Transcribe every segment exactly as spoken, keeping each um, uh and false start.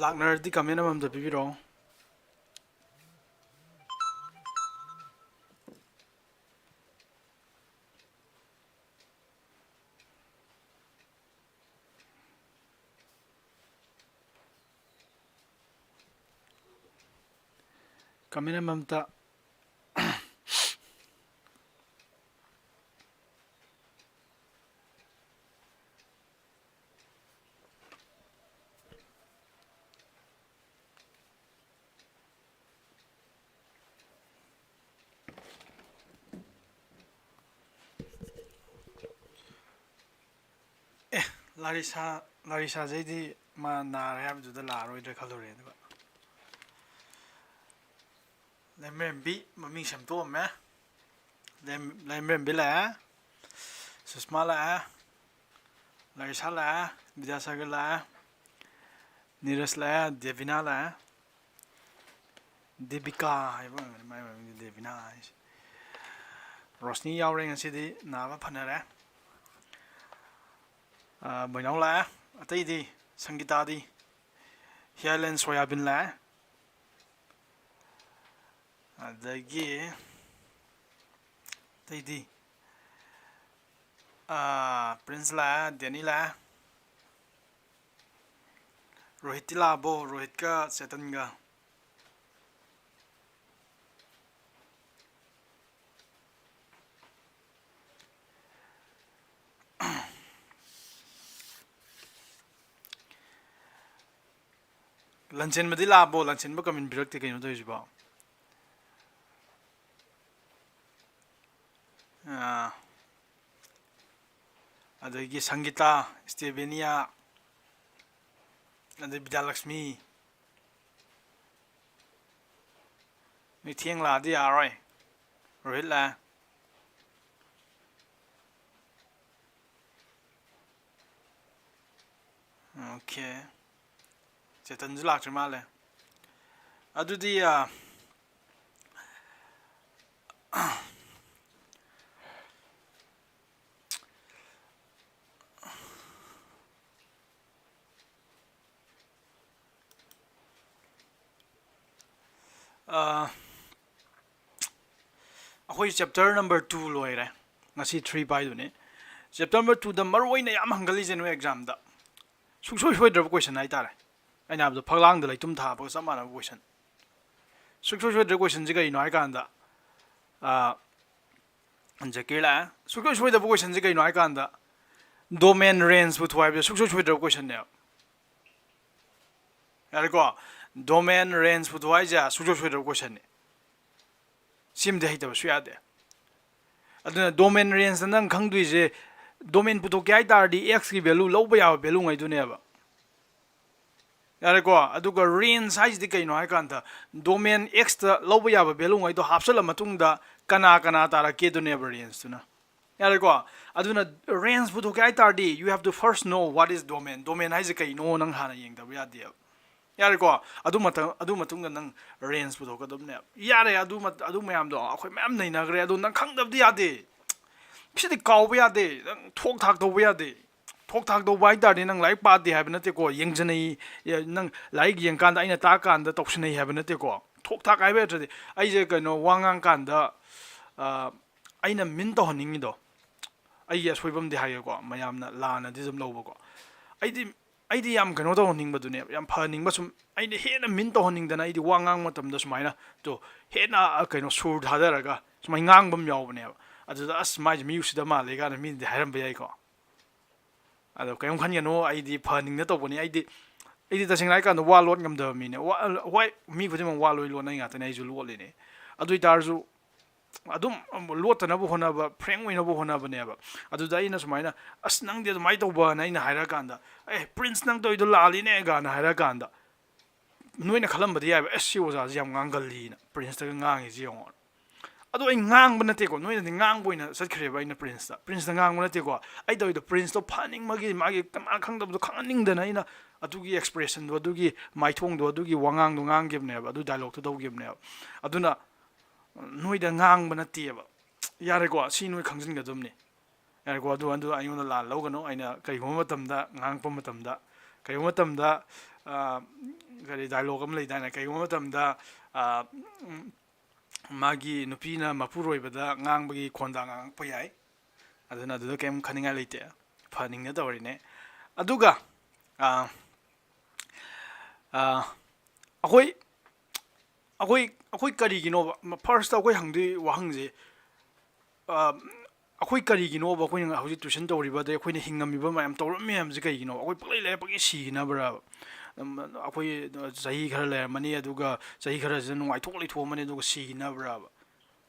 ꯂꯥꯛꯅꯔꯗꯤ comment ꯑꯃꯃꯝꯇ ꯄꯤꯕꯤꯔꯛꯑꯣ꯫ Comment ꯑꯃꯃꯝꯇ꯫ ꯑꯦ, Larisa, ꯂꯥꯔꯤꯁꯥꯁꯦ ꯑꯩꯗꯤ ꯃꯥ ꯅꯥꯔꯦ ꯍꯥꯏꯕꯗꯨꯗ ꯂꯥꯛꯑꯔꯣꯏꯗ꯭ꯔꯥ ꯈꯜꯂꯨꯔꯦ, ꯑꯗꯨꯒ ꯂꯩꯃꯔꯦꯝꯕꯤ ꯃꯃꯤꯡ ꯁꯦꯝꯗꯣꯛꯑꯝꯃꯦ꯫ ꯂꯩꯝ-, ꯂꯩꯃꯔꯦꯝꯕꯤ ꯂꯥꯛꯑꯦ, ꯁꯨꯁꯃꯥ ꯂꯥꯛꯑꯦ, ꯂꯥꯔꯤꯁꯥ ꯂꯥꯛꯑꯦ, ꯕꯤꯗ꯭ꯌꯥꯁꯥꯒꯔ ꯂꯥꯛꯑꯦ, ꯅꯤꯔꯖ ꯂꯥꯛꯑꯦ, ꯗꯦꯕꯤꯅꯥ ꯂꯥꯛꯑꯦ꯫ ꯗꯦꯕꯤꯀꯥ ꯍꯥꯏꯕ ꯑꯣꯏꯔꯝꯒꯅꯤ ꯃꯥꯏ ꯃꯃꯤꯡꯗꯤ, ꯗꯦꯕꯤꯅꯥ ꯍꯥꯏꯁꯦ꯫ ꯔꯣꯁꯅꯤ ꯌꯥꯎꯔꯦ ꯉꯁꯤꯗꯤ, ꯅꯥꯕ ꯐꯅꯔꯦ꯫ ꯑꯥ, ꯕꯣꯏꯅꯥꯎ ꯂꯥꯛꯑꯦ꯫ ꯑꯇꯩꯗꯤ, ꯁꯪꯒꯤꯇꯥꯗꯤ, ꯍꯤꯌꯥꯂꯦꯟ ꯁꯣꯌꯥꯕꯤꯟ ꯂꯥꯛꯑꯦ꯫ ꯑꯗꯒꯤ ꯑꯇꯩꯗꯤ, ꯑꯥ, ꯄ꯭ꯔꯤꯟꯁ ꯂꯥꯛꯑꯦ, ꯗꯦꯅꯤ ꯂꯥꯛꯑꯦ꯫ ꯔꯣꯍꯤꯠꯇꯤ ꯂꯥꯛꯑꯕꯣ? ꯔꯣꯍꯤꯠꯀ ꯆꯦꯇꯟꯒ꯫ ꯂꯟꯆꯦꯟꯕꯗꯤ ꯂꯥꯛꯑꯕꯣ? ꯂꯟꯆꯦꯟꯕ comment ꯄꯤꯔꯛꯇꯦ, ꯀꯩꯅꯣ ꯇꯧꯔꯤꯁꯤꯕꯣ? ꯑꯥ, ꯑꯗꯒꯤ ꯁꯪꯒꯤꯇꯥ, ꯁ꯭ꯇꯦꯕꯦꯅꯤꯌꯥ, ꯑꯗꯩ ꯕꯤꯗ꯭ꯌꯥꯂꯛꯁꯃꯤ꯫ ꯃꯤ ꯊꯦꯡ ꯂꯥꯛꯑꯗꯤ ꯌꯥꯔꯔꯣꯏ꯫ ꯔꯣꯍꯤꯠ ꯂꯥꯛꯑꯦ꯫ ꯑꯣꯀꯦ꯫ ꯆꯦꯇꯟꯁꯨ ꯂꯥꯛꯇ꯭ꯔꯤ ꯃꯥꯜꯂꯦ꯫ ꯑꯗꯨꯗꯤ, ꯑ, ꯑꯥ, ꯑꯩꯈꯣꯏ chapter number two ꯂꯣꯏꯔꯦ꯫ ꯉꯁꯤ three ꯄꯥꯏꯗꯨꯅꯤ꯫ Chapter number twoꯗ ꯃꯔꯨ ꯑꯣꯏꯅ ꯌꯥꯝ ꯍꯪꯒꯜꯂꯤꯁꯦ ꯅꯣꯏ examꯗ ꯁꯨꯡꯁꯣꯏ ꯁꯣꯏꯗ꯭ꯔꯕ question ꯍꯥꯏꯇꯥꯔꯦ꯫ ꯑꯩꯅ ꯍꯥꯏꯕꯗꯣ ꯐꯛꯂꯥꯡꯗ ꯂꯩꯇꯨꯝ ꯊꯥꯕꯒ ꯆꯞ ꯃꯥꯟꯅꯕ question꯫ ꯁꯨꯡꯁꯣꯏ ꯁꯣꯏꯗ꯭ꯔꯕ questionꯁꯦ ꯀꯩꯅꯣ ꯍꯥꯏꯀꯥꯟꯗ, ꯑꯥ, ꯖꯀꯤꯔ ꯂꯥꯛꯑꯦ꯫ ꯁꯨꯡꯁꯣꯏ ꯁꯣꯏꯗꯕ questionꯁꯦ ꯀꯩꯅꯣ ꯍꯥꯏꯀꯥꯟꯗ domain range ꯄꯨꯊꯣꯛ ꯍꯥꯏꯕꯁꯦ ꯁꯨꯡꯁꯣꯏ ꯁꯣꯏꯗ꯭ꯔꯕ questionꯅꯦꯕ꯫ ꯌꯥꯔꯦꯀꯣ? Domain range ꯄꯨꯊꯣꯛ ꯍꯥꯏꯁꯦ ꯁꯨꯡꯁꯣꯏ ꯁꯣꯏꯗ꯭ꯔꯕ questionꯅꯤ꯫ ꯁꯤꯃꯗꯤ ꯍꯩꯇꯕꯁꯨ ꯌꯥꯗꯦ꯫ ꯑꯗꯨꯅ domain rangeꯇ ꯅꯪ ꯈꯪꯗꯣꯏꯁꯦ, domain ꯄꯨꯊꯣꯛꯀꯦ ꯍꯥꯏ ꯇꯥꯔꯗꯤ xꯀꯤ value ꯂꯧꯕ ꯌꯥꯕ value ꯉꯩꯗꯨꯅꯦꯕ꯫ ꯌꯥꯔꯦꯀꯣ? ꯑꯗꯨꯒ range ꯍꯥꯏꯁꯤꯗꯤ ꯀꯩꯅꯣ ꯍꯥꯏ ꯀꯥꯟꯗ domain xꯇ ꯂꯧꯕ ꯌꯥꯕ value ꯉꯩꯗꯣ ꯍꯥꯞꯆꯜꯂ ꯃꯇꯨꯡꯗ ꯀꯅꯥ ꯀꯅꯥ ꯇꯥꯔꯛꯀꯦꯗꯨꯅꯦꯕ rangeꯇꯨꯅ꯫ ꯌꯥꯔꯦꯀꯣ? ꯑꯗꯨꯅ range ꯄꯨꯊꯣꯛꯀꯦ ꯍꯥꯏ ꯇꯥꯔꯗꯤ you have to first know what is domain. Domain ꯍꯥꯏꯁꯦ ꯀꯩꯅꯣ ꯅꯪ ꯍꯥꯟꯅ ꯌꯦꯡꯗꯕ ꯌꯥꯗꯦꯕ꯫ ꯌꯥꯔꯦꯀꯣ? ꯑꯗꯨ ꯃꯇꯝ, ꯑꯗꯨ ꯃꯇꯨꯡꯗ ꯅꯪ range ꯄꯨꯊꯣꯛꯀꯗꯕꯅꯦꯕ꯫ ꯌꯥꯔꯦ, ꯑꯗꯨ ꯃ-, ꯑꯗꯨ ꯃꯌꯥꯝꯗꯣ ꯑꯩꯈꯣꯏ ꯃꯌꯥꯝ ꯅꯩꯅꯈ꯭ꯔꯦ꯫ ꯑꯗꯣ ꯅꯪ ꯈꯪꯗꯕꯗꯤ ꯌꯥꯗꯦ꯫ ꯁꯤꯗꯤ ꯀꯥꯎꯕ ꯌꯥꯗꯦ꯫ ꯅꯪ ꯊꯣꯛ ꯊꯥꯛ ꯇꯧꯕ ꯌꯥꯗꯦ꯫ ꯊꯣꯛ ꯊꯥꯛ ꯇꯧꯕ ꯍꯥꯏ ꯇꯥꯔꯗꯤ ꯅꯪ ꯂꯥꯏꯔꯤꯛ ꯄꯥꯗꯦ ꯍꯥꯏꯕ ꯅꯠꯇꯦꯀꯣ, ꯌꯦꯡꯖꯟꯅꯩ, ꯅꯪ ꯂꯥꯏꯔꯤꯛ ꯌꯦꯡꯀꯥꯟꯗ ꯑꯩꯅ ꯇꯥꯛꯀꯥꯟꯗ ꯇꯧꯁꯤꯟꯅꯩ ꯍꯥꯏꯕ ꯅꯠꯇꯦꯀꯣ꯫ ꯊꯣꯛ ꯊꯥꯛ ꯍꯥꯏꯕ ꯅꯠꯇ꯭ꯔꯗꯤ ꯑꯩꯁꯦ ꯀꯩꯅꯣ ꯋꯥ ꯉꯥꯡꯀꯥꯟꯗ, ꯑ, ꯑꯩꯅ mean ꯇꯧꯍꯟꯅꯤꯡꯉꯤꯗꯣ, ꯑꯩꯒꯤ ꯑꯁꯣꯏꯕꯝꯗꯤ ꯍꯥꯏꯒꯦꯀꯣ, ꯃꯌꯥꯝꯅ ꯂꯥꯟꯅꯗꯤ ꯑꯗꯨꯝ ꯂꯧꯕꯀꯣ꯫ ꯑꯩꯗꯤ, ꯑꯩꯗꯤ ꯌꯥꯝ ꯀꯩꯅꯣ ꯇꯧꯍꯟꯅꯤꯡꯕꯗꯨꯅꯦꯕ, ꯌꯥꯝ ꯐꯍꯟꯅꯤꯡꯕ, ꯁꯨꯝ ꯑꯩꯅ ꯍꯦꯟꯅ mean ꯇꯧꯍꯟꯅꯤꯡꯗꯅ ꯑꯩꯗꯤ ꯋꯥ ꯉꯥꯡꯕ ꯃꯇꯝꯗ ꯁꯨꯃꯥꯏꯅ ꯇꯣ ꯍꯦꯟꯅ, ꯑ, ꯀꯩꯅꯣ ꯁꯨꯔ ꯊꯥꯗꯔꯒ ꯁꯨꯃꯥꯏꯅ ꯉꯥꯡꯕ ꯑꯃ ꯌꯥꯎꯕꯅꯦꯕ꯫ ꯑꯗꯨꯗ "ꯑꯁ, ꯃꯥꯏꯁꯦ ꯃꯤ ꯎꯁꯤꯠꯇ ꯃꯥꯜꯂꯦ" ꯀꯥꯏꯅ ꯃꯤꯅꯗꯤ ꯍꯥꯏꯔꯝꯕ ꯌꯥꯏꯀꯣ꯫ ꯑꯗꯣ ꯀꯩꯝ ꯈꯟꯒꯅꯨ, ꯑꯩꯗꯤ ꯐꯍꯟꯅꯤꯡꯅ ꯇꯧꯕꯅꯤ꯫ ꯑꯩꯗꯤ, ꯑꯩꯗꯤ ꯇꯁꯦꯡꯅ ꯍꯥꯏꯀꯥꯟꯗ ꯋꯥ ꯂꯣꯠ ꯉꯝꯗꯕ ꯃꯤꯅꯦ꯫ ꯋꯥ, ꯍꯣꯏ, ꯃꯤ ꯈꯨꯗꯤꯡꯃꯛ ꯋꯥ ꯂꯣꯏ ꯂꯣꯠꯅꯩ ꯉꯥꯛꯇꯅꯦ, ꯑꯩꯁꯨ ꯂꯣꯠꯂꯤꯅꯦ꯫ ꯑꯗꯨ ꯑꯣꯏꯇꯥꯔꯁꯨ ꯑꯗꯨꯝ ꯂꯣꯠꯇꯅꯕ ꯍꯣꯠꯅꯕ, frank ꯑꯣꯏꯅꯕ ꯍꯣꯠꯅꯕꯅꯦꯕ꯫ ꯑꯗꯨꯗ ꯑꯩꯅ ꯁꯨꯃꯥꯏꯅ "ꯑꯁ, ꯅꯪꯗꯤ ꯑꯗꯨꯃꯥꯏꯅ ꯇꯧꯕꯅ" ꯑꯩꯅ ꯍꯥꯏꯔꯀꯥꯟꯗ, "ꯑꯦ, Prince, ꯅꯪ ꯇꯧꯔꯤꯗꯣ ꯂꯥꯜꯂꯤꯅꯦ" ꯀꯥꯏꯅ ꯍꯥꯏꯔꯀꯥꯟꯗ, ꯅꯣꯏꯅ ꯈꯜꯂꯝꯕꯗꯤ ꯌꯥꯏꯕ, "ꯑꯁ, ꯁꯤ ꯑꯣꯖꯥꯁꯤ ꯌꯥꯝ ꯉꯥꯡꯒꯜꯂꯤꯅ, Princeꯇꯒ ꯉꯥꯡꯉꯤꯁꯤ ꯌꯦꯡꯉꯣ"꯫ ꯑꯗꯣ ꯑꯩ ꯉꯥꯡꯕ ꯅꯠꯇꯦꯀꯣ, ꯅꯣꯏꯅꯗꯤ ꯉꯥꯡꯕ ꯑꯣꯏꯅ ꯆꯠꯈ꯭ꯔꯦꯕ꯫ ꯑꯩꯅ Princeꯇ, Princeꯇ ꯉꯥꯡꯕ ꯅꯠꯇꯦꯀꯣ꯫ ꯑꯩ ꯇꯧꯔꯤꯗꯣ Princeꯇꯣ ꯐꯍꯟꯅꯤꯡꯕꯒꯤ, ꯃꯥꯒꯤ, ꯃꯥ ꯈꯪꯗꯕꯗꯣ ꯈꯪꯍꯟꯅꯤꯡꯗꯅ ꯑꯩꯅ ꯑꯗꯨꯒꯤ expressionꯗꯣ, ꯑꯗꯨꯒꯤ ꯃꯥꯏꯊꯣꯡꯗꯣ, ꯑꯗꯨꯒꯤ ꯋꯥꯉꯥꯡꯗꯣ ꯉꯥꯡꯈꯤꯕꯅꯦꯕ, ꯑꯗꯨ dialogueꯇꯣ ꯇꯧꯈꯤꯕꯅꯦꯕ꯫ ꯑꯗꯨꯅ ꯅꯣꯏꯗ ꯉꯥꯡꯕ ꯅꯠꯇꯦꯕ꯫ ꯌꯥꯔꯦꯀꯣ? ꯁꯤ ꯅꯣꯏ ꯈꯪꯖꯤꯟꯒꯗꯕꯅꯤ꯫ ꯌꯥꯔꯦꯀꯣ? ꯑꯗꯨ, ꯑꯗꯨ ꯑꯩꯉꯣꯟꯗ ꯂꯥꯟ ꯂꯧꯒꯅꯨ꯫ ꯑꯩꯅ ꯀꯔꯤꯒꯨꯝꯕ ꯃꯇꯝꯗ ꯉꯥꯡꯉꯛꯄ ꯃꯇꯝꯗ, ꯀꯔꯤꯒꯨꯝꯕ ꯃꯇꯝꯗ, ꯑ, ꯀꯔꯤ dialogue ꯑꯃ ꯂꯩꯗꯥꯏꯅꯦ, ꯀꯩꯒꯨꯝꯕ ꯃꯇꯝꯗ, ꯑ, ꯎꯝ, ꯃꯥꯒꯤ ꯅꯨꯄꯤꯅ ꯃꯄꯨꯔꯣꯏꯕꯗ ꯉꯥꯡꯕꯒꯤ ꯈꯣꯟꯗꯥ ꯉꯥꯡꯉꯛꯄ ꯌꯥꯏ꯫ ꯑꯗꯨꯅ ꯑꯗꯨꯗ ꯀꯩꯝ ꯈꯟꯅꯤꯡꯉꯥꯏ ꯂꯩꯇꯦ, ꯐꯅꯤꯡꯅ ꯇꯧꯔꯤꯅꯦ꯫ ꯑꯗꯨꯒ, ꯑ, ꯑ, ꯑꯩꯈꯣꯏ ꯑꯩꯈꯣꯏ ꯑꯩꯈꯣꯏ ꯀꯔꯤꯒꯤꯅꯣꯕ? ꯐꯥꯔꯁꯇ ꯑꯩꯈꯣꯏ ꯍꯪꯗꯣꯏ ꯋꯥꯍꯪꯁꯦ, ꯑ, ꯑꯩꯈꯣꯏ ꯀꯔꯤꯒꯤꯅꯣꯕ ꯑꯩꯈꯣꯏꯅ ꯍꯧꯖꯤꯛ tuition ꯇꯧꯔꯤꯕ, ꯑꯗꯩ ꯑꯩꯈꯣꯏꯅ ꯍꯤꯡꯉꯝꯃꯤꯕ ꯃꯌꯥꯝ, ꯇꯧꯔꯝꯃꯤ ꯃꯌꯥꯝꯁꯦ ꯀꯩꯒꯤꯅꯣ? ꯑꯩꯈꯣꯏ ꯄꯪꯂꯩ ꯂꯩꯔ ꯄꯪꯁꯤ ꯁꯤꯈꯤꯅꯕ꯭ꯔꯥꯕ? ꯎꯝ, ꯑꯩꯈꯣꯏ ꯆꯍꯤ ꯈꯔ ꯂꯩꯔꯝꯃꯅꯤ, ꯑꯗꯨꯒ ꯆꯍꯤ ꯈꯔꯁꯤꯗ ꯅꯨꯡꯉꯥꯏꯊꯣꯛ ꯂꯩꯊꯣꯛꯑꯝꯃꯅꯤ, ꯑꯗꯨꯒ ꯁꯤꯈꯤꯅꯕ꯭ꯔꯥꯕ?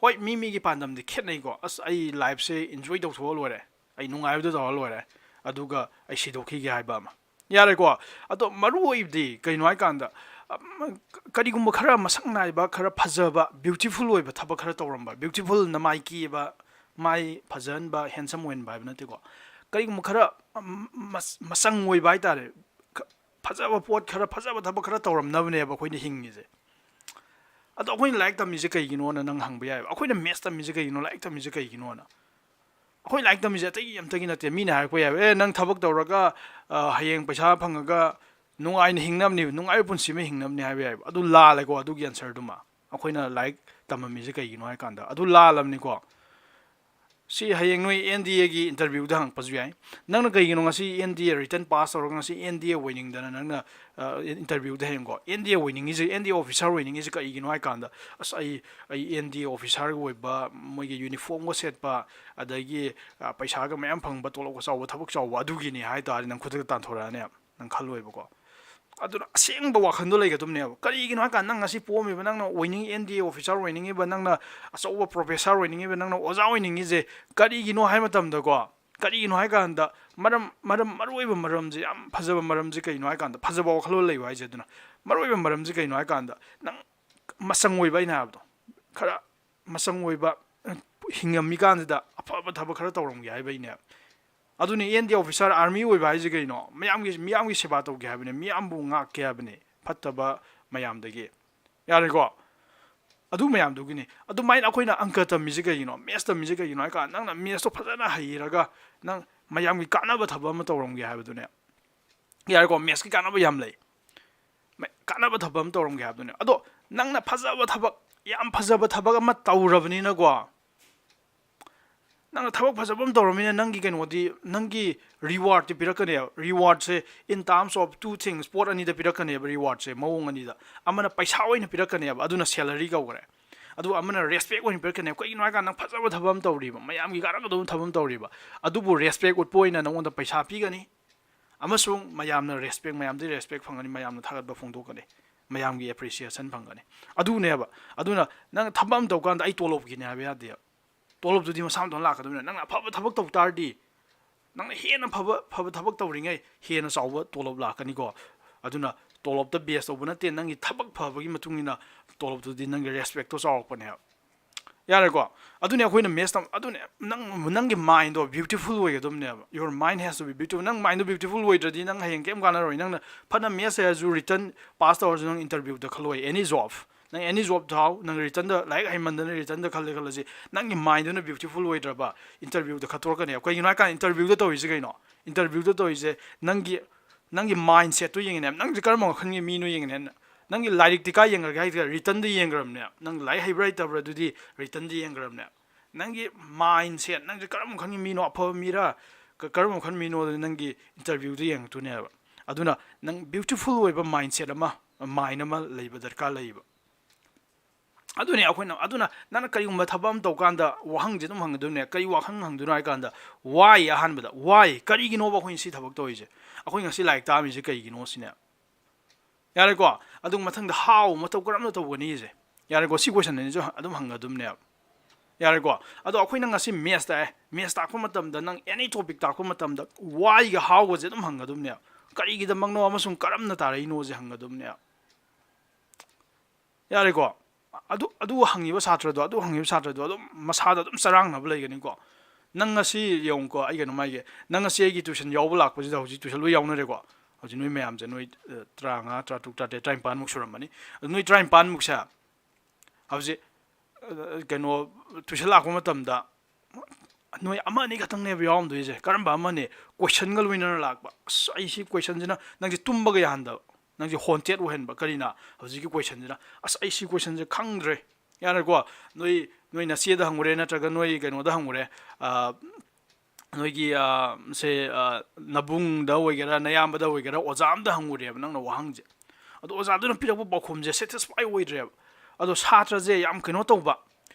ꯍꯣꯏ, ꯃꯤ ꯃꯤꯒꯤ ꯄꯥꯟꯗꯝꯗꯤ ꯈꯦꯠꯅꯩꯀꯣ꯫ "ꯑꯁ, ꯑꯩ lifeꯁꯦ enjoy ꯇꯧꯊꯣꯛꯑ ꯂꯣꯏꯔꯦ, ꯑꯩ ꯅꯨꯡꯉꯥꯏꯕꯗꯣ ꯇꯧꯔ ꯂꯣꯏꯔꯦ, ꯑꯗꯨꯒ ꯑꯩ ꯁꯤꯗꯣꯛꯈꯤꯒꯦ" ꯍꯥꯏꯕ ꯑꯃ꯫ ꯌꯥꯔꯦꯀꯣ? ꯑꯗꯣ ꯃꯔꯨ ꯑꯣꯏꯕꯗꯤ ꯀꯩꯅꯣ ꯍꯥꯏꯀꯥꯟꯗ, ꯑꯝ, ꯀꯔꯤꯒꯨꯝꯕ ꯈꯔ ꯃꯁꯛ ꯅꯥꯏꯕ, ꯈꯔ ꯐꯖꯕ, beautiful ꯑꯣꯏꯕ ꯊꯕꯛ ꯈꯔ ꯇꯧꯔꯝꯕ, beautifulꯅ ꯃꯥꯏ ꯀꯦꯕ, ꯃꯥꯏ ꯐꯖꯍꯟꯕ, handsome ꯑꯣꯏꯍꯟꯕ ꯍꯥꯏꯕ ꯅꯠꯇꯦꯀꯣ꯫ ꯀꯔꯤꯒꯨꯝꯕ ꯈꯔ, ꯑꯝ, ꯃꯁ-, ꯃꯆꯪ ꯑꯣꯏꯕ ꯍꯥꯏꯇꯥꯔꯦ, ꯈ-, ꯐꯖꯕ ꯄꯣꯠ ꯈꯔ, ꯐꯖꯕ ꯊꯕꯛ ꯈꯔ ꯇꯧꯔꯝꯅꯕꯅꯦꯕ ꯑꯩꯈꯣꯏꯅ ꯍꯤꯡꯉꯤꯁꯦ꯫ ꯑꯗꯣ ꯑꯩꯈꯣꯏꯅ ꯂꯥꯏꯔꯤꯛ ꯇꯝꯃꯤꯁꯦ ꯀꯩꯒꯤꯅꯣꯅ ꯅꯪ ꯍꯪꯕ ꯌꯥꯏꯕ꯫ ꯑꯩꯈꯣꯏꯅ maths ꯇꯝꯃꯤꯁꯦ ꯀꯩꯒꯤꯅꯣ, ꯂꯥꯏꯔꯤꯛ ꯇꯝꯃꯤꯁꯦ ꯀꯩꯒꯤꯅꯣꯅ? ꯑꯩꯈꯣꯏ ꯂꯥꯏꯔꯤꯛ ꯇꯝꯃꯤꯁꯦ ꯑꯇꯩꯒꯤ ꯑꯝꯇꯒꯤ ꯅꯠꯇꯦ꯫ ꯃꯤꯅ ꯍꯥꯏꯔꯛꯄ ꯌꯥꯏꯕ, "ꯑꯦ, ꯅꯪ ꯊꯕꯛ ꯇꯧꯔꯒ, ꯑ, ꯍꯌꯦꯡ ꯄꯩꯁꯥ ꯐꯪꯉꯒ ꯅꯨꯡꯉꯥꯏꯅ ꯍꯤꯡꯅꯕꯅꯤ, ꯅꯨꯡꯉꯥꯏꯕ ꯄꯨꯟꯁꯤ ꯑꯃ ꯍꯤꯡꯅꯕꯅꯤ" ꯍꯥꯏꯕ ꯌꯥꯏꯕ꯫ ꯑꯗꯨ ꯂꯥꯜꯂꯦꯀꯣ, ꯑꯗꯨꯒꯤ answerꯗꯨꯃ꯫ ꯑꯩꯈꯣꯏꯅ ꯂꯥꯏꯔꯤꯛ ꯇꯝꯃꯝꯃꯤꯁꯦ ꯀꯩꯒꯤꯅꯣ ꯍꯥꯏ ꯀꯥꯟꯗ, ꯑꯗꯨ ꯂꯥꯜꯂꯕꯅꯤꯀꯣ꯫ ꯁꯤ ꯍꯌꯦꯡ ꯅꯣꯏ NDAꯒꯤ interviewꯗ ꯍꯪꯉꯛꯄꯁꯨ ꯌꯥꯏ꯫ ꯅꯪꯅ ꯀꯩꯒꯤꯅꯣ ꯉꯁꯤ NDA written pass ꯇꯧꯔꯒ ꯉꯁꯤ NDA ꯑꯣꯏꯅꯤꯡꯗꯅ ꯅꯪꯅ, ꯑ, interviewꯗ ꯍꯌꯦꯡꯀꯣ, "NDA ꯑꯣꯏꯅꯤꯡꯉꯤꯁꯦ, NDA officer ꯑꯣꯏꯅꯤꯡꯉꯤꯁꯦ ꯀꯩꯒꯤꯅꯣ?" ꯍꯥꯏ ꯀꯥꯟꯗ, "ꯑꯁ, ꯑꯩ, ꯑꯩ NDA officerꯒ ꯑꯣꯏꯕ, ꯃꯣꯏꯒꯤ uniformꯒ ꯁꯦꯠꯄ, ꯑꯗꯒꯤ, ꯑ, ꯄꯩꯁꯥꯒ ꯃꯌꯥꯝ ꯐꯪꯕ, ꯇꯣꯂꯣꯞꯀ ꯆꯥꯎꯕ, ꯊꯕꯛ ꯆꯥꯎꯕ ꯑꯗꯨꯒꯤꯅꯤ" ꯍꯥꯏ ꯇꯥꯔꯗꯤ ꯅꯪ ꯈꯨꯗꯛꯇ ꯇꯥꯟꯊꯣꯔꯛꯑꯅꯦꯕ꯫ ꯅꯪ ꯈꯜꯂꯣꯏꯕꯀꯣ꯫ ꯑꯗꯨꯅ ꯑꯁꯦꯡꯕ ꯋꯥꯈꯜꯗꯣ ꯂꯩꯒꯗꯕꯅꯦꯕ꯫ ꯀꯔꯤꯒꯤꯅꯣ ꯍꯥꯏ ꯀꯥꯟꯗ ꯅꯪ ꯉꯁꯤ ꯄꯣꯛꯑꯝꯃꯤꯕ, ꯅꯪꯅ ꯑꯣꯏꯅꯤꯡꯉꯤ, NDA officer ꯑꯣꯏꯅꯤꯡꯉꯤꯕ, ꯅꯪꯅ ꯑꯆꯧꯕ professor ꯑꯣꯏꯅꯤꯡꯉꯤꯕ, ꯅꯪꯅ ꯑꯣꯖꯥ ꯑꯣꯏꯅꯤꯡꯉꯤꯁꯦ ꯀꯔꯤꯒꯤꯅꯣ ꯍꯥꯏ ꯃꯇꯝꯗꯀꯣ, ꯀꯔꯤꯒꯤꯅꯣ ꯍꯥꯏ ꯀꯥꯟꯗ ꯃꯔꯝ, ꯃꯔꯝ, ꯃꯔꯨꯑꯣꯏꯕ ꯃꯔꯝꯁꯦ, ꯌꯥꯝ ꯐꯖꯕ ꯃꯔꯝꯁꯦ ꯀꯩꯅꯣ ꯍꯥꯏ ꯀꯥꯟꯗ, ꯐꯖꯕ ꯋꯥꯈꯜꯂꯣꯟ ꯂꯩꯕ ꯍꯥꯏꯁꯦ, ꯑꯗꯨꯅ ꯃꯔꯨꯑꯣꯏꯕ ꯃꯔꯝꯁꯦ ꯀꯩꯅꯣ ꯍꯥꯏ ꯀꯥꯟꯗ, ꯅꯪ ꯃꯆꯪ ꯑꯣꯏꯕ, ꯑꯩꯅ ꯍꯥꯏꯕꯗꯣ, ꯈꯔ ꯃꯆꯪ ꯑꯣꯏꯕ, ꯍꯤꯡꯉꯝꯃꯤꯀꯥꯟꯁꯤꯗ ꯑꯐꯕ ꯊꯕꯛ ꯈꯔ ꯇꯧꯔꯝꯒꯦ ꯍꯥꯏꯕꯩꯅꯦ꯫ ꯑꯗꯨꯅꯤ, NDA officer, army ꯑꯣꯏꯕ ꯍꯥꯏꯁꯦ ꯀꯩꯅꯣ? ꯃꯤꯌꯥꯝꯒꯤ, ꯃꯤꯌꯥꯝꯒꯤ ꯁꯦꯕꯥ ꯇꯧꯒꯦ ꯍꯥꯏꯕꯅꯤ, ꯃꯤꯌꯥꯝꯕꯨ ꯉꯥꯛꯀꯦ ꯍꯥꯏꯕꯅꯤ, ꯐꯠꯇꯕ ꯃꯌꯥꯝꯗꯒꯤ꯫ ꯌꯥꯔꯦꯀꯣ? ꯑꯗꯨ ꯃꯌꯥꯝꯗꯨꯒꯤꯅꯤ꯫ ꯑꯗꯨꯃꯥꯏꯅ ꯑꯩꯈꯣꯏꯅ ꯑꯪꯀ ꯇꯝꯃꯤꯁꯦ ꯀꯩꯒꯤꯅꯣ? Maths ꯇꯝꯃꯤꯁꯦ ꯀꯩꯒꯤꯅꯣ ꯍꯥꯏ ꯀꯥꯟꯗ, ꯅꯪꯅ mathsꯇꯣ ꯐꯖꯅ ꯍꯩꯔꯒ ꯅꯪ ꯃꯌꯥꯝꯒꯤ ꯀꯥꯟꯅꯕ ꯊꯕꯛ ꯑꯃ ꯇꯧꯔꯝꯒꯦ ꯍꯥꯏꯕꯗꯨꯅꯦ꯫ ꯌꯥꯔꯦꯀꯣ? Mathsꯀꯤ ꯀꯥꯟꯅꯕ ꯌꯥꯝ ꯂꯩ꯫ ꯀꯥꯟꯅꯕ ꯊꯕꯛ ꯑꯃ ꯇꯧꯔꯝꯒꯦ ꯍꯥꯏꯕꯗꯨꯅꯦ꯫ ꯑꯗꯣ ꯅꯪꯅ ꯐꯖꯕ ꯊꯕꯛ, ꯌꯥꯝ ꯐꯖꯕ ꯊꯕꯛ ꯑꯃ ꯇꯧꯔꯕꯅꯤꯅꯀꯣ, ꯅꯪꯅ ꯊꯕꯛ ꯐꯖꯕ ꯑꯃ ꯇꯧꯔꯕꯅꯤꯅ ꯅꯪꯒꯤ ꯀꯩꯅꯣꯗꯤ, ꯅꯪꯒꯤ rewardꯇꯤ ꯄꯤꯔꯛꯀꯅꯦꯕ꯫ Rewardꯁꯦ in terms of two things, ꯄꯣꯠ ꯑꯅꯤꯗ ꯄꯤꯔꯛꯀꯅꯦꯕ rewardꯁꯦ, ꯃꯑꯣꯡ ꯑꯅꯤꯗ꯫ ꯑꯃꯅ ꯄꯩꯁꯥ ꯑꯣꯏꯅ ꯄꯤꯔꯛꯀꯅꯦꯕ, ꯑꯗꯨꯅ salary ꯀꯧꯈ꯭ꯔꯦ꯫ ꯑꯗꯨꯒ ꯑꯃꯅ respect ꯑꯣꯏꯅ ꯄꯤꯔꯛꯀꯅꯦꯕ꯫ ꯀꯩꯒꯤꯅꯣ ꯍꯥꯏꯀꯥꯟꯗ ꯅꯪ ꯐꯖꯕ ꯊꯕꯛ ꯑꯃ ꯇꯧꯔꯤꯕ, ꯃꯌꯥꯝꯒꯤ ꯀꯥꯟꯅꯒꯗꯕ ꯊꯕꯛ ꯑꯃ ꯇꯧꯔꯤꯕ, ꯑꯗꯨꯕꯨ respect ꯎꯠꯄ ꯑꯣꯏꯅ ꯅꯉꯣꯟꯗ ꯄꯩꯁꯥ ꯄꯤꯒꯅꯤ꯫ ꯑꯃꯁꯨꯡ ꯃꯌꯥꯝꯅ respect, ꯃꯌꯥꯝꯗꯒꯤ respect ꯐꯪꯒꯅꯤ, ꯃꯌꯥꯝꯅ ꯊꯥꯒꯠꯄ ꯐꯣꯡꯗꯣꯛꯀꯅꯤ, ꯃꯌꯥꯝꯒꯤ appreciation ꯐꯪꯒꯅꯤ꯫ ꯑꯗꯨꯅꯦꯕ꯫ ꯑꯗꯨꯅ ꯅꯪ ꯊꯕꯛ ꯑꯃ ꯇꯧꯀꯥꯟꯗ ꯑꯩ ꯇꯣꯂꯣꯞꯀꯤꯅꯦ ꯍꯥꯏꯕ ꯌꯥꯗꯦꯕ꯫ ꯇꯣꯂꯣꯞꯇꯨꯗꯤ ꯃꯁꯥ ꯃꯊꯟꯇ ꯂꯥꯛꯀꯗꯕꯅꯤꯅ, ꯅꯪꯅ ꯑꯐꯕ ꯊꯕꯛ ꯇꯧ ꯇꯥꯔꯗꯤ, ꯅꯪꯅ ꯍꯦꯟꯅ ꯐꯕ, ꯐꯕ ꯊꯕꯛ ꯇꯧꯔꯤꯉꯩ ꯍꯦꯟꯅ ꯆꯥꯎꯕ ꯇꯣꯂꯣꯞ ꯂꯥꯛꯀꯅꯤꯀꯣ꯫ ꯑꯗꯨꯅ ꯇꯣꯂꯣꯞꯇ base ꯇꯧꯕ ꯅꯠꯇꯦ, ꯅꯪꯒꯤ ꯊꯕꯛ ꯐꯕꯒꯤ ꯃꯇꯨꯡ ꯏꯟꯅ ꯇꯣꯂꯣꯞꯇꯨꯗꯤ ꯅꯪꯒꯤ respectꯇꯣ ꯆꯥꯎꯔꯛꯄꯅꯦꯕ꯫ ꯌꯥꯔꯦꯀꯣ? ꯑꯗꯨꯅꯦ ꯑꯩꯈꯣꯏꯅ maths ꯇꯝ-, ꯑꯗꯨꯅꯦ ꯅꯪ, ꯅꯪꯒꯤ mindꯗꯣ beautiful ꯑꯣꯏꯒꯗꯕꯅꯦꯕ꯫ Your mind has to be beautiful. ꯅꯪ mindꯗꯣ beautiful ꯑꯣꯏꯗ꯭ꯔꯗꯤ ꯅꯪ ꯍꯌꯦꯡ ꯀꯩꯝ ꯀꯥꯟꯅꯔꯣꯏ꯫ ꯅꯪꯅ ꯐꯅ maths ꯍꯩꯔꯁꯨ, written pass ꯇꯧꯔꯁꯨ, ꯅꯪ interviewꯗ ꯈꯜꯂꯣꯏ, any job꯫ ꯅꯪ any job ꯊꯥꯎ, ꯅꯪ writtenꯗ, ꯂꯥꯏꯔꯤꯛ ꯍꯩꯃꯟꯗꯅ writtenꯗ ꯈꯜꯂꯦ ꯈꯜꯂꯁꯤ, ꯅꯪꯒꯤ mindꯗꯨꯅ beautiful ꯑꯣꯏꯗ꯭ꯔꯕ, interviewꯗ ꯈꯠꯇꯣꯔꯛꯀꯅꯦꯕ꯫ ꯀꯩꯒꯤꯅꯣ ꯍꯥꯏꯀꯥꯟꯗ interviewꯗ ꯇꯧꯔꯤꯁꯦ ꯀꯩꯅꯣ? Interviewꯗ ꯇꯧꯔꯤꯁꯦ ꯅꯪꯒꯤ, ꯅꯪꯒꯤ mindsetꯇꯣ ꯌꯦꯡꯉꯤꯅꯦꯕ꯫ ꯅꯪꯁꯦ ꯀꯔꯝꯕ ꯃꯈꯜꯒꯤ ꯃꯤꯅꯣ ꯌꯦꯡꯉꯤꯅꯦ꯫ ꯅꯪꯒꯤ ꯂꯥꯏꯔꯤꯛꯇꯤ ꯀꯥꯏ ꯌꯦꯡꯈ꯭ꯔꯒꯦ ꯍꯥꯏꯗꯤ writtenꯗ ꯌꯦꯡꯈ꯭ꯔꯕꯅꯦ꯫ ꯅꯪ ꯂꯥꯏꯔꯤꯛ ꯍꯩꯕ꯭ꯔꯥ ꯍꯩꯇꯕ꯭ꯔꯥ ꯑꯗꯨꯗꯤ writtenꯗ ꯌꯦꯡꯈ꯭ꯔꯕꯅꯦ꯫ ꯅꯪꯒꯤ mindset, ꯅꯪꯁꯦ ꯀꯔꯝꯕ ꯃꯈꯜꯒꯤ ꯃꯤꯅꯣ, ꯑꯐꯕ ꯃꯤꯔꯥ, ꯀ-, ꯀꯔꯝꯕ ꯃꯈꯜ ꯃꯤꯅꯣ, ꯑꯗꯨꯗꯤ ꯅꯪꯒꯤ interviewꯗ ꯌꯦꯡꯉꯛꯇꯣꯏꯅꯦꯕ꯫ ꯑꯗꯨꯅ ꯅꯪ beautiful ꯑꯣꯏꯕ mindset ꯑꯃ, mind ꯑꯃ ꯂꯩꯕ ꯗꯔꯀꯥꯔ ꯂꯩꯌꯦꯕ꯫ ꯑꯗꯨꯅꯦ ꯑꯩꯈꯣꯏꯅ, ꯑꯗꯨꯅ ꯅꯪꯅ ꯀꯔꯤꯒꯨꯝꯕ ꯊꯕꯛ ꯑꯃ ꯇꯧꯀꯥꯟꯗ ꯋꯥꯍꯪꯁꯦ ꯑꯗꯨꯝ ꯍꯪꯒꯗꯣꯏꯅꯦ꯫ ꯀꯔꯤ ꯋꯥꯍꯪ ꯍꯪꯗꯣꯏꯅꯣ ꯍꯥꯏ ꯀꯥꯟꯗ, why? ꯑꯍꯥꯟꯕꯗ why, ꯀꯔꯤꯒꯤꯅꯣꯕ ꯑꯩꯈꯣꯏꯅ ꯁꯤ ꯊꯕꯛ ꯇꯧꯔꯤꯁꯦ? ꯑꯩꯈꯣꯏ ꯉꯁꯤ ꯂꯥꯏꯔꯤꯛ ꯇꯥꯛꯑꯝꯃꯤꯁꯦ ꯀꯩꯒꯤꯅꯣ ꯁꯤꯅꯦ꯫ ꯌꯥꯔꯦꯀꯣ? ꯑꯗꯨꯒ ꯃꯊꯪꯗ how, ꯃꯇꯧ ꯀꯔꯝꯅ ꯇꯧꯒꯅꯤ ꯁꯦ꯫ ꯌꯥꯔꯦꯀꯣ? ꯁꯤ question ꯑꯅꯤꯁꯨ ꯑꯗꯨꯝ ꯍꯪꯒꯗꯕꯅꯦꯕ꯫ ꯌꯥꯔꯦꯀꯣ? ꯑꯗꯣ ꯑꯩꯈꯣꯏꯅ ꯉꯁꯤ maths ꯇꯥꯛꯑꯦ꯫ Maths ꯇꯥꯛꯄ ꯃꯇꯝꯗ ꯅꯪ any topic ꯇꯥꯛꯄ ꯃꯇꯝꯗ whyꯒ howꯒꯁꯦ ꯑꯗꯨꯝ ꯍꯪꯒꯗꯕꯅꯦꯕ꯫ ꯀꯔꯤꯒꯤꯗꯃꯛꯅꯣ ꯑꯃꯁꯨꯡ ꯀꯔꯝꯅ ꯇꯥꯔꯛꯏꯅꯣꯁꯦ ꯍꯪꯒꯗꯕꯅꯦꯕ꯫ ꯌꯥꯔꯦꯀꯣ? ꯑꯗꯨ, ꯑꯗꯨ ꯍꯪꯉꯤꯕ ꯁꯥꯇ꯭ꯔꯗꯣ, ꯑꯗꯨ ꯍꯪꯉꯤꯕ ꯁꯥꯇ꯭ꯔꯗꯣ ꯑꯗꯨꯝ ꯃꯁꯥꯗ ꯑꯗꯨꯝ ꯆꯔꯥꯡꯅꯕ ꯂꯩꯒꯅꯤꯀꯣ꯫ ꯅꯪ ꯉꯁꯤ ꯌꯦꯡꯉꯨꯀꯣ, ꯑꯩ ꯀꯩꯅꯣꯝ ꯍꯥꯏꯒꯦ꯫ ꯅꯪ ꯉꯁꯤ ꯑꯩꯒꯤ tuition ꯌꯥꯎꯕ ꯂꯥꯛꯄꯁꯤꯗ ꯍꯧꯖꯤꯛ tuition ꯂꯣꯏ ꯌꯥꯎꯅꯔꯦꯀꯣ꯫ ꯍꯧꯖꯤꯛ ꯅꯣꯏ ꯃꯌꯥꯝꯁꯦ ꯅꯣꯏ, ꯑ, ꯇꯔꯥꯃꯉꯥ, ꯇꯔꯥꯇꯔꯨꯛ, ꯇꯔꯥꯇꯔꯦꯠ, ꯇꯔꯥꯅꯤꯄꯥꯟꯃꯨꯛ ꯁꯨꯔꯝꯃꯅꯤ꯫ ꯑꯗꯨ ꯅꯣꯏ ꯇꯔꯥꯅꯤꯄꯥꯟꯃꯨꯛꯁꯦ ꯍꯧꯖꯤꯛ, ꯑ, ꯀꯩꯅꯣ, tuition ꯂꯥꯛꯄ ꯃꯇꯝꯗ ꯅꯣꯏ ꯑꯃ ꯑꯅꯤ ꯈꯛꯇꯪꯅꯦꯕ ꯌꯥꯎꯔꯝꯗꯣꯏꯁꯦ꯫ ꯀꯔꯝꯕ ꯑꯃꯅꯤ? Questionꯒ ꯂꯣꯏꯅꯅ ꯂꯥꯛꯄ꯫ "ꯑꯁ, ꯑꯩ ꯁꯤ questionꯁꯤꯅ", ꯅꯪꯁꯦ ꯇꯨꯝꯕꯒ ꯌꯥꯍꯟꯗꯕ꯫ ꯅꯪꯁꯦ haunted ꯑꯣꯏꯍꯟꯕ꯫ ꯀꯔꯤꯅ? ꯍꯧꯖꯤꯛꯀꯤ questionꯁꯤꯅ, "ꯑꯁ, ꯑꯩ ꯁꯤ questionꯁꯦ ꯈꯪꯗ꯭ꯔꯦ"꯫ ꯌꯥꯔꯦꯀꯣ, ꯅꯣꯏ, ꯅꯣꯏ ꯅꯆꯦꯗ ꯍꯪꯉꯨꯔꯦ, ꯅꯠꯇ꯭ꯔꯒ ꯅꯣꯏ ꯀꯩꯅꯣꯗ ꯍꯪꯉꯨꯔꯦ, ꯑ, ꯅꯣꯏꯒꯤ, ꯑ, ꯁꯦ, ꯑ, ꯅꯕꯨꯡꯗ ꯑꯣꯏꯒꯦꯔꯥ, ꯅꯌꯥꯝꯕꯗ ꯑꯣꯏꯒꯦꯔꯥ, ꯑꯣꯖꯥ ꯑꯝꯗ ꯍꯪꯉꯨꯔꯦꯕ ꯅꯪꯅ ꯋꯥꯍꯪꯁꯦ꯫ ꯑꯗꯣ ꯑꯣꯖꯥꯗꯨꯅ ꯄꯤꯔꯛꯄ ꯄꯥꯎꯈꯨꯝꯁꯦ satisfy ꯑꯣꯏꯗ꯭ꯔꯦꯕ꯫ ꯑꯗꯣ ꯁꯥꯇ꯭ꯔꯁꯦ ꯌꯥꯝ ꯀꯩꯅꯣ ꯇꯧꯕ,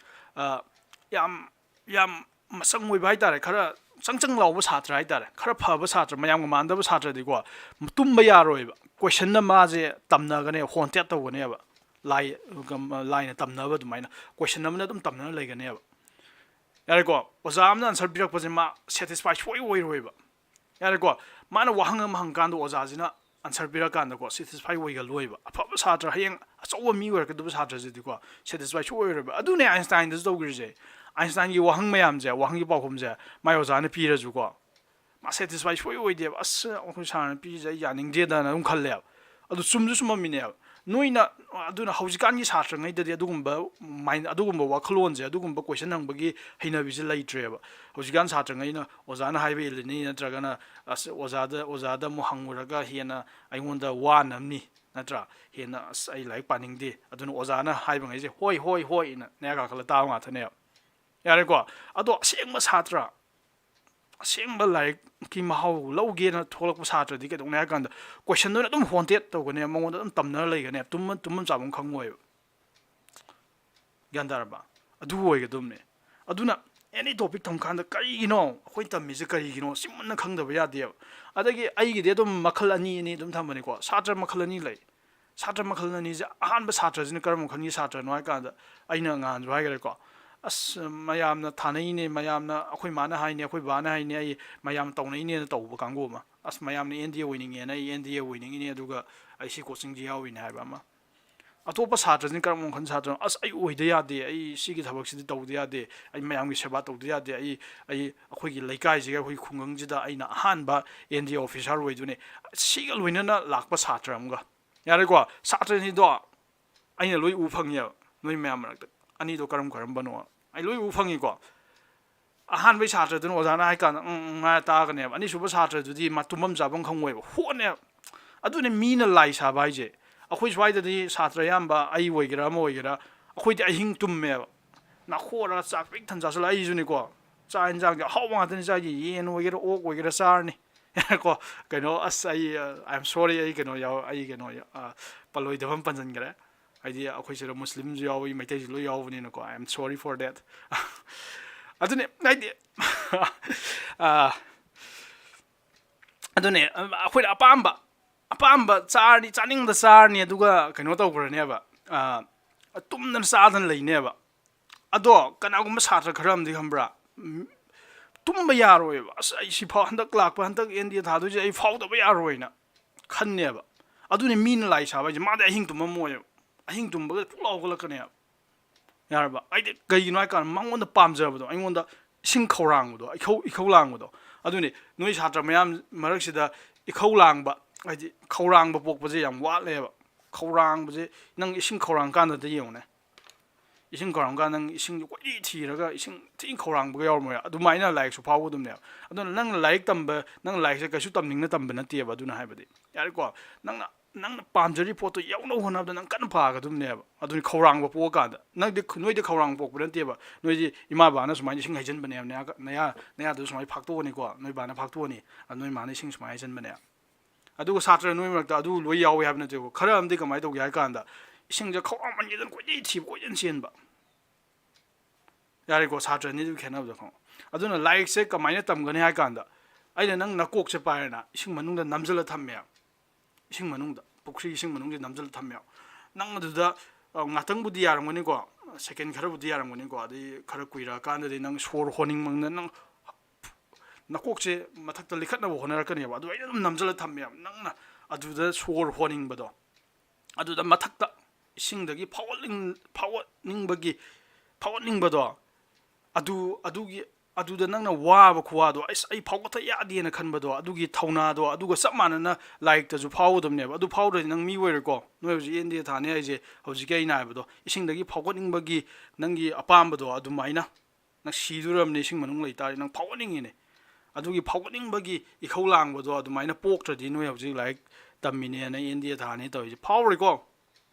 ꯑ, ꯌꯥꯝ, ꯌꯥꯝ ꯃꯆꯪ ꯑꯣꯏꯕ ꯍꯥꯏꯇꯥꯔꯦ, ꯈꯔ ꯆꯪ ꯆꯪ ꯂꯥꯎꯕ ꯁꯥꯇ꯭ꯔ ꯍꯥꯏꯇꯥꯔꯦ, ꯈꯔ ꯐꯕ ꯁꯥꯇ꯭ꯔ, ꯃꯌꯥꯝꯒ ꯃꯥꯟꯅꯗꯕ ꯁꯥꯇ꯭ꯔꯗꯤꯀꯣ, ꯇꯨꯝꯕ ꯌꯥꯔꯣꯏꯕ꯫ Questionꯅ ꯃꯥꯁꯦ ꯇꯝꯅꯒꯅꯦꯕ, haunted ꯇꯧꯒꯅꯦꯕ꯫ ꯂꯥꯏ, ꯂꯥꯏꯅ ꯇꯝꯅꯕ ꯑꯗꯨꯃꯥꯏꯅ question ꯑꯃꯅ ꯑꯗꯨꯝ ꯇꯝꯅꯔ ꯂꯩꯒꯅꯦꯕ꯫ ꯌꯥꯔꯦꯀꯣ, ꯑꯣꯖꯥ ꯑꯃꯅ answer ꯄꯤꯔꯛꯄꯁꯦ ꯃꯥ satisfy ꯁꯨꯡꯑꯣꯏ ꯑꯣꯏꯔꯣꯏꯕ꯫ ꯌꯥꯔꯦꯀꯣ, ꯃꯥꯅ ꯋꯥꯍꯪ ꯑꯃ ꯍꯪꯀꯥꯟꯗ ꯑꯣꯖꯥꯁꯤꯅ answer ꯄꯤꯔꯀꯥꯟꯗꯀꯣ satisfy ꯑꯣꯏꯒꯜꯂꯣꯏꯕ꯫ ꯑꯐꯕ ꯁꯥꯇ꯭ꯔ, ꯍꯌꯦꯡ ꯑꯆꯧꯕ ꯃꯤ ꯑꯣꯏꯔꯛꯀꯗꯕ ꯁꯥꯇ꯭ꯔꯁꯤꯗꯤꯀꯣ satisfy ꯁꯨꯡꯑꯣꯏ ꯑꯣꯏꯔꯣꯏꯕ꯫ ꯑꯗꯨꯅꯦ Einsteinꯗꯁꯨ ꯇꯧꯈ꯭ꯔꯤꯁꯦ꯫ Einsteinꯒꯤ ꯋꯥꯍꯪ ꯃꯌꯥꯝꯁꯦ, ꯋꯥꯍꯪꯒꯤ ꯄꯥꯎꯈꯨꯝꯁꯦ ꯃꯥꯏ ꯑꯣꯖꯥꯅ ꯄꯤꯔꯁꯨꯀꯣ, ꯃꯥ satisfy ꯁꯨꯡꯑꯣꯏ ꯑꯣꯏꯗꯦꯕ꯫ "ꯑꯁ, ꯑꯩꯈꯣꯏ ꯁꯥꯔꯅ ꯄꯤꯔꯤꯁꯦ ꯑꯩ ꯌꯥꯅꯤꯡꯗꯦꯗꯅ" ꯑꯗꯨꯝ ꯈꯜꯂꯦꯕ꯫ ꯑꯗꯨ ꯆꯨꯝꯁꯨ ꯆꯨꯝꯃꯝꯃꯤꯅꯦꯕ꯫ ꯅꯣꯏꯅ, ꯑꯗꯨꯅ ꯍꯧꯖꯤꯛꯀꯥꯟꯒꯤ ꯁꯥꯇ꯭ꯔꯉꯩꯗꯗꯤ ꯑꯗꯨꯒꯨꯝꯕ mind, ꯑꯗꯨꯒꯨꯝꯕ ꯋꯥꯈꯜꯂꯣꯟꯁꯦ, ꯑꯗꯨꯒꯨꯝꯕ question ꯍꯪꯕꯒꯤ ꯍꯩꯅꯕꯤꯁꯦ ꯂꯩꯇ꯭ꯔꯦꯕ꯫ ꯍꯧꯖꯤꯛꯀꯥꯟ ꯁꯥꯇ꯭ꯔꯉꯩꯅ ꯑꯣꯖꯥꯅ ꯍꯥꯏꯕ ꯏꯜꯂꯅꯤ, ꯅꯠꯇ꯭ꯔꯒꯅ, "ꯑꯁ, ꯑꯣꯖꯥꯗ, ꯑꯣꯖꯥꯗ ꯑꯃꯨꯛ ꯍꯪꯉꯨꯔꯒ ꯍꯦꯟꯅ ꯑꯩꯉꯣꯟꯗ ꯋꯥꯅꯕꯅꯤ", ꯅꯠꯇ꯭ꯔꯥ? "ꯍꯦꯟꯅ, ꯑꯁ, ꯑꯩ ꯂꯥꯏꯔꯤꯛ ꯄꯥꯅꯤꯡꯗꯦ"꯫ ꯑꯗꯨꯅ ꯑꯣꯖꯥꯅ ꯍꯥꯏꯕꯉꯩꯁꯦ "ꯍꯣꯏ, ꯍꯣꯏ, ꯍꯣꯏ"ꯅ ꯅꯌꯥ ꯀꯥꯈꯠꯂ ꯇꯥꯕ ꯉꯥꯛꯇꯅꯦꯕ꯫ ꯌꯥꯔꯦꯀꯣ? ꯑꯗꯣ ꯑꯁꯦꯡꯕ ꯁꯥꯇ꯭ꯔ, ꯑꯁꯦꯡꯕ ꯂꯥꯏꯔꯤꯛꯀꯤ ꯃꯍꯥꯎ ꯂꯧꯒꯦꯅ ꯊꯣꯛꯂꯛꯄ ꯁꯥꯇ꯭ꯔꯗꯤ ꯀꯩꯗꯧꯅꯤ ꯍꯥꯏ ꯀꯥꯟꯗ questionꯗꯨꯅ ꯑꯗꯨꯝ haunted ꯇꯧꯒꯅꯦꯕ, ꯃꯉꯣꯟꯗ ꯑꯗꯨꯝ ꯇꯝꯅꯔ ꯂꯩꯒꯅꯦꯕ, ꯇꯨꯝꯐꯝ, ꯇꯨꯝꯐꯝ ꯆꯥꯐꯝ ꯈꯪꯉꯣꯏꯕ꯫ ꯒ꯭ꯌꯥꯟ ꯇꯥꯔꯕ? ꯑꯗꯨ ꯑꯣꯏꯒꯗꯕꯅꯦ꯫ ꯑꯗꯨꯅ any topic ꯇꯝꯀꯥꯟꯗ ꯀꯔꯤꯒꯤꯅꯣ, ꯑꯩꯈꯣꯏ ꯇꯝꯃꯤꯁꯦ ꯀꯔꯤꯒꯤꯅꯣ, ꯁꯤ ꯃꯨꯟꯅ ꯈꯪꯗꯕ ꯌꯥꯗꯦꯕ꯫ ꯑꯗꯒꯤ ꯑꯩꯒꯤꯗꯤ ꯑꯗꯨꯝ ꯃꯈꯜ ꯑꯅꯤ, ꯑꯅꯤ ꯑꯗꯨꯝ ꯊꯝꯕꯅꯤꯀꯣ꯫ ꯁꯥꯇ꯭ꯔ ꯃꯈꯜ ꯑꯅꯤ ꯂꯩ꯫ ꯁꯥꯇ꯭ꯔ ꯃꯈꯜ ꯑꯅꯤꯁꯦ, ꯑꯍꯥꯟꯕ ꯁꯥꯇ꯭ꯔꯁꯤꯅ ꯀꯔꯝꯕ ꯃꯈꯜꯒꯤ ꯁꯥꯇ꯭ꯔꯅꯣ ꯍꯥꯏ ꯀꯥꯟꯗ, ꯑꯩꯅ ꯉꯍꯥꯟꯁꯨ ꯍꯥꯏꯈ꯭ꯔꯦꯀꯣ, "ꯑꯁ, ꯃꯌꯥꯝꯅ ꯊꯥꯅꯩꯅꯦ, ꯃꯌꯥꯝꯅ, ꯑꯩꯈꯣꯏ ꯃꯥꯅ ꯍꯥꯏꯅꯦ, ꯑꯩꯈꯣꯏ ꯕꯥꯅ ꯍꯥꯏꯅꯦ, ꯑꯩ ꯃꯌꯥꯝ ꯇꯧꯅꯩꯅꯦꯅ" ꯇꯧꯕ ꯀꯥꯡꯕꯨ ꯑꯃ꯫ "ꯑꯁ, ꯃꯌꯥꯝꯅ ꯑꯦꯟ ꯗꯤ ꯑꯦ ꯑꯣꯏꯅꯤꯡꯉꯦꯅ ꯑꯩ ꯑꯦꯟ ꯗꯤ ꯑꯦ ꯑꯣꯏꯅꯤꯡꯉꯤꯅꯦ, ꯑꯗꯨꯒ ꯑꯩ ꯁꯤ coachingꯁꯤ ꯌꯥꯎꯔꯤꯅꯦ" ꯍꯥꯏꯕ ꯑꯃ꯫ ꯑꯇꯣꯞꯄ ꯁꯥꯇ꯭ꯔꯁꯤꯅ ꯀꯔꯝꯕ ꯃꯈꯜ ꯁꯥꯇ꯭ꯔꯅꯣ? "ꯑꯁ, ꯑꯩ ꯑꯣꯏꯗ ꯌꯥꯗꯦ, ꯑꯩ ꯁꯤꯒꯤ ꯊꯕꯛꯁꯤꯗꯤ ꯇꯧꯗ ꯌꯥꯗꯦ, ꯑꯩ ꯃꯌꯥꯝꯒꯤ ꯁꯦꯕꯥ ꯇꯧꯗ ꯌꯥꯗꯦ, ꯑꯩ, ꯑꯩ ꯑꯩꯈꯣꯏꯒꯤ ꯂꯩꯀꯥꯏꯁꯤꯒ ꯑꯩꯈꯣꯏꯒꯤ ꯈꯨꯡꯒꯪꯁꯤꯗ ꯑꯩꯅ ꯑꯍꯥꯟꯕ ꯑꯦꯟ ꯗꯤ ꯑꯦ officer ꯑꯣꯏꯗꯣꯏꯅꯦ"꯫ ꯁꯤꯒ ꯂꯣꯏꯅꯅ ꯂꯥꯛꯄ ꯁꯥꯇ꯭ꯔ ꯑꯃꯒ꯫ ꯌꯥꯔꯦꯀꯣ? ꯁꯥꯇ꯭ꯔ ꯑꯅꯤꯗꯣ ꯑꯩꯅ ꯂꯣꯏ ꯎ ꯐꯪꯉꯦꯕ, ꯅꯣꯏ ꯃꯌꯥꯝ ꯃꯔꯛꯇ꯫ ꯑꯅꯤꯗꯣ ꯀꯔꯝ ꯀꯔꯝꯕꯅꯣ ꯑꯩ ꯂꯣꯏ ꯎ ꯐꯪꯉꯤꯀꯣ꯫ ꯑꯍꯥꯟꯕꯩ ꯁꯥꯇ꯭ꯔꯗꯨꯅ ꯑꯣꯖꯥꯅ ꯍꯥꯏ ꯀꯥꯟꯗ "ꯎꯝ, ꯎꯝ" ꯍꯥꯏꯔ ꯇꯥꯒꯅꯦꯕ꯫ ꯑꯅꯤꯁꯨꯕ ꯁꯥꯇ꯭ꯔꯗꯨꯗꯤ ꯃꯥ ꯇꯨꯝꯐꯝ ꯆꯥꯐꯝ ꯈꯪꯉꯣꯏꯕ, ꯍꯣꯠꯅꯦꯕ꯫ ꯑꯗꯨꯅꯦ ꯃꯤꯅ ꯂꯥꯏ ꯁꯥꯕ ꯍꯥꯏꯁꯦ꯫ ꯑꯩꯈꯣꯏ ꯁ꯭ꯋꯥꯏꯗꯗꯤ ꯁꯥꯇ꯭ꯔ ꯑꯌꯥꯝꯕ, ꯑꯩ ꯑꯣꯏꯒꯦꯔꯥ ꯑꯃ ꯑꯣꯏꯒꯦꯔꯥ, ꯑꯩꯈꯣꯏꯗꯤ ꯑꯍꯤꯡ ꯇꯨꯝꯃꯦꯕ꯫ ꯅꯥꯈꯣꯔꯒ ꯆꯥꯛ ꯄꯤꯛ ꯊꯟ ꯆꯥꯁꯤꯜꯂ, ꯑꯩꯁꯨꯅꯤꯀꯣ, ꯆꯥꯛ ꯌꯦꯟꯁꯥꯡꯁꯦ ꯑꯍꯥꯎꯕ ꯉꯥꯛꯇꯅꯤ ꯆꯥꯏꯁꯦ, ꯌꯦꯟ ꯑꯣꯏꯒꯦꯔꯥ ꯑꯣꯛ ꯑꯣꯏꯒꯦꯔꯥ ꯆꯥꯔꯅꯤ꯫ ꯀꯣ, ꯀꯩꯅꯣ, ꯑꯁ, ꯑꯩ, I am sorry, ꯑꯩ ꯀꯩꯅꯣ ꯌꯥꯎ-, ꯑꯩ ꯀꯩꯅꯣ, ꯑ, ꯄꯜꯂꯣꯏꯗꯕ ꯑꯃ ꯄꯟꯁꯤꯟꯈ꯭ꯔꯦ꯫ ꯍꯥꯏꯗꯤ ꯑꯩꯈꯣꯏ ꯁꯤꯗ ꯃꯨꯁꯂꯤꯝꯁꯨ ꯌꯥꯎꯏ, ꯃꯩꯇꯩꯁꯨ ꯂꯣꯏ ꯌꯥꯎꯕꯅꯤꯅꯀꯣ, I am sorry for that꯫ ꯑꯗꯨꯅꯦ ꯍꯥꯏꯗꯤ, ꯑ, ꯑꯗꯨꯅꯦ, ꯑꯩꯈꯣꯏꯅ ꯑꯄꯥꯝꯕ, ꯑꯄꯥꯝꯕ ꯆꯥꯔꯅꯤ, ꯆꯥꯅꯤꯡꯕ ꯆꯥꯔꯅꯤ, ꯑꯗꯨꯒ ꯀꯩꯅꯣ ꯇꯧꯈ꯭ꯔꯅꯦꯕ, ꯑ, ꯇꯨꯝꯗꯅ ꯆꯥꯗꯅ ꯂꯩꯅꯦꯕ꯫ ꯑꯗꯣ ꯀꯅꯥꯒꯨꯝꯕ ꯁꯥꯇ꯭ꯔ ꯈꯔ ꯑꯃꯗꯤ ꯈꯪꯕ꯭ꯔꯥ, ꯎꯝ, ꯇꯨꯝꯕ ꯌꯥꯔꯣꯏꯕ꯫ "ꯑꯁ, ꯑꯩ ꯁꯤ ꯐꯥꯎ, ꯍꯟꯗꯛ ꯂꯥꯛꯄ, ꯍꯟꯗꯛ ꯑꯦꯟ ꯗꯤ ꯑꯦ ꯊꯥꯗꯣꯏꯁꯦ ꯑꯩ ꯐꯥꯎꯗꯕ ꯌꯥꯔꯣꯏꯅ" ꯈꯟꯅꯦꯕ꯫ ꯑꯗꯨꯅꯤ ꯃꯤꯅ ꯂꯥꯏ ꯁꯥꯕ ꯍꯥꯏꯁꯦ꯫ ꯃꯥꯗꯤ ꯑꯍꯤꯡ ꯇꯨꯝꯃꯝꯃꯣꯏꯕ, ꯑꯍꯤꯡ ꯇꯨꯝꯕꯒ ꯄꯨꯛ ꯂꯥꯎ ꯍꯧꯒꯠꯂꯛꯀꯅꯦꯕ꯫ ꯌꯥꯔꯕ? ꯍꯥꯏꯗꯤ ꯀꯩꯒꯤꯅꯣ ꯍꯥꯏ ꯀꯥꯟꯗ ꯃꯉꯣꯟꯗ ꯄꯥꯝꯖꯕꯗꯣ, ꯑꯩꯉꯣꯟꯗ ꯏꯁꯤꯡ ꯈꯧꯔꯥꯡꯕꯗꯣ, ꯏꯈꯧ, ꯏꯈꯧ ꯂꯥꯡꯕꯗꯣ꯫ ꯑꯗꯨꯅꯤ ꯅꯣꯏ ꯁꯥꯇ꯭ꯔ ꯃꯌꯥꯝ ꯃꯔꯛꯁꯤꯗ ꯏꯈꯧ ꯂꯥꯡꯕ, ꯍꯥꯏꯗꯤ ꯈꯧꯔꯥꯡꯕ ꯄꯣꯛꯄꯁꯦ ꯌꯥꯝ ꯋꯥꯠꯂꯦꯕ꯫ ꯈꯧꯔꯥꯡꯕꯁꯦ, ꯅꯪ ꯏꯁꯤꯡ ꯈꯧꯔꯥꯡ ꯀꯥꯟꯗꯗ ꯌꯦꯡꯉꯨꯅꯦ꯫ ꯏꯁꯤꯡ ꯈꯧꯔꯥꯡ ꯀꯥꯟꯗ ꯅꯪ ꯏꯁꯤꯡ ꯀꯣꯏꯊꯤ ꯊꯤꯔꯒ ꯏꯁꯤꯡ ꯊꯤ ꯈꯧꯔꯥꯡꯕꯒ ꯌꯥꯎꯔꯝꯃꯣꯏ꯫ ꯑꯗꯨꯃꯥꯏꯅ ꯂꯥꯏꯔꯤꯛꯁꯨ ꯐꯥꯎꯒꯗꯕꯅꯦꯕ꯫ ꯑꯗꯨꯅ ꯅꯪꯅ ꯂꯥꯏꯔꯤꯛ ꯇꯝꯕ, ꯅꯪ ꯂꯥꯏꯔꯤꯛꯁꯦ ꯀꯩꯁꯨ ꯇꯝꯅꯤꯡꯅ ꯇꯝꯕ ꯅꯠꯇꯦꯕ꯫ ꯑꯗꯨꯅ ꯍꯥꯏꯕꯗꯤ, ꯌꯥꯔꯦꯀꯣ, ꯅꯪꯅ, ꯅꯪꯅ ꯄꯥꯝꯖꯔꯤ ꯄꯣꯠꯇꯣ ꯌꯧꯅꯕ ꯍꯣꯠꯅꯕꯗ ꯅꯪ ꯀꯟꯅ ꯄꯥꯒꯗꯕꯅꯦꯕ꯫ ꯑꯗꯨꯅꯤ ꯈꯧꯔꯥꯡꯕ ꯄꯣꯛꯑꯀꯥꯟꯗ꯫ ꯅꯪꯗꯤ, ꯅꯣꯏꯗꯤ ꯈꯧꯔꯥꯡꯕ ꯄꯣꯛꯄ ꯅꯠꯇꯦꯕ꯫ ꯅꯣꯏꯗꯤ ꯏꯃꯥ ꯕꯥꯅ ꯁꯨꯃꯥꯏꯅ ꯏꯁꯤꯡ ꯍꯩꯖꯤꯟꯕꯅꯦꯕ, ꯅꯌꯥ, ꯅꯌꯥ, ꯅꯌꯥꯗꯨ ꯁꯨꯃꯥꯏꯅ ꯐꯥꯛꯇꯣꯛꯑꯅꯤꯀꯣ, ꯅꯣꯏ ꯕꯥꯅ ꯐꯥꯛꯇꯣꯛꯑꯅꯤ, ꯑꯗꯨ ꯅꯣꯏ ꯃꯥꯅ ꯏꯁꯤꯡ ꯁꯨꯃꯥꯏꯅ ꯍꯩꯖꯤꯟꯕꯅꯦ꯫ ꯑꯗꯨꯒ ꯁꯥꯇ꯭ꯔ ꯅꯣꯏ ꯃꯔꯛꯇ ꯑꯗꯨ ꯂꯣꯏ ꯌꯥꯎꯋꯦ ꯍꯥꯏꯕ ꯅꯠꯇꯦꯀꯣ꯫ ꯈꯔ ꯑꯃꯗꯤ ꯀꯃꯥꯏꯅ ꯇꯧꯒꯦ ꯍꯥꯏ ꯀꯥꯟꯗ, ꯏꯁꯤꯡꯁꯦ ꯈꯧꯔꯥꯡꯃꯟꯈꯤꯗꯅ ꯀꯣꯏꯆꯦꯟ ꯊꯤꯕ, ꯀꯣꯏꯆꯦꯟ ꯆꯦꯟꯕ꯫ ꯌꯥꯔꯦꯀꯣ, ꯁꯥꯇ꯭ꯔ ꯑꯅꯤꯗꯨꯒꯤ ꯈꯦꯠꯅꯕꯗꯣ ꯈꯪꯉꯣ꯫ ꯑꯗꯨꯅ ꯂꯥꯏꯔꯤꯛꯁꯦ ꯀꯃꯥꯏꯅ ꯇꯝꯒꯅꯤ ꯍꯥꯏ ꯀꯥꯟꯗ, ꯑꯩꯅ ꯅꯪ ꯅꯀꯣꯛꯁꯦ ꯄꯥꯏꯔꯦꯅ ꯏꯁꯤꯡ ꯃꯅꯨꯡꯗ ꯅꯝꯁꯤꯜꯂ ꯊꯝꯃꯦ꯫ ꯏꯁꯤꯡ ꯃꯅꯨꯡꯗ, ꯄꯨꯈ꯭ꯔꯤ ꯏꯁꯤꯡ ꯃꯅꯨꯡꯁꯦ ꯅꯝꯁꯤꯜꯂ ꯊꯝꯃꯦ꯫ ꯅꯪ ꯑꯗꯨꯗ, ꯑ, ꯉꯥꯛꯇꯪꯕꯨꯗꯤ ꯌꯥꯔꯝꯒꯅꯤꯀꯣ, ꯁꯦꯀꯦꯟ ꯈꯔꯕꯨꯗꯤ ꯌꯥꯔꯝꯒꯅꯤꯀꯣ, ꯑꯗꯩ ꯈꯔ ꯀꯨꯏꯔꯛꯑꯀꯥꯟꯗꯗꯤ ꯅꯪ ꯁꯣꯔ ꯍꯣꯟꯅꯤꯡꯃꯟꯗꯅ ꯅꯪ ꯅꯀꯣꯛꯁꯦ ꯃꯊꯛꯇ ꯂꯤꯈꯠꯅꯕ ꯍꯣꯠꯅꯔꯛꯀꯅꯦꯕ꯫ ꯑꯗꯨ ꯑꯩꯅ ꯑꯗꯨꯝ ꯅꯝꯁꯤꯜꯂ ꯊꯝꯃꯦꯕ꯫ ꯅꯪꯅ ꯑꯗꯨꯗ ꯁꯣꯔ ꯍꯣꯟꯅꯤꯡꯕꯗꯣ, ꯑꯗꯨꯗ ꯃꯊꯛꯇ ꯏꯁꯤꯡꯗꯒꯤ ꯐꯥꯎꯒꯠꯅꯤꯡ-, ꯐꯥꯎꯒꯠꯅꯤꯡꯕꯒꯤ, ꯐꯥꯎꯒꯠꯅꯤꯡꯕꯗꯣ, ꯑꯗꯨ, ꯑꯗꯨꯒꯤ, ꯑꯗꯨꯗ ꯅꯪꯅ ꯋꯥꯕ ꯈꯨꯋꯥꯗꯣ, "ꯑꯁ, ꯑꯩ ꯐꯥꯎꯒꯠꯇ ꯌꯥꯗꯦꯅ" ꯈꯟꯕꯗꯣ, ꯑꯗꯨꯒꯤ ꯊꯧꯅꯥꯗꯣ, ꯑꯗꯨꯒ ꯆꯞ ꯃꯥꯟꯅꯅ ꯂꯥꯏꯔꯤꯛꯇꯁꯨ ꯐꯥꯎꯒꯗꯕꯅꯦꯕ꯫ ꯑꯗꯨ ꯐꯥꯎꯗ꯭ꯔꯗꯤ ꯅꯪ ꯃꯤ ꯑꯣꯏꯔꯣꯏꯀꯣ꯫ ꯅꯣꯏ ꯍꯧꯖꯤꯛ ꯑꯦꯟ ꯗꯤ ꯑꯦ ꯊꯥꯅꯤ ꯍꯥꯏꯁꯦ, ꯍꯧꯖꯤꯛꯀꯤ ꯑꯩꯅ ꯍꯥꯏꯕꯗꯣ, ꯏꯁꯤꯡꯗꯒꯤ ꯐꯥꯎꯒꯠꯅꯤꯡꯕꯒꯤ ꯅꯪꯒꯤ ꯑꯄꯥꯝꯕꯗꯣ, ꯑꯗꯨꯃꯥꯏꯅ ꯅꯪ ꯁꯤꯗꯣꯔꯕꯅꯤ, ꯏꯁꯤꯡ ꯃꯅꯨꯡ ꯂꯩꯇꯥꯔꯗꯤ ꯅꯪ ꯐꯥꯎꯒꯠꯅꯤꯡꯉꯤꯅꯦ꯫ ꯑꯗꯨꯒꯤ ꯐꯥꯎꯒꯠꯅꯤꯡꯕꯒꯤ ꯏꯈꯧ ꯂꯥꯡꯕꯗꯣ ꯑꯗꯨꯃꯥꯏꯅ ꯄꯣꯛꯇ꯭ꯔꯗꯤ ꯅꯣꯏ ꯍꯧꯖꯤꯛ ꯂꯥꯏꯔꯤꯛ ꯇꯝꯃꯤꯅꯦꯅ ꯑꯦꯟ ꯗꯤ ꯑꯦ ꯊꯥꯅꯤ ꯇꯧꯔꯤꯁꯦ꯫ ꯐꯥꯎꯔꯣꯏꯀꯣ꯫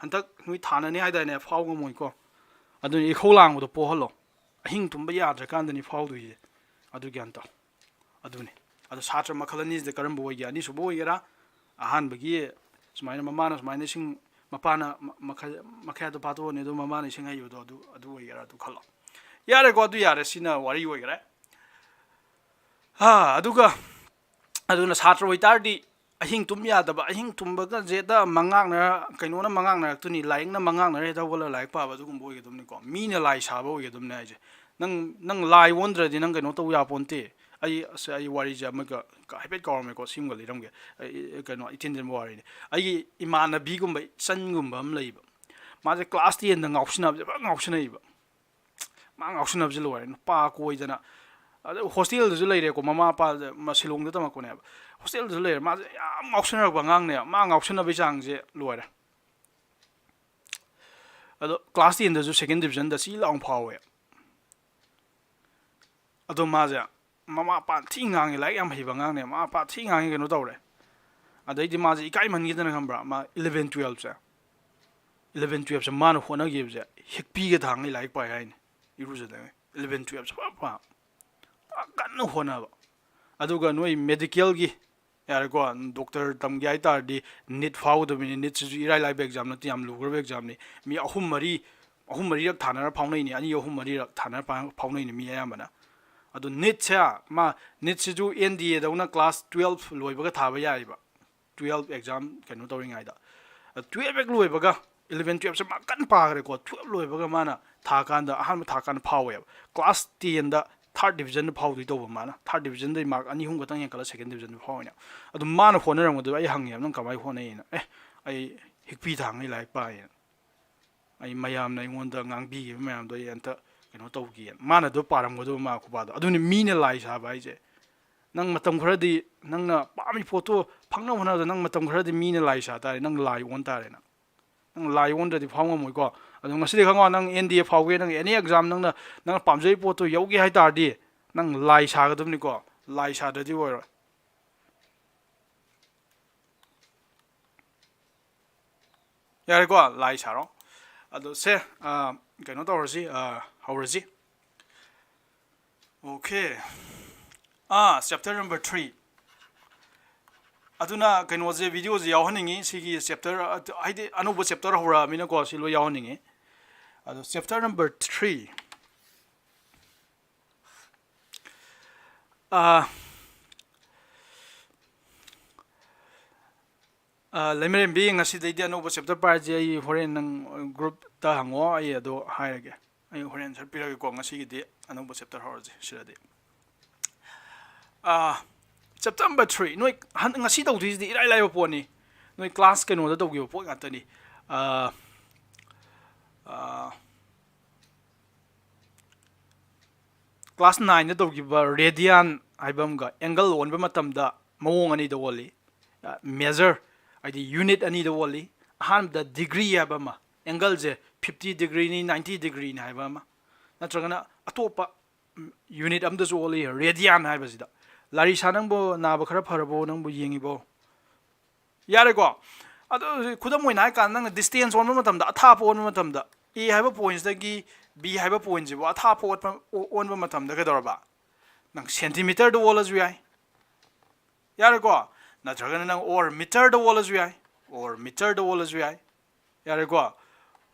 ꯍꯟꯗꯛ ꯅꯣꯏ ꯊꯥꯅꯅꯤ ꯍꯥꯏꯗꯥꯏꯅꯦ? ꯐꯥꯎ ꯉꯝꯃꯣꯏꯀꯣ꯫ ꯑꯗꯨꯅ ꯏꯈꯧ ꯂꯥꯡꯕꯗꯣ ꯄꯣꯛꯍꯜꯂꯣ꯫ ꯑꯍꯤꯡ ꯇꯨꯝꯕ ꯌꯥꯗ꯭ꯔꯀꯥꯟꯗꯅꯤ ꯐꯥꯎꯗꯣꯏꯁꯦ꯫ ꯑꯗꯨ ꯒ꯭ꯌꯥꯟ ꯇꯧ꯫ ꯑꯗꯨꯅꯤ꯫ ꯑꯗꯣ ꯁꯥꯇ꯭ꯔ ꯃꯈꯜ ꯑꯅꯤꯁꯤꯗ ꯀꯔꯝꯕ ꯑꯣꯏꯒꯦ? ꯑꯅꯤꯁꯨꯕ ꯑꯣꯏꯒꯦꯔꯥ? ꯑꯍꯥꯟꯕꯒꯤ ꯁꯨꯃꯥꯏꯅ ꯃꯃꯥꯅ ꯁꯨꯃꯥꯏꯅ ꯏꯁꯤꯡ, ꯃꯄꯥꯅ ꯃ-, ꯃꯈ-, ꯃꯈꯥꯗꯣ ꯐꯥꯠꯇꯣꯛꯑꯅꯤ, ꯑꯗꯨ ꯃꯃꯥꯅ ꯏꯁꯤꯡ ꯍꯩꯕꯗꯣ, ꯑꯗꯨ, ꯑꯗꯨ ꯑꯣꯏꯒꯦꯔꯥ? ꯑꯗꯨ ꯈꯜꯂꯣ꯫ ꯌꯥꯔꯦꯀꯣ, ꯑꯗꯨ ꯌꯥꯔꯦ꯫ ꯁꯤꯅ ꯋꯥꯔꯤ ꯑꯣꯏꯒꯦꯔꯦ꯫ ꯍꯥ, ꯑꯗꯨꯒ, ꯑꯗꯨꯅ ꯁꯥꯇ꯭ꯔ ꯑꯣꯏꯇꯥꯔꯗꯤ ꯑꯍꯤꯡ ꯇꯨꯝ ꯌꯥꯗꯕ, ꯑꯍꯤꯡ ꯇꯨꯝꯕꯒꯁꯦ ꯍꯦꯛꯇ ꯃꯉꯥꯛꯅꯔ-, ꯀꯩꯅꯣꯅ ꯃꯉꯥꯛꯅꯔꯛꯇꯣꯏꯅꯤ, ꯂꯥꯏꯔꯤꯛꯅ ꯃꯉꯥꯛꯅꯔ ꯍꯦꯛꯇ ꯍꯧꯒꯠꯂꯒ ꯂꯥꯏꯔꯤꯛ ꯄꯥꯕ, ꯑꯗꯨꯒꯨꯝꯕ ꯑꯣꯏꯒꯗꯕꯅꯤꯀꯣ꯫ ꯃꯤꯅ ꯂꯥꯏ ꯁꯥꯕ ꯑꯣꯏꯒꯗꯕꯅꯦ ꯍꯥꯏꯁꯦ꯫ ꯅꯪ, ꯅꯪ ꯂꯥꯏ ꯑꯣꯟꯗ꯭ꯔꯗꯤ ꯅꯪ ꯀꯩꯅꯣ ꯇꯧ ꯌꯥꯄꯣꯟꯇꯦ꯫ ꯑꯩ, ꯑꯁ, ꯑꯩ ꯋꯥꯔꯤꯁꯦ ꯑꯃꯒ ꯀ-, ꯍꯥꯏꯐꯦꯠ ꯀꯥꯎꯔꯝꯃꯦꯀꯣ, ꯁꯤꯃꯒ ꯂꯤꯔꯝꯒꯦ꯫ ꯑꯩ, ꯀꯩꯅꯣ, ꯏꯇꯦꯟ ꯇꯦꯟꯕ ꯋꯥꯔꯤꯅꯤ꯫ ꯑꯩꯒꯤ ꯏꯃꯥꯟꯅꯕꯤꯒꯨꯝꯕ, ꯏꯆꯟꯒꯨꯝꯕ ꯑꯃ ꯂꯩꯕ꯫ ꯃꯥꯁꯦ class tenꯗ ꯉꯥꯎꯁꯤꯟꯅꯕꯁꯦ ꯐꯖꯅ ꯉꯥꯎꯁꯤꯟꯅꯩꯕ꯫ ꯃꯥ ꯉꯥꯎꯁꯤꯟꯅꯕꯁꯦ ꯂꯣꯏꯔꯦ꯫ ꯅꯨꯄꯥ ꯀꯣꯏꯗꯅ꯫ ꯑꯗ hostelꯗꯁꯨ ꯂꯩꯔꯦꯀꯣ, ꯃꯃꯥ ꯃꯄꯥ ꯃ-, ꯁꯤꯂꯣꯡꯗ ꯇꯝꯃꯛꯄꯅꯦꯕ꯫ Hostelꯗꯁꯨ ꯂꯩꯔꯦ꯫ ꯃꯥꯁꯦ ꯌꯥꯝ ꯉꯥꯎꯁꯤꯟꯅꯔꯛꯄ ꯑꯉꯥꯡꯅꯦ꯫ ꯃꯥ ꯉꯥꯎꯁꯤꯟꯅꯕꯒꯤ ꯆꯥꯡꯁꯦ ꯂꯣꯏꯔꯦ꯫ ꯑꯗꯣ class tenꯗꯁꯨ second divisionꯗ ꯆꯤ ꯂꯥꯎꯅ ꯐꯥꯎꯋꯦ꯫ ꯑꯗꯣ ꯃꯥꯁꯦ ꯃꯃꯥ ꯃꯄꯥ ꯊꯤ ꯉꯥꯡꯉꯤ, ꯂꯥꯏꯔꯤꯛ ꯌꯥꯝ ꯍꯩꯕ ꯑꯉꯥꯡꯅꯦ, ꯃꯃꯥ ꯃꯄꯥ ꯊꯤ ꯉꯥꯡꯉꯤ, ꯀꯩꯅꯣ ꯇꯧꯔꯦ꯫ ꯑꯗꯩꯗꯤ ꯃꯥꯁꯦ ꯏꯀꯥꯏꯃꯟꯈꯤꯗꯅ, ꯈꯪꯕ꯭ꯔꯥ, ꯃꯥ eleven twelveꯁꯦ, eleven twelveꯁꯦ ꯃꯥꯅ ꯍꯣꯠꯅꯈꯤꯕꯁꯦ, ꯍꯤꯛꯄꯤꯒ ꯊꯥꯡꯉꯩ ꯂꯥꯏꯔꯤꯛ ꯄꯥꯏ ꯍꯥꯏꯅꯤ, ꯏꯔꯨꯖꯗꯉꯩ꯫ Eleven twelveꯁꯦ ꯐꯖ ꯐ-, ꯐ-, ꯀꯟꯅ ꯍꯣꯠꯅꯕ꯫ ꯑꯗꯨꯒ ꯅꯣꯏ medicalꯒꯤ, ꯌꯥꯔꯦꯀꯣ, doctor ꯇꯝꯒꯦ ꯍꯥꯏ ꯇꯥꯔꯗꯤ NEET ꯐꯥꯎꯒꯗꯕꯅꯤ꯫ NEETꯁꯤꯁꯨ ꯏꯔꯥꯏ ꯂꯥꯏꯕ exam ꯅꯠꯇꯦ, ꯌꯥꯝ ꯂꯨꯈ꯭ꯔꯕ examꯅꯤ꯫ ꯃꯤ ꯑꯍꯨꯝ ꯃꯔꯤ, ꯑꯍꯨꯝ ꯃꯔꯤꯔꯛ ꯊꯥꯅꯔ ꯐꯥꯎꯅꯩꯅꯤ, ꯑꯅꯤ ꯑꯍꯨꯝ ꯃꯔꯤꯔꯛ ꯊꯥꯅꯔ ꯐꯥꯎ-, ꯐꯥꯎꯅꯩꯅꯤ ꯃꯤ ꯑꯌꯥꯝꯕꯅ꯫ ꯑꯗꯣ NEETꯁꯦ, ꯃꯥ, NEETꯁꯤꯁꯨ NDAꯗꯧꯅ class twelve ꯂꯣꯏꯕꯒ ꯊꯥꯕ ꯌꯥꯏꯑꯕ, twelve exam ꯀꯩꯅꯣ ꯇꯧꯔꯤꯉꯩꯗ꯫ ꯑꯗꯣ twelve ꯍꯦꯛ ꯂꯣꯏꯕꯒ, eleven twelveꯁꯦ ꯃꯥ ꯀꯟꯅ ꯄꯥꯈ꯭ꯔꯦꯀꯣ, twelve ꯂꯣꯏꯕꯒ ꯃꯥꯅ ꯊꯥꯀꯥꯟꯗ, ꯑꯍꯥꯟꯕ ꯊꯥꯀꯥꯟꯗ ꯐꯥꯎꯋꯦꯕ꯫ Class tenꯗ third divisionꯗ ꯐꯥꯎꯗꯣꯏ ꯇꯧꯕ ꯃꯥꯅ, third divisionꯗꯩ mark ꯑꯅꯤ ꯑꯍꯨꯝ ꯈꯛꯇꯪ ꯍꯦꯟꯀꯠꯂ second divisionꯗ ꯐꯥꯎꯋꯤꯅꯦ꯫ ꯑꯗꯣ ꯃꯥꯅ ꯍꯣꯠꯅꯔꯝꯒꯗꯕ ꯑꯩ ꯍꯪꯉꯦꯕ, "ꯅꯪ ꯀꯃꯥꯏꯅ ꯍꯣꯠꯅꯩꯅ?" "ꯑꯦ, ꯑꯩ ꯍꯤꯛꯄꯤ ꯊꯥꯡꯉꯩ ꯂꯥꯏꯔꯤꯛ ꯄꯥꯏꯌꯦꯅ꯫ ꯑꯩ ꯃꯌꯥꯝꯅ ꯑꯩꯉꯣꯟꯗ ꯉꯥꯡꯕꯤꯈꯤꯕ ꯃꯌꯥꯝꯗꯣ ꯑꯩ ꯑꯝꯇ ꯀꯩꯅꯣ ꯇꯧꯈꯤꯒꯦꯅ"꯫ ꯃꯥꯅ ꯑꯗꯨ ꯄꯥꯔꯝꯒꯗꯕ ꯃꯥ ꯈꯨꯄꯥꯗꯣ꯫ ꯑꯗꯨꯅꯤ ꯃꯤꯅ ꯂꯥꯏ ꯁꯥꯕ ꯍꯥꯏꯁꯦ꯫ ꯅꯪ ꯃꯇꯝ ꯈꯔꯗꯤ ꯅꯪꯅ ꯄꯥꯝꯃꯤ ꯄꯣꯠꯇꯣ ꯐꯪꯅꯕ ꯍꯣꯠꯅꯕꯗ ꯅꯪ ꯃꯇꯝ ꯈꯔꯗꯤ ꯃꯤꯅ ꯂꯥꯏ ꯁꯥ ꯇꯥꯔꯦ, ꯅꯪ ꯂꯥꯏ ꯑꯣꯟ ꯇꯥꯔꯦ ꯅꯪ꯫ ꯅꯪ ꯂꯥꯏ ꯑꯣꯟꯗ꯭ꯔꯗꯤ ꯐꯥꯎ ꯉꯝꯃꯣꯏꯀꯣ꯫ ꯑꯗꯣ ꯉꯁꯤꯗꯤ ꯈꯪꯉꯣ, ꯅꯪ NDA ꯐꯥꯎꯒꯦ, ꯅꯪ any exam ꯅꯪꯅ, ꯅꯪꯅ ꯄꯥꯝꯖꯔꯤꯕ ꯄꯣꯠꯇꯣ ꯌꯧꯒꯦ ꯍꯥꯏ ꯇꯥꯔꯗꯤ ꯅꯪ ꯂꯥꯏ ꯁꯥꯒꯗꯕꯅꯤꯀꯣ, ꯂꯥꯏ ꯁꯥꯗ꯭ꯔꯗꯤ ꯑꯣꯏꯔꯣꯏ꯫ ꯌꯥꯔꯦꯀꯣ, ꯂꯥꯏ ꯁꯥꯔꯣ꯫ ꯑꯗꯣ ꯁꯦ, ꯑ, ꯀꯩꯅꯣ ꯇꯧꯔꯁꯤ, ꯑ, ꯍꯧꯔꯁꯤ꯫ Okay. ꯑꯥ, chapter number three. ꯑꯗꯨꯅ ꯀꯩꯅꯣꯁꯦ, videoꯁꯦ ꯌꯥꯎꯍꯟꯅꯤꯡꯉꯤ꯫ ꯁꯤꯒꯤ chapter, ꯑ, ꯍꯥꯏꯗꯤ ꯑꯅꯧꯕ chapter ꯍꯧꯔꯛꯑꯃꯤꯅꯀꯣ, ꯁꯤ ꯂꯣꯏ ꯌꯥꯎꯍꯟꯅꯤꯡꯉꯤ꯫ ꯑꯗꯣ chapter number three. ꯑꯥ, ꯑꯥ, ꯂꯩꯃꯔꯦꯝꯕꯤ, ꯉꯁꯤꯗꯩꯗꯤ ꯑꯅꯧꯕ chapter ꯄꯥꯔꯁꯦ꯫ ꯑꯩ ꯍꯣꯔꯦꯟ ꯅꯪ groupꯇ ꯍꯪꯉꯣ, ꯑꯩ ꯑꯗꯣ ꯍꯥꯏꯔꯒꯦ꯫ ꯑꯩ ꯍꯣꯔꯦꯟ answer ꯄꯤꯔꯒꯦꯀꯣ꯫ ꯉꯁꯤꯒꯤꯗꯤ ꯑꯅꯧꯕ chapter ꯍꯧꯔꯁꯦ ꯁꯤꯗꯗꯤ꯫ ꯑꯥ, chapter number three, ꯅꯣꯏ ꯍꯟ-, ꯉꯁꯤ ꯇꯧꯗꯣꯏꯁꯤꯗꯤ ꯏꯔꯥꯏ ꯂꯥꯏꯕ ꯄꯣꯠꯅꯤ꯫ ꯅꯣꯏ class ꯀꯩꯅꯣꯗ ꯇꯧꯈꯤꯕ ꯄꯣꯠ ꯉꯥꯛꯇꯅꯤ꯫ ꯑꯥ, ꯑꯥ, class nineꯗ ꯇꯧꯈꯤꯕ radian ꯍꯥꯏꯕ ꯑꯃꯒ, angle ꯑꯣꯟꯕ ꯃꯇꯝꯗ ꯃꯑꯣꯡ ꯑꯅꯤꯗ ꯑꯣꯜꯂꯤ꯫ ꯑ, measure, ꯍꯥꯏꯗꯤ unit ꯑꯅꯤꯗ ꯑꯣꯜꯂꯤ꯫ ꯑꯍꯥꯟꯕꯗ degree ꯍꯥꯏꯕ ꯑꯃ, angleꯁꯦ fifty degreeꯅꯤ, ninety degreeꯅꯤ ꯍꯥꯏꯕ ꯑꯃ, ꯅꯠꯇ꯭ꯔꯒꯅ ꯑꯇꯣꯞꯄ, ꯎꯝ, unit ꯑꯃꯗꯁꯨ ꯑꯣꯜꯂꯤ, radian ꯍꯥꯏꯕꯁꯤꯗ꯫ ꯂꯥꯔꯤꯁꯥ, ꯅꯪꯕꯨ ꯅꯥꯕ ꯈꯔ ꯐꯔꯕꯣ? ꯅꯪꯕꯨ ꯌꯦꯡꯉꯤꯕꯣ? ꯌꯥꯔꯦꯀꯣ? ꯑꯗꯣ ꯍꯧꯖꯤꯛ ꯈꯨꯗꯝ ꯑꯣꯏꯅ ꯍꯥꯏ ꯀꯥꯟꯗ, ꯅꯪꯅ distance ꯑꯣꯟꯕ ꯃꯇꯝꯗ, ꯑꯊꯥꯞꯄ ꯑꯣꯟꯕ ꯃꯇꯝꯗ, A ꯍꯥꯏꯕ pointꯁꯤꯗꯒꯤ B ꯍꯥꯏꯕ pointꯁꯤꯕꯨ ꯑꯊꯥꯞꯄ ꯑꯣꯠꯄ-, ꯑꯣ-, ꯑꯣꯟꯕ ꯃꯇꯝꯗ ꯀꯩꯗꯧꯔꯕ? ꯅꯪ centimeterꯗ ꯑꯣꯜꯂꯁꯨ ꯌꯥꯏ꯫ ꯌꯥꯔꯦꯀꯣ? ꯅꯠꯇ꯭ꯔꯒꯅ ꯅꯪ or meterꯗ ꯑꯣꯜꯂꯁꯨ ꯌꯥꯏ꯫ Or meterꯗ ꯑꯣꯜꯂꯁꯨ ꯌꯥꯏ꯫ ꯌꯥꯔꯦꯀꯣ?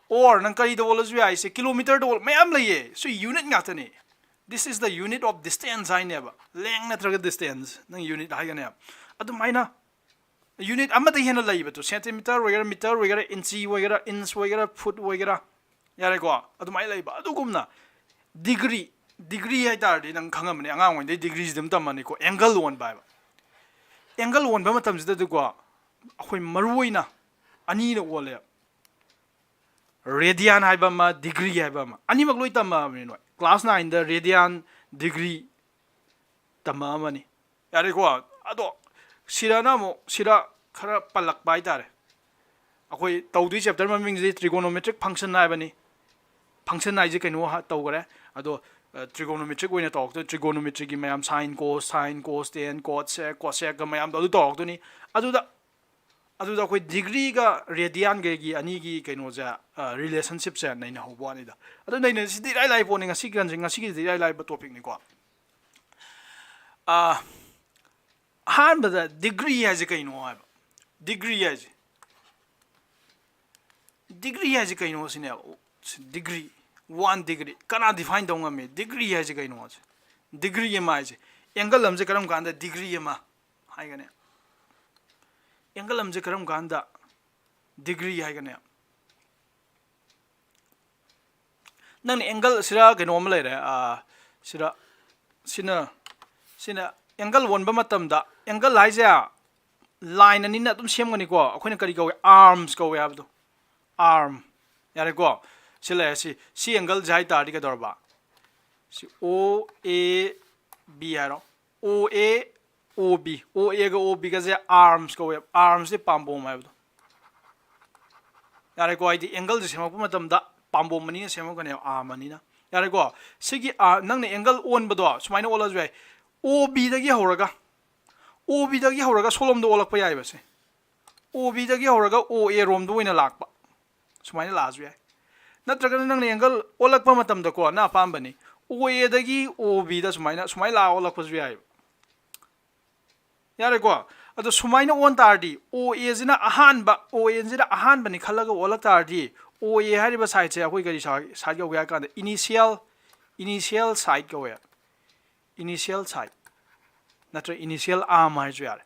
Or ꯅꯪ ꯀꯔꯤꯗ ꯑꯣꯜꯂꯁꯨ ꯌꯥꯏ꯫ ꯁꯦ, kilometerꯗ ꯑꯣꯜ-, ꯃꯌꯥꯝ ꯂꯩꯌꯦ꯫ ꯁꯤ unit ꯉꯥꯛꯇꯅꯤ꯫ This is the unit of distance ꯍꯥꯏꯅꯦꯕ꯫ Length ꯅꯠꯇ꯭ꯔꯒ distance, ꯅꯪ unit ꯍꯥꯏꯒꯅꯦꯕ꯫ ꯑꯗꯨꯃꯥꯏꯅ unit ꯑꯃꯗꯒꯤ ꯍꯦꯟꯅ ꯂꯩꯕꯗꯣ, centimeter ꯑꯣꯏꯒꯦꯔꯥ, meter ꯑꯣꯏꯒꯦꯔꯥ, inch ꯑꯣꯏꯒꯦꯔꯥ, inch ꯑꯣꯏꯒꯦꯔꯥ, foot ꯑꯣꯏꯒꯦꯔꯥ, ꯌꯥꯔꯦꯀꯣ? ꯑꯗꯨꯃꯥꯏꯅ ꯂꯩꯕ꯫ ꯑꯗꯨꯒꯨꯝꯅ degree, degree ꯍꯥꯏ ꯇꯥꯔꯗꯤ ꯅꯪ ꯈꯪꯉꯝꯃꯅꯤ, ꯑꯉꯥꯡ ꯑꯣꯏꯔꯤꯉꯩꯗꯩ degreeꯁꯤ ꯑꯗꯨꯝ ꯇꯝꯃꯅꯤꯀꯣ, angle ꯑꯣꯟꯕ ꯍꯥꯏꯕ꯫ Angle ꯑꯣꯟꯕ ꯃꯇꯝꯁꯤꯗꯗꯤꯀꯣ, ꯑꯩꯈꯣꯏ ꯃꯔꯨꯑꯣꯏꯅ ꯑꯅꯤꯅ ꯑꯣꯜꯂꯦ, radian ꯍꯥꯏꯕ ꯑꯃ, degree ꯍꯥꯏꯕ ꯑꯃ, ꯑꯅꯤꯃꯛ ꯂꯣꯏ ꯇꯝꯃꯛꯑꯕꯅꯤ ꯅꯣꯏ꯫ Class nineꯗ radian, degree ꯇꯝꯃꯛꯑꯃꯅꯤ꯫ ꯌꯥꯔꯦꯀꯣ? ꯑꯗꯣ ꯁꯤꯗꯅ ꯑꯃꯨꯛ, ꯁꯤꯗ ꯈꯔ ꯄꯜꯂꯛꯄ ꯍꯥꯏꯇꯥꯔꯦ꯫ ꯑꯩꯈꯣꯏ ꯇꯧꯗꯣꯏ chapter ꯃꯃꯤꯡꯁꯤ trigonometric function ꯍꯥꯏꯕꯅꯤ꯫ Function ꯍꯥꯏꯁꯦ ꯀꯩꯅꯣ ꯍꯥ-, ꯇꯧꯈꯔꯦ꯫ ꯑꯗꯣ, ꯑ, trigonometric ꯑꯣꯏꯅ ꯇꯧꯔꯛꯇꯣꯏ, trigonometryꯒꯤ ꯃꯌꯥꯝ, sine, cos, sine, cos, tan, cot, sec, cosecꯀ ꯃꯌꯥꯝꯗꯣ ꯑꯗꯨ ꯇꯧꯔꯛꯇꯣꯏꯅꯤ꯫ ꯑꯗꯨꯗ ꯑꯗꯨꯗ ꯑꯩꯈꯣꯏ ꯗꯤꯒ꯭ꯔꯤꯒ ꯔꯦꯗꯤꯌꯥꯟꯒꯒꯤ ꯑꯅꯤꯒꯤ ꯀꯩꯅꯣꯁꯦ, ꯔꯤꯂꯦꯁꯟꯁꯤꯞꯁꯦ ꯅꯩꯅꯍꯧꯕ ꯋꯥꯅꯤꯗ꯫ ꯑꯗꯨ ꯅꯩꯅ ꯁꯤꯗꯤ ꯏꯔꯥꯏ ꯂꯥꯏ ꯄꯣꯠꯅꯤ꯫ ꯉꯁꯤꯒꯤ ꯉꯁꯤꯒꯤꯗꯤ ꯏꯔꯥꯏ ꯂꯥꯏꯕ ꯇꯣꯄꯤꯛꯅꯤꯀꯣ꯫ ꯑꯥ, ꯑꯍꯥꯟꯕꯗ ꯗꯤꯒ꯭ꯔꯤ ꯍꯥꯏꯁꯦ ꯀꯩꯅꯣ ꯍꯥꯏꯕ꯫ ꯗꯤꯒ꯭ꯔꯤ ꯍꯥꯏꯁꯦ ꯗꯤꯒ꯭ꯔꯤ ꯍꯥꯏꯁꯦ ꯀꯩꯅꯣ ꯁꯤꯅꯦꯕ꯫ ꯗꯤꯒ꯭ꯔꯤ, ꯋꯥꯟ ꯗꯤꯒ꯭ꯔꯤ ꯀꯅꯥ ꯗꯤꯐꯥꯏꯟ ꯇꯧ ꯉꯝꯃꯤ? ꯗꯤꯒ꯭ꯔꯤ ꯍꯥꯏꯁꯦ ꯀꯩꯅꯣ? ꯗꯤꯒ꯭ꯔꯤ ꯑꯃ ꯍꯥꯏꯁꯦ, ꯑꯦꯡꯒꯜ ꯑꯃꯁꯦ ꯀꯔꯝ ꯀꯥꯟꯗ ꯗꯤꯒ꯭ꯔꯤ ꯑꯃ ꯍꯥꯏꯒꯅꯤ? ꯑꯦꯡꯒꯜ ꯑꯃꯁꯦ ꯀꯔꯝ ꯀꯥꯟꯗ ꯗꯤꯒ꯭ꯔꯤ ꯍꯥꯏꯒꯅꯤ? ꯅꯪꯅ ꯑꯦꯡꯒꯜ ꯁꯤꯗ ꯀꯩꯅꯣ ꯑꯃ ꯂꯩꯔꯦ, ꯑꯥ, ꯁꯤꯗ, ꯁꯤꯅ, ꯁꯤꯅ ꯑꯦꯡꯒꯜ ꯑꯣꯟꯕ ꯃꯇꯝꯗ, ꯑꯦꯡꯒꯜ ꯍꯥꯏꯁꯦ ꯂꯥꯏꯟ ꯑꯅꯤꯅ ꯑꯗꯨꯝ ꯁꯦꯝꯒꯅꯤꯀꯣ꯫ ꯑꯩꯈꯣꯏꯅ ꯀꯔꯤ ꯀꯧꯏ? ꯑꯥꯔꯝꯁ ꯀꯧꯏ ꯍꯥꯏꯕꯗꯣ꯫ ꯑꯥꯔꯝ꯫ ꯌꯥꯔꯦꯀꯣ? ꯁꯤ ꯂꯩꯔꯦ, ꯁꯤ, ꯁꯤ ꯑꯦꯡꯒꯜꯁꯦ ꯍꯥꯏ ꯇꯥꯔꯗꯤ ꯀꯩꯗꯧꯔꯕ? ꯁꯤ ꯑꯣ ꯑꯦ ꯕꯤ ꯍꯥꯏꯔꯣ꯫ ꯑꯣ ꯑꯦ ꯑꯣ ꯕꯤ, ꯑꯣ ꯑꯦꯒ ꯑꯣ ꯕꯤꯒꯁꯦ ꯑꯥꯔꯝꯁ ꯀꯧꯋꯦꯕ꯫ ꯑꯥꯔꯝꯁꯇꯤ ꯄꯥꯝꯕꯣꯝ ꯍꯥꯏꯕꯗꯣ꯫ ꯌꯥꯔꯦꯀꯣ? ꯍꯥꯏꯗꯤ ꯑꯦꯡꯒꯜꯁꯦ ꯁꯦꯝꯃꯛꯄ ꯃꯇꯝꯗ ꯄꯥꯝꯕꯣꯝ ꯑꯅꯤꯅ ꯁꯦꯝꯃꯛꯀꯅꯦꯕ, ꯑꯥꯔꯝ ꯑꯅꯤꯅ꯫ ꯌꯥꯔꯦꯀꯣ? ꯁꯤꯒꯤ, ꯑꯥ, ꯅꯪꯅ ꯑꯦꯡꯒꯜ ꯑꯣꯟꯕꯗꯣ ꯁꯨꯃꯥꯏꯅ ꯑꯣꯜꯂꯁꯨ ꯌꯥꯏ꯫ ꯑꯣ ꯕꯤꯗꯒꯤ ꯍꯧꯔꯒ, ꯑꯣ ꯕꯤꯗꯒꯤ ꯍꯧꯔꯒ ꯁꯣꯂꯣꯝꯗ ꯑꯣꯜꯂꯛꯄ ꯌꯥꯏꯕ ꯁꯦ꯫ ꯑꯣ ꯕꯤꯗꯒꯤ ꯍꯧꯔꯒ ꯑꯣ ꯑꯦ ꯔꯣꯝꯗ ꯑꯣꯏꯅ ꯂꯥꯛꯄ, ꯁꯨꯃꯥꯏꯅ ꯂꯥꯛꯑꯁꯨ ꯌꯥꯏ꯫ ꯅꯠꯇ꯭ꯔꯒꯅ ꯅꯪꯅ ꯑꯦꯡꯒꯜ ꯑꯣꯜꯂꯛꯄ ꯃꯇꯝꯗꯀꯣ, ꯅꯪ ꯑꯄꯥꯝꯕꯅꯤ, ꯑꯣ ꯑꯦꯗꯒꯤ ꯑꯣ ꯕꯤꯗ ꯁꯨꯃꯥꯏꯅ, ꯁꯨꯃꯥꯏꯅ ꯂꯥꯛꯑ ꯑꯣꯜꯂꯛꯄꯁꯨ ꯌꯥꯏꯕ꯫ ꯌꯥꯔꯦꯀꯣ? ꯑꯗꯣ ꯁꯨꯃꯥꯏꯅ ꯑꯣꯟ ꯇꯥꯔꯗꯤ, ꯑꯣ ꯑꯦꯁꯤꯅ ꯑꯍꯥꯟꯕ, ꯑꯣ ꯑꯦꯁꯤꯅ ꯑꯍꯥꯟꯕꯅꯤ ꯈꯜꯂꯒ ꯑꯣꯜꯂꯛ ꯇꯥꯔꯗꯤ, ꯑꯣ ꯑꯦ ꯍꯥꯏꯔꯤꯕ ꯁꯥꯏꯠꯁꯦ ꯑꯩꯈꯣꯏ ꯀꯔꯤ ꯁꯥꯏꯠ ꯀꯧꯒꯦ ꯍꯥꯏ ꯀꯥꯟꯗ, ꯏꯅꯤꯁꯤꯌꯦꯜ, ꯏꯅꯤꯁꯤꯌꯦꯜ ꯁꯥꯏꯠ ꯀꯧꯋꯦ꯫ ꯏꯅꯤꯁꯤꯌꯦꯜ ꯁꯥꯏꯠ ꯅꯠꯇ꯭ꯔ ꯏꯅꯤꯁꯤꯌꯦꯜ ꯑꯥꯔꯝ ꯍꯥꯏꯔꯁꯨ ꯌꯥꯔꯦ꯫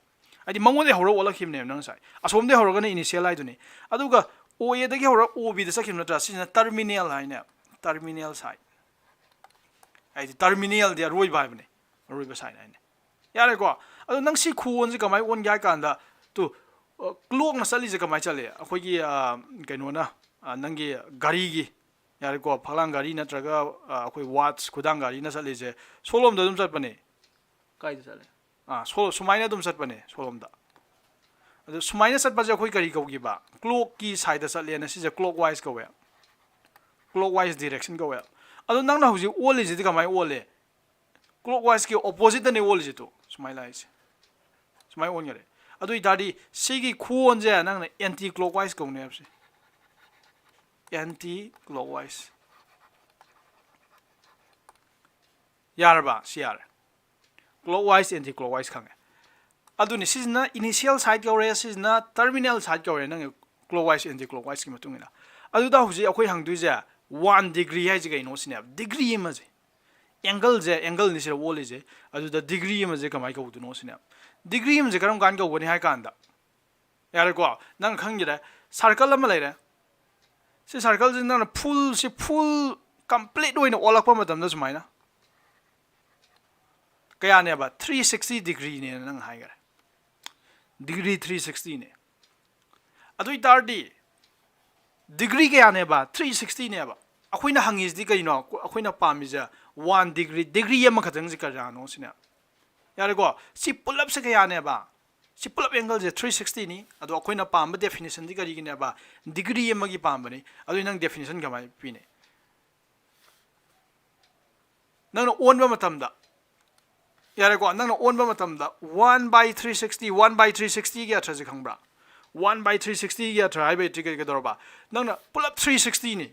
ꯍꯥꯏꯗꯤ ꯃꯉꯣꯟꯗꯒꯤ ꯍꯧꯔꯒ ꯑꯣꯜꯂꯛꯈꯤꯕꯅꯦꯕ ꯅꯪ ꯉꯁꯥꯏ꯫ ꯑꯁꯣꯝꯗꯒꯤ ꯍꯧꯔꯒꯅ ꯏꯅꯤꯁꯤꯌꯦꯜ ꯍꯥꯏꯗꯨꯅꯤ꯫ ꯑꯗꯨꯒ ꯑꯣ ꯑꯦꯗꯒꯤ ꯍꯧꯔꯒ ꯑꯣ ꯕꯤꯗ ꯆꯠꯈꯤꯕ ꯅꯠꯇ꯭ꯔꯥ? ꯁꯤꯁꯤꯅ ꯇꯔꯃꯤꯅꯦꯜ ꯍꯥꯏꯅꯦ꯫ Terminal site. ꯍꯥꯏꯗꯤ ꯇꯔꯃꯤꯅꯦꯜꯗꯤ ꯑꯔꯣꯏꯕ ꯍꯥꯏꯕꯅꯦ꯫ ꯑꯔꯣꯏꯕ ꯁꯥꯏꯠ ꯍꯥꯏꯅꯦ꯫ ꯌꯥꯔꯦꯀꯣ? ꯑꯗꯣ ꯅꯪ ꯁꯤ ꯈꯨꯑꯣꯟꯁꯦ ꯀꯃꯥꯏꯅ ꯑꯣꯟꯒꯦ ꯍꯥꯏ ꯀꯥꯟꯗ, ꯇꯨ, ꯑ, ꯀ꯭ꯂꯣꯛꯅ ꯆꯠꯂꯤꯁꯦ ꯀꯃꯥꯏꯅ ꯆꯠꯂꯤ? ꯑꯩꯈꯣꯏꯒꯤ, ꯑ, ꯀꯩꯅꯣꯅ, ꯑ, ꯅꯪꯒꯤ ꯒꯥꯔꯤꯒꯤ, ꯌꯥꯔꯦꯀꯣ? ꯐꯛꯂꯥꯡ ꯒꯥꯔꯤ ꯅꯠꯇ꯭ꯔꯒ, ꯑ, ꯑꯩꯈꯣꯏ ꯋꯥꯠꯆ, ꯈꯨꯗꯥꯡ ꯒꯥꯔꯤꯅ ꯆꯠꯂꯤꯁꯦ ꯁꯣꯂꯣꯝꯗ ꯑꯗꯨꯝ ꯆꯠꯄꯅꯦ꯫ ꯀꯥꯏꯗ ꯆꯠꯂꯦ? ꯑꯥ, ꯁꯣ-, ꯁꯨꯃꯥꯏꯅ ꯑꯗꯨꯝ ꯆꯠꯄꯅꯦ ꯁꯣꯂꯣꯝꯗ꯫ ꯑꯗꯨ ꯁꯨꯃꯥꯏꯅ ꯆꯠꯄꯁꯦ ꯑꯩꯈꯣꯏ ꯀꯔꯤ ꯀꯧꯈꯤꯕ? ꯀ꯭ꯂꯣꯛꯀꯤ ꯁꯥꯏꯗ ꯆꯠꯂꯦꯅ, ꯁꯤꯁꯦ ꯀ꯭ꯂꯣꯛ ꯋꯥꯏꯁ ꯀꯧꯋꯦ꯫ ꯀ꯭ꯂꯣꯛ ꯋꯥꯏꯁ ꯗꯤꯔꯦꯛꯁꯟ ꯀꯧꯋꯦ꯫ ꯑꯗꯣ ꯅꯪꯅ ꯍꯧꯖꯤꯛ ꯑꯣꯜꯂꯤꯁꯤꯗꯤ ꯀꯃꯥꯏꯅ ꯑꯣꯜꯂꯤ? ꯀ꯭ꯂꯣꯛ ꯋꯥꯏꯁꯀꯤ ꯑꯣꯄꯣꯖꯤꯠꯇꯅꯦ ꯑꯣꯜꯂꯤꯁꯦ ꯇꯨ꯫ ꯁꯨꯃꯥꯏꯅ ꯂꯥꯛꯏꯁꯦ꯫ ꯁꯨꯃꯥꯏꯅ ꯑꯣꯟꯈꯔꯦ꯫ ꯑꯗꯨ ꯑꯣꯏꯇꯥꯔꯗꯤ ꯁꯤꯒꯤ ꯈꯨꯑꯣꯟꯁꯦ ꯅꯪꯅ anti clockwise ꯀꯧꯅꯦꯕꯁꯦ, anti clockwise꯫ ꯌꯥꯔꯕ? ꯁꯤ ꯌꯥꯔꯦ꯫ Clockwise, anti clockwise ꯈꯪꯉꯦ꯫ ꯑꯗꯨꯅꯤ, ꯁꯤꯁꯤꯅ initial side ꯀꯧꯔꯦ, ꯁꯤꯁꯤꯅ terminal side ꯀꯧꯔꯦ, ꯅꯪꯒꯤ clockwise, anti clockwise ꯀꯤ ꯃꯇꯨꯡ ꯏꯟꯅ꯫ ꯑꯗꯨꯗ ꯍꯧꯖꯤꯛ ꯑꯩꯈꯣꯏ ꯍꯪꯗꯣꯏꯁꯦ, one degree ꯍꯥꯏꯁꯦ ꯀꯩꯅꯣ ꯁꯤꯅꯦꯕ, degree ꯑꯃꯁꯦ꯫ Angle ꯁꯦ, angle ꯅꯤ ꯁꯤꯗ ꯑꯣꯜꯂꯤꯁꯦ, ꯑꯗꯨꯗ degree ꯑꯃꯁꯦ ꯀꯃꯥꯏꯅ ꯀꯧꯗꯣꯏꯅꯣ ꯁꯤꯅꯦꯕ꯫ Degree ꯑꯃꯁꯦ ꯀꯔꯝ ꯀꯥꯟꯗ ꯀꯧꯒꯅꯤ ꯍꯥꯏ ꯀꯥꯟꯗ, ꯌꯥꯔꯦꯀꯣ, ꯅꯪ ꯈꯪꯈꯤꯔꯦ, circle ꯑꯃ ꯂꯩꯔꯦ꯫ ꯁꯤ circle ꯁꯤ ꯅꯪꯅ full, ꯁꯤ full complete ꯑꯣꯏꯅ ꯑꯣꯜꯂꯛꯄ ꯃꯇꯝꯗ ꯁꯨꯃꯥꯏꯅ ꯀꯌꯥꯅꯦꯕ? Three sixty degree ꯅꯦꯅ ꯅꯪ ꯍꯥꯏꯈꯔꯦ, degree three sixty ꯅꯦ꯫ ꯑꯗꯨ ꯑꯣꯏꯇꯥꯔꯗꯤ degree ꯀꯌꯥꯅꯦꯕ? Three sixty ꯅꯦꯕ꯫ ꯑꯩꯈꯣꯏꯅ ꯍꯪꯉꯤꯁꯤꯗꯤ ꯀꯩꯅꯣ? ꯑꯩꯈꯣꯏꯅ ꯄꯥꯝꯃꯤꯁꯦ one degree, degree ꯑꯃꯈꯛꯇꯪꯁꯦ ꯀꯌꯥꯅꯣ ꯁꯤꯅꯦ꯫ ꯌꯥꯔꯦꯀꯣ? ꯁꯤ ꯄꯨꯂꯞꯁꯦ ꯀꯌꯥꯅꯦꯕ? ꯁꯤ ꯄꯨꯂꯞ angle ꯁꯦ three sixty ꯅꯤ꯫ ꯑꯗꯣ ꯑꯩꯈꯣꯏꯅ ꯄꯥꯝꯕ definition ꯗꯤ ꯀꯔꯤꯒꯤꯅꯦꯕ? Degree ꯑꯃꯒꯤ ꯄꯥꯝꯕꯅꯤ꯫ ꯑꯗꯨꯗꯤ ꯅꯪ definition ꯀꯃꯥꯏꯅ ꯄꯤꯅꯤ? ꯅꯪꯅ ꯑꯣꯟꯕ ꯃꯇꯝꯗ, ꯌꯥꯔꯦꯀꯣ, ꯅꯪꯅ ꯑꯣꯟꯕ ꯃꯇꯝꯗ one by three sixty, one by three sixty ꯒꯤ ꯑꯔꯊꯁꯦ ꯈꯪꯕ꯭ꯔꯥ? One by three sixty ꯒꯤ ꯑꯔꯊ ꯍꯥꯏꯕꯩ ꯀꯩ-, ꯀꯩꯗꯧꯔꯕ? ꯅꯪꯅ ꯄꯨꯂꯞ three sixty ꯅꯤ꯫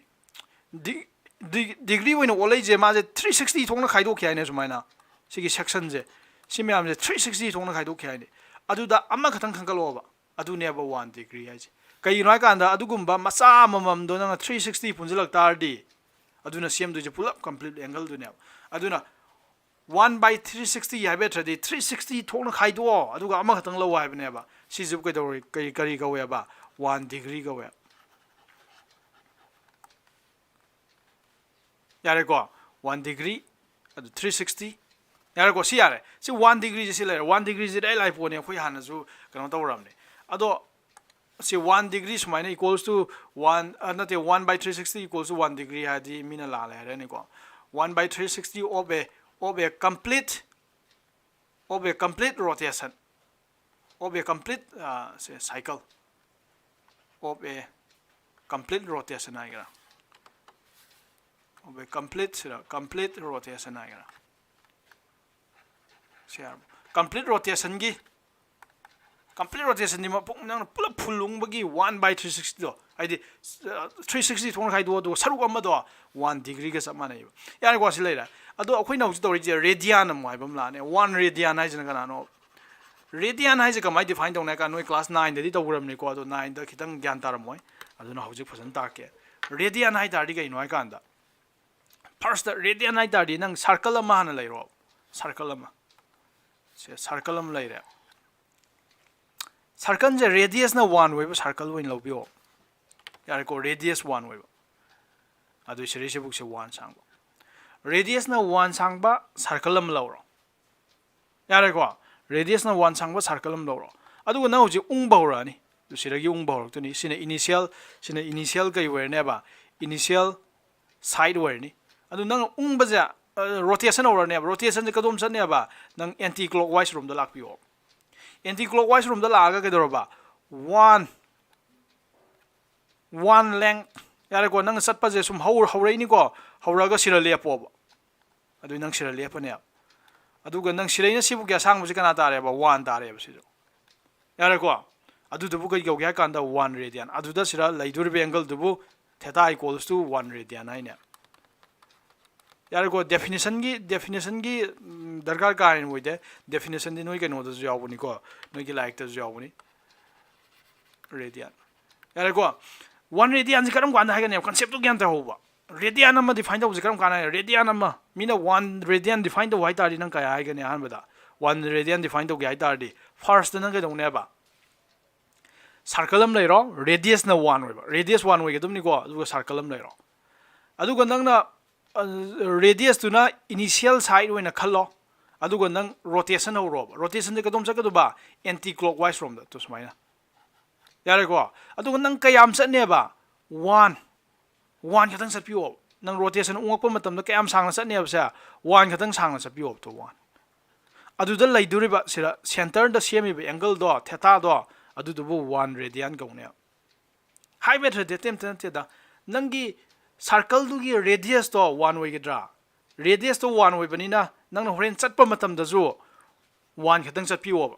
ꯗꯤ-, ꯗꯤ-, degree ꯑꯣꯏꯅ ꯑꯣꯜꯂꯛꯏꯁꯦ ꯃꯥꯁꯦ three sixty ꯊꯣꯛꯅ ꯈꯥꯏꯗꯣꯛꯈꯤ ꯍꯥꯏꯅꯦ ꯁꯨꯃꯥꯏꯅ꯫ ꯁꯤꯒꯤ section ꯁꯦ, ꯁꯤ ꯃꯌꯥꯝꯁꯦ three sixty ꯊꯣꯛꯅ ꯈꯥꯏꯗꯣꯛꯈꯤ ꯍꯥꯏꯅꯦ꯫ ꯑꯗꯨꯗ ꯑꯃꯈꯛꯇꯪ ꯈꯟꯒꯠꯂꯛꯑꯣꯕ꯫ ꯑꯗꯨꯅꯦꯕ one degree ꯍꯥꯏꯁꯦ꯫ ꯀꯩꯒꯤꯅꯣ ꯍꯥꯏꯀꯥꯟꯗ ꯑꯗꯨꯒꯨꯝꯕ ꯃꯆꯥ ꯑꯃꯃꯝꯗꯣ ꯅꯪꯅ three sixty ꯄꯨꯟꯁꯤꯜꯂꯛ ꯇꯥꯔꯗꯤ, ꯑꯗꯨꯅ ꯁꯦꯝꯗꯣꯏꯁꯦ ꯄꯨꯂꯞ complete angle ꯗꯨꯅꯦꯕ꯫ ꯑꯗꯨꯅ one by three sixty ꯍꯥꯏꯕ ꯅꯠꯇ꯭ꯔꯗꯤ three sixty ꯊꯣꯛꯅ ꯈꯥꯏꯗꯣꯛꯑꯣ, ꯑꯗꯨꯒ ꯑꯃꯈꯛꯇꯪ ꯂꯧ ꯍꯥꯏꯕꯅꯦꯕ꯫ ꯁꯤꯁꯤꯕꯨ ꯀꯩꯗꯧꯔꯤ, ꯀꯔꯤ, ꯀꯔꯤ ꯀꯧꯋꯦꯕ? One degree ꯀꯧꯋꯦ꯫ ꯌꯥꯔꯦꯀꯣ? One degree, ꯑꯗꯨ three sixty꯫ ꯌꯥꯔꯦꯀꯣ? ꯁꯤ ꯌꯥꯔꯦ꯫ ꯁꯤ one degree ꯁꯤ, ꯁꯤ ꯂꯩꯔꯦ꯫ One degree ꯁꯤꯗꯤ ꯑꯩ ꯂꯥꯏ ꯄꯣꯠꯅꯤ, ꯑꯩꯈꯣꯏ ꯍꯥꯟꯅꯁꯨ ꯀꯩꯅꯣ ꯇꯧꯔꯕꯅꯦ꯫ ꯑꯗꯣ ꯁꯤ one degree ꯁꯨꯃꯥꯏꯅ equals to one, ꯑ, ꯅꯠꯇꯦ, one by three sixty equals to one degree ꯍꯥꯏꯔꯗꯤ ꯃꯤꯅ ꯂꯥꯜꯂꯦ ꯍꯥꯏꯔꯅꯤꯀꯣ꯫ One by three sixty of a, of a complete, of a complete rotation, of a complete, ꯑ, ꯁꯦ, cycle, of a complete rotation ꯍꯥꯏꯒꯦꯔꯥ, of a complete sir, complete rotation ꯍꯥꯏꯒꯦꯔꯥ, ꯁꯤ ꯍꯥꯏꯔꯕ? Complete rotation ꯒꯤ, complete rotationꯗꯤ ꯃꯄꯨꯡ ꯅꯪꯅ ꯄꯨꯂꯞ full ꯎꯪꯕꯒꯤ one by three sixtyꯗꯣ, ꯍꯥꯏꯗꯤ three sixty ꯊꯣꯛꯅ ꯈꯥꯏꯗꯣꯛꯑꯣ, ꯑꯗꯨꯒ ꯁꯔꯨꯛ ꯑꯃꯗꯣ one degreeꯒ ꯆꯞ ꯃꯥꯟꯅꯩꯕ꯫ ꯌꯥꯔꯦꯀꯣ, ꯁꯤ ꯂꯩꯔꯦ꯫ ꯑꯗꯣ ꯑꯩꯈꯣꯏꯅ ꯍꯧꯖꯤꯛ ꯇꯧꯔꯤꯁꯦ radian ꯑꯃꯨꯛ ꯍꯥꯏꯕ ꯑꯃ ꯂꯥꯛꯑꯅꯤ꯫ One radian ꯍꯥꯏꯁꯤꯅ ꯀꯅꯥꯅꯣ? Radian ꯍꯥꯏꯁꯦ ꯀꯃꯥꯏꯅ define ꯇꯧꯅꯤ ꯍꯥꯏ ꯀꯥꯟꯗ, ꯅꯣꯏ class nineꯗꯗꯤ ꯇꯧꯈ꯭ꯔꯕꯅꯤꯀꯣ, ꯑꯗꯣ nineꯗ ꯈꯤꯇꯪ ꯒ꯭ꯌꯥꯟ ꯇꯥꯔꯝꯃꯣꯏ, ꯑꯗꯨꯅ ꯍꯧꯖꯤꯛ ꯐꯖꯅ ꯇꯥꯛꯀꯦ꯫ Radian ꯍꯥꯏ ꯇꯥꯔꯗꯤ ꯀꯩꯅꯣ ꯍꯥꯏ ꯀꯥꯟꯗ, first radian ꯍꯥꯏ ꯇꯥꯔꯗꯤ ꯅꯪ circle ꯑꯃ ꯍꯥꯟꯅ ꯂꯩꯔꯣ, circle ꯑꯃ꯫ ꯁꯦ, circle ꯑꯃ ꯂꯩꯔꯦ꯫ Circleꯁꯦ radiusꯅ one ꯑꯣꯏꯕ circle ꯑꯣꯏꯅ ꯂꯧꯕꯤꯌꯣ꯫ ꯌꯥꯔꯦꯀꯣ, radius one ꯑꯣꯏꯕ꯫ ꯑꯗꯨ ꯁꯤꯔꯩꯁꯤꯕꯨꯛꯁꯦ one ꯁꯥꯡꯕ꯫ Radiusꯅ one ꯁꯥꯡꯕ circle ꯑꯃ ꯂꯧꯔꯣ꯫ ꯌꯥꯔꯦꯀꯣ? Radiusꯅ one ꯁꯥꯡꯕ circle ꯑꯃ ꯂꯧꯔꯣ꯫ ꯑꯗꯨꯒ ꯅꯪ ꯍꯧꯖꯤꯛ ꯎꯪꯕ ꯍꯧꯔꯛꯑꯅꯤ꯫ ꯑꯗꯨ ꯁꯤꯗꯒꯤ ꯎꯪꯕ ꯍꯧꯔꯛꯇꯣꯏꯅꯤ꯫ ꯁꯤꯅ initial, ꯁꯤꯅ initial ꯀꯩ ꯑꯣꯏꯔꯅꯦꯕ? Initial side ꯑꯣꯏꯔꯅꯤ꯫ ꯑꯗꯨ ꯅꯪ ꯎꯪꯕꯁꯦ, ꯑ, rotation ꯍꯧꯔꯅꯦꯕ꯫ Rotationꯁꯦ ꯀꯗꯣꯝ ꯆꯠꯅꯦꯕ? ꯅꯪ anti clockwise ꯔꯣꯝꯗ ꯂꯥꯛꯄꯤꯌꯣ꯫ Anti clockwise ꯔꯣꯝꯗ ꯂꯥꯛꯑꯒ ꯀꯩꯗꯧꯔꯕ? One, one length꯫ ꯌꯥꯔꯦꯀꯣ? ꯅꯪ ꯆꯠꯄꯁꯦ ꯁꯨꯝ ꯍꯧ-, ꯍꯧꯔꯛꯏꯅꯤꯀꯣ? ꯍꯧꯔꯛꯑꯒ ꯁꯤꯔ ꯂꯦꯞꯄꯣꯕ꯫ ꯑꯗꯨ ꯅꯪ ꯁꯤꯔ ꯂꯦꯞꯄꯅꯦꯕ꯫ ꯑꯗꯨꯒ ꯅꯪ ꯁꯤꯔꯩꯅ ꯁꯤꯕꯨꯛꯀꯤ ꯑꯁꯥꯡꯕꯁꯤ ꯀꯅꯥ ꯇꯥꯔꯦꯕ? One ꯇꯥꯔꯦꯕ ꯁꯤꯁꯨ꯫ ꯌꯥꯔꯦꯀꯣ? ꯑꯗꯨꯗꯨꯕꯨ ꯀꯩ ꯀꯧꯒꯦ ꯍꯥꯏ ꯀꯥꯟꯗ one radian꯫ ꯑꯗꯨꯗ ꯁꯤꯗ ꯂꯩꯗꯣꯔꯤꯕ angleꯗꯨꯕꯨ theta equals to one radian ꯍꯥꯏꯅꯦ꯫ ꯌꯥꯔꯦꯀꯣ? Definitionꯒꯤ, definitionꯒꯤ, ꯎꯝ, ꯗꯔꯀꯥꯔ ꯀꯥ ꯍꯦꯟꯅ ꯑꯣꯏꯗꯦ꯫ Definitionꯗꯤ ꯅꯣꯏ ꯀꯩꯅꯣꯗꯁꯨ ꯌꯥꯎꯕꯅꯤꯀꯣ, ꯅꯣꯏꯒꯤ ꯂꯥꯏꯔꯤꯛꯇꯁꯨ ꯌꯥꯎꯕꯅꯤ꯫ Radian꯫ ꯌꯥꯔꯦꯀꯣ? One radianꯁꯤ ꯀꯔꯝ ꯀꯥꯟꯗ ꯍꯥꯏꯒꯅꯦꯕ? Conceptꯇꯣ ꯒ꯭ꯌꯥꯟ ꯇꯥꯍꯧꯕ꯫ Radian ꯑꯃ define ꯇꯧꯕꯁꯦ ꯀꯔꯝ ꯀꯥꯟꯗ ꯍꯥꯏ? Radian ꯑꯃ, ꯃꯤꯅ one radian define ꯇꯧꯕ ꯍꯥꯏ ꯇꯥꯔꯗꯤ ꯅꯪ ꯀꯌꯥ ꯍꯥꯏꯒꯅꯤ? ꯑꯍꯥꯟꯕꯗ one radian define ꯇꯧꯒꯦ ꯍꯥꯏ ꯇꯥꯔꯗꯤ, firstꯇ ꯅꯪ ꯀꯩꯗꯧꯅꯦꯕ? Circle ꯑꯃ ꯂꯩꯔꯣ, radiusꯅ one ꯑꯣꯏꯕ, radius one ꯑꯣꯏꯒꯗꯕꯅꯤꯀꯣ, ꯑꯗꯨꯒ circle ꯑꯃ ꯂꯩꯔꯣ꯫ ꯑꯗꯨꯒ ꯅꯪꯅ, ꯑ, radiusꯇꯨꯅ initial side ꯑꯣꯏꯅ ꯈꯜꯂꯣ, ꯑꯗꯨꯒ ꯅꯪ rotation ꯍꯧꯔꯣꯕ꯫ Rotationꯁꯦ ꯀꯗꯣꯝ ꯆꯠꯀꯗꯧꯕ? Anti clockwise ꯔꯣꯝꯗ, ꯇꯨ ꯁꯨꯃꯥꯏꯅ꯫ ꯌꯥꯔꯦꯀꯣ? ꯑꯗꯨꯒ ꯅꯪ ꯀꯌꯥꯝ ꯆꯠꯅꯦꯕ? One꯫ One ꯈꯛꯇꯪ ꯆꯠꯄꯤꯌꯣꯕ꯫ ꯅꯪ rotation ꯎꯪꯉꯛꯄ ꯃꯇꯝꯗ ꯀꯌꯥꯝ ꯁꯥꯡꯅ ꯆꯠꯅꯦꯕꯁꯦ? One ꯈꯛꯇꯪ ꯁꯥꯡꯅ ꯆꯠꯄꯤꯌꯣꯕ, ꯇꯨ one꯫ ꯑꯗꯨꯗ ꯂꯩꯗꯣꯔꯤꯕ ꯁꯤꯗ centreꯗ ꯁꯦꯝꯃꯤꯕ angleꯗꯣ, thetaꯗꯣ, ꯑꯗꯨꯗꯨꯕꯨ one radian ꯀꯧꯅꯦꯕ꯫ ꯍꯥꯏꯕ ꯍꯦꯛꯇ ꯑꯝꯇ ꯅꯠꯇꯦꯗ꯫ ꯅꯪꯒꯤ circleꯗꯨꯒꯤ radiusꯇꯣ one ꯑꯣꯏꯒꯗ꯭ꯔꯥ? Radiusꯇꯣ one ꯑꯣꯏꯕꯅꯤꯅ ꯅꯪꯅ ꯍꯣꯔꯦꯟ ꯆꯠꯄ ꯃꯇꯝꯗꯁꯨ one ꯈꯛꯇꯪ ꯆꯠꯄꯤꯌꯣꯕ꯫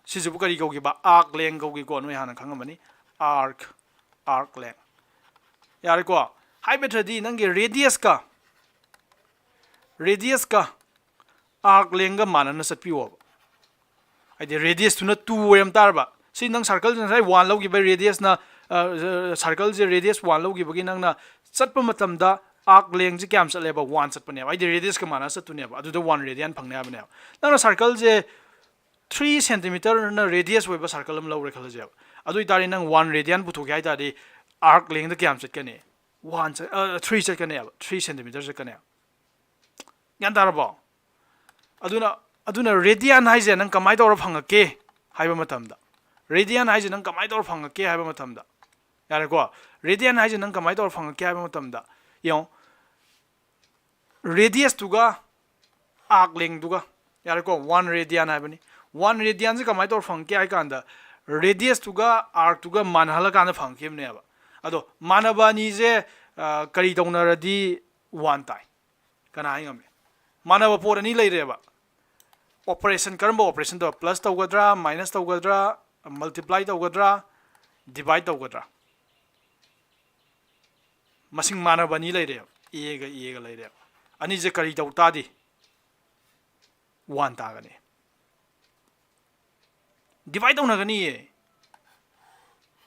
ꯁꯤꯁꯤꯕꯨ ꯀꯔꯤ ꯀꯧꯈꯤꯕ? Arc length ꯀꯧꯈꯤꯀꯣ, ꯅꯣꯏ ꯍꯥꯟꯅ ꯈꯪꯉꯝꯃꯅꯤ꯫ Arc, arc length꯫ ꯌꯥꯔꯦꯀꯣ? ꯍꯥꯏꯕꯗꯤ ꯅꯪꯒꯤ radius ꯀ radius ꯀ arc length ꯀ ꯃꯥꯟꯅꯅ ꯆꯠꯄꯤꯌꯣꯕ꯫ ꯍꯥꯏꯗꯤ radius ꯇꯨꯅ two ꯑꯣꯏꯔꯝ ꯇꯥꯔꯕ, ꯁꯤ ꯅꯪ circle ꯁꯦ ꯉꯁꯥꯏ one ꯂꯧꯈꯤꯕ radius ꯅ, circle ꯁꯦ radius one ꯂꯧꯈꯤꯕꯒꯤ ꯅꯪꯅ ꯆꯠꯄ ꯃꯇꯝꯗ arc length ꯁꯦ ꯀꯌꯥꯝ ꯆꯠꯂꯦꯕ? One ꯆꯠꯄꯅꯦꯕ꯫ ꯍꯥꯏꯗꯤ radius ꯀ ꯃꯥꯟꯅ ꯆꯠꯇꯣꯏꯅꯦꯕ, ꯑꯗꯨꯗ one radian ꯐꯪꯅꯤ ꯍꯥꯏꯕꯅꯦꯕ꯫ ꯅꯪꯅ circle ꯁꯦ three centimeter ꯅ radius ꯑꯣꯏꯕ circle ꯑꯃ ꯂꯧꯔꯦ ꯈꯜꯂꯁꯦꯕ꯫ ꯑꯗꯨ ꯑꯣꯏꯇꯥꯔꯗꯤ ꯅꯪ one radian ꯄꯨꯊꯣꯛꯀꯦ ꯍꯥꯏ ꯇꯥꯔꯗꯤ arc length ꯗ ꯀꯌꯥꯝ ꯆꯠꯀꯅꯤ? One ꯆꯠ-, ꯑ, three ꯆꯠꯀꯅꯦꯕ, three centimeter ꯆꯠꯀꯅꯦꯕ꯫ ꯒ꯭ꯌꯥꯟ ꯇꯥꯔꯕꯣ? ꯑꯗꯨꯅ, ꯑꯗꯨꯅ radian ꯍꯥꯏꯁꯦ ꯅꯪ ꯀꯃꯥꯏꯅ ꯇꯧꯔ ꯐꯪꯉꯛꯀꯦ ꯍꯥꯏꯕ ꯃꯇꯝꯗ, radian ꯍꯥꯏꯁꯦ ꯅꯪ ꯀꯃꯥꯏꯅ ꯇꯧꯔ ꯐꯪꯉꯛꯀꯦ ꯍꯥꯏꯕ ꯃꯇꯝꯗ, ꯌꯥꯔꯦꯀꯣ? Radian ꯍꯥꯏꯁꯦ ꯅꯪ ꯀꯃꯥꯏꯅ ꯇꯧꯔ ꯐꯪꯉꯛꯀꯦ ꯍꯥꯏꯕ ꯃꯇꯝꯗ, ꯌꯦꯡꯉꯣ, radius ꯇꯨꯒ arc length ꯗꯨꯒ, ꯌꯥꯔꯦꯀꯣ? One radian ꯍꯥꯏꯕꯅꯤ꯫ One radian ꯁꯦ ꯀꯃꯥꯏꯅ ꯇꯧꯔ ꯐꯪꯉꯛꯀꯦ ꯍꯥꯏ ꯀꯥꯟꯗ, radius ꯇꯨꯒ arc ꯇꯨꯒ ꯃꯥꯟꯅꯍꯜꯂꯀꯥꯟꯗ ꯐꯪꯉꯛꯈꯤꯕꯅꯦꯕ꯫ ꯑꯗꯣ ꯃꯥꯟꯅꯕ ꯑꯅꯤꯁꯦ, ꯑ, ꯀꯔꯤ ꯇꯧꯅꯔꯗꯤ one ꯇꯥꯏ? ꯀꯅꯥ ꯍꯥꯏ ꯉꯝꯃꯤ? ꯃꯥꯟꯅꯕ ꯄꯣꯠ ꯑꯅꯤ ꯂꯩꯔꯦꯕ꯫ Operation, ꯀꯔꯝꯕ operation ꯇꯧ? Plus ꯇꯧꯒꯗ꯭ꯔꯥ, minus ꯇꯧꯒꯗ꯭ꯔꯥ, multiply ꯇꯧꯒꯗ꯭ꯔꯥ, divide ꯇꯧꯒꯗ꯭ꯔꯥ? ꯃꯁꯤꯡ ꯃꯥꯟꯅꯕ ꯑꯅꯤ ꯂꯩꯔꯦꯕ, A ꯒ A ꯒ ꯂꯩꯔꯦꯕ꯫ ꯑꯅꯤꯁꯦ ꯀꯔꯤ ꯇꯧ ꯇꯥꯗꯤ? One ꯇꯥꯒꯅꯤ꯫ Divide ꯇꯧꯅꯒꯅꯤꯌꯦ꯫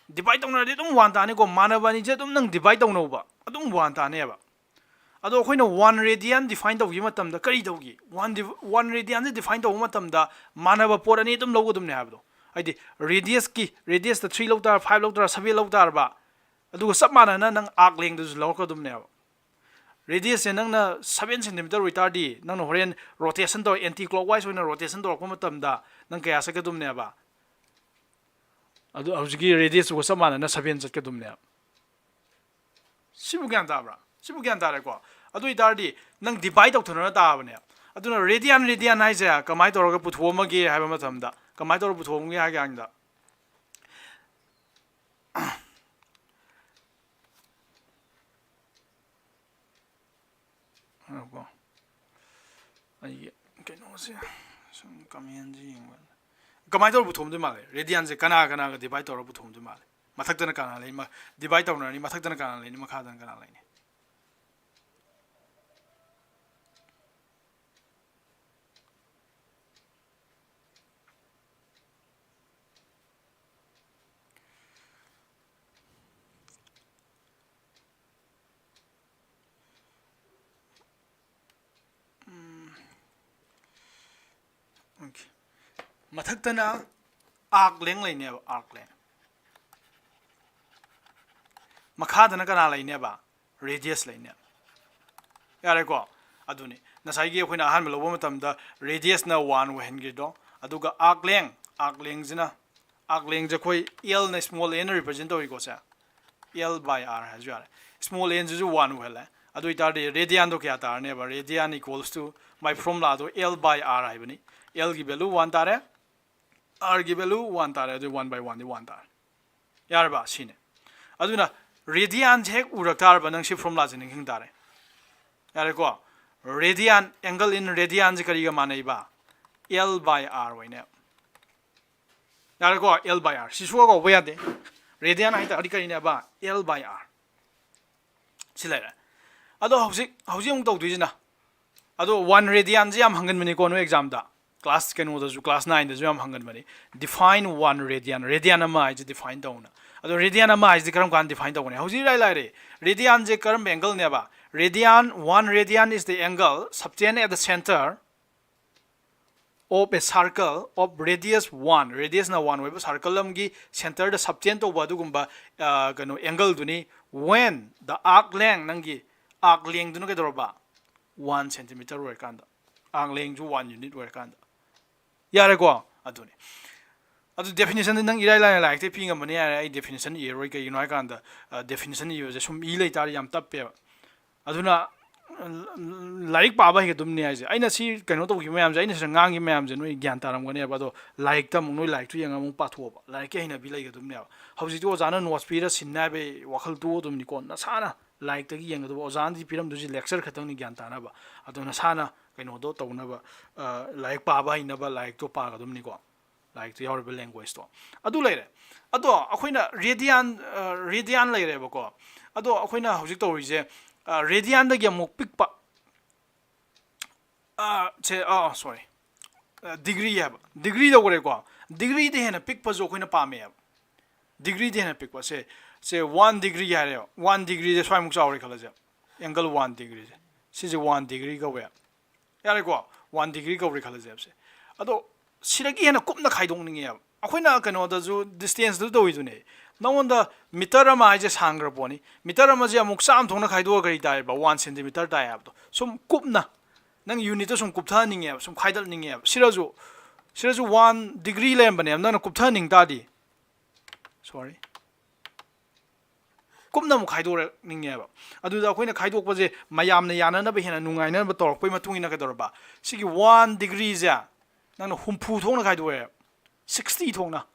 Divide ꯇꯧꯅꯔꯗꯤ ꯑꯗꯨꯝ one ꯇꯥꯅꯤꯀꯣ꯫ ꯃꯥꯟꯅꯕ ꯑꯅꯤꯁꯦ ꯑꯗꯨꯝ ꯅꯪ divide ꯇꯧꯅꯧꯕ, ꯑꯗꯨꯝ one ꯇꯥꯅꯦꯕ꯫ ꯑꯗꯣ ꯑꯩꯈꯣꯏꯅ one radian define ꯇꯧꯈꯤꯕ ꯃꯇꯝꯗ ꯀꯔꯤ ꯇꯧꯈꯤ? One div-, one radian ꯁꯦ define ꯇꯧꯕ ꯃꯇꯝꯗ ꯃꯥꯟꯅꯕ ꯄꯣꯠ ꯑꯅꯤ ꯑꯗꯨꯝ ꯂꯧꯒꯗꯕꯅꯦ ꯍꯥꯏꯕꯗꯣ꯫ ꯍꯥꯏꯗꯤ radius ꯀꯤ, radius ꯇ three ꯂꯧ ꯇꯥꯔ, five ꯂꯧ ꯇꯥꯔ, seven ꯂꯧ ꯇꯥꯔꯕ, ꯑꯗꯨꯒ ꯆꯞ ꯃꯥꯟꯅꯅ ꯅꯪ arc length ꯗꯁꯨ ꯂꯧꯔꯛꯀꯗꯕꯅꯦꯕ꯫ Radius ꯁꯦ ꯅꯪꯅ seven centimeter ꯑꯣꯏꯇꯥꯔꯗꯤ, ꯅꯪꯅ ꯍꯣꯔꯦꯟ rotation ꯇꯧꯔ, anti clockwise ꯑꯣꯏꯅ rotation ꯇꯧꯔꯛꯄ ꯃꯇꯝꯗ ꯅꯪ ꯀꯌꯥ ꯆꯠꯀꯗꯕꯅꯦꯕ? ꯑꯗꯨ ꯍꯧꯖꯤꯛꯀꯤ radius ꯇꯨꯒ ꯆꯞ ꯃꯥꯟꯅꯅ seven ꯆꯠꯀꯗꯕꯅꯦꯕ꯫ ꯁꯤꯕꯨ ꯒ꯭ꯌꯥꯟ ꯇꯥꯕ꯭ꯔꯥ? ꯁꯤꯕꯨ ꯒ꯭ꯌꯥꯟ ꯇꯥꯔꯦꯀꯣ? ꯑꯗꯨ ꯑꯣꯏꯇꯥꯔꯗꯤ ꯅꯪ divide ꯇꯧꯊꯅꯔ ꯇꯥꯕꯅꯦ꯫ ꯑꯗꯨꯅ radian, radian ꯍꯥꯏꯁꯦ ꯀꯃꯥꯏꯅ ꯇꯧꯔꯒ ꯄꯨꯊꯣꯛꯑꯝꯃꯒꯦ ꯍꯥꯏꯕ ꯃꯇꯝꯗ, ꯀꯃꯥꯏꯅ ꯇꯧꯔꯒ ꯄꯨꯊꯣꯛꯑꯝꯒꯦ ꯍꯥꯏ ꯀꯥꯟꯗ, ꯉꯥꯏꯈꯣꯀꯣ꯫ ꯑꯩꯒꯤ ꯀꯩꯅꯣꯁꯦ ꯁꯨꯝ comment ꯁꯦ ꯌꯦꯡꯕ꯫ ꯀꯃꯥꯏꯅ ꯇꯧꯔ ꯄꯨꯊꯣꯛꯑꯝꯗꯣꯏ ꯃꯥꯜꯂꯦ? Radianꯁꯦ ꯀꯅꯥ ꯀꯅꯥꯒ divide ꯇꯧꯔ ꯄꯨꯊꯣꯛꯑꯝꯗꯣꯏ ꯃꯥꯜꯂꯦ? ꯃꯊꯛꯇꯅ ꯀꯅꯥ ꯂꯩ? ꯃ-, divide ꯇꯧꯅꯔꯅꯤ, ꯃꯊꯛꯇꯅ ꯀꯅꯥ ꯂꯩꯅꯤ, ꯃꯈꯥꯗꯅ ꯀꯅꯥ ꯂꯩꯅꯤ? ꯎꯝ꯫ Okay. ꯃꯊꯛꯇꯅ arc length ꯂꯩꯅꯦꯕ, arc length꯫ ꯃꯈꯥꯗꯅ ꯀꯅꯥ ꯂꯩꯅꯦꯕ? Radius ꯂꯩꯅꯦꯕ꯫ ꯌꯥꯔꯦꯀꯣ? ꯑꯗꯨꯅꯤ ꯉꯁꯥꯏꯒꯤ ꯑꯩꯈꯣꯏꯅ ꯑꯍꯥꯟꯕ ꯂꯧꯕ ꯃꯇꯝꯗ radiusꯅ one ꯑꯣꯏꯍꯟꯈ꯭ꯔꯤꯗꯣ, ꯑꯗꯨꯒ arc length, arc lengthꯁꯤꯅ, arc lengthꯁꯦ ꯑꯩꯈꯣꯏ Lꯅ, small nꯅ represent ꯇꯧꯏꯀꯣ say, L by R ꯍꯥꯏꯔꯁꯨ ꯌꯥꯔꯦ꯫ Small nꯁꯤꯁꯨ one ꯑꯣꯏꯍꯜꯂꯦ꯫ ꯑꯗꯨ ꯑꯣꯏꯇꯥꯔꯗꯤ radianꯗꯣ ꯀꯌꯥ ꯇꯥꯔꯅꯦꯕ? Radian equals to, my formulaꯗꯣ L by R ꯍꯥꯏꯕꯅꯤ꯫ Lꯒꯤ value one ꯇꯥꯔꯦ, Rꯒꯤ value one ꯇꯥꯔꯦ, ꯑꯗꯨ one by oneꯗꯤ one ꯇꯥꯔꯦ꯫ ꯌꯥꯔꯕ? ꯁꯤꯅꯦ꯫ ꯑꯗꯨꯅ radianꯁꯦ ꯍꯦꯛ ꯎꯔꯛ ꯇꯥꯔꯕ ꯅꯪ ꯁꯤ formulaꯁꯦ ꯅꯤꯡꯁꯤꯡ ꯇꯥꯔꯦ꯫ ꯌꯥꯔꯦꯀꯣ? Radian, angle in radianꯁꯦ ꯀꯔꯤꯒ ꯃꯥꯟꯅꯩꯕ? L by R ꯑꯣꯏꯅꯦ꯫ ꯌꯥꯔꯦꯀꯣ? L by R꯫ ꯁꯤ ꯁꯨꯡꯀꯥꯎ ꯀꯥꯎꯕ ꯌꯥꯗꯦ꯫ Radian ꯍꯥꯏ ꯇꯥꯔꯗꯤ ꯀꯔꯤꯅꯦꯕ? L by R꯫ ꯁꯤ ꯂꯩꯔꯦ꯫ ꯑꯗꯣ ꯍꯧꯖꯤꯛ, ꯍꯧꯖꯤꯛ ꯑꯃꯨꯛ ꯇꯧꯗꯣꯏꯁꯤꯅ, ꯑꯗꯣ one radianꯁꯦ ꯌꯥꯝ ꯍꯪꯒꯟꯕꯅꯤꯀꯣ ꯅꯣꯏ examꯗ꯫ Class ꯀꯩꯅꯣꯗꯁꯨ, class nineꯗꯁꯨ ꯌꯥꯝ ꯍꯪꯒꯟꯕꯅꯤ꯫ Define one radian꯫ Radian ꯑꯃ ꯍꯥꯏꯁꯦ define ꯇꯧꯅ꯫ ꯑꯗꯣ radian ꯑꯃ ꯍꯥꯏꯁꯤꯗꯤ ꯀꯔꯝ ꯀꯥꯟꯗ define ꯇꯧꯒꯅꯤ? ꯍꯧꯖꯤꯛ ꯏꯔꯥꯏ ꯂꯥꯏꯔꯦ꯫ Radianꯁꯦ ꯀꯔꯝꯕ angleꯅꯦꯕ? Radian, one radian is the angle subtend at the center of a circle of radius one, radiusꯅ one ꯑꯣꯏꯕ circle ꯑꯃꯒꯤ centerꯗ subtend ꯇꯧꯕ ꯑꯗꯨꯒꯨꯝꯕ, ꯑ, ꯀꯩꯅꯣ, angleꯗꯨꯅꯤ꯫ When the arc length, ꯅꯪꯒꯤ arc lengthꯗꯨꯅ ꯀꯩꯗꯧꯔꯕ? One centimeter ꯑꯣꯏꯔꯀꯥꯟꯗ, arc lengthꯁꯨ one unit ꯑꯣꯏꯔꯀꯥꯟꯗ꯫ ꯌꯥꯔꯦꯀꯣ? ꯑꯗꯨꯅꯤ꯫ ꯑꯗꯨ definitionꯗꯤ ꯅꯪ ꯏꯔꯥꯏ ꯂꯥꯏꯅ ꯂꯥꯏꯔꯤꯛꯇꯒꯤ ꯄꯤ ꯉꯝꯕꯅꯤ꯫ ꯌꯥꯔꯦ, ꯑꯩ definition ꯏꯔꯔꯣꯏ꯫ ꯀꯩꯒꯤꯅꯣ ꯍꯥꯏꯀꯥꯟꯗ, ꯑ, definition ꯏꯕꯁꯦ ꯁꯨꯝ ꯏ ꯂꯩꯇꯥꯔꯗꯤ ꯌꯥꯝ ꯇꯞꯄꯦꯕ꯫ ꯑꯗꯨꯅ, ꯂꯥꯏꯔꯤꯛ ꯄꯥꯕ ꯍꯩꯒꯗꯕꯅꯤ ꯍꯥꯏꯁꯦ꯫ ꯑꯩꯅ ꯁꯤ ꯀꯩꯅꯣ ꯇꯧꯈꯤꯕ ꯃꯌꯥꯝꯁꯦ, ꯑꯩꯅ ꯁꯤꯗ ꯉꯥꯡꯈꯤꯕ ꯃꯌꯥꯝꯁꯦ ꯅꯣꯏ ꯒ꯭ꯌꯥꯟ ꯇꯥꯔꯝꯒꯅꯦꯕ꯫ ꯑꯗꯣ ꯂꯥꯏꯔꯤꯛꯇ ꯑꯃꯨꯛ, ꯅꯣꯏ ꯂꯥꯏꯔꯤꯛꯇꯨ ꯌꯦꯡꯉꯒ ꯑꯃꯨꯛ ꯄꯥꯊꯣꯛꯑꯣꯕ꯫ ꯂꯥꯏꯔꯤꯛꯀꯤ ꯍꯩꯅꯕꯤ ꯂꯩꯒꯗꯕꯅꯦꯕ꯫ ꯍꯧꯖꯤꯛꯇꯤ ꯑꯣꯖꯥꯅ notes ꯄꯤꯔ ꯁꯤꯟꯅꯤ ꯍꯥꯏꯕꯒꯤ ꯋꯥꯈꯜ ꯇꯣꯛꯑꯗꯕꯅꯤꯀꯣ꯫ ꯅꯁꯥꯅ ꯂꯥꯏꯔꯤꯛꯇꯒꯤ ꯌꯦꯡꯒꯗꯕ꯫ ꯑꯣꯖꯥꯅꯗꯤ ꯄꯤꯔꯝꯗꯣꯏꯁꯤ lecture ꯈꯛꯇꯪꯅꯤ ꯒ꯭ꯌꯥꯟ ꯇꯥꯅꯕ꯫ ꯑꯗꯣ ꯅꯁꯥꯅ ꯀꯩꯅꯣꯗꯣ ꯇꯧꯅꯕ, ꯑ, ꯂꯥꯏꯔꯤꯛ ꯄꯥꯕ ꯍꯩꯅꯕ ꯂꯥꯏꯔꯤꯛꯇꯣ ꯄꯥꯒꯗꯕꯅꯤꯀꯣ꯫ ꯂꯥꯏꯔꯤꯛꯇ ꯌꯥꯎꯔꯤꯕ language ꯇꯣ꯫ ꯑꯗꯨ ꯂꯩꯔꯦ꯫ ꯑꯗꯣ ꯑꯩꯈꯣꯏꯅ radian, radian ꯂꯩꯔꯦꯕꯀꯣ꯫ ꯑꯗꯣ ꯑꯩꯈꯣꯏꯅ ꯍꯧꯖꯤꯛ ꯇꯧꯔꯤꯁꯦ radian ꯗꯒꯤ ꯑꯃꯨꯛ ꯄꯤꯛꯄ, ꯑ, ꯁꯦ, ꯑ, sorry, degree ꯍꯥꯏꯕ, degree ꯇꯧꯈ꯭ꯔꯦꯀꯣ꯫ Degree ꯗ ꯍꯦꯟꯅ ꯄꯤꯛꯄꯁꯨ ꯑꯩꯈꯣꯏꯅ ꯄꯥꯝꯃꯦꯕ꯫ Degree ꯗ ꯍꯦꯟꯅ ꯄꯤꯛꯄ ꯁꯦ, ꯁꯦ one degree ꯍꯥꯏꯔꯦꯕ꯫ One degree ꯁꯦ ꯁ꯭ꯋꯥꯏꯃꯨꯛ ꯆꯥꯎꯔꯦ ꯈꯜꯂꯁꯦ, angle one degree ꯁꯦ, ꯁꯤꯁꯦ one degree ꯀꯧꯋꯦ꯫ ꯌꯥꯔꯦꯀꯣ? One degree ꯀꯧꯔꯦ ꯈꯜꯂꯁꯦꯕ ꯁꯦ꯫ ꯑꯗꯣ ꯁꯤꯗꯒꯤ ꯍꯦꯟꯅ ꯀꯨꯞꯅ ꯈꯥꯏꯗꯣꯛꯅꯤꯡꯉꯦꯕ꯫ ꯑꯩꯈꯣꯏꯅ ꯀꯩꯅꯣꯗꯁꯨ distance ꯗꯁꯨ ꯇꯧꯔꯤꯗꯨꯅꯦ꯫ ꯅꯉꯣꯟꯗ meter ꯑꯃ ꯍꯥꯏꯁꯦ ꯁꯥꯡꯈ꯭ꯔ ꯄꯣꯠꯅꯤ꯫ Meter ꯑꯃꯁꯦ ꯑꯃꯨꯛ ꯆꯥꯝꯃ ꯊꯣꯛꯅ ꯈꯥꯏꯗꯣꯛꯑꯒ ꯀꯔꯤ ꯇꯥꯏꯌꯦꯕ? One centimeter ꯇꯥꯏ ꯍꯥꯏꯕꯗꯣ꯫ ꯁꯨꯝ ꯀꯨꯞꯅ ꯅꯪ unit ꯇꯣ ꯁꯨꯝ ꯀꯨꯞꯊꯍꯟꯅꯤꯡꯉꯦꯕ, ꯁꯨꯝ ꯈꯥꯏꯗꯠꯅꯤꯡꯉꯦꯕ꯫ ꯁꯤꯗꯁꯨ, ꯁꯤꯗꯁꯨ one degree ꯂꯩꯔꯝꯕꯅꯦꯕ, ꯅꯪꯅ ꯀꯨꯞꯊꯍꯟꯅꯤꯡ ꯇꯥꯔꯗꯤ, sorry, ꯀꯨꯞꯅ ꯑꯃꯨꯛ ꯈꯥꯏꯗꯣꯔꯛꯅꯤꯡꯉꯦꯕ꯫ ꯑꯗꯨꯗ ꯑꯩꯈꯣꯏꯅ ꯈꯥꯏꯗꯣꯛꯄꯁꯦ ꯃꯌꯥꯝꯅ ꯌꯥꯅꯅꯕ, ꯍꯦꯟꯅ ꯅꯨꯡꯉꯥꯏꯅꯕ ꯇꯧꯔꯛꯄꯩ ꯃꯇꯨꯡ ꯏꯟꯅ ꯀꯩꯗꯧꯔꯕ? ꯁꯤꯒꯤ one degree ꯁꯦ ꯅꯪꯅ ꯍꯨꯝꯐꯨ ꯊꯣꯛꯅ ꯈꯥꯏꯗꯣꯛꯑꯦ, sixty ꯊꯣꯛꯅ꯫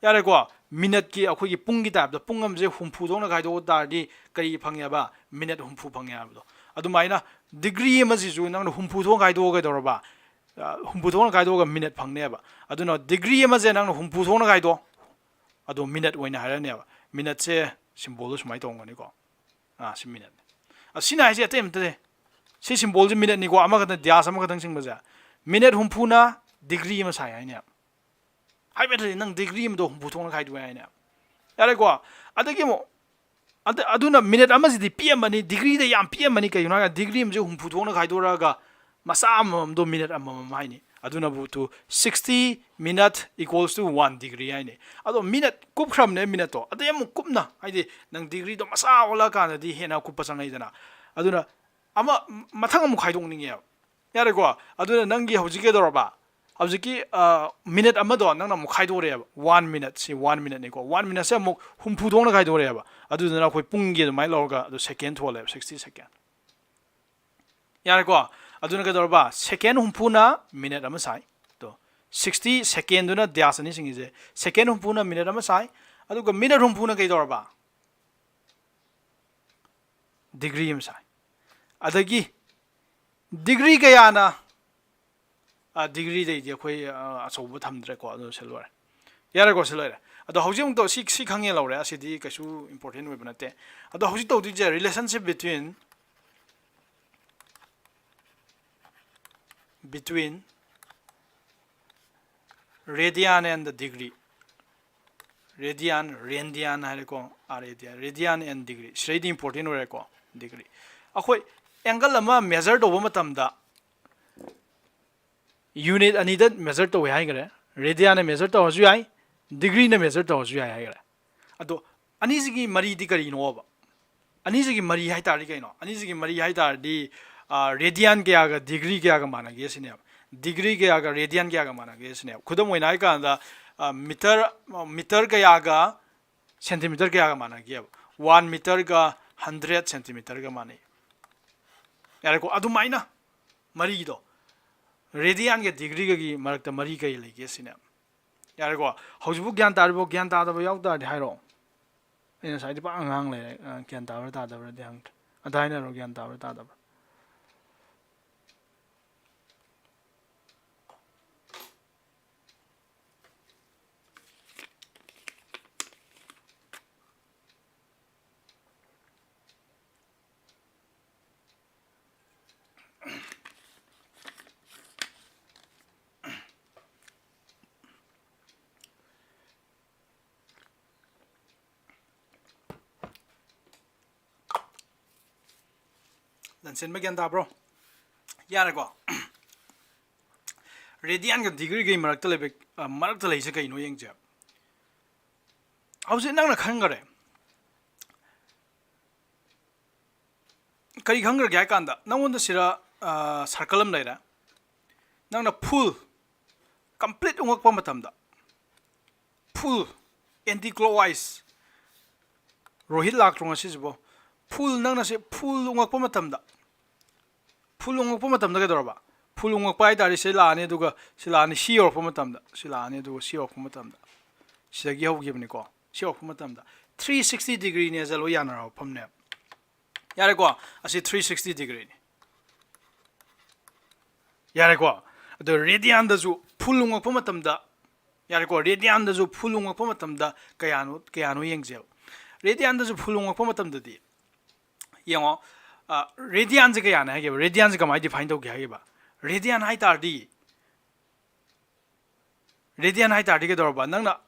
ꯌꯥꯔꯦꯀꯣ? Minute ꯀꯤ, ꯑꯩꯈꯣꯏꯒꯤ ꯄꯨꯡꯒꯤ type ꯇ, ꯄꯨꯡ ꯑꯃꯁꯦ ꯍꯨꯝꯐꯨ ꯊꯣꯛꯅ ꯈꯥꯏꯗꯣꯛꯄ ꯇꯥꯔꯗꯤ ꯀꯔꯤ ꯐꯪꯉꯦꯕ? Minute ꯍꯨꯝꯐꯨ ꯐꯪꯉꯦ ꯍꯥꯏꯕꯗꯣ꯫ ꯑꯗꯨꯃꯥꯏꯅ degree ꯑꯃꯁꯤꯁꯨ ꯅꯪꯅ ꯍꯨꯝꯐꯨ ꯊꯣꯛꯅ ꯈꯥꯏꯗꯣꯛꯑꯒ ꯀꯩꯗꯧꯔꯕ? ꯑ, ꯍꯨꯝꯐꯨ ꯊꯣꯛꯅ ꯈꯥꯏꯗꯣꯛꯑꯒ minute ꯐꯪꯅꯦꯕ꯫ ꯑꯗꯨꯅ degree ꯑꯃꯁꯦ ꯅꯪꯅ ꯍꯨꯝꯐꯨ ꯊꯣꯛꯅ ꯈꯥꯏꯗꯣꯛꯑꯣ, ꯑꯗꯣ minute ꯑꯣꯏꯅ ꯍꯥꯏꯔꯅꯦꯕ꯫ Minute ꯁꯦ symbol ꯗꯣ ꯁꯨꯃꯥꯏꯅ ꯇꯧꯔꯝꯒꯅꯤꯀꯣ꯫ ꯑꯥ, ꯁꯤ minute ꯅꯤ꯫ ꯑ, ꯁꯤꯅ ꯍꯥꯏꯁꯦ ꯑꯇꯩ ꯑꯝꯇ ꯅꯠꯇꯦ꯫ ꯁꯤ symbol ꯁꯦ minute ꯅꯤꯀꯣ, ꯑꯃꯈꯛꯇꯪ, dash ꯑꯃꯈꯛꯇꯪ ꯆꯤꯡꯕꯁꯦ꯫ Minute ꯍꯨꯝꯐꯨꯅ degree ꯑꯃ ꯁꯥꯏ ꯍꯥꯏꯅꯦ꯫ ꯍꯥꯏꯕꯗꯤ ꯅꯪ degree ꯑꯃꯗꯣ ꯍꯨꯝꯐꯨ ꯊꯣꯛꯅ ꯈꯥꯏꯗꯣꯛꯑꯦ ꯍꯥꯏꯅꯦ꯫ ꯌꯥꯔꯦꯀꯣ? ꯑꯗꯒꯤ ꯑꯃꯨꯛ, ꯑꯗ-, ꯑꯗꯨꯅ minute ꯑꯃꯁꯤꯗꯤ ꯄꯤꯛꯑꯝꯃꯅꯤ, degree ꯗ ꯌꯥꯝ ꯄꯤꯛꯑꯝꯃꯅꯤ꯫ ꯀꯩꯒꯤꯅꯣ ꯍꯥꯏꯔꯒ degree ꯑꯃꯁꯦ ꯍꯨꯝꯐꯨ ꯊꯣꯛꯅ ꯈꯥꯏꯗꯣꯔꯛꯑꯒ ꯃꯆꯥ ꯑꯃꯃꯝꯗꯣ minute ꯑꯃꯃꯝ ꯍꯥꯏꯅꯤ꯫ ꯑꯗꯨꯅꯕꯨ to sixty minute equals to one degree ꯍꯥꯏꯅꯤ꯫ ꯑꯗꯣ minute ꯀꯨꯞꯈ꯭ꯔꯕꯅꯦ, minute ꯇꯣ꯫ ꯑꯗꯩ ꯑꯃꯨꯛ ꯀꯨꯞꯅ, ꯍꯥꯏꯗꯤ ꯅꯪ degree ꯗꯣ ꯃꯆꯥ ꯑꯣꯜꯂꯛꯑꯀꯥꯟꯗꯗꯤ ꯍꯦꯟꯅ ꯀꯨꯞꯄ ꯆꯪꯉꯛꯏꯗꯅ꯫ ꯑꯗꯨꯅ ꯑꯃ, ꯃꯊꯪ ꯑꯃꯨꯛ ꯈꯥꯏꯗꯣꯛꯅꯤꯡꯉꯦꯕ꯫ ꯌꯥꯔꯦꯀꯣ? ꯑꯗꯨꯅ ꯅꯪꯒꯤ ꯍꯧꯖꯤꯛ ꯀꯩꯗꯧꯔꯕ? ꯍꯧꯖꯤꯛꯀꯤ, ꯑ, minute ꯑꯃꯗꯣ ꯅꯪꯅ ꯑꯃꯨꯛ ꯈꯥꯏꯗꯣꯔꯛꯑꯦꯕ꯫ One minute, ꯁꯤ one minute ꯅꯤꯀꯣ꯫ One minute ꯁꯦ ꯑꯃꯨꯛ ꯍꯨꯝꯐꯨ ꯊꯣꯛꯅ ꯈꯥꯏꯗꯣꯔꯛꯑꯦꯕ꯫ ꯑꯗꯨꯗꯨꯅ ꯑꯩꯈꯣꯏ ꯄꯨꯡꯒꯤ ꯑꯗꯨꯃꯥꯏꯅ ꯂꯧꯔꯒ ꯑꯗꯨ second ꯊꯣꯛꯍꯜꯂꯦꯕ, sixty second꯫ ꯌꯥꯔꯦꯀꯣ? ꯑꯗꯨꯅ ꯀꯩꯗꯧꯔꯕ? Second ꯍꯨꯝꯐꯨꯅ minute ꯑꯃ ꯁꯥꯏ꯫ ꯇꯣ, sixty second ꯗꯨꯅ dash ꯑꯅꯤ ꯆꯤꯡꯉꯤꯁꯦ꯫ Second ꯍꯨꯝꯐꯨꯅ minute ꯑꯃ ꯁꯥꯏ꯫ ꯑꯗꯨꯒ minute ꯍꯨꯝꯐꯨꯅ ꯀꯩꯗꯧꯔꯕ? Degree ꯑꯃ ꯁꯥꯏ꯫ ꯑꯗꯒꯤ degree ꯀꯌꯥꯅ ꯗꯤꯒ꯭ꯔꯤꯗꯩꯗꯤ ꯑꯩꯈꯣꯏ ꯑ, ꯑꯆꯧꯕ ꯊꯝꯗ꯭ꯔꯦꯀꯣ꯫ ꯑꯗꯨ ꯁꯤ ꯂꯣꯏꯔꯦ꯫ ꯌꯥꯔꯦꯀꯣ, ꯁꯤ ꯂꯣꯏꯔꯦ꯫ ꯑꯗꯣ ꯍꯧꯖꯤꯛ ꯑꯃꯨꯛ ꯇꯧ-, ꯁꯤ ꯁꯤ ꯈꯪꯉꯦ ꯂꯧꯔꯦ꯫ ꯑꯁꯤꯗꯤ ꯀꯩꯁꯨ important ꯑꯣꯏꯕ ꯅꯠꯇꯦ꯫ ꯑꯗꯣ ꯍꯧꯖꯤꯛ ꯇꯧꯗꯣꯏꯁꯦ relationship between between radian and the degree. Radian, radian ꯍꯥꯏꯔꯦꯀꯣ, R A D I, radian and degree꯫ ꯁꯤꯗꯩꯗꯤ important ꯑꯣꯏꯔꯦꯀꯣ, degree꯫ ꯑꯩꯈꯣꯏ angle ꯑꯃ measure ꯇꯧꯕ ꯃꯇꯝꯗ unit ꯑꯅꯤꯗ measure ꯇꯧꯋꯦ ꯍꯥꯏꯈ꯭ꯔꯦ꯫ Radianꯅ measure ꯇꯧꯔꯁꯨ ꯌꯥꯏ, degreeꯅ measure ꯇꯧꯔꯁꯨ ꯌꯥꯏ ꯍꯥꯏꯈ꯭ꯔꯦ꯫ ꯑꯗꯣ ꯑꯅꯤꯁꯤꯒꯤ ꯃꯔꯤꯗꯤ ꯀꯔꯤꯅꯣꯕ? ꯑꯅꯤꯁꯤꯒꯤ ꯃꯔꯤ ꯍꯥꯏ ꯇꯥꯔꯗꯤ ꯀꯩꯅꯣ? ꯑꯅꯤꯁꯤꯒꯤ ꯃꯔꯤ ꯍꯥꯏ ꯇꯥꯔꯗꯤ, ꯑ, radian ꯀꯌꯥꯒ degree ꯀꯌꯥꯒ ꯃꯥꯟꯅꯒꯦ ꯁꯤꯅꯦꯕ꯫ Degree ꯀꯌꯥꯒ radian ꯀꯌꯥꯒ ꯃꯥꯟꯅꯒꯦ ꯁꯤꯅꯦꯕ꯫ ꯈꯨꯗꯝ ꯑꯣꯏꯅ ꯍꯥꯏ ꯀꯥꯟꯗ, ꯑ, meter, meter ꯀꯌꯥꯒ centimeter ꯀꯌꯥꯒ ꯃꯥꯟꯅꯒꯦꯕ? One meterꯒ hundred centimeterꯒ ꯃꯥꯟꯅꯩ꯫ ꯌꯥꯔꯦꯀꯣ? ꯑꯗꯨꯃꯥꯏꯅ ꯃꯔꯤꯗꯣ, radianꯒ degreeꯒꯒꯤ ꯃꯔꯛꯇ ꯃꯔꯤ ꯀꯔꯤ ꯂꯩꯒꯦ ꯁꯤꯅꯦꯕ꯫ ꯌꯥꯔꯦꯀꯣ? ꯍꯧꯖꯤꯛꯐꯥꯎ ꯒ꯭ꯌꯥꯟ ꯇꯥꯔꯤꯕꯣ? ꯒ꯭ꯌꯥꯟ ꯇꯥꯗꯕ ꯌꯥꯎ ꯇꯥꯔꯗꯤ ꯍꯥꯏꯔꯛꯑꯣ꯫ ꯑꯩ ꯉꯁꯥꯏꯗꯤ ꯄꯥꯛ ꯉꯥꯡ ꯂꯩꯔꯦ꯫ ꯑ, ꯒ꯭ꯌꯥꯟ ꯇꯥꯕ꯭ꯔꯥ ꯇꯥꯗꯕ꯭ꯔꯥꯗꯤ ꯍꯪꯗ꯭ꯔꯦ꯫ ꯑꯗ ꯍꯥꯏꯅꯔꯣ, ꯒ꯭ꯌꯥꯟ ꯇꯥꯕ꯭ꯔꯥ ꯇꯥꯗꯕ꯭ꯔꯥ? ꯂꯟꯆꯦꯟꯕ ꯒ꯭ꯌꯥꯟ ꯇꯥꯕ꯭ꯔꯣ? ꯌꯥꯔꯦꯀꯣ? Radianꯒ degreeꯒꯤ ꯃꯔꯛꯇ ꯂꯩꯕ, ꯑ, ꯃꯔꯛꯇ ꯂꯩꯁꯦ ꯀꯩꯅꯣ ꯌꯦꯡꯁꯦ꯫ ꯍꯧꯖꯤꯛ ꯅꯪꯅ ꯈꯟꯈꯔꯦ꯫ ꯀꯔꯤ ꯈꯪꯈ꯭ꯔꯒꯦ ꯍꯥꯏ ꯀꯥꯟꯗ, ꯅꯪꯉꯣꯟꯗ ꯁꯤꯗ, ꯑ, circle ꯑꯃ ꯂꯩꯔꯦ꯫ ꯅꯪꯅ full, complete ꯎꯪꯉꯛꯄ ꯃꯇꯝꯗ, full anti clockwise, Rohit ꯂꯥꯛꯇ꯭ꯔꯣ ꯉꯁꯤꯁꯤꯕꯣ? Full, ꯅꯪꯅ ꯁꯤ full ꯎꯪꯉꯛꯄ ꯃꯇꯝꯗ, full ꯎꯪꯉꯛꯄ ꯃꯇꯝꯗ ꯀꯩꯗꯧꯔꯕ? Full ꯎꯪꯉꯛꯄ ꯍꯥꯏ ꯇꯥꯔꯗꯤ ꯁꯤ ꯂꯥꯛꯑꯅꯤ, ꯑꯗꯨꯒ ꯁꯤ ꯂꯥꯛꯑꯅꯤ, ꯁꯤ ꯌꯧꯔꯛꯄ ꯃꯇꯝꯗ, ꯁꯤ ꯂꯥꯛꯑꯅꯤ, ꯑꯗꯨꯒ ꯁꯤ ꯌꯧꯔꯛꯄ ꯃꯇꯝꯗ, ꯁꯤꯗꯒꯤ ꯍꯧꯈꯤꯕꯅꯤꯀꯣ꯫ ꯁꯤ ꯌꯧꯔꯛꯄ ꯃꯇꯝꯗ three sixty degreeꯅꯦ, ꯂꯣꯏ ꯌꯥꯅꯔꯕ ꯃꯐꯝꯅꯦꯕ꯫ ꯌꯥꯔꯦꯀꯣ? ꯑꯁꯤ three sixty degreeꯅꯤ꯫ ꯌꯥꯔꯦꯀꯣ? ꯑꯗꯣ radianꯗꯁꯨ full ꯎꯪꯉꯛꯄ ꯃꯇꯝꯗ, ꯌꯥꯔꯦꯀꯣ, radianꯗꯁꯨ full ꯎꯪꯉꯛꯄ ꯃꯇꯝꯗ ꯀꯌꯥꯅꯣ, ꯀꯌꯥꯅꯣ ꯌꯦꯡꯁꯦꯕ꯫ Radianꯗꯁꯨ full ꯎꯪꯉꯛꯄ ꯃꯇꯝꯗꯗꯤ ꯌꯦꯡꯉꯣ, radianꯁꯦ ꯀꯌꯥꯅꯦ ꯍꯥꯏꯒꯦꯕ? Radianꯁꯦ ꯀꯃꯥꯏꯅ define ꯇꯧꯒꯦ ꯍꯥꯏꯒꯦꯕ? Radian ꯍꯥꯏ ꯇꯥꯔꯗꯤ, radian ꯍꯥꯏ ꯇꯥꯔꯗꯤ ꯀꯩꯗꯧꯔꯕ? ꯅꯪꯅ,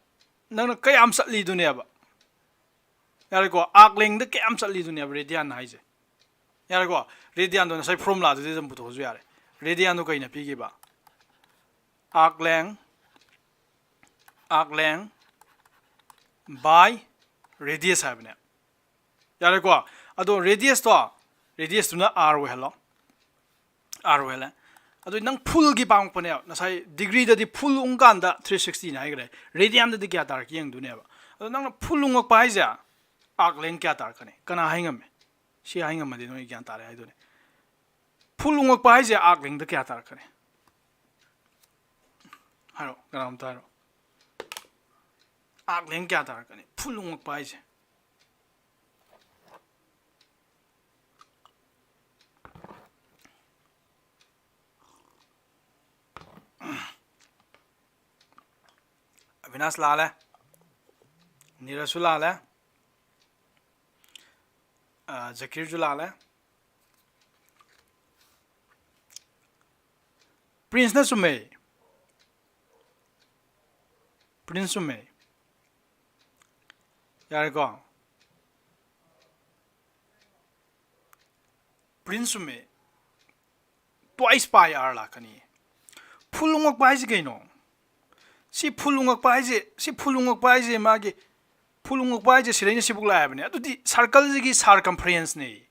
ꯅꯪꯅ ꯀꯌꯥꯝ ꯆꯠꯂꯤꯗꯨꯅꯦꯕ꯫ ꯌꯥꯔꯦꯀꯣ? Arc lengthꯗ ꯀꯌꯥꯝ ꯆꯠꯂꯤꯗꯨꯅꯦꯕ radian ꯍꯥꯏꯁꯦ꯫ ꯌꯥꯔꯦꯀꯣ? Radianꯗꯣ ꯉꯁꯥꯏ formulaꯗꯨꯗꯤ ꯑꯗꯨꯝ ꯄꯨꯊꯣꯛꯑꯁꯨ ꯌꯥꯔꯦ꯫ Radianꯗꯣ ꯀꯩꯅ ꯄꯤꯈꯤꯕ? Arc length, arc length by radius ꯍꯥꯏꯕꯅꯦ꯫ ꯌꯥꯔꯦꯀꯣ? ꯑꯗꯣ radiusꯇꯣ, radiusꯇꯨꯅ R ꯑꯣꯏꯍꯜꯂꯣ꯫ R ꯑꯣꯏꯍꯜꯂꯦ꯫ ꯑꯗꯨ ꯅꯪ fullꯒꯤ ꯄꯥꯝꯃꯛꯄꯅꯦꯕ꯫ ꯉꯁꯥꯏ degreeꯗꯗꯤ full ꯎꯪꯀꯥꯟꯗ three sixtyꯅ ꯍꯥꯏꯈ꯭ꯔꯦ꯫ Radianꯗꯗꯤ ꯀꯌꯥ ꯇꯥꯔꯛꯀꯦ ꯌꯦꯡꯗꯣꯏꯅꯦꯕ꯫ ꯑꯗꯣ ꯅꯪꯅ full ꯎꯪꯉꯛꯄ ꯍꯥꯏꯁꯦ arc length ꯀꯌꯥ ꯇꯥꯔꯛꯀꯅꯤ? ꯀꯅꯥ ꯍꯥꯏ ꯉꯝꯃꯦ? ꯁꯤ ꯍꯥꯏ ꯉꯝꯃꯗꯤ ꯅꯣꯏ ꯒ꯭ꯌꯥꯟ ꯇꯥꯔꯦ ꯍꯥꯏꯗꯨꯅꯦ꯫ Full ꯎꯪꯉꯛꯄ ꯍꯥꯏꯁꯦ arc lengthꯗ ꯀꯌꯥ ꯇꯥꯔꯛꯀꯅꯤ? ꯍꯥꯏꯔꯣ, ꯀꯅꯥꯝꯇ ꯍꯥꯏꯔꯣ꯫ Arc length ꯀꯌꯥ ꯇꯥꯔꯛꯀꯅꯤ full ꯎꯪꯉꯛꯄ ꯍꯥꯏꯁꯦ? ꯑꯕꯤꯅꯥꯁ ꯂꯥꯜꯂꯦ, ꯅꯤꯔꯖꯁꯨ ꯂꯥꯜꯂꯦ, ꯑ, ꯖꯀꯤꯔꯁꯨ ꯂꯥꯜꯂꯦ꯫ Princeꯅ ꯆꯨꯝꯃꯦ꯫ Prince ꯆꯨꯝꯃꯦ꯫ ꯌꯥꯔꯦꯀꯣ? Prince ꯆꯨꯝꯃꯦ꯫ Twice pi r ꯂꯥꯛꯀꯅꯤ꯫ Full ꯎꯪꯉꯛꯄ ꯍꯥꯏꯁꯦ ꯀꯩꯅꯣ? ꯁꯤ full ꯎꯪꯉꯛꯄ ꯍꯥꯏꯁꯦ, ꯁꯤ full ꯎꯪꯉꯛꯄ ꯍꯥꯏꯁꯦ ꯃꯥꯒꯤ, full ꯎꯪꯉꯛꯄ ꯍꯥꯏꯁꯦ ꯁꯤꯗꯩꯅ ꯁꯤꯕꯨꯛ ꯂꯥꯛꯑꯦ ꯍꯥꯏꯕꯅꯦ꯫ ꯑꯗꯨꯗꯤ circleꯁꯤꯒꯤ circumferenceꯅꯦ꯫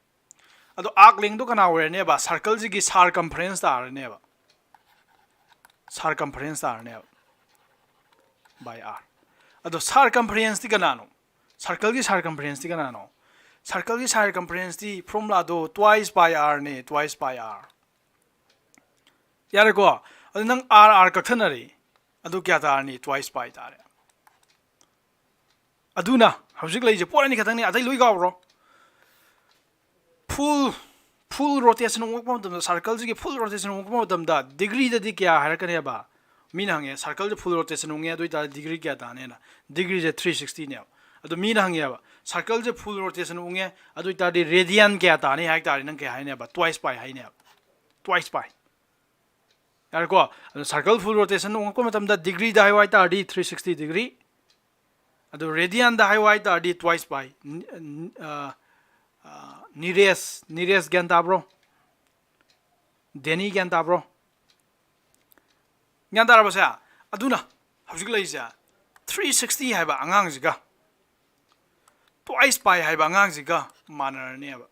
ꯑꯗꯣ arc lengthꯗꯣ ꯀꯅꯥ ꯑꯣꯏꯔꯅꯦꯕ? Circleꯁꯤꯒꯤ circumference ꯇꯥꯔꯅꯦꯕ꯫ Circumference ꯇꯥꯔꯅꯦꯕ by r꯫ ꯑꯗꯣ circumferenceꯇꯤ ꯀꯅꯥꯅꯣ? Circleꯒꯤ circumferenceꯇꯤ ꯀꯅꯥꯅꯣ? Circleꯒꯤ circumferenceꯇꯤ formulaꯗꯣ twice pi rꯅꯦ, twice pi r꯫ ꯌꯥꯔꯦꯀꯣ? ꯑꯗꯨ ꯅꯪ r r ꯀꯛꯊꯠꯅꯔꯦ꯫ ꯑꯗꯨ ꯀꯌꯥ ꯇꯥꯔꯅꯤ? Twice pi ꯇꯥꯔꯦ꯫ ꯑꯗꯨꯅ ꯍꯧꯖꯤꯛ ꯂꯩꯔꯤꯁꯦ ꯄꯣꯠ ꯑꯅꯤ ꯈꯛꯇꯪꯅꯤ, ꯑꯇꯩ ꯂꯣꯏ ꯀꯥꯎꯔꯣ꯫ Full Full rotation ꯎꯪꯉꯛꯄ ꯃꯇꯝꯗ, circle ꯁꯤꯒꯤ full rotation ꯎꯪꯉꯛꯄ ꯃꯇꯝꯗ degree ꯗꯗꯤ ꯀꯌꯥ ꯍꯥꯏꯔꯛꯀꯅꯦꯕ? ꯃꯤꯅ ꯍꯪꯉꯦ, circle ꯁꯦ full rotation ꯎꯪꯉꯦ, ꯑꯗꯨ ꯑꯣꯏꯇꯥꯔꯗꯤ degree ꯀꯌꯥ ꯇꯥꯅꯦꯅ. Degree ꯁꯦ three sixty ꯅꯦꯕ. ꯑꯗꯣ ꯃꯤꯅ ꯍꯪꯉꯦꯕ, circle ꯁꯦ full rotation ꯎꯪꯉꯦ, ꯑꯗꯨ ꯑꯣꯏꯇꯥꯔꯗꯤ radian ꯀꯌꯥ ꯇꯥꯅꯤ ꯍꯥꯏ ꯇꯥꯔꯗꯤ ꯅꯪ ꯀꯌꯥ ꯍꯥꯏꯅꯦꯕ? Twice pi ꯍꯥꯏꯅꯦꯕ. Twice pi. ꯌꯥꯔꯦꯀꯣ? ꯑꯗꯣ circle full rotation ꯎꯪꯉꯛꯄ ꯃꯇꯝꯗ degree ꯗ ꯍꯥꯏꯌꯨ ꯍꯥꯏ ꯇꯥꯔꯗꯤ three sixty degree. ꯑꯗꯣ radian ꯗ ꯍꯥꯏꯌꯨ ꯍꯥꯏ ꯇꯥꯔꯗꯤ twice pi. ꯅꯤ-, ꯑ, ꯑ, ꯅꯤꯔꯦꯁ, ꯅꯤꯔꯦꯁ ꯒ꯭ꯌꯥꯟ ꯇꯥꯕ꯭ꯔꯣ? ꯗꯦꯅꯤ ꯒ꯭ꯌꯥꯟ ꯇꯥꯕ꯭ꯔꯣ? ꯒ꯭ꯌꯥꯟ ꯇꯥꯔꯕꯁꯦ? ꯑꯗꯨꯅ ꯍꯧꯖꯤꯛ ꯂꯩꯔꯤꯁꯦ three sixty ꯍꯥꯏꯕ ꯑꯉꯥꯡꯁꯤꯒ twice pi ꯍꯥꯏꯕ ꯑꯉꯥꯡꯁꯤꯒ ꯃꯥꯟꯅꯔꯅꯦꯕ.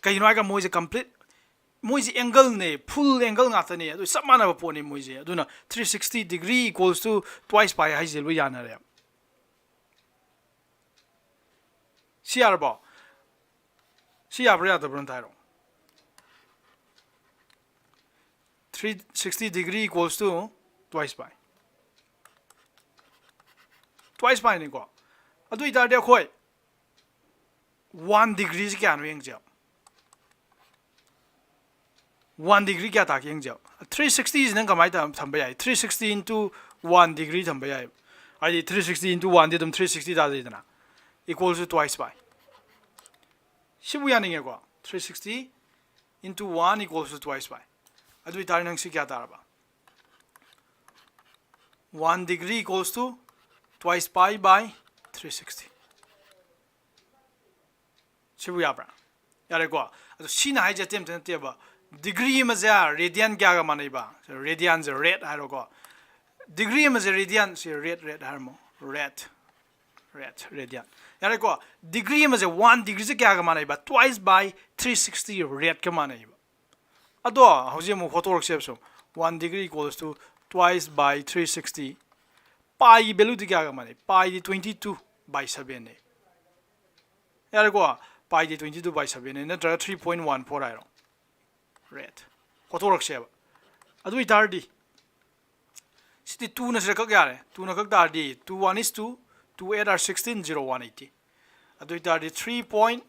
ꯀꯩꯒꯤꯅꯣ ꯍꯥꯏꯔꯒ ꯃꯣꯏꯁꯦ complete, ꯃꯣꯏꯁꯦ angle ꯅꯦ, full angle ꯉꯥꯛꯇꯅꯦ, ꯑꯗꯨ ꯆꯞ ꯃꯥꯟꯅꯕ ꯄꯣꯠꯅꯤ ꯃꯣꯏꯁꯦ. ꯑꯗꯨꯅ three sixty degree equals to twice pi ꯍꯥꯏꯁꯦ ꯂꯣꯏ ꯌꯥꯅꯔꯦ. ꯁꯤ ꯌꯥꯔꯕꯣ? ꯁꯤ ꯌꯥꯕ꯭ꯔꯥ ꯌꯥꯗꯕ꯭ꯔꯥ ꯑꯝꯇ ꯍꯥꯏꯔꯛꯑꯣ. Three sixty degree equals to twice pi. Twice pi ꯅꯤꯀꯣ. ꯑꯗꯨ ꯑꯣꯏꯇꯥꯔꯗꯤ ꯑꯩꯈꯣꯏ one degree ꯁꯤ ꯀꯌꯥꯅꯣ ꯌꯦꯡꯁꯦ. One degree ꯀꯌꯥ ꯇꯥꯒꯦ ꯌꯦꯡꯁꯦ. Three sixty ꯁꯤ ꯅꯪ ꯀꯃꯥꯏꯅ ꯇꯧꯔ ꯊꯝꯕ ꯌꯥꯏ? Three sixty into one degree ꯊꯝꯕ ꯌꯥꯏ. ꯍꯥꯏꯗꯤ three sixty into one ꯗꯤ ꯑꯗꯨꯝ three sixty ꯇꯥꯖꯩꯗꯅ, equals to twice pi. ꯁꯤꯕꯨ ꯌꯥꯅꯤꯡꯉꯦꯀꯣ. Three sixty into one equals to twice pi. ꯑꯗꯨ ꯑꯣꯏꯇꯥꯔꯗꯤ ꯅꯪ ꯁꯤ ꯀꯌꯥ ꯇꯥꯔꯕ? One degree equals to twice pi by three sixty. ꯁꯤꯕꯨ ꯌꯥꯕ꯭ꯔꯥ? ꯌꯥꯔꯦꯀꯣ. ꯑꯗꯣ ꯁꯤꯅ ꯍꯥꯏꯁꯦ ꯑꯇꯩ ꯑꯝꯇ ꯅꯠꯇꯦꯕ, degree ꯑꯃꯁꯦ radian ꯀꯌꯥꯒ ꯃꯥꯟꯅꯩꯕ? Radian ꯁꯦ rad ꯍꯥꯏꯔꯣꯀꯣ. Degree ꯑꯃꯁꯦ radian ꯁꯦ, rad, rad ꯍꯥꯏꯔꯝꯃꯣ. Rad, rad, radian. ꯌꯥꯔꯦꯀꯣ. Degree ꯑꯃꯁꯦ one degree ꯁꯦ ꯀꯌꯥꯒ ꯃꯥꯟꯅꯩꯕ? Twice by three sixty rad ꯀ ꯃꯥꯟꯅꯩꯕ. ꯑꯗꯣ ꯍꯧꯖꯤꯛ ꯑꯃꯨꯛ ꯍꯣꯠꯇꯣꯔꯛꯁꯦꯕ ꯁꯨꯝ. One degree equals to twice by three sixty. Pi ꯒꯤ value ꯗꯤ ꯀꯌꯥꯒ ꯃꯥꯟꯅꯩ? Pi D twenty two by seven ꯅꯦ. ꯌꯥꯔꯦꯀꯣ. Pi D twenty two by seven ꯅꯦ, ꯅꯠꯇ꯭ꯔꯒ three point one four ꯍꯥꯏꯔꯣ. Rad. ꯍꯣꯠꯇꯣꯔꯛꯁꯦꯕ. ꯑꯗꯨ ꯑꯣꯏꯇꯥꯔꯗꯤ ꯁꯤꯗꯤ two ꯅ ꯁꯤꯗ ꯀꯛ ꯌꯥꯔꯦ. Two ꯅ ꯀꯛ ꯇꯥꯔꯗꯤ two one is two, two eight are sixteen, zero one eighty. ꯑꯗꯨ ꯑꯣꯏꯇꯥꯔꯗꯤ three point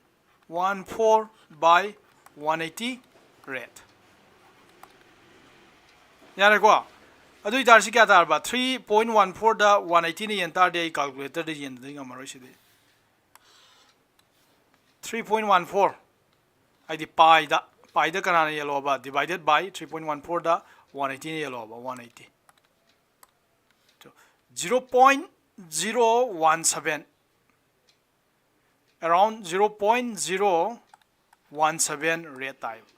one four by one eighty rad꯫ ꯌꯥꯔꯦꯀꯣ? ꯑꯗꯨ ꯑꯣꯏꯇꯥꯔꯗꯤ ꯁꯤ ꯀꯌꯥ ꯇꯥꯔꯕ? Three point one fourꯗ one eightyꯅ ꯌꯦꯟ ꯇꯥꯔꯗꯤ ꯑꯩ calculatorꯗ ꯌꯦꯟꯗꯗꯤ ꯉꯝꯃꯔꯣꯏ ꯁꯤꯗꯤ꯫ Three point one four ꯍꯥꯏꯗꯤ piꯗ, piꯗ ꯀꯅꯥꯅ ꯌꯦꯜꯂꯣꯕ? Divided by three point one fourꯗ one eightyꯅ ꯌꯦꯜꯂꯣꯕ, one eighty꯫ Zero point zero one seven, around zero point zero one seven rad ꯇꯥꯏꯕ꯫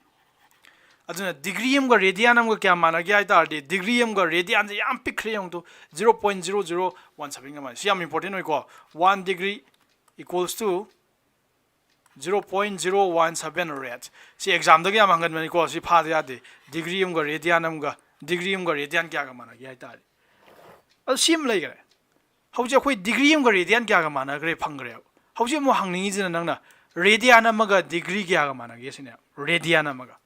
ꯑꯗꯨꯅ degree ꯑꯃꯒ radian ꯑꯃꯒ ꯀꯌꯥ ꯃꯥꯟꯅꯒꯦ ꯍꯥꯏ ꯇꯥꯔꯗꯤ, degree ꯑꯃꯒ radianꯁꯦ ꯌꯥꯝ ꯄꯤꯛꯈ꯭ꯔꯦ ꯌꯦꯡꯉꯨ two, zero point zero zero one sevenꯒ ꯃꯥꯟꯅꯩ꯫ ꯁꯤ ꯌꯥꯝ important ꯑꯣꯏꯀꯣ꯫ One degree equals to zero point zero one seven rad꯫ ꯁꯤ examꯗꯒ ꯌꯥꯝ ꯍꯪꯒꯟꯕꯅꯤꯀꯣ꯫ ꯁꯤ ꯐꯥꯗ ꯌꯥꯗꯦ꯫ Degree ꯑꯃꯒ radian ꯑꯃꯒ, degree ꯑꯃꯒ radian ꯀꯌꯥꯒ ꯃꯥꯟꯅꯒꯦ ꯍꯥꯏ ꯇꯥꯔꯗꯤ꯫ ꯑꯗꯨ ꯁꯤ ꯑꯃ ꯂꯩꯈ꯭ꯔꯦ꯫ ꯍꯧꯖꯤꯛ ꯑꯩꯈꯣꯏ degree ꯑꯃꯒ radian ꯀꯌꯥꯒ ꯃꯥꯟꯅꯈ꯭ꯔꯦ ꯐꯪꯈ꯭ꯔꯦꯕ꯫ ꯍꯧꯖꯤꯛ ꯑꯃꯨꯛ ꯍꯪꯅꯤꯡꯉꯤꯁꯤꯅ ꯅꯪꯅ radian ꯑꯃꯒ degree ꯀꯌꯥꯒ ꯃꯥꯟꯅꯒꯦ ꯁꯤꯅꯦ꯫ Radian ꯑꯃꯒ꯫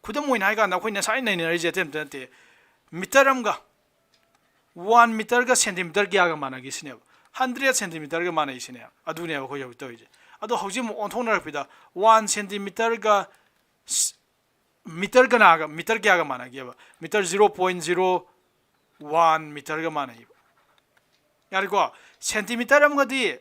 ꯈꯨꯗꯝ ꯑꯣꯏꯅ ꯍꯥꯏ ꯀꯥꯟꯗ ꯑꯩꯈꯣꯏ ꯉꯁꯥꯏ ꯅꯩꯅꯔꯤꯁꯦ ꯑꯇꯩ ꯑꯝꯇ ꯅꯠꯇꯦ꯫ Meter ꯑꯃꯒ one meterꯒ centimeter ꯀꯌꯥꯒ ꯃꯥꯟꯅꯒꯦ ꯁꯤꯅꯦꯕ꯫ Hundred centimeterꯒ ꯃꯥꯟꯅꯩ ꯁꯤꯅꯦꯕ꯫ ꯑꯗꯨꯅꯦꯕ ꯑꯩꯈꯣꯏ ꯍꯧꯖꯤꯛ ꯇꯧꯔꯤꯁꯦ꯫ ꯑꯗꯣ ꯍꯧꯖꯤꯛ ꯑꯃꯨꯛ ꯑꯣꯟꯊꯣꯛꯅꯔꯛꯄꯗ one centimeterꯒ ꯁ-, meter ꯀꯅꯥꯒ, meter ꯀꯌꯥꯒ ꯃꯥꯟꯅꯒꯦꯕ? Meter zero point zero one meterꯒ ꯃꯥꯟꯅꯩꯕ꯫ ꯌꯥꯔꯦꯀꯣ? Centimeter ꯑꯃꯒꯗꯤ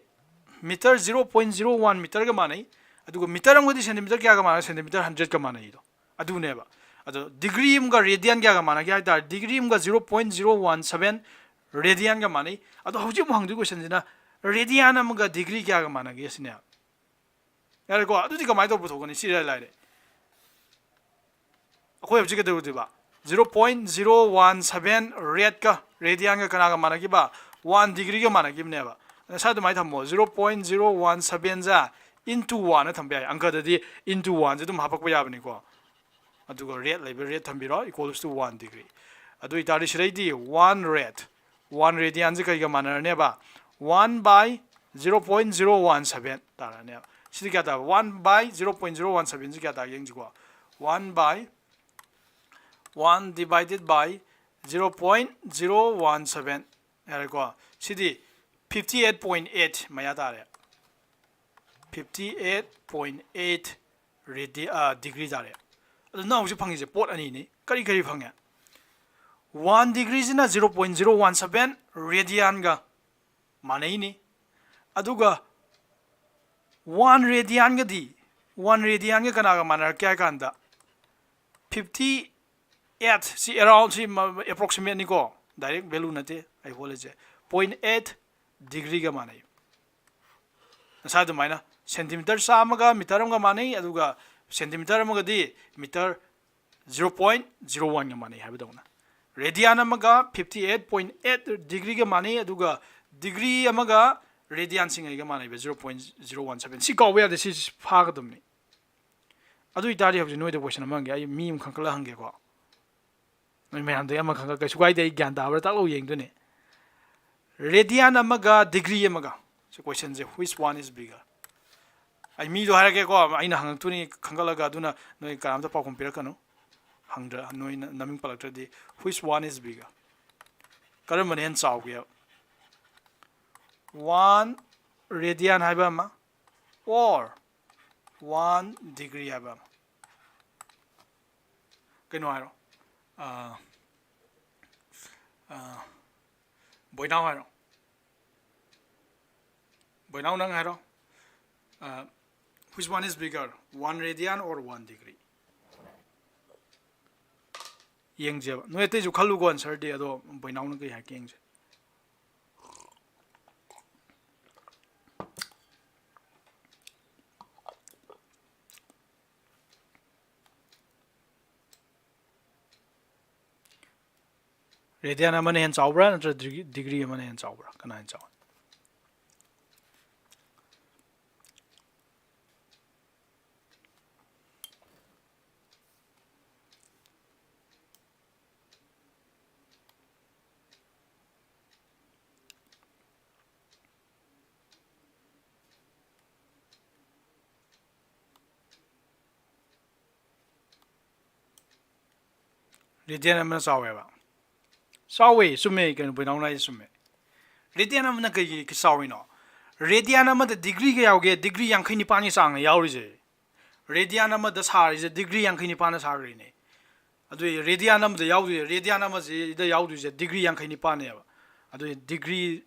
meter zero point zero one meterꯒ ꯃꯥꯟꯅꯩ꯫ ꯑꯗꯨꯒ meter ꯑꯃꯒꯗꯤ centimeter ꯀꯌꯥꯒ ꯃꯥꯟꯅꯒꯦ? Centimeter hundredꯀ ꯃꯥꯟꯅꯩꯗꯣ꯫ ꯑꯗꯨꯅꯦꯕ꯫ ꯑꯗꯣ degree ꯑꯃꯒ radian ꯀꯌꯥꯒ ꯃꯥꯟꯅꯒꯦ ꯍꯥꯏ ꯇꯥꯔꯗꯤ, degree ꯑꯃꯒ zero point zero one seven radianꯒ ꯃꯥꯟꯅꯩ꯫ ꯑꯗꯣ ꯍꯧꯖꯤꯛ ꯑꯃꯨꯛ ꯍꯪꯗꯣꯏ questionꯁꯤꯅ radian ꯑꯃꯒ degree ꯀꯌꯥꯒ ꯃꯥꯟꯅꯒꯦ ꯁꯤꯅꯦ꯫ ꯌꯥꯔꯦꯀꯣ? ꯑꯗꯨꯗꯤ ꯀꯃꯥꯏꯅ ꯇꯧꯔ ꯄꯨꯊꯣꯛꯀꯅꯤ? ꯁꯤ ꯏꯔꯥꯏ ꯂꯥꯏꯔꯦ꯫ ꯑꯩꯈꯣꯏ ꯍꯧꯖꯤꯛ ꯀꯩꯗꯧꯗꯣꯏꯕ? Zero point zero one seven radꯀ radianꯒ ꯀꯅꯥꯒ ꯃꯥꯟꯅꯈꯤꯕ? One degreeꯒ ꯃꯥꯟꯅꯈꯤꯕꯅꯦꯕ꯫ ꯉꯁꯥꯏ ꯑꯗꯨꯃꯥꯏꯅ ꯊꯝꯃꯣ꯫ Zero point zero one sevenꯁꯦ into oneꯅ ꯊꯝꯕ ꯌꯥꯏ꯫ ꯑꯪꯀꯗꯗꯤ into oneꯁꯦ ꯑꯗꯨꯝ ꯍꯥꯄꯛꯄ ꯌꯥꯕꯅꯤꯀꯣ꯫ ꯑꯗꯨꯒ rad ꯂꯩꯕ, rad ꯊꯝꯕꯤꯔꯣ, equals to one degree꯫ ꯑꯗꯨ ꯑꯣꯏꯇꯥꯔꯗꯤ ꯁꯤꯗꯩꯗꯤ one rad, one radianꯁꯦ ꯀꯩꯒ ꯃꯥꯟꯅꯔꯅꯦꯕ? One by zero point zero one seven ꯇꯥꯔꯅꯦꯕ꯫ ꯁꯤꯗꯤ ꯀꯌꯥ ꯇꯥꯕ? One by zero point zero one sevenꯁꯤ ꯀꯌꯥ ꯇꯥꯒꯦ ꯌꯦꯡꯁꯤꯀꯣ꯫ One by one divided by zero point zero one seven꯫ ꯌꯥꯔꯦꯀꯣ? ꯁꯤꯗꯤ fifty eight point eight ꯃꯌꯥ ꯇꯥꯔꯦ꯫ Fifty eight point eight ready degree ꯇꯥꯔꯦ꯫ ꯑꯗꯨ ꯅꯪ ꯍꯧꯖꯤꯛ ꯐꯪꯉꯤꯁꯦ ꯄꯣꯠ ꯑꯅꯤꯅꯤ꯫ ꯀꯔꯤ ꯀꯔꯤ ꯐꯪꯉꯦ? One ꯗꯤꯒ꯭ꯔꯤꯁꯤꯅ zero point zero one seven ꯔꯦꯗꯤꯌꯥꯟꯒ ꯃꯥꯟꯅꯩꯅꯤ꯫ ꯑꯗꯨꯒ ꯋꯥꯟ ꯔꯦꯗꯤꯌꯥꯟꯒꯗꯤ, ꯋꯥꯟ ꯔꯦꯗꯤꯌꯥꯟꯒ ꯀꯅꯥꯒ ꯃꯥꯟꯅꯔꯛꯀꯦ ꯍꯥꯏ ꯀꯥꯟꯗ, ꯐꯤꯐꯇꯤ ꯑꯦꯠ, ꯁꯤ ꯑꯦꯔꯥꯎꯟ, ꯁꯤ ꯑꯦꯄ꯭ꯔꯣꯛꯁꯤꯃꯦꯠꯅꯤꯀꯣ, ꯗꯥꯏꯔꯦꯛ ꯚꯦꯂꯨ ꯅꯠꯇꯦ ꯑꯩ ꯍꯣꯜꯂꯤꯁꯦ, ꯄꯣꯏꯟ ꯑꯦꯠ ꯗꯤꯒ꯭ꯔꯤꯒ ꯃꯥꯟꯅꯩ꯫ ꯉꯁꯥꯏ ꯑꯗꯨꯃꯥꯏꯅ ꯁꯦꯟꯇꯤꯃꯤꯇꯔ ꯆꯥꯝꯃꯒ ꯃꯤꯇꯔ ꯑꯃꯒ ꯃꯥꯟꯅꯩ, ꯑꯗꯨꯒ ꯁꯦꯟꯇꯤꯃꯤꯇꯔ ꯑꯃꯒꯗꯤ ꯃꯤꯇꯔ zero point zero one ꯒ ꯃꯥꯟꯅꯩ ꯍꯥꯏꯕꯗꯧꯅ꯫ ꯔꯦꯗꯤꯌꯥꯟ ꯑꯃꯒ fifty eight point eight ꯗꯤꯒ꯭ꯔꯤꯒ ꯃꯥꯟꯅꯩ, ꯑꯗꯨꯒ ꯗꯤꯒ꯭ꯔꯤ ꯑꯃꯒ ꯔꯦꯗꯤꯌꯥꯟꯁꯤꯡ ꯑꯩꯒ ꯃꯥꯟꯅꯩꯕ, zero point zero one seven꯫ ꯁꯤ ꯀꯥꯎꯕ ꯌꯥꯗꯦ, ꯁꯤ ꯐꯥꯒꯗꯕꯅꯤ꯫ ꯑꯗꯨ ꯑꯣꯏꯇꯥꯔꯗꯤ ꯍꯧꯖꯤꯛ ꯅꯣꯏꯗ ꯀꯣꯏꯁꯟ ꯑꯃ ꯍꯪꯒꯦ, ꯑꯩ ꯃꯤ ꯑꯃ ꯈꯟꯒꯠꯂ ꯍꯪꯒꯦꯀꯣ꯫ ꯅꯣꯏ ꯃꯌꯥꯝꯗꯒꯤ ꯑꯃ ꯈꯟꯒꯠ, ꯀꯩꯁꯨ ꯀꯥꯏꯗꯦ, ꯑꯩ ꯒ꯭ꯌꯥꯟ ꯇꯥꯕ꯭ꯔꯥ ꯇꯥꯛꯂꯧ ꯌꯦꯡꯗꯣꯏꯅꯦ꯫ ꯔꯦꯗꯤꯌꯥꯟ ꯑꯃꯒ ꯗꯤꯒ꯭ꯔꯤ ꯑꯃꯒ꯫ ꯁꯤ ꯀꯣꯏꯁꯟꯁꯦ, which one is bigger? ꯑꯩ ꯃꯤꯗꯣ ꯍꯥꯏꯔꯛꯀꯦꯀꯣ, ꯑꯩꯅ ꯍꯪꯉꯛꯇꯣꯏꯅꯤ ꯈꯟꯒꯠꯂꯒ, ꯑꯗꯨꯅ ꯅꯣꯏ ꯀꯅꯥꯝꯇ ꯄꯥꯎꯈꯨꯝ ꯄꯤꯔꯛꯀꯅꯨ꯫ ꯍꯪꯗ꯭ꯔ, ꯅꯣꯏꯅ ꯅꯃꯤꯡ ꯄꯜꯂꯛꯇ꯭ꯔꯗꯤ, which one is bigger? ꯀꯔꯝꯕꯅ ꯍꯦꯟꯅ ꯆꯥꯎꯒꯦꯕ? One radian ꯍꯥꯏꯕ ꯑꯃ, or one degree ꯍꯥꯏꯕ ꯑꯃ꯫ ꯀꯩꯅꯣ ꯍꯥꯏꯔꯣ, ꯑꯥ, ꯑꯥ, ꯕꯣꯏꯅꯥꯎ ꯍꯥꯏꯔꯣ, ꯕꯣꯏꯅꯥꯎ ꯅꯪ ꯍꯥꯏꯔꯣ꯫ ꯑꯥ, which one is bigger, one radian or one degree? ꯌꯦꯡꯁꯦꯕ, ꯅꯣꯏ ꯑꯇꯩꯁꯨ ꯈꯜꯂꯨꯀꯣ ꯑꯟꯁꯔꯗꯤ, ꯑꯗꯣ ꯕꯣꯏꯅꯥꯎꯅ ꯀꯩ ꯍꯥꯏꯔꯛꯀꯦ ꯌꯦꯡꯁꯦ꯫ ꯔꯦꯗꯤꯌꯥꯟ ꯑꯃꯅ ꯍꯦꯟꯅ ꯆꯥꯎꯕ꯭ꯔꯥ ꯅꯠꯇ꯭ꯔꯒ ꯗꯤꯒ꯭ꯔꯤ, ꯗꯤꯒ꯭ꯔꯤ ꯑꯃꯅ ꯍꯦꯟꯅ ꯆꯥꯎꯕ꯭ꯔꯥ? ꯀꯅꯥ ꯍꯦꯟꯅ ꯆꯥꯎꯏ? ꯔꯦꯗꯤꯌꯥꯟ ꯑꯃꯅ ꯆꯥꯎꯋꯦꯕ꯫ ꯆꯥꯎꯋꯦ, ꯆꯨꯝꯃꯦ, ꯀꯩꯅꯣ, ꯕꯣꯏꯅꯥꯎꯅ ꯍꯥꯏꯁꯦ ꯆꯨꯝꯃꯦ꯫ ꯔꯦꯗꯤꯌꯥꯟ ꯑꯃꯅ ꯀꯩꯒꯤ ꯆꯥꯎꯔꯤꯅꯣ? ꯔꯦꯗꯤꯌꯥꯟ ꯑꯃꯗ ꯗꯤꯒ꯭ꯔꯤ ꯀꯌꯥ ꯌꯥꯎꯒꯦ? ꯗꯤꯒ꯭ꯔꯤ ꯌꯥꯡꯈꯩ ꯅꯤꯄꯥꯟꯒꯤ ꯆꯥꯡꯅ ꯌꯥꯎꯔꯤꯁꯦ꯫ Radian ꯑꯃꯗ ꯁꯥꯔꯤꯁꯦ degree ꯌꯥꯡꯈꯩ ꯅꯤꯄꯥꯟꯅ ꯁꯥꯔꯤꯅꯦ꯫ ꯑꯗꯨ radian ꯑꯃꯗ ꯌꯥꯎꯗꯣꯏꯁꯦ, radian ꯑꯃꯁꯤꯗ ꯌꯥꯎꯗꯣꯏꯁꯦ degree ꯌꯥꯡꯈꯩ ꯅꯤꯄꯥꯟꯅꯦꯕ꯫ ꯑꯗꯨ degree,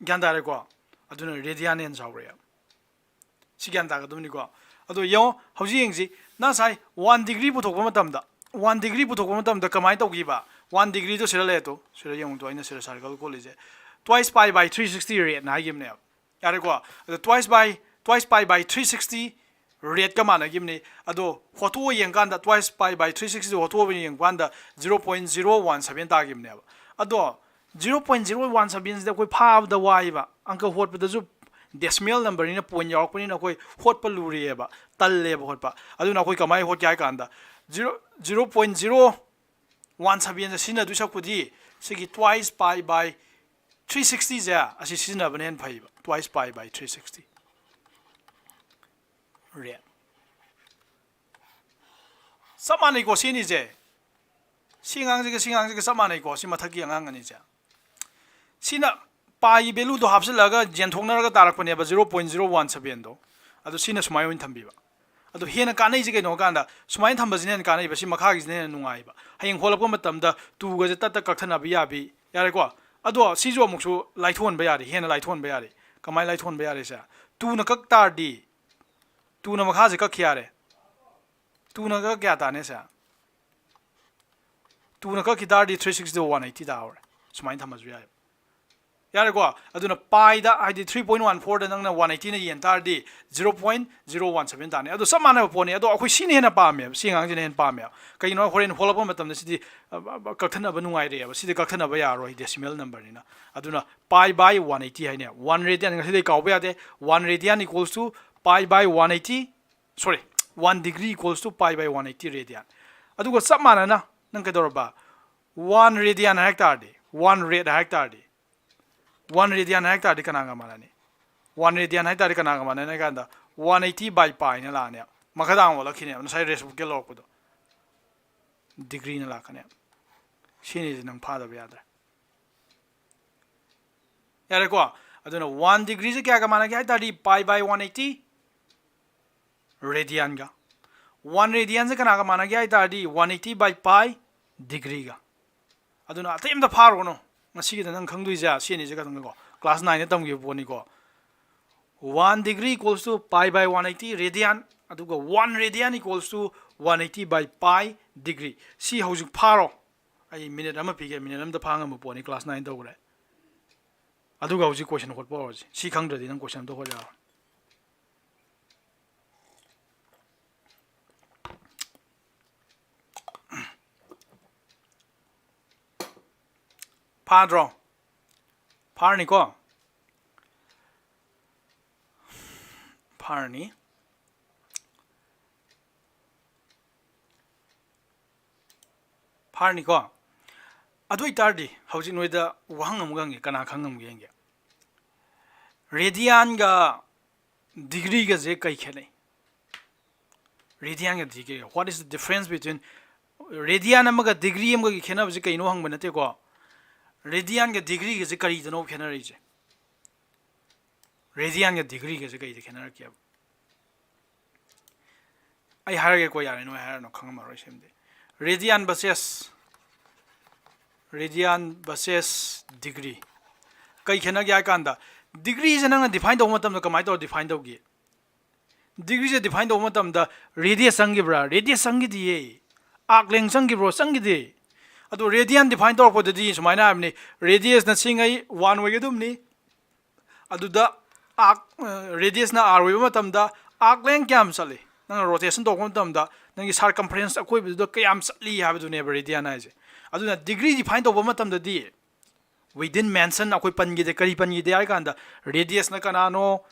ꯒ꯭ꯌꯥꯟ ꯇꯥꯔꯦꯀꯣ? ꯑꯗꯨꯅ radian ꯍꯦꯟꯅ ꯆꯥꯎꯔꯛꯑꯦ꯫ ꯁꯤ ꯒ꯭ꯌꯥꯟ ꯇꯥꯒꯗꯕꯅꯤꯀꯣ? ꯑꯗꯣ ꯌꯦꯡꯉꯣ, ꯍꯧꯖꯤꯛ ꯌꯦꯡꯁꯤ, ꯅꯪ ꯉꯁꯥꯏ one degree ꯄꯨꯊꯣꯛꯄ ꯃꯇꯝꯗ, one degree ꯄꯨꯊꯣꯛꯄ ꯃꯇꯝꯗ ꯀꯃꯥꯏꯅ ꯇꯧꯈꯤꯕ? One degreeꯗꯣ ꯁꯤꯗ ꯂꯩꯔꯦ ꯇꯨ, ꯁꯤꯗ ꯌꯦꯡꯉꯨ ꯇꯨ, ꯑꯩꯅ ꯁꯤꯗ circle ꯀꯣꯜꯂꯤꯁꯦ, twice pi by three sixty radian ꯍꯥꯏꯈꯤꯕꯅꯦꯕ꯫ ꯌꯥꯔꯦꯀꯣ? ꯑꯗꯣ twice pi, twice pi by three sixty radianꯀ ꯃꯥꯟꯅꯈꯤꯕꯅꯤ꯫ ꯑꯗꯣ ꯍꯣꯠꯇꯣꯛꯑ ꯌꯦꯡꯀꯥꯟꯗ, twice pi by three sixty ꯍꯣꯠꯇꯣꯛꯑ ꯌꯦꯡꯀꯥꯟꯗ zero point zero one seven ꯇꯥꯈꯤꯕꯅꯦꯕ꯫ ꯑꯗꯣ zero point zero one sevenꯁꯤꯗ ꯑꯩꯈꯣꯏ ꯐꯥꯕꯗ ꯋꯥꯏꯕ, ꯑꯪꯀ ꯍꯣꯠꯄꯗꯁꯨ decimal numberꯅꯤꯅ, point ꯌꯥꯎꯔꯛꯄꯅꯤꯅ ꯑꯩꯈꯣꯏ ꯍꯣꯠꯄ ꯂꯨꯔꯤꯑꯕ, ꯇꯜꯂꯦꯕ ꯍꯣꯠꯄ꯫ ꯑꯗꯨꯅ ꯑꯩꯈꯣꯏ ꯀꯃꯥꯏꯅ ꯍꯣꯠꯀꯦ ꯍꯥꯏ ꯀꯥꯟꯗ, zero, zero point zero one sevenꯁꯦ ꯁꯤꯖꯤꯟꯅꯗꯣꯏ ꯁꯔꯨꯛꯄꯨꯗꯤ ꯁꯤꯒꯤ twice pi by three sixtyꯁꯦ ꯑꯁꯤ ꯁꯤꯖꯤꯟꯅꯕꯅ ꯍꯦꯟꯅ ꯐꯩꯕ, twice pi by three sixty radian꯫ ꯆꯞ ꯃꯥꯟꯅꯩꯀꯣ ꯁꯤ ꯑꯅꯤꯁꯦ? ꯁꯤ ꯑꯉꯥꯡꯁꯤꯒ ꯁꯤ ꯑꯉꯥꯡꯁꯤꯒ ꯆꯞ ꯃꯥꯟꯅꯩꯀꯣ, ꯁꯤ ꯃꯊꯛꯀꯤ ꯑꯉꯥꯡ ꯑꯅꯤꯁꯦ? ꯁꯤꯅ piꯒꯤ valueꯗꯣ ꯍꯥꯞꯆꯤꯜꯂꯒ ꯌꯦꯟꯊꯣꯛꯅꯔꯒ ꯇꯥꯔꯛꯄꯅꯦꯕ, zero point zero one sevenꯗꯣ꯫ ꯑꯗꯣ ꯁꯤꯅ ꯁꯨꯃꯥꯏꯅ ꯑꯣꯏꯅ ꯊꯝꯕꯤꯕ꯫ ꯑꯗꯣ ꯍꯦꯟꯅ ꯀꯥꯟꯅꯩꯁꯦ ꯀꯩꯅꯣ ꯍꯥꯏ ꯀꯥꯟꯗ, ꯁꯨꯃꯥꯏꯅ ꯊꯝꯕꯁꯤꯅ ꯍꯦꯟꯅ ꯀꯥꯟꯅꯩꯕ, ꯁꯤ ꯃꯈꯥꯒꯤꯁꯤꯅ ꯍꯦꯟꯅ ꯅꯨꯡꯉꯥꯏꯕ꯫ ꯍꯌꯦꯡ ꯍꯣꯜꯂꯛꯄ ꯃꯇꯝꯗ twoꯒꯁꯦ ꯇꯠ ꯇꯠ ꯀꯛꯊꯠꯅꯕ ꯌꯥꯕꯤ, ꯌꯥꯔꯦꯀꯣ? ꯑꯗꯣ ꯁꯤꯁꯨ ꯑꯃꯨꯛꯁꯨ ꯂꯥꯏꯊꯣꯛꯍꯟꯕ ꯌꯥꯔꯦ, ꯍꯦꯟꯅ ꯂꯥꯏꯊꯣꯛꯍꯟꯕ ꯌꯥꯔꯦ꯫ ꯀꯃꯥꯏꯅ ꯂꯥꯏꯊꯣꯛꯍꯟꯕ ꯌꯥꯔꯦ ꯁꯦ? twoꯅ ꯀꯛ ꯇꯥꯔꯗꯤ, twoꯅ ꯃꯈꯥꯁꯦ ꯀꯛꯈꯤ ꯌꯥꯔꯦ꯫ Twoꯅ ꯀꯛ ꯀꯌꯥ ꯇꯥꯅꯤ ꯁꯦ? Twoꯅ ꯀꯛꯈꯤ ꯇꯥꯔꯗꯤ three sixtyꯗꯣ one eighty ꯇꯥꯍꯧꯔꯦ꯫ ꯁꯨꯃꯥꯏꯅ ꯊꯝꯃꯁꯨ ꯌꯥꯏ꯫ ꯌꯥꯔꯦꯀꯣ? ꯑꯗꯨꯅ piꯗ, ꯍꯥꯏꯗꯤ three point one fourꯗ ꯅꯪꯅ one eightyꯅ ꯌꯦꯟ ꯇꯥꯔꯗꯤ zero point zero one seven ꯇꯥꯅꯤ꯫ ꯑꯗꯣ ꯆꯞ ꯃꯥꯟꯅꯕ ꯄꯣꯠꯅꯤ꯫ ꯑꯗꯣ ꯑꯩꯈꯣꯏ ꯁꯤꯅ ꯍꯦꯟꯅ ꯄꯥꯝꯃꯦꯕ, ꯁꯤ ꯑꯉꯥꯡꯁꯤꯅ ꯍꯦꯟꯅ ꯄꯥꯝꯃꯦꯕ꯫ ꯀꯩꯒꯤꯅꯣ? ꯍꯣꯔꯦꯟ ꯍꯣꯜꯂꯛꯄ ꯃꯇꯝꯗ ꯁꯤꯗꯤ, ꯑ, ꯑ, ꯀꯛꯊꯠꯅꯕ ꯅꯨꯡꯉꯥꯏꯔꯛꯑꯦꯕ꯫ ꯁꯤꯗꯤ ꯀꯛꯊꯠꯅꯕ ꯌꯥꯔꯣꯏ, decimal numberꯅꯤꯅ꯫ ꯑꯗꯨꯅ pi by one eighty ꯍꯥꯏꯅꯦ꯫ One radian, ꯉꯁꯤꯗꯩ ꯀꯥꯎꯕ ꯌꯥꯗꯦ꯫ One radian equals to pi by one eighty, sorry, one degree equals to pi by one eighty radian꯫ ꯑꯗꯨꯒ ꯆꯞ ꯃꯥꯟꯅꯅ ꯅꯪ ꯀꯩꯗꯧꯔꯕ? One radian ꯍꯥꯏ ꯇꯥꯔꯗꯤ, one rad ꯍꯥꯏ ꯇꯥꯔꯗꯤ, one radian ꯍꯥꯏ ꯇꯥꯔꯗꯤ ꯀꯅꯥꯒ ꯃꯥꯟꯅꯅꯤ? One radian ꯍꯥꯏ ꯇꯥꯔꯗꯤ ꯀꯅꯥꯒ ꯃꯥꯟꯅꯅꯤ ꯍꯥꯏ ꯀꯥꯟꯗ, one eighty by piꯅ ꯂꯥꯛꯑꯅꯦꯕ꯫ ꯃꯈꯥ ꯇꯥꯅ ꯑꯣꯜꯂꯛꯈꯤꯅꯦꯕ, ꯉꯁꯥꯏ racebookꯀꯤ ꯂꯧꯔꯛꯄꯗꯣ꯫ Degreeꯅ ꯂꯥꯛꯀꯅꯦꯕ꯫ ꯁꯤꯅꯤꯁꯦ ꯅꯪ ꯐꯥꯗꯕ ꯌꯥꯗ꯭ꯔꯦ꯫ ꯌꯥꯔꯦꯀꯣ? ꯑꯗꯨꯅ one degreeꯁꯦ ꯀꯌꯥꯒ ꯃꯥꯟꯅꯒꯦ ꯍꯥꯏ ꯇꯥꯔꯗꯤ, pi by one eighty, radianꯒ꯫ One radianꯁꯦ ꯀꯅꯥꯒ ꯃꯥꯟꯅꯒꯦ ꯍꯥꯏ ꯇꯥꯔꯗꯤ, one eighty by pi degreeꯒ꯫ ꯑꯗꯨꯅ ꯑꯇꯩ ꯑꯝꯇ ꯐꯥꯔꯨꯒꯅꯨ꯫ ꯉꯁꯤꯒꯤꯗ ꯅꯪ ꯈꯪꯗꯣꯏꯁꯦ ꯁꯤ ꯑꯅꯤꯁꯦ ꯈꯛꯇꯪꯅꯤꯀꯣ, class nineꯗ ꯇꯝꯈꯤꯕ ꯄꯣꯠꯅꯤꯀꯣ꯫ One degree equals to pi by one eighty radian, ꯑꯗꯨꯒ one radian equals to one eighty by pi degree꯫ ꯁꯤ ꯍꯧꯖꯤꯛ ꯐꯥꯔꯣ꯫ ꯑꯩ ꯃꯤꯅꯤꯠ ꯑꯃ ꯄꯤꯒꯦ, ꯃꯤꯅꯤꯠ ꯑꯃꯗ ꯐꯥ ꯉꯝꯕ ꯄꯣꯠꯅꯤ, class nine ꯇꯧꯈ꯭ꯔꯦ꯫ ꯑꯗꯨꯒ ꯍꯧꯖꯤꯛ question ꯍꯣꯠꯄ ꯍꯧꯔꯁꯤ꯫ ꯁꯤ ꯈꯪꯗ꯭ꯔꯗꯤ ꯅꯪ question ꯑꯝꯇ ꯍꯣꯠ ꯌꯥꯔꯣꯏ꯫ ꯐꯥꯗ꯭ꯔꯣ? ꯐꯥꯔꯅꯤꯀꯣ? ꯐꯥꯔꯅꯤ꯫ ꯐꯥꯔꯅꯤꯀꯣ? ꯑꯗꯨ ꯑꯣꯏꯇꯥꯔꯗꯤ ꯍꯧꯖꯤꯛ ꯅꯣꯏꯗ ꯋꯥꯍꯪ ꯑꯃꯒ ꯍꯪꯒꯦ, ꯀꯅꯥ ꯈꯪꯉꯝꯒꯦ ꯌꯦꯡꯒꯦ꯫ Radianꯒ degreeꯒꯁꯦ ꯀꯩ ꯈꯦꯠꯅꯩ? Radianꯒ degree, what is the difference between radian ꯑꯃꯒ degree ꯑꯃꯒꯒꯤ ꯈꯦꯠꯅꯕꯁꯦ ꯀꯩꯅꯣ ꯍꯪꯕ ꯅꯠꯇꯦꯀꯣ꯫ Radianꯒ degreeꯒꯁꯦ ꯀꯔꯤꯗꯅꯣ ꯈꯦꯠꯅꯔꯛꯏꯁꯦ? Radianꯒ degreeꯒꯁꯦ ꯀꯩꯗ ꯈꯦꯠꯅꯔꯛꯀꯦꯕ? ꯑꯩ ꯍꯥꯏꯔꯒꯦꯀꯣ, ꯌꯥꯔꯦ, ꯅꯣꯏ ꯍꯥꯏꯔꯅꯨ, ꯈꯪꯉꯝꯃꯔꯣꯏ ꯁꯤꯃꯗꯤ꯫ Radian versus, radian versus degree꯫ ꯀꯩ ꯈꯦꯠꯅꯒꯦ ꯍꯥꯏ ꯀꯥꯟꯗ, degreeꯁꯦ ꯅꯪꯅ define ꯇꯧꯕ ꯃꯇꯝꯗ ꯀꯃꯥꯏꯅ ꯇꯧꯔ define ꯇꯧꯒꯦ? Degreeꯁꯦ define ꯇꯧꯕ ꯃꯇꯝꯗ radius ꯆꯪꯈꯤꯕ꯭ꯔꯥ? Radius ꯆꯪꯈꯤꯗꯤꯌꯦ꯫ Arc length ꯆꯪꯈꯤꯕ꯭ꯔꯣ? ꯆꯪꯈꯤꯗꯦ꯫ ꯑꯗꯣ radian define ꯇꯧꯔꯛꯄꯗꯗꯤ ꯁꯨꯃꯥꯏꯅ ꯍꯥꯏꯕꯅꯤ, radiusꯅ ꯁꯤꯡꯉꯩ one ꯑꯣꯏꯒꯗꯕꯅꯤ꯫ ꯑꯗꯨꯗ arc, radiusꯅ R ꯑꯣꯏꯕ ꯃꯇꯝꯗ arc length ꯀꯌꯥꯝ ꯆꯠꯂꯤ? ꯅꯪꯅ rotation ꯇꯧꯔꯛꯄ ꯃꯇꯝꯗ ꯅꯪꯒꯤ circumference ꯑꯀꯣꯏꯕꯗꯨꯗ ꯀꯌꯥꯝ ꯆꯠꯂꯤ ꯍꯥꯏꯕꯗꯨꯅꯦꯕ radian ꯍꯥꯏꯁꯦ꯫ ꯑꯗꯨꯅ degree define ꯇꯧꯕ ꯃꯇꯝꯗꯗꯤ, we didn't mention, ꯑꯩꯈꯣꯏ ꯄꯟꯈꯤꯗꯦ꯫ ꯀꯔꯤ ꯄꯟꯈꯤꯗꯦ ꯍꯥꯏ ꯀꯥꯟꯗ, radiusꯅ ꯀꯅꯥꯅꯣ,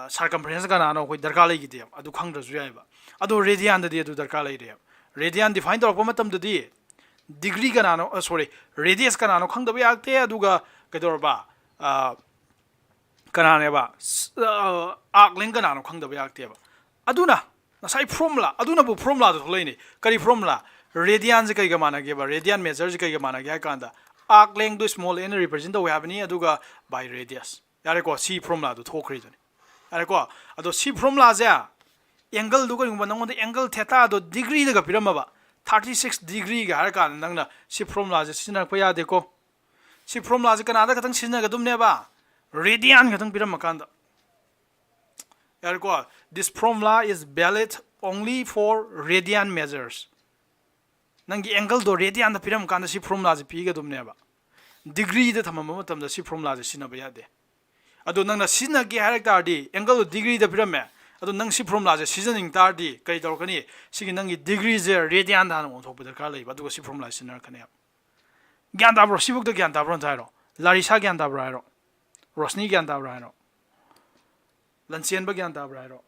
circumference ꯀꯅꯥꯅꯣ ꯑꯩꯈꯣꯏ ꯗꯔꯀꯥꯔ ꯂꯩꯈꯤꯗꯦꯕ, ꯑꯗꯨ ꯈꯪꯗ꯭ꯔꯁꯨ ꯌꯥꯏꯕ꯫ ꯑꯗꯣ radianꯗꯗꯤ ꯑꯗꯨ ꯗꯔꯀꯥꯔ ꯂꯩꯔꯦꯕ꯫ Radian define ꯇꯧꯔꯛꯄ ꯃꯇꯝꯗꯗꯤ degree ꯀꯅꯥꯅꯣ, sorry, radius ꯀꯅꯥꯅꯣ ꯈꯪꯗꯕ ꯌꯥꯛꯇꯦ, ꯑꯗꯨꯒ ꯀꯩꯗꯧꯔꯕ, ꯀꯅꯥꯅꯦꯕ, arc length ꯀꯅꯥꯅꯣ ꯈꯪꯗꯕ ꯌꯥꯛꯇꯦꯕ꯫ ꯑꯗꯨꯅ ꯉꯁꯥꯏ formula, ꯑꯗꯨꯅꯕꯨ formulaꯗꯣ ꯊꯣꯛꯂꯛꯏꯅꯦ꯫ ꯀꯔꯤ formula? Radianꯁꯦ ꯀꯩꯒ ꯃꯥꯟꯅꯒꯦꯕ? Radian measureꯁꯦ ꯀꯩꯒ ꯃꯥꯟꯅꯒꯦ ꯍꯥꯏ ꯀꯥꯟꯗ, arc lengthꯗꯣ small nꯅ represent ꯇꯧꯋꯦ ꯍꯥꯏꯕꯅꯤ, ꯑꯗꯨꯒ by radius꯫ ꯌꯥꯔꯦꯀꯣ, ꯁꯤ formulaꯗꯣ ꯊꯣꯛꯈ꯭ꯔꯤꯗꯨꯅꯤ꯫ ꯌꯥꯔꯦꯀꯣ? ꯑꯗꯣ ꯁꯤ formulaꯁꯦ ꯑꯦꯡꯒꯜꯗꯨ ꯀꯔꯤꯒꯨꯝꯕ ꯅꯪꯉꯣꯟꯗ ꯑꯦꯡꯒꯜ ꯊꯦꯇꯥꯗꯣ ꯗꯤꯒ꯭ꯔꯤꯗꯒ ꯄꯤꯔꯝꯃꯕ, ꯊꯥꯔꯇꯤ ꯁꯤꯛꯁ ꯗꯤꯒ꯭ꯔꯤꯒ ꯍꯥꯏꯔ ꯀꯥꯟꯗ ꯅꯪꯅ ꯁꯤ ꯐꯣꯔꯃꯨꯂꯥꯁꯦ ꯁꯤꯖꯤꯟꯅꯔꯛꯄ ꯌꯥꯗꯦꯀꯣ꯫ ꯁꯤ ꯐꯣꯔꯃꯨꯂꯥꯁꯦ ꯀꯅꯥꯗ ꯈꯛꯇꯪ ꯁꯤꯖꯤꯟꯅꯒꯗꯕꯅꯦꯕ? ꯔꯦꯗꯤꯌꯥꯟ ꯈꯛꯇꯪ ꯄꯤꯔꯝꯃꯀꯥꯟꯗ꯫ ꯌꯥꯔꯦꯀꯣ? This formula is valid only for radian measures. ꯅꯪꯒꯤ ꯑꯦꯡꯒꯜꯗꯣ ꯔꯦꯗꯤꯌꯥꯟꯗ ꯄꯤꯔꯝꯃꯀꯥꯟꯗ ꯁꯤ ꯐꯣꯔꯃꯨꯂꯥꯁꯦ ꯄꯤꯒꯗꯕꯅꯦꯕ꯫ ꯗꯤꯒ꯭ꯔꯤꯗ ꯊꯝꯃꯝꯕ ꯃꯇꯝꯗ ꯁꯤ ꯐꯣꯔꯃꯨꯂꯥꯁꯦ ꯁꯤꯖꯤꯟꯅꯕ ꯌꯥꯗꯦ꯫ ꯑꯗꯣ ꯅꯪꯅ ꯁꯤꯖꯤꯟꯅꯒꯦ ꯍꯥꯏꯔꯛ ꯇꯥꯔꯗꯤ ꯑꯦꯡꯒꯜꯗꯣ ꯗꯤꯒ꯭ꯔꯤꯗ ꯄꯤꯔꯝꯃꯦ, ꯑꯗꯣ ꯅꯪ ꯁꯤ ꯐꯣꯔꯃꯨꯂꯥꯁꯦ ꯁꯤꯖꯤꯟꯅꯅꯤꯡ ꯇꯥꯔꯗꯤ ꯀꯔꯤ ꯇꯧꯔꯛꯀꯅꯤ? ꯁꯤꯒꯤ ꯅꯪꯒꯤ ꯗꯤꯒ꯭ꯔꯤꯁꯦ ꯔꯦꯗꯤꯌꯥꯟꯗ ꯍꯥꯟꯅ ꯑꯣꯟꯊꯣꯛꯄ ꯗꯔꯀꯥꯔ ꯂꯩꯕ, ꯑꯗꯨꯒ ꯁꯤ ꯐꯣꯔꯃꯨꯂꯥꯁꯦ ꯁꯤꯖꯤꯟꯅꯔꯛꯀꯅꯦꯕ꯫ ꯒ꯭ꯌꯥꯟ ꯇꯥꯕ꯭ꯔꯣ? ꯁꯤꯐꯧꯗ ꯒ꯭ꯌꯥꯟ ꯇꯥꯕ꯭ꯔꯣ ꯑꯝꯇ ꯍꯥꯏꯔꯣ꯫ ꯂꯥꯔꯤꯁꯥ ꯒ꯭ꯌꯥꯟ ꯇꯥꯕ꯭ꯔꯥ ꯍꯥꯏꯔꯣ? ꯔꯣꯁꯅꯤ ꯒ꯭ꯌꯥꯟ ꯇꯥꯕ꯭ꯔꯥ ꯍꯥꯏꯔꯣ? ꯂꯟꯆꯦꯟꯕ ꯒ꯭ꯌꯥꯟ ꯇꯥꯕ꯭ꯔꯥ ꯍꯥꯏꯔꯣ?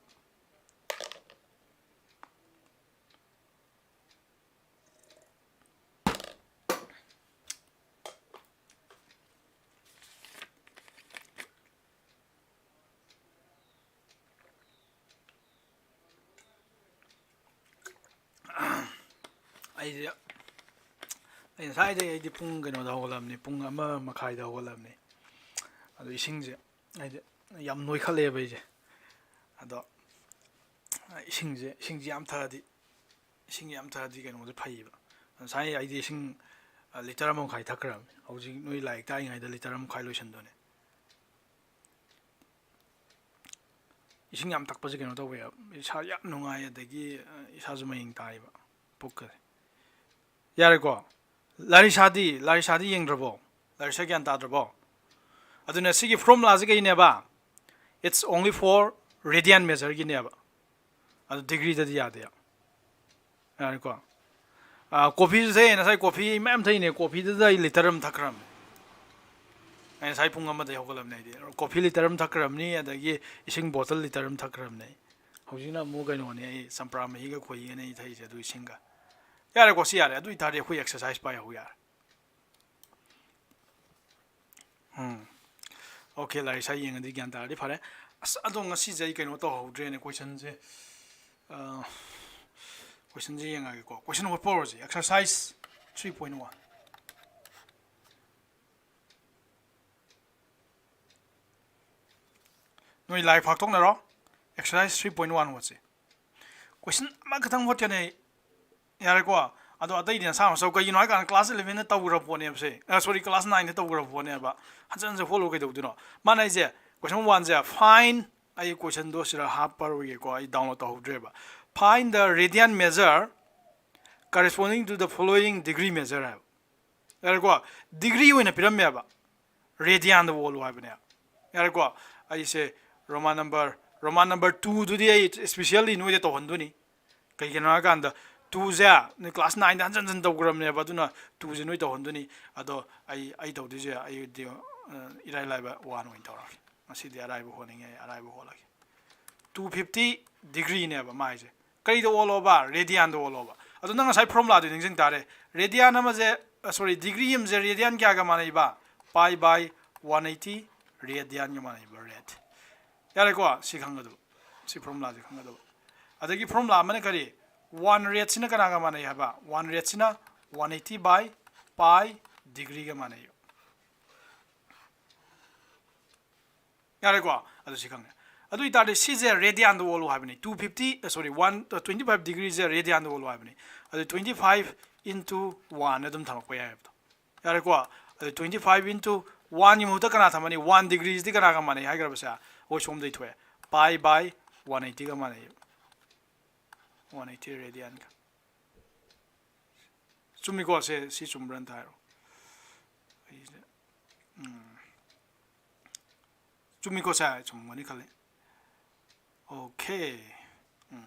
ꯑꯩꯁꯦ, ꯑꯩ ꯉꯁꯥꯏꯗꯩ ꯑꯩꯗꯤ ꯄꯨꯡ ꯀꯩꯅꯣꯗ ꯍꯧꯒꯠꯂꯕꯅꯤ, ꯄꯨꯡ ꯑꯃ ꯃꯈꯥꯏꯗ ꯍꯧꯒꯠꯂꯕꯅꯤ꯫ ꯑꯗꯣ ꯏꯁꯤꯡꯁꯦ, ꯑꯩꯗꯤ ꯌꯥꯝ ꯅꯣꯏꯈꯠꯂꯛꯑꯦꯕ ꯑꯩꯁꯦ꯫ ꯑꯗꯣ ꯏꯁꯤꯡꯁꯦ, ꯏꯁꯤꯡꯁꯦ ꯌꯥꯝ ꯊꯛꯑꯗꯤ, ꯏꯁꯤꯡ ꯌꯥꯝ ꯊꯛꯑꯗꯤ ꯀꯩꯅꯣꯁꯦ ꯐꯩꯌꯦꯕ꯫ ꯉꯁꯥꯏ ꯑꯩꯗꯤ ꯏꯁꯤꯡ, ꯑ, ꯂꯤꯇꯔ ꯑꯃ ꯃꯈꯥꯏ ꯊꯛꯈ꯭ꯔꯕꯅꯤ꯫ ꯍꯧꯖꯤꯛ ꯅꯣꯏ ꯂꯥꯏꯔꯤꯛ ꯇꯥꯛꯏꯉꯩꯗ ꯂꯤꯇꯔ ꯑꯃ ꯃꯈꯥꯏ ꯂꯣꯏꯁꯤꯟꯗꯣꯏꯅꯦ꯫ ꯏꯁꯤꯡ ꯌꯥꯝ ꯊꯛꯄꯁꯦ ꯀꯩꯅꯣ ꯇꯧꯋꯦꯕ, ꯏꯁꯥ ꯌꯥꯝ ꯅꯨꯡꯉꯥꯏ, ꯑꯗꯒꯤ, ꯑ, ꯏꯁꯥꯁꯨ ꯃꯌꯦꯡ ꯇꯥꯏꯌꯦꯕ, ꯄꯨꯛꯀꯁꯦ꯫ ꯌꯥꯔꯦꯀꯣ? ꯂꯥꯔꯤꯁꯥꯗꯤ, ꯂꯥꯔꯤꯁꯥꯗꯤ ꯌꯦꯡꯗ꯭ꯔꯕꯣ? ꯂꯥꯔꯤꯁꯥ ꯒ꯭ꯌꯥꯟ ꯇꯥꯗ꯭ꯔꯕꯣ? ꯑꯗꯨꯅ ꯁꯤꯒꯤ ꯐꯣꯔꯃꯨꯂꯥꯁꯦ ꯀꯩꯅꯦꯕ? It's only for radian measureꯒꯤꯅꯦꯕ꯫ ꯑꯗꯨ ꯗꯤꯒ꯭ꯔꯤꯗꯗꯤ ꯌꯥꯗꯦ꯫ ꯌꯥꯔꯦꯀꯣ? ꯑꯥ, ꯀꯣꯐꯤꯁꯨ ꯊꯛꯑꯦ, ꯉꯁꯥꯏ ꯀꯣꯐꯤ ꯃꯌꯥꯝ ꯊꯛꯏꯅꯦ꯫ ꯀꯣꯐꯤꯗꯨꯗ ꯑꯩ ꯂꯤꯇꯔ ꯑꯃ ꯊꯛꯈ꯭ꯔꯕꯅꯦ꯫ ꯑꯩ ꯉꯁꯥꯏ ꯄꯨꯡ ꯑꯃꯗꯩ ꯍꯧꯒꯠꯂꯕꯅꯦ ꯑꯩꯗꯤ꯫ ꯀꯣꯐꯤ ꯂꯤꯇꯔ ꯑꯃ ꯊꯛꯈ꯭ꯔꯕꯅꯤ, ꯑꯗꯒꯤ ꯏꯁꯤꯡ ꯕꯣꯇꯜ ꯂꯤꯇꯔ ꯑꯃ ꯊꯛꯈ꯭ꯔꯕꯅꯦ꯫ ꯍꯧꯖꯤꯛꯅ ꯑꯃꯨꯛ ꯀꯩꯅꯣꯅꯦ, ꯑꯩ ꯆꯝꯄ꯭ꯔꯥ ꯃꯍꯤꯒ ꯈꯣꯏꯍꯤꯒꯅꯦ ꯑꯩ ꯊꯛꯏꯁꯦ, ꯑꯗꯨ ꯏꯁꯤꯡꯒ꯫ ꯌꯥꯔꯦꯀꯣ, ꯁꯤ ꯌꯥꯔꯦ꯫ ꯑꯗꯨ ꯑꯣꯏꯇꯥꯔꯗꯤ ꯑꯩꯈꯣꯏ ꯑꯦꯛꯁꯔꯁꯥꯏꯁ ꯄꯥꯏꯍꯧ ꯌꯥꯔꯦ꯫ ꯎꯝ꯫ ꯑꯣꯀꯦ, ꯂꯥꯏꯔꯤꯛ ꯁꯥꯏ ꯌꯦꯡꯉꯗꯤ ꯒ꯭ꯌꯥꯟ ꯇꯥꯔꯗꯤ ꯐꯔꯦ꯫ ꯑꯁ, ꯑꯗꯣ ꯉꯁꯤꯁꯦ ꯑꯩ ꯀꯩꯅꯣ ꯇꯧꯍꯧꯗ꯭ꯔꯦꯅꯦ, ꯀꯣꯏꯁꯟꯁꯦ꯫ ꯑ, ꯀꯣꯏꯁꯟꯁꯦ ꯌꯦꯡꯉꯛꯑꯒꯦꯀꯣ꯫ ꯀꯣꯏꯁꯟ ꯍꯣꯠꯄ ꯍꯧꯔꯁꯦ꯫ Exercise three point one꯫ ꯅꯣꯏ ꯂꯥꯏ ꯐꯥꯛꯇꯣꯛꯅꯔꯣ꯫ Exercise three point one ꯍꯣꯠꯁꯦ꯫ Question ꯑꯃꯈꯛꯇꯪ ꯍꯣꯠꯀꯅꯤ ꯑꯩ꯫ ꯌꯥꯔꯦꯀꯣ? ꯑꯗꯣ ꯑꯇꯩꯗꯤ ꯅꯁꯥ ꯅꯁꯥꯎ꯫ ꯀꯩꯒꯤꯅꯣ ꯍꯥꯏ ꯀꯥꯟꯗ class eleven ꯇꯧꯈ꯭ꯔꯕ ꯄꯣꯠꯅꯦꯕꯁꯦ꯫ ꯑ, sorry, class nine ꯇꯧꯈ꯭ꯔꯕ ꯄꯣꯠꯅꯦꯕ꯫ ꯍꯟꯖꯟ ꯍꯟꯖꯟ ꯍꯣꯠꯂꯣ ꯀꯩꯗꯧꯗꯣꯏꯅꯣ? ꯃꯥꯅ ꯑꯩꯁꯦ question one ꯁꯦ, find, ꯑꯩ questionꯗꯣ ꯁꯤꯗ ꯍꯥꯞꯄꯔꯣꯏꯒꯦꯀꯣ, ꯑꯩ download ꯇꯧꯍꯧꯗ꯭ꯔꯦꯕ꯫ Find the radian measure corresponding to the following degree measure ꯍꯥꯏꯕ꯫ ꯌꯥꯔꯦꯀꯣ? Degree ꯑꯣꯏꯅ ꯄꯤꯔꯝꯃꯦꯕ꯫ Radianꯗ ꯑꯣꯜꯂꯨ ꯍꯥꯏꯕꯅꯦ꯫ ꯌꯥꯔꯦꯀꯣ? ꯑꯩꯁꯦ Roman number, Roman number twoꯗꯨꯗꯤ ꯑꯩ specially ꯅꯣꯏꯗ ꯇꯧꯍꯟꯗꯣꯏꯅꯤ꯫ ꯀꯩꯒꯤꯅꯣ ꯍꯥꯏꯀꯥꯟꯗ twoꯁꯦ ꯅꯣꯏ class nineꯗ ꯍꯟꯖꯟ ꯍꯟꯖꯟ ꯇꯧꯈ꯭ꯔꯕꯅꯦꯕ, ꯑꯗꯨꯅ twoꯁꯦ ꯅꯣꯏ ꯇꯧꯍꯟꯗꯣꯏꯅꯤ꯫ ꯑꯗꯣ ꯑꯩ, ꯑꯩ ꯇꯧꯗꯣꯏꯁꯦ, ꯑꯩꯗꯤ, ꯑ, ꯏꯔꯥꯏ ꯂꯥꯏꯕ one ꯑꯣꯏꯅ ꯇꯧꯔꯒꯦ꯫ ꯉꯁꯤꯗꯤ ꯑꯔꯥꯏꯕ ꯍꯣꯠꯅꯤꯡꯉꯦ, ꯑꯩ ꯑꯔꯥꯏꯕ ꯍꯣꯠꯂꯒꯦ꯫ Two fifty degreeꯅꯦꯕ ꯃꯥꯏꯁꯦ꯫ ꯀꯔꯤꯗ ꯑꯣꯜꯂꯣꯕ? Radianꯗ ꯑꯣꯜꯂꯣꯕ꯫ ꯑꯗꯣ ꯅꯪ ꯉꯁꯥꯏ formulaꯗꯨ ꯅꯤꯡꯁꯤꯡ ꯇꯥꯔꯦ꯫ Radian ꯑꯃꯁꯦ, ꯑ, sorry, degree ꯑꯃꯁꯦ radian ꯀꯌꯥꯒ ꯃꯥꯟꯅꯩꯕ? Pi by one eighty radianꯒ ꯃꯥꯟꯅꯩꯕ, rad꯫ ꯌꯥꯔꯦꯀꯣ? ꯁꯤ ꯈꯪꯒꯗꯕ꯫ ꯁꯤ formulaꯁꯦ ꯈꯪꯒꯗꯕ꯫ ꯑꯗꯒꯤ formula ꯑꯃꯅ ꯀꯔꯤ? One radꯁꯤꯅ ꯀꯅꯥꯒ ꯃꯥꯟꯅꯩ ꯍꯥꯏꯕ? One radꯁꯤꯅ one eighty by pi degreeꯒ ꯃꯥꯟꯅꯩꯕ꯫ ꯌꯥꯔꯦꯀꯣ? ꯑꯗꯨ ꯁꯤ ꯈꯪꯉꯦ꯫ ꯑꯗꯨ ꯑꯣꯏꯇꯥꯔꯗꯤ ꯁꯤꯁꯦ radianꯗ ꯑꯣꯜꯂꯨ ꯍꯥꯏꯕꯅꯤ꯫ Two fifty, ꯑ, sorry, one, ꯑ, twenty five degreeꯁꯦ radianꯗ ꯑꯣꯜꯂꯨ ꯍꯥꯏꯕꯅꯤ꯫ ꯑꯗꯨ twenty five into one ꯑꯗꯨꯝ ꯊꯝꯃꯛꯄ ꯌꯥꯏ ꯍꯥꯏꯕꯗꯣ꯫ ꯌꯥꯔꯦꯀꯣ? ꯑꯗꯨ twenty five into oneꯒꯤ ꯃꯍꯨꯠꯇ ꯀꯅꯥ ꯊꯝꯃꯅꯤ? One degreeꯁꯤꯗꯤ ꯀꯅꯥꯒ ꯃꯥꯟꯅꯩ ꯍꯥꯏꯈ꯭ꯔꯕꯁꯦ? ꯑꯩꯈꯣꯏ ꯁꯣꯝꯗꯩ ꯊꯣꯛꯑꯦ꯫ Pi by one eightyꯒ ꯃꯥꯟꯅꯩ꯫ One eighty radianꯒ꯫ ꯆꯨꯝꯃꯤꯀꯣ? ꯁꯦ, ꯁꯤ ꯆꯨꯝꯕ꯭ꯔꯥ ꯑꯝꯇ ꯍꯥꯏꯔꯣ꯫ ꯑꯩꯁꯦ, ꯎꯝ꯫ ꯆꯨꯝꯃꯤꯀꯣ? ꯁꯦ, ꯆꯨꯝꯒꯅꯤ ꯈꯜꯂꯤ꯫ Okay꯫ ꯎꯝ꯫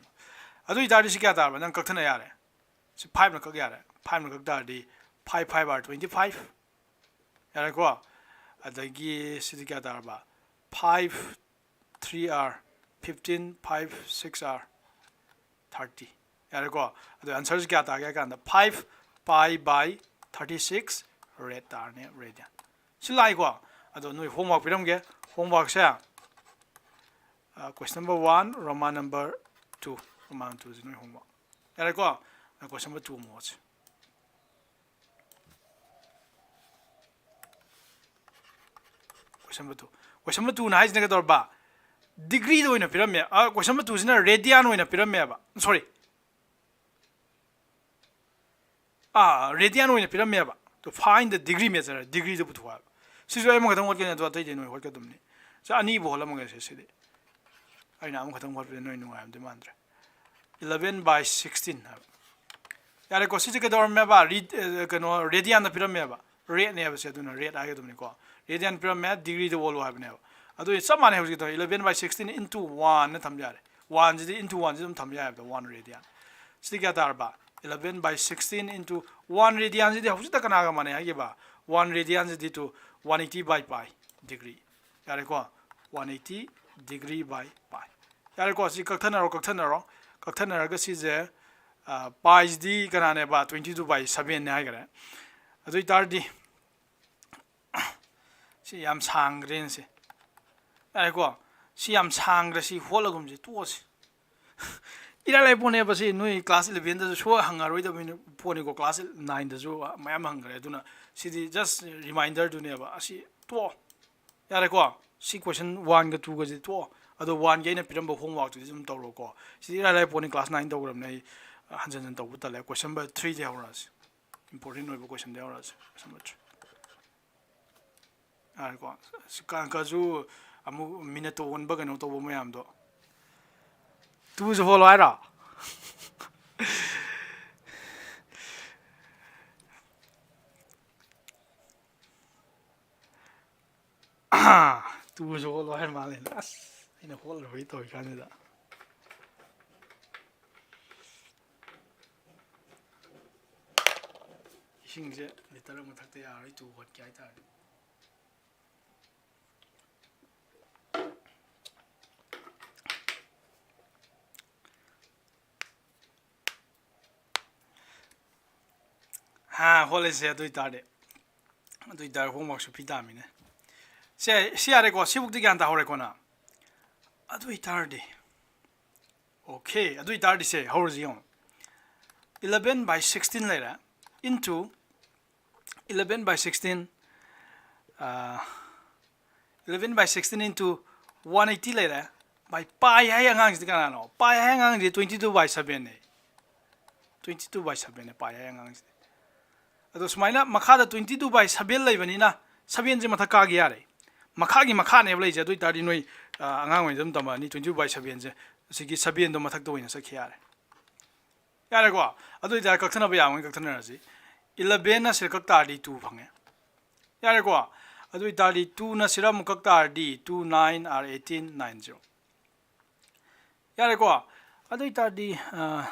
ꯑꯗꯨ ꯑꯣꯏꯇꯥꯔꯗꯤ ꯁꯤ ꯀꯌꯥ ꯇꯥꯔꯕ? ꯅꯪ ꯀꯛꯊꯠꯅ ꯌꯥꯔꯦ꯫ ꯁꯤ fiveꯅ ꯀꯛ ꯌꯥꯔꯦ꯫ Fiveꯅ ꯀꯛ ꯇꯥꯔꯗꯤ five five are twenty five꯫ ꯌꯥꯔꯦꯀꯣ? ꯑꯗꯒꯤ ꯁꯤꯗꯤ ꯀꯌꯥ ꯇꯥꯔꯕ? Five three are fifteen, five six are thirty꯫ ꯌꯥꯔꯦꯀꯣ? ꯑꯗꯣ answerꯁꯤ ꯀꯌꯥ ꯇꯥꯒꯦ ꯍꯥꯏ ꯀꯥꯟꯗ five pi by thirty six rad ꯇꯥꯔꯅꯤ, radian꯫ ꯁꯤ ꯂꯥꯛꯏꯀꯣ? ꯑꯗꯣ ꯅꯣꯏ homework ꯄꯤꯔꯝꯒꯦ꯫ Homeworkꯁꯦ, ꯑ, question number one, Roman number two, Roman twoꯁꯤ ꯅꯣꯏ homework꯫ ꯌꯥꯔꯦꯀꯣ? ꯑ, question number two ꯑꯃꯨꯛ ꯍꯣꯠꯁꯤ꯫ Question number two꯫ Question number twoꯅ ꯍꯥꯏꯁꯤꯅ ꯀꯩꯗꯧꯔꯕ? ꯗꯤꯒ꯭ꯔꯤꯗ ꯑꯣꯏꯅ ꯄꯤꯔꯝꯃꯦ꯫ ꯀꯣꯏꯁꯟ ꯅꯝꯕꯔ ꯇꯨꯁꯤꯅ ꯔꯦꯗꯤꯌꯥꯟ ꯑꯣꯏꯅ ꯄꯤꯔꯝꯃꯦꯕ, ꯁꯣꯔꯤ, ꯑꯥ, ꯔꯦꯗꯤꯌꯥꯟ ꯑꯣꯏꯅ ꯄꯤꯔꯝꯃꯦꯕ꯫ To find the degree measure, ꯗꯤꯒ꯭ꯔꯤꯗ ꯄꯨꯊꯣꯛꯑꯣ ꯍꯥꯏꯕ꯫ ꯁꯤꯁꯨ ꯑꯩ ꯑꯃꯈꯛꯇꯪ ꯍꯣꯠꯀꯅꯤ, ꯑꯗꯨ ꯑꯇꯩꯗꯤ ꯅꯣꯏ ꯍꯣꯠꯀꯗꯕꯅꯤ꯫ ꯁꯤ ꯑꯅꯤꯕꯨ ꯍꯣꯠꯂꯝꯃꯒꯦ꯫ ꯁꯤ ꯁꯤꯗꯤ ꯑꯩꯅ ꯑꯃꯈꯛꯇꯪ ꯍꯣꯠꯄꯗꯤ ꯅꯣꯏ ꯅꯨꯡꯉꯥꯏꯔꯝꯗꯣꯏ ꯃꯥꯟꯗ꯭ꯔꯦ꯫ Eleven by sixteen ꯍꯥꯏꯕ꯫ ꯌꯥꯔꯦꯀꯣ, ꯁꯤꯁꯦ ꯀꯩꯗꯧꯔꯝꯃꯦꯕ? ꯔꯤ-, ꯑ, ꯀꯩꯅꯣ, ꯔꯦꯗꯤꯌꯥꯟꯗ ꯄꯤꯔꯝꯃꯦꯕ꯫ ꯔꯦꯠꯅꯦꯕ ꯁꯦ, ꯑꯗꯨꯅ ꯔꯦꯠ ꯍꯥꯏꯒꯗꯕꯅꯤꯀꯣ꯫ ꯔꯦꯗꯤꯌꯥꯟ ꯄꯤꯔꯝꯃꯦ, ꯗꯤꯒ꯭ꯔꯤꯗ ꯑꯣꯜꯂꯣ ꯍꯥꯏꯕꯅꯦꯕ꯫ ꯑꯗꯨ ꯆꯞ ꯃꯥꯟꯅꯩ ꯍꯧꯖꯤꯛꯀꯤꯗꯣ꯫ Eleven by sixteen into one ꯅ ꯊꯝ ꯌꯥꯔꯦ꯫ One ꯁꯤꯗꯤ into one ꯁꯤꯗꯤ ꯑꯗꯨꯝ ꯊꯝ ꯌꯥꯏꯕꯗꯣ, one radian꯫ ꯁꯤꯗꯤ ꯀꯌꯥ ꯇꯥꯔꯕ? Eleven by sixteen into one radian ꯁꯤꯗꯤ ꯍꯧꯖꯤꯛꯇ ꯀꯅꯥꯒ ꯃꯥꯟꯅꯩ ꯍꯥꯏꯈꯤꯕ? One radian CD to one eighty by pi degree꯫ ꯌꯥꯔꯦꯀꯣ? One eighty degree by pi꯫ ꯌꯥꯔꯦꯀꯣ? ꯁꯤ ꯀꯛꯊꯠꯅꯔꯣ, ꯀꯛꯊꯠꯅꯔꯣ꯫ ꯀꯛꯊꯠꯅꯔꯒ ꯁꯤꯁꯦ, ꯑ, pi CD ꯀꯅꯥꯅꯦꯕ? Twenty two by seven ꯅꯦ ꯍꯥꯏꯈꯔꯦ꯫ ꯑꯗꯨ ꯑꯣꯏꯇꯥꯔꯗꯤ ꯁꯤ ꯌꯥꯝ ꯁꯥꯡꯈ꯭ꯔꯦꯅꯦ ꯁꯤ꯫ ꯌꯥꯔꯦꯀꯣ? ꯁꯤ ꯌꯥꯝ ꯁꯥꯡꯈ꯭ꯔꯦ, ꯁꯤ ꯍꯣꯠꯂꯒꯨꯝꯁꯤ, ꯇꯣꯛꯑꯁꯤ꯫ ꯏꯔꯥꯏ ꯂꯥꯏ ꯄꯣꯠꯅꯦꯕ ꯁꯤ, ꯅꯣꯏ class eleven ꯗꯁꯨ ꯁꯨꯛꯍꯪ ꯍꯪꯉꯔꯣꯏꯗꯕ ꯄꯣꯠꯅꯤꯀꯣ, class nine ꯗꯁꯨ ꯃꯌꯥꯝ ꯍꯪꯈ꯭ꯔꯦ꯫ ꯑꯗꯨꯅ ꯁꯤꯗꯤ just reminder ꯗꯨꯅꯦꯕ꯫ ꯑꯁꯤ ꯇꯣꯛꯑꯣ꯫ ꯌꯥꯔꯦꯀꯣ? ꯁꯤ question one ꯒ two ꯒꯁꯤ ꯇꯣꯛꯑꯣ꯫ ꯑꯗꯣ one ꯒꯤ ꯑꯩꯅ ꯄꯤꯔꯝꯕ homework ꯇꯨꯗꯤ ꯑꯗꯨꯝ ꯇꯧꯔꯣꯀꯣ꯫ ꯁꯤꯗꯤ ꯏꯔꯥꯏ ꯂꯥꯏ ꯄꯣꯠꯅꯤ, class nine ꯇꯧꯈ꯭ꯔꯕꯅꯦ ꯑꯩ, ꯍꯟꯖꯟ ꯍꯟꯖꯟ ꯇꯧꯕ ꯇꯜꯂꯦ꯫ Question number three ꯗꯩ ꯍꯧꯔꯛꯑꯁꯤ꯫ Important ꯑꯣꯏꯕ question ꯗꯩ ꯍꯧꯔꯛꯑꯁꯤ꯫ Question number three꯫ ꯌꯥꯔꯦꯀꯣ? ꯁꯤ ꯀ-, ꯀꯁꯨ ꯑꯃꯨꯛ ꯃꯤꯅꯠꯇꯣ ꯑꯣꯟꯕ ꯀꯩꯅꯣ ꯇꯧꯕ ꯃꯌꯥꯝꯗꯣ꯫ Two ꯁꯨ ꯍꯣꯠꯂꯣ ꯍꯥꯏꯔꯣ? Two ꯁꯨ ꯍꯣꯠꯂꯣ ꯍꯥꯏꯔ ꯃꯥꯜꯂꯦ꯫ ꯑꯁ, ꯑꯩꯅ ꯍꯣꯠꯂꯔꯣꯏ ꯇꯧꯔꯤ ꯀꯥꯟꯁꯤꯗ꯫ ꯏꯁꯤꯡꯁꯦ litre ꯑꯃ ꯊꯛꯇ ꯌꯥꯔꯣꯏ, two ꯍꯣꯠꯀꯦ ꯍꯥꯏꯇꯥꯔꯗꯤ꯫ ꯍꯥ, ꯍꯣꯠꯂꯁꯦ ꯑꯗꯨ ꯑꯣꯏꯇꯥꯔꯗꯤ꯫ ꯑꯗꯨ ꯑꯣꯏꯇꯥꯔꯗꯤ homework ꯁꯨ ꯄꯤ ꯇꯥꯃꯤꯅꯦ꯫ ꯁꯦ, ꯁꯤ ꯌꯥꯔꯦꯀꯣ? ꯁꯤꯕꯨꯛꯇꯤ ꯒ꯭ꯌꯥꯟ ꯇꯥꯍꯧꯔꯦꯀꯣ ꯅꯪ? ꯑꯗꯨ ꯑꯣꯏꯇꯥꯔꯗꯤ, okay, ꯑꯗꯨ ꯑꯣꯏꯇꯥꯔꯗꯤ ꯁꯦ, ꯍꯧꯔꯁꯤ ꯌꯦꯡꯉꯣ꯫ Eleven by sixteen ꯂꯩꯔꯦ, into eleven by sixteen, ꯑ, eleven by sixteen into One eighty ꯂꯩꯔꯦ꯫ ꯚꯥꯏ, pi ꯍꯥꯏ ꯑꯉꯥꯡꯁꯤꯗꯤ ꯀꯅꯥꯅꯣ? Pi high ꯑꯉꯥꯡꯁꯤꯗꯤ twenty two by seven ꯅꯦ꯫ Twenty two by seven ꯅꯦ pi ꯍꯥꯏ ꯑꯉꯥꯡꯁꯤꯗꯤ꯫ ꯑꯗꯣ ꯁꯨꯃꯥꯏꯅ ꯃꯈꯥꯗ twenty two by seven ꯂꯩꯕꯅꯤꯅ seven ꯁꯦ ꯃꯊꯛ ꯀꯥꯒꯤ ꯌꯥꯔꯦ꯫ ꯃꯈꯥꯒꯤ ꯃꯈꯥꯅꯦꯕ ꯂꯩꯁꯦ꯫ ꯑꯗꯨ ꯑꯣꯏꯇꯥꯔꯗꯤ ꯅꯣꯏ, ꯑ, ꯑꯉꯥꯡ ꯑꯣꯏꯅ ꯑꯗꯨꯝ ꯇꯝꯃꯛꯑꯅꯤ, twenty two by seven ꯁꯦ꯫ ꯑꯁꯤꯒꯤ seven ꯗꯣ ꯃꯊꯛꯇ ꯑꯣꯏꯅ ꯆꯠꯈꯤ ꯌꯥꯔꯦ꯫ ꯌꯥꯔꯦꯀꯣ? ꯑꯗꯨ ꯑꯣꯏꯇꯥꯔꯗꯤ ꯀꯛꯊꯠꯅꯕ ꯌꯥꯕꯉꯩ ꯀꯛꯊꯠꯅꯔꯁꯤ꯫ Eleven ꯅ ꯁꯤꯗ ꯀꯛ ꯇꯥꯔꯗꯤ two ꯐꯪꯉꯦ꯫ ꯌꯥꯔꯦꯀꯣ? ꯑꯗꯨ ꯑꯣꯏꯇꯥꯔꯗꯤ two ꯅ ꯁꯤꯗ ꯑꯃꯨꯛ ꯀꯛ ꯇꯥꯔꯗꯤ two nine are eighteen, nine zero꯫ ꯌꯥꯔꯦꯀꯣ? ꯑꯗꯨ ꯑꯣꯏꯇꯥꯔꯗꯤ, ꯑ,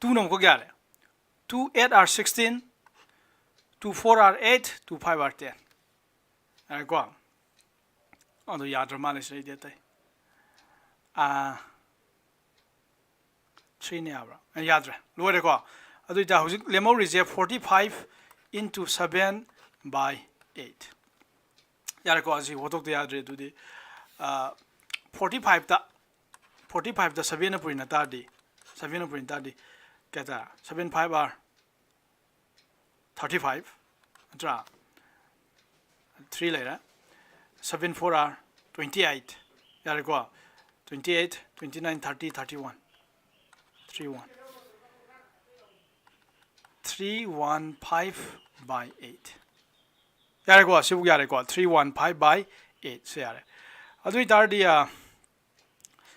two ꯅ ꯑꯃꯨꯛ ꯀꯛ ꯌꯥꯔꯦ꯫ Two eight are sixteen, two four are eight, two five are ten꯫ ꯌꯥꯔꯦꯀꯣ? ꯑꯗꯨ ꯌꯥꯗ꯭ꯔ ꯃꯥꯜꯂꯦ ꯁꯤꯗꯩꯗꯤ ꯑꯇꯩ꯫ ꯑꯥ, three ꯅ ꯌꯥꯕ꯭ꯔꯥ? ꯑꯦ, ꯌꯥꯗ꯭ꯔꯦ꯫ ꯂꯣꯏꯔꯦꯀꯣ? ꯑꯗꯨ ꯑꯣꯏꯇꯥꯔꯗꯤ ꯍꯧꯖꯤꯛ ꯂꯦꯝꯍꯧꯔꯤꯁꯦ forty five into seven by eight꯫ ꯌꯥꯔꯦꯀꯣ? ꯑꯁꯤ ꯍꯣꯠꯇꯣꯛꯇ ꯌꯥꯗ꯭ꯔꯦ꯫ ꯑꯗꯨꯗꯤ, ꯑꯥ, forty five ꯇ, forty five ꯇ seven ꯅ ꯄꯨꯔꯤꯅ ꯇꯥꯔꯗꯤ, seven ꯅ ꯄꯨꯔꯤꯅ ꯇꯥꯔꯗꯤ ꯀꯌꯥ ꯇꯥꯔꯦ? Seven five are thirty five, ꯅꯠꯇ꯭ꯔꯥ? Three ꯂꯩꯔꯦ꯫ Seven four are twenty eight꯫ ꯌꯥꯔꯦꯀꯣ? Twenty eight, twenty nine, thirty, thirty one꯫ Three one, three one five by eight꯫ ꯌꯥꯔꯦꯀꯣ? ꯁꯤꯕꯨ ꯌꯥꯔꯦꯀꯣ? Three one five by eight ꯁꯦ ꯌꯥꯔꯦ꯫ ꯑꯗꯨ ꯑꯣꯏꯇꯥꯔꯗꯤ, ꯑ,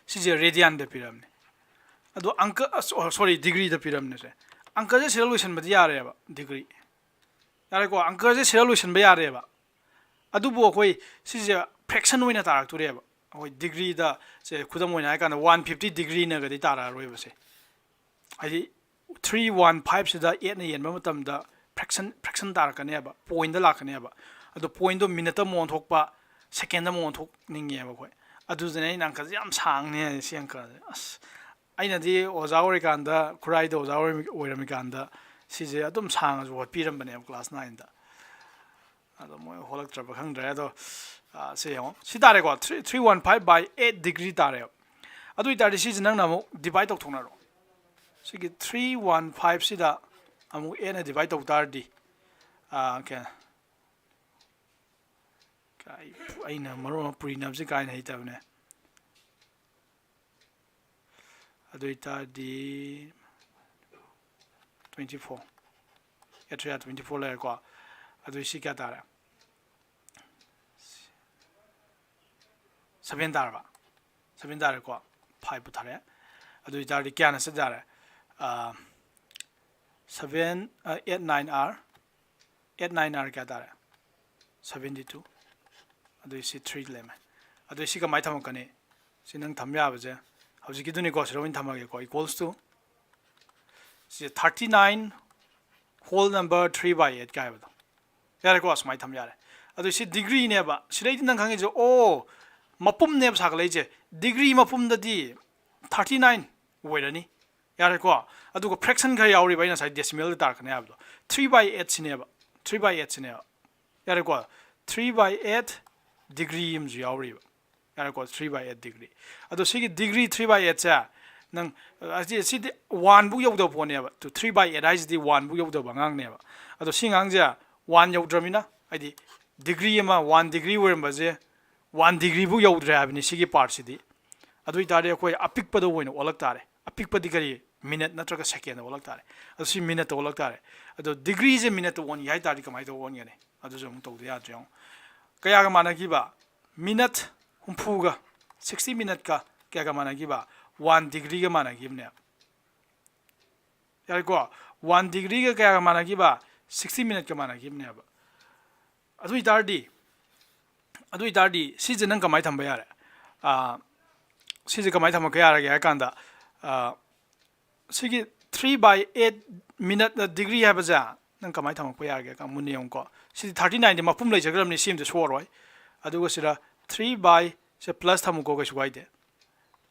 ꯁꯤꯁꯦ radian ꯗ ꯄꯤꯔꯝꯅꯦ꯫ ꯑꯗꯣ ꯑꯪꯀ, ꯑ, ꯁꯣ-, sorry, degree ꯗ ꯄꯤꯔꯝꯅꯦ ꯁꯦ꯫ ꯑꯪꯀꯁꯦ ꯁꯤꯗ ꯂꯣꯏꯁꯤꯟꯕꯗꯤ ꯌꯥꯔꯦꯕ, degree꯫ ꯌꯥꯔꯦꯀꯣ? ꯑꯪꯀꯁꯦ ꯁꯤꯗ ꯂꯣꯏꯁꯤꯟꯕ ꯌꯥꯔꯦꯕ꯫ ꯑꯗꯨꯕꯨ ꯑꯩꯈꯣꯏ ꯁꯤꯁꯦ fraction ꯑꯣꯏꯅ ꯇꯥꯔꯛꯇꯣꯔꯦꯕ꯫ ꯑꯩꯈꯣꯏ degree ꯗ, ꯁꯦ, ꯈꯨꯗꯝ ꯑꯣꯏꯅ ꯍꯥꯏ ꯀꯥꯟꯗ one fifty degree ꯅꯒꯗꯤ ꯇꯥꯔꯛꯑꯔꯣꯏꯕ ꯁꯦ꯫ ꯍꯥꯏꯗꯤ three one five ꯁꯤꯗ eight ꯅ ꯌꯦꯟꯕ ꯃꯇꯝꯗ fraction, fraction ꯇꯥꯔꯛꯀꯅꯦꯕ, point ꯇ ꯂꯥꯛꯀꯅꯦꯕ꯫ ꯑꯗꯣ point ꯇꯣ minute ꯇ ꯑꯃꯨꯛ ꯑꯣꯟꯊꯣꯛꯄ, second ꯗ ꯑꯃꯨꯛ ꯑꯣꯟꯊꯣꯛꯅꯤꯡꯉꯦꯕ ꯑꯩꯈꯣꯏ꯫ ꯑꯗꯨꯗꯨꯅ ꯑꯩꯅ ꯑꯪꯀꯁꯦ ꯌꯥꯝ ꯁꯥꯡꯅꯤ ꯍꯥꯏꯁꯦ, ꯁꯤ ꯑꯪꯀꯁꯦ꯫ ꯑꯁ, ꯑꯩꯅꯗꯤ ꯑꯣꯖꯥ ꯑꯣꯏꯔꯤꯀꯥꯟꯗ, ꯈꯨꯔꯥꯏꯗ ꯑꯣꯖꯥ ꯑꯣꯏꯔꯝꯃꯤ-, ꯑꯣꯏꯔꯝꯃꯤꯀꯥꯟꯗ ꯁꯤꯁꯦ ꯑꯗꯨꯝ ꯁꯥꯡꯉꯁꯨ ꯍꯣꯠꯄꯤꯔꯝꯕꯅꯦꯕ class nine ꯗ꯫ ꯑꯗꯣ ꯃꯣꯏ ꯍꯣꯜꯂꯛꯇ꯭ꯔꯕ ꯈꯪꯗ꯭ꯔꯦ꯫ ꯑꯗꯣ, ꯑ, ꯁꯤ ꯌꯦꯡꯉꯣ꯫ ꯁꯤ ꯇꯥꯔꯦꯀꯣ, three, three one five by eight degree ꯇꯥꯔꯦꯕ꯫ ꯑꯗꯨ ꯑꯣꯏꯇꯥꯔꯗꯤ ꯁꯤꯁꯦ ꯅꯪꯅ ꯑꯃꯨꯛ divide ꯇꯧꯊꯣꯛꯅꯔꯣ꯫ ꯁꯤꯒꯤ three one five ꯁꯤꯗ ꯑꯃꯨꯛ eight ꯅ divide ꯇꯧ ꯇꯥꯔꯗꯤ, ꯑ, ꯀꯌꯥ? ꯀꯥꯏ-, ꯑꯩꯅ ꯃꯔꯣꯟ ꯑꯃ ꯄꯨꯔꯤꯅꯕꯁꯦ ꯀꯥꯏꯅ ꯍꯩꯇꯕꯅꯦ꯫ ꯑꯗꯨ ꯑꯣꯏꯇꯥꯔꯗꯤ twenty four, eight three are twenty four ꯂꯩꯔꯦꯀꯣ꯫ ꯑꯗꯨ ꯁꯤ ꯀꯌꯥ ꯇꯥꯔꯦ? Seven ꯇꯥꯔꯕ? Seven ꯇꯥꯔꯦꯀꯣ꯫ Five ꯄꯨꯊꯔꯦ꯫ ꯑꯗꯨ ꯑꯣꯏꯇꯥꯔꯗꯤ ꯀꯌꯥꯅ ꯆꯠ ꯌꯥꯔꯦ? Seven, eight nine are, eight nine are ꯀꯌꯥ ꯇꯥꯔꯦ? Seventy two꯫ ꯑꯗꯨꯏ ꯁꯤ three ꯂꯩꯔꯝꯃꯦ꯫ ꯑꯗꯨꯏ ꯁꯤ ꯀꯃꯥꯏꯅ ꯊꯝꯃꯛꯀꯅꯤ? ꯁꯤ ꯅꯪ ꯊꯝ ꯌꯥꯕꯁꯦ ꯍꯧꯖꯤꯛꯀꯤꯗꯨꯅꯤꯀꯣ, ꯁꯤꯗ ꯑꯣꯏꯅ ꯊꯝꯃꯒꯦꯀꯣ, equals to ꯁꯤ thirty nine whole number three by eight ꯀꯥꯏ ꯍꯥꯏꯕꯗꯣ꯫ ꯌꯥꯔꯦꯀꯣ, ꯁꯨꯃꯥꯏꯅ ꯊꯝ ꯌꯥꯔꯦ꯫ ꯑꯗꯨ ꯁꯤ degree ꯅꯦꯕ꯫ ꯁꯤꯗꯩꯗꯤ ꯅꯪ ꯈꯪꯉꯤꯁꯦ, ꯑꯣ, ꯃꯄꯨꯝꯅꯦꯕ ꯁꯥꯒꯠꯂꯛꯏꯁꯦ꯫ Degree ꯃꯄꯨꯝꯗꯗꯤ thirty nine ꯑꯣꯏꯔꯅꯤ꯫ ꯌꯥꯔꯦꯀꯣ? ꯑꯗꯨꯒ fraction ꯈꯔ ꯌꯥꯎꯔꯤꯕ, ꯑꯩꯅ ꯉꯁꯥꯏ decimal ꯗ ꯇꯥꯔꯛꯀꯅꯤ ꯍꯥꯏꯕꯗꯣ, three by eight ꯁꯤꯅꯦꯕ꯫ Three by eight ꯁꯤꯅꯦꯕ꯫ ꯌꯥꯔꯦꯀꯣ? Three by eight degree ꯑꯃꯁꯨ ꯌꯥꯎꯔꯤꯕ꯫ ꯌꯥꯔꯦꯀꯣ? Three by eight degree꯫ ꯑꯗꯣ ꯁꯤꯒꯤ degree three by eight ꯁꯦ ꯅꯪ, ꯑꯁꯤ, ꯁꯤꯗꯤ one ꯐꯧ ꯌꯧꯗꯕ ꯄꯣꯠꯅꯦꯕ꯫ To three by eight ꯍꯥꯏꯁꯤꯗꯤ one ꯐꯧ ꯌꯧꯗꯕ ꯑꯉꯥꯡꯅꯦꯕ꯫ ꯑꯗꯣ ꯁꯤ ꯑꯉꯥꯡꯁꯦ one ꯌꯧꯗ꯭ꯔꯃꯤꯅ, ꯍꯥꯏꯗꯤ degree ꯑꯃ, one degree ꯑꯣꯏꯔꯝꯕꯁꯦ one degree ꯐꯧ ꯌꯧꯗ꯭ꯔꯦ ꯍꯥꯏꯕꯅꯤ ꯁꯤꯒꯤ part ꯁꯤꯗꯤ꯫ ꯑꯗꯨ ꯑꯣꯏꯇꯥꯔꯗꯤ ꯑꯩꯈꯣꯏ ꯑꯄꯤꯛꯄꯗ ꯑꯣꯏꯅ ꯑꯣꯜꯂꯛ ꯇꯥꯔꯦ꯫ ꯑꯄꯤꯛꯄꯗꯤ ꯀꯔꯤ? Minute ꯅꯠꯇ꯭ꯔꯒ second ꯗ ꯑꯣꯜꯂꯛ ꯇꯥꯔꯦ꯫ ꯑꯗꯣ ꯁꯤ minute ꯇ ꯑꯣꯜꯂꯛ ꯇꯥꯔꯦ꯫ ꯑꯗꯣ degree ꯁꯦ minute ꯇ ꯑꯣꯟꯒꯦ ꯍꯥꯏ ꯇꯥꯔꯗꯤ ꯀꯃꯥꯏꯅ ꯇꯧꯕ ꯑꯣꯟꯒꯅꯤ? ꯑꯗꯨꯁꯨ ꯑꯃꯨꯛ ꯇꯧꯗ ꯌꯥꯗ꯭ꯔꯦ꯫ ꯌꯦꯡꯉꯣ, ꯀꯌꯥꯒ ꯃꯥꯟꯅꯈꯤꯕ? Minute ꯍꯨꯝꯐꯨꯒ, sixty minute ꯀ ꯀꯌꯥꯒ ꯃꯥꯟꯅꯈꯤꯕ? One degree ꯒ ꯃꯥꯟꯅꯈꯤꯕꯅꯦ꯫ ꯌꯥꯔꯦꯀꯣ? One degree ꯒ ꯀꯌꯥꯒ ꯃꯥꯟꯅꯈꯤꯕ? Sixty minute ꯀ ꯃꯥꯟꯅꯈꯤꯕꯅꯦꯕ꯫ ꯑꯗꯨ ꯑꯣꯏꯇꯥꯔꯗꯤ, ꯑꯗꯨ ꯑꯣꯏꯇꯥꯔꯗꯤ ꯁꯤꯁꯦ ꯅꯪ ꯀꯃꯥꯏꯅ ꯊꯝꯕ ꯌꯥꯔꯦ? ꯑꯥ, ꯁꯤꯁꯦ ꯀꯃꯥꯏꯅ ꯊꯝꯃꯛꯄ ꯌꯥꯔꯒꯦ ꯍꯥꯏ ꯀꯥꯟꯗ, ꯑꯥ, ꯁꯤꯒꯤ three by eight minute degree ꯍꯥꯏꯕꯁꯦ ꯅꯪ ꯀꯃꯥꯏꯅ ꯊꯝꯃꯛꯄ ꯌꯥꯔꯒꯦ? ꯃꯨꯟꯅ ꯌꯦꯡꯉꯨꯀꯣ꯫ ꯁꯤꯗꯤ thirty nine ꯗꯤ ꯃꯄꯨꯝ ꯂꯩꯖꯈ꯭ꯔꯕꯅꯤ, ꯁꯤ ꯑꯃꯗꯤ ꯁꯣꯛꯑꯔꯣꯏ꯫ ꯑꯗꯨꯒ ꯁꯤꯗ three by ꯁꯦ plus ꯊꯝꯃꯨꯀꯣ, ꯀꯩꯁꯨ ꯀꯥꯏꯗꯦ꯫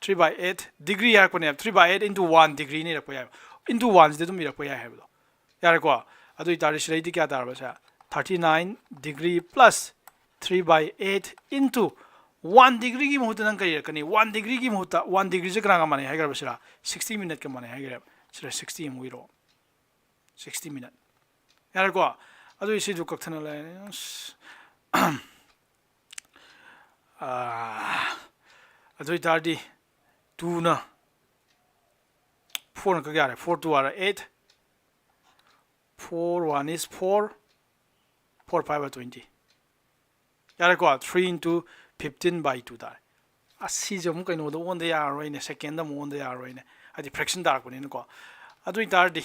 Three by eight degree ꯍꯥꯏꯔꯛꯄꯅꯦꯕ, three by eight into one degree ꯅ ꯏꯔꯛꯄ ꯌꯥꯏꯕ, into one ꯁꯤꯗ ꯑꯗꯨꯝ ꯏꯔꯛꯄ ꯌꯥꯏ ꯍꯥꯏꯕꯗꯣ꯫ ꯌꯥꯔꯦꯀꯣ? ꯑꯗꯨ ꯑꯣꯏꯇꯥꯔꯗꯤ ꯁꯤꯗꯩꯗꯤ ꯀꯌꯥ ꯇꯥꯔꯕ ꯁꯦ? Thirty nine degree plus three by eight into one degree ꯒꯤ ꯃꯍꯨꯠꯇ ꯅꯪ ꯀꯔꯤ ꯏꯔꯛꯀꯅꯤ? One degree ꯒꯤ ꯃꯍꯨꯠꯇ, one degree ꯁꯦ ꯀꯅꯥꯒ ꯃꯥꯟꯅꯩ ꯍꯥꯏꯈ꯭ꯔꯕ ꯁꯤꯔ? Sixty minute ꯀ ꯃꯥꯟꯅꯩ ꯍꯥꯏꯈ꯭ꯔꯦꯕ꯫ ꯁꯤꯗ sixty ꯑꯃꯨꯛ ꯏꯔꯣ꯫ Sixty minute꯫ ꯌꯥꯔꯦꯀꯣ? ꯑꯗꯨ ꯁꯤꯁꯨ ꯀꯛꯊꯠꯅ ꯂꯩꯔꯅꯤ꯫ ꯑꯁ꯫ ꯑꯗꯨ ꯑꯣꯏꯇꯥꯔꯗꯤ ꯇꯨꯅ ꯐꯣꯔꯅ ꯀꯛ ꯌꯥꯔꯦ, four two R eight, four one is four, four five R twenty. ꯌꯥꯔꯦꯀꯣ, three into fifteen by two ꯇꯥꯔꯦ꯫ ꯑꯁꯤꯁꯦ ꯑꯃꯨꯛ ꯀꯩꯅꯣꯗ ꯑꯣꯟꯗ ꯌꯥꯔꯔꯣꯏꯅꯦ, ꯁꯦꯀꯦꯟꯗ ꯑꯃꯨꯛ ꯑꯣꯟꯗ ꯌꯥꯔꯔꯣꯏꯅꯦ, ꯍꯥꯏꯗꯤ ꯐ꯭ꯔꯦꯛꯁꯟ ꯇꯥꯔꯛꯄꯅꯤꯅꯀꯣ꯫ ꯑꯗꯨ ꯑꯣꯏꯇꯥꯔꯗꯤ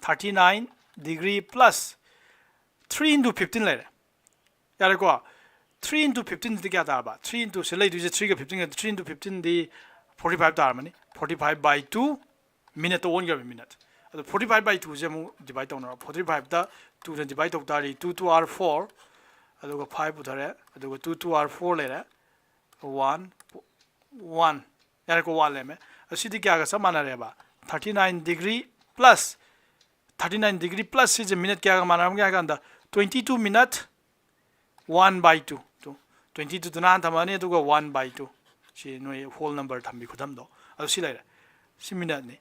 thirty nine degree plus three into fifteen ꯂꯩꯔꯦ꯫ ꯌꯥꯔꯦꯀꯣ, ꯊ꯭ꯔꯤ ꯏꯟꯇꯨ ꯐꯤꯐꯇꯤꯟꯁꯤꯗꯤ ꯀꯌꯥ ꯇꯥꯔꯕ? ꯊ꯭ꯔꯤ ꯏꯟꯇꯨ ꯁꯤ ꯂꯩꯗꯣꯏꯁꯦ, ꯊ꯭ꯔꯤꯒ ꯐꯤꯐꯇꯤꯟꯒ, ꯊ꯭ꯔꯤ ꯏꯟꯇꯨ ꯐꯤꯐꯇꯤꯟꯗꯤ ꯐꯣꯔꯇꯤ ꯐꯥꯏꯚ ꯇꯥꯔꯝꯃꯅꯤ꯫ ꯐꯣꯔꯇꯤ ꯐꯥꯏꯚ ꯕꯥꯏ ꯇꯨ, ꯃꯤꯅꯠꯇ ꯑꯣꯟꯈ꯭ꯔꯕ ꯃꯤꯅꯠ꯫ ꯑꯗꯣ ꯐꯣꯔꯇꯤ ꯐꯥꯏꯚ ꯕꯥꯏ ꯇꯨꯁꯦ ꯑꯃꯨꯛ ꯗꯤꯚꯥꯏꯠ ꯇꯧꯅꯔꯣ꯫ ꯐꯣꯔꯇꯤ ꯐꯥꯏꯚꯇ ꯇꯨꯅ ꯗꯤꯚꯥꯏꯠ ꯇꯧ ꯇꯥꯔꯗꯤ, ꯇꯨ ꯇꯨ ꯑꯥꯔ ꯐꯣꯔ, ꯑꯗꯨꯒ ꯐꯥꯏꯚ ꯄꯨꯊꯔꯦ, ꯑꯗꯨꯒ ꯇꯨ ꯇꯨ ꯑꯥꯔ ꯐꯣꯔ ꯂꯩꯔꯦ, ꯋꯥꯟ, ꯋꯥꯟ꯫ ꯌꯥꯔꯦꯀꯣ, ꯋꯥꯟ ꯂꯩꯔꯝꯃꯦ꯫ ꯑꯁꯤꯗꯤ ꯀꯌꯥꯒ ꯆꯞ ꯃꯥꯟꯅꯔꯦꯕ? Thirty nine degree plus, thirty nine degree plus ꯁꯤꯁꯦ ꯃꯤꯅꯠ ꯀꯌꯥꯒ ꯃꯥꯟꯅꯔꯝꯒꯦ ꯍꯥꯏ ꯀꯥꯟꯗ, twenty two minute one by two. Two, twenty ꯇꯨꯗꯨꯅ ꯍꯥꯟꯅ ꯊꯝꯃꯅꯤ, ꯑꯗꯨꯒ ꯋꯥꯟ ꯕꯥꯏ ꯇꯨ, ꯁꯤ ꯅꯣꯏ ꯍꯣꯜ ꯅꯝꯕꯔ ꯊꯝꯕꯤ ꯈꯨꯊꯝꯗꯣ, ꯑꯗꯨ ꯁꯤ ꯂꯩꯔꯦ꯫ ꯁꯤ ꯃꯤꯅꯠꯅꯤ꯫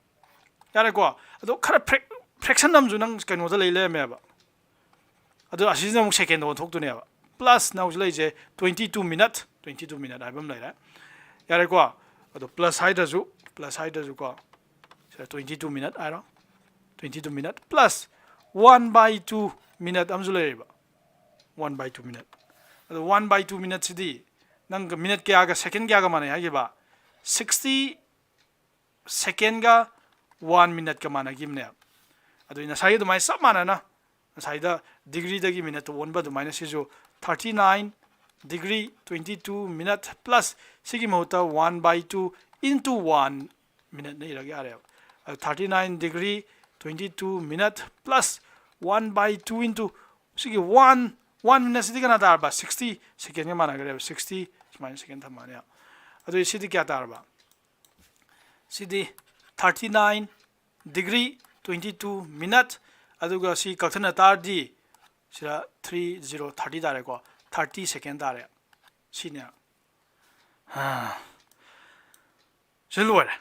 ꯌꯥꯔꯦꯀꯣ? ꯑꯗꯣ ꯈꯔ ꯐ꯭ꯔꯦꯛ-, ꯐ꯭ꯔꯦꯛꯁꯟ ꯑꯃꯁꯨ ꯅꯪ ꯀꯩꯅꯣꯗ ꯂꯩ ꯂꯩꯔꯝꯃꯦꯕ꯫ ꯑꯗꯣ ꯑꯁꯤꯁꯤꯅ ꯑꯃꯨꯛ ꯁꯦꯀꯦꯟꯗ ꯑꯣꯟꯊꯣꯛꯇꯣꯏꯅꯦꯕ꯫ ꯄ꯭ꯂꯁꯅ ꯍꯧꯖꯤꯛ ꯂꯩꯔꯤꯁꯦ twenty two minute, twenty two minute ꯍꯥꯏꯕ ꯑꯃ ꯂꯩꯔꯦ꯫ ꯌꯥꯔꯦꯀꯣ? ꯑꯗꯣ ꯄ꯭ꯂꯁ ꯍꯥꯏꯗ꯭ꯔꯁꯨ, ꯄ꯭ꯂꯁ ꯍꯥꯏꯗ꯭ꯔꯁꯨꯀꯣ, ꯁꯤꯗ ꯇ꯭ꯋꯦꯟꯇꯤ ꯇꯨ ꯃꯤꯅꯠ ꯍꯥꯏꯔꯣ, twenty two minute plus one by two minute ꯑꯃꯁꯨ ꯂꯩꯔꯤꯕ, ꯋꯥꯟ ꯕꯥꯏ ꯇꯨ ꯃꯤꯅꯠ꯫ ꯑꯗꯣ ꯋꯥꯟ ꯕꯥꯏ ꯇꯨ ꯃꯤꯅꯠꯁꯤꯗꯤ ꯅꯪ ꯃꯤꯅꯠ ꯀꯌꯥꯒ ꯁꯦꯀꯦꯟ ꯀꯌꯥꯒ ꯃꯥꯟꯅꯩ ꯍꯥꯏꯈꯤꯕ? ꯁꯤꯛꯁꯇꯤ ꯁꯦꯀꯦꯟꯒ ꯋꯥꯟ ꯃꯤꯅꯠꯀ ꯃꯥꯟꯅꯈꯤꯕꯅꯦꯕ꯫ ꯑꯗꯨ ꯉꯁꯥꯏꯒꯤ ꯑꯗꯨꯃꯥꯏꯅ ꯆꯞ ꯃꯥꯟꯅꯅ ꯉꯁꯥꯏꯗ ꯗꯤꯒ꯭ꯔꯤꯗꯒꯤ ꯃꯤꯅꯠꯇ ꯑꯣꯟꯕ ꯑꯗꯨꯃꯥꯏꯅ ꯁꯤꯁꯨ thirty nine degree twenty two minute plus ꯁꯤꯒꯤ ꯃꯍꯨꯠꯇ one by two into one ꯃꯤꯅꯠꯅ ꯏꯔꯒ ꯌꯥꯔꯦꯕ꯫ ꯑꯗꯨ thirty nine degree twenty two minute plus one by two into ꯁꯤꯒꯤ ꯋꯥꯟ, ꯋꯥꯟ ꯃꯤꯅꯠꯁꯤꯗꯤ ꯀꯅꯥ ꯇꯥꯔꯕ? ꯁꯤꯛꯁꯇꯤ ꯁꯦꯀꯦꯟꯒ ꯃꯥꯟꯅꯈ꯭ꯔꯦꯕ꯫ ꯁꯤꯛꯁꯇꯤ ꯁꯨꯃꯥꯏꯅ ꯁꯦꯀꯦꯟ ꯊꯝꯃꯅꯤ꯫ ꯑꯗꯨꯗꯤ ꯁꯤꯗꯤ ꯀꯌꯥ ꯇꯥꯔꯕ? ꯁꯤꯗꯤ thirty nine degree twenty two minute, ꯑꯗꯨꯒ ꯁꯤ ꯀꯛꯊꯠꯅ ꯇꯥꯔꯗꯤ ꯁꯤꯗ ꯊ꯭ꯔꯤ ꯖꯤꯔꯣ ꯊꯥꯔꯇꯤ ꯇꯥꯔꯦꯀꯣ, ꯊꯥꯔꯇꯤ ꯁꯦꯀꯦꯟ ꯇꯥꯔꯦ꯫ ꯁꯤꯅꯦ꯫ ꯁꯤ ꯂꯣꯏꯔꯦ꯫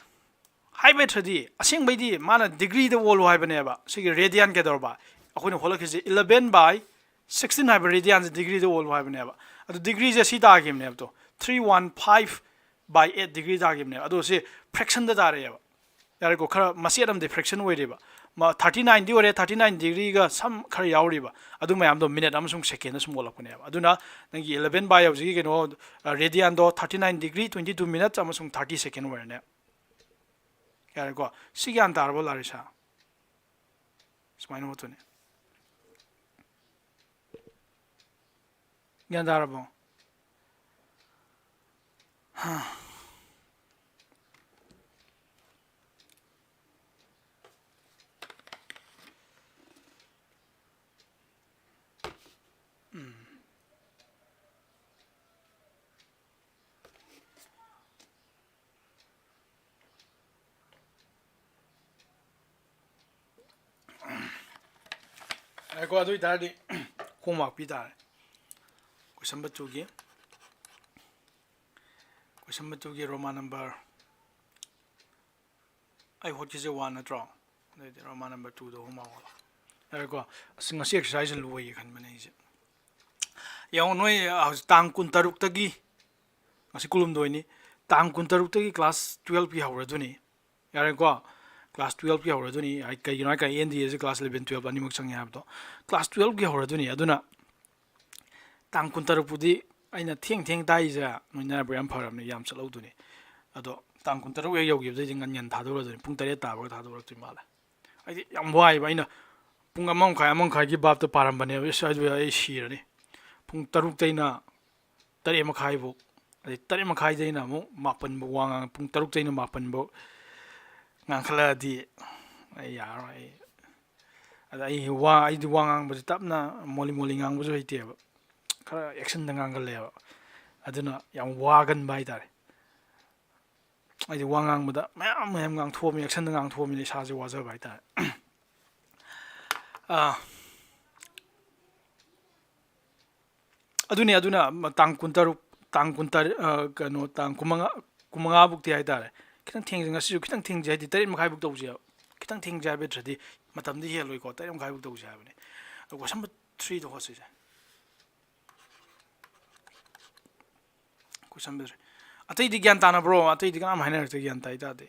ꯍꯥꯏꯕ ꯅꯠꯇ꯭ꯔꯗꯤ ꯑꯁꯦꯡꯕꯩꯗꯤ ꯃꯥꯅ ꯗꯤꯒ꯭ꯔꯤꯗ ꯑꯣꯜꯂꯣ ꯍꯥꯏꯕꯅꯦꯕ꯫ ꯁꯤꯒꯤ ꯔꯦꯗꯤꯌꯥꯟ ꯀꯩꯗꯧꯔꯕ? ꯑꯩꯈꯣꯏꯅ ꯍꯣꯠꯂꯛꯈꯤꯁꯦ ꯏꯂꯚꯦꯟ ꯕꯥꯏ ꯁꯤꯛꯁꯇꯤꯟ ꯍꯥꯏꯕ ꯔꯦꯗꯤꯌꯥꯟꯁꯦ ꯗꯤꯒ꯭ꯔꯤꯗ ꯑꯣꯜꯂꯣ ꯍꯥꯏꯕꯅꯦꯕ꯫ ꯑꯗꯨ degree ꯁꯦ ꯁꯤ ꯇꯥꯈꯤꯕꯅꯦꯕ꯫ ꯇꯣ, three one five by eight degree ꯇꯥꯈꯤꯕꯅꯦꯕ꯫ ꯑꯗꯣ ꯁꯤ fraction ꯗ ꯇꯥꯔꯛꯑꯦꯕ꯫ ꯌꯥꯔꯦꯀꯣ? ꯈꯔ ꯃꯆꯦꯠ ꯑꯃꯗꯤ fraction ꯑꯣꯏꯔꯦꯕ꯫ ꯃꯥ thirty nine ꯗꯤ ꯑꯣꯏꯔꯦ, thirty nine degree ꯒ some ꯈꯔ ꯌꯥꯎꯔꯤꯕ꯫ ꯑꯗꯨ ꯃꯌꯥꯝꯗꯣ minute ꯑꯃꯁꯨꯡ second ꯗ ꯁꯨꯝ ꯑꯣꯜꯂꯛꯄꯅꯦꯕ꯫ ꯑꯗꯨꯅ ꯅꯪꯒꯤ eleven by ꯍꯧꯖꯤꯛꯀꯤ ꯀꯩꯅꯣ, radian ꯗꯣ thirty nine degree twenty two minutes ꯑꯃꯁꯨꯡ thirty second ꯑꯣꯏꯔꯅꯦ꯫ ꯌꯥꯔꯦꯀꯣ? ꯁꯤ ꯒ꯭ꯌꯥꯟ ꯇꯥꯔꯕꯣ, ꯂꯥꯔꯤꯁꯥ? ꯁꯨꯃꯥꯏꯅ ꯍꯣꯠꯇꯣꯏꯅꯦ꯫ ꯒ꯭ꯌꯥꯟ ꯇꯥꯔꯕꯣ? ꯍꯥ꯫ ꯎꯝ꯫ ꯉꯥꯏꯈꯣ, ꯑꯗꯨ ꯑꯣꯏꯇꯥꯔꯗꯤ homework ꯄꯤ ꯇꯥꯔꯦ꯫ Question number two ꯒꯤ, question number two ꯒꯤ Roman number, ꯑꯩ ꯍꯣꯠꯈꯤꯁꯦ one ꯅꯠꯇ꯭ꯔꯣ? ꯑꯗꯨꯑꯣꯏꯗꯤ Roman number two ꯗꯣ homework ꯑꯣꯜꯂꯣ꯫ ꯌꯥꯔꯦꯀꯣ? ꯑꯁ, ꯉꯁꯤ exercise ꯁꯦ ꯂꯣꯏꯒꯦ ꯈꯟꯕꯅꯦ ꯑꯩꯁꯦ꯫ ꯌꯦꯡꯉꯣ, ꯅꯣꯏ ꯍꯧꯖꯤꯛ ꯇꯥꯡ ꯀꯨꯟꯇꯔꯨꯛꯇꯒꯤ, ꯉꯁꯤ ꯀꯨꯟꯍꯨꯝꯗꯣꯏꯅꯤ, ꯇꯥꯡ ꯀꯨꯟꯇꯔꯨꯛꯇꯒꯤ class twelve ꯀꯤ ꯍꯧꯔꯗꯣꯏꯅꯤ꯫ ꯌꯥꯔꯦꯀꯣ? Class twelve ꯀꯤ ꯍꯧꯔꯗꯣꯏꯅꯤ꯫ ꯍꯥꯏ-, ꯀꯩꯒꯤꯅꯣ ꯍꯥꯏ ꯀꯥꯟꯗ N D A say class eleven, twelve ꯑꯅꯤꯃꯛ ꯆꯪꯉꯦ ꯍꯥꯏꯕꯗꯣ꯫ Class twelve ꯀꯤ ꯍꯧꯔꯗꯣꯏꯅꯤ꯫ ꯑꯗꯨꯅ ꯇꯥꯡ ꯀꯨꯟꯇꯔꯨꯛ ꯄꯨꯗꯤ ꯑꯩꯅ ꯊꯦꯡ ꯊꯦꯡ ꯇꯥꯛꯏꯁꯦ ꯅꯣꯏ ꯅꯔꯥꯏꯕꯛ ꯌꯥꯝ ꯐꯔꯕꯅꯤ, ꯌꯥꯝ ꯆꯠꯍꯧꯗꯣꯏꯅꯤ꯫ ꯑꯗꯣ ꯇꯥꯡ ꯀꯨꯟꯇꯔꯨꯛ ꯍꯦꯛ ꯌꯧꯈꯤꯕꯗꯩꯗꯤ ꯉꯟ ꯉꯟ ꯊꯥꯗꯣꯔꯛꯑꯗꯣꯏꯅꯤ, ꯄꯨꯡ ꯇꯔꯦꯠ ꯇꯥꯕꯒ ꯊꯥꯗꯣꯔꯛꯇꯣꯏ ꯃꯥꯜꯂꯦ꯫ ꯑꯩꯗꯤ ꯌꯥꯝ ꯋꯥꯏꯕ, ꯑꯩꯅ ꯄꯨꯡ ꯑꯃ ꯃꯈꯥꯏ, ꯑꯃ ꯃꯈꯥꯏꯒꯤ ꯚꯥꯞꯇ ꯄꯥꯔꯝꯕꯅꯦꯕ꯫ ꯏꯁ, ꯑꯗꯨ ꯑꯩ ꯁꯤꯔꯅꯤ꯫ ꯄꯨꯡ ꯇꯔꯨꯛꯇꯩꯅ ꯇꯔꯦꯠ ꯃꯈꯥꯏꯐꯧ, ꯑꯗꯩ ꯇꯔꯦꯠ ꯃꯈꯥꯏꯗꯩꯅ ꯑꯃꯨꯛ ꯃꯥꯄꯟꯐꯧ ꯋꯥ ꯉꯥꯡ-, ꯄꯨꯡ ꯇꯔꯨꯛꯇꯩꯅ ꯃꯥꯄꯟꯐꯧ ꯉꯥꯡꯈꯠꯂꯛꯑꯗꯤ ꯑꯩ ꯌꯥꯔꯔꯣꯏ꯫ ꯑꯩ, ꯑꯗ ꯑꯩ ꯋꯥ, ꯑꯩꯗꯤ ꯋꯥ ꯉꯥꯡꯕꯁꯦ ꯇꯞꯅ ꯃꯣꯂꯤ ꯃꯣꯂꯤ ꯉꯥꯡꯕꯁꯨ ꯍꯩꯇꯦꯕ, ꯈꯔ action ꯗ ꯉꯥꯡꯒꯜꯂꯦꯕ꯫ ꯑꯗꯨꯅ ꯌꯥꯝ ꯋꯥꯒꯟꯕ ꯍꯥꯏꯇꯥꯔꯦ꯫ ꯑꯩꯗꯤ ꯋꯥ ꯉꯥꯡꯕꯗ ꯃꯌꯥꯝ ꯃꯌꯥꯝ ꯉꯥꯡꯊꯣꯛꯑꯃꯤ, action ꯗ ꯉꯥꯡꯊꯣꯛꯑꯃꯤꯅ ꯏꯁꯥꯁꯦ ꯋꯥꯖꯕ ꯍꯥꯏꯇꯥꯔꯦ꯫ ꯑꯥ, ꯑꯗꯨꯅꯤ, ꯑꯗꯨꯅ ꯃ-, ꯇꯥꯡ ꯀꯨꯟꯇꯔꯨꯛ, ꯇꯥꯡ ꯀꯨꯟꯇꯔꯦꯠ, ꯑ, ꯀꯩꯅꯣ, ꯇꯥꯡ ꯀꯨꯟꯃꯉꯥ, ꯀꯨꯟꯃꯉꯥ ꯐꯥꯎꯗꯤ ꯍꯥꯏꯇꯥꯔꯦ, ꯈꯤꯇꯪ ꯊꯦꯡꯖꯩ꯫ ꯉꯁꯤꯁꯨ ꯈꯤꯇꯪ ꯊꯦꯡꯖꯩ ꯍꯥꯏꯗꯤ, ꯇꯔꯦꯠ ꯃꯈꯥꯏ ꯐꯥꯎ ꯇꯧꯁꯦꯕ꯫ ꯈꯤꯇꯪ ꯊꯦꯡꯖꯩ ꯍꯥꯏꯕ ꯅꯠꯇ꯭ꯔꯗꯤ ꯃꯇꯝꯗꯤ ꯍꯦꯜꯂꯣꯏꯀꯣ, ꯇꯔꯦꯠ ꯃꯈꯥꯏ ꯐꯥꯎ ꯇꯧꯁꯦ ꯍꯥꯏꯕꯅꯤ꯫ ꯑꯗꯣ question number three ꯗꯣ ꯍꯣꯠꯁꯤꯁꯦ꯫ ꯀꯣꯏꯁꯟ ꯕꯦ ꯊ꯭ꯔꯤ꯫ ꯑꯇꯩꯗꯤ ꯒ꯭ꯌꯥꯟ ꯇꯥꯅꯕ꯭ꯔꯣ? ꯑꯇꯩꯗꯤ ꯀꯅꯥꯝ ꯍꯥꯏꯅꯔꯛꯇꯦ, ꯒ꯭ꯌꯥꯟ ꯇꯥꯏ ꯇꯥꯗꯦ꯫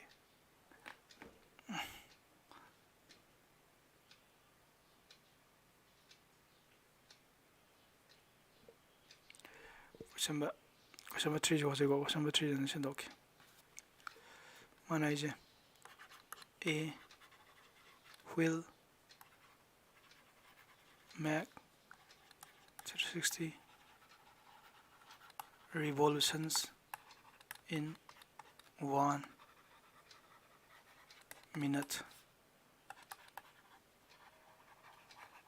ꯀꯣꯏꯁꯟ ꯕꯦ-, ꯀꯣꯏꯁꯟ ꯕꯦ ꯊ꯭ꯔꯤꯁꯤ ꯍꯣꯠꯁꯤꯀꯣ, ꯀꯣꯏꯁꯟ ꯕꯦ ꯊ꯭ꯔꯤꯁꯤ ꯑꯗꯨꯝ ꯁꯤꯟꯗꯣꯛꯀꯦ꯫ ꯃꯥꯅ ꯍꯥꯏꯁꯦ, "A wheel make three sixty revolutions in one minute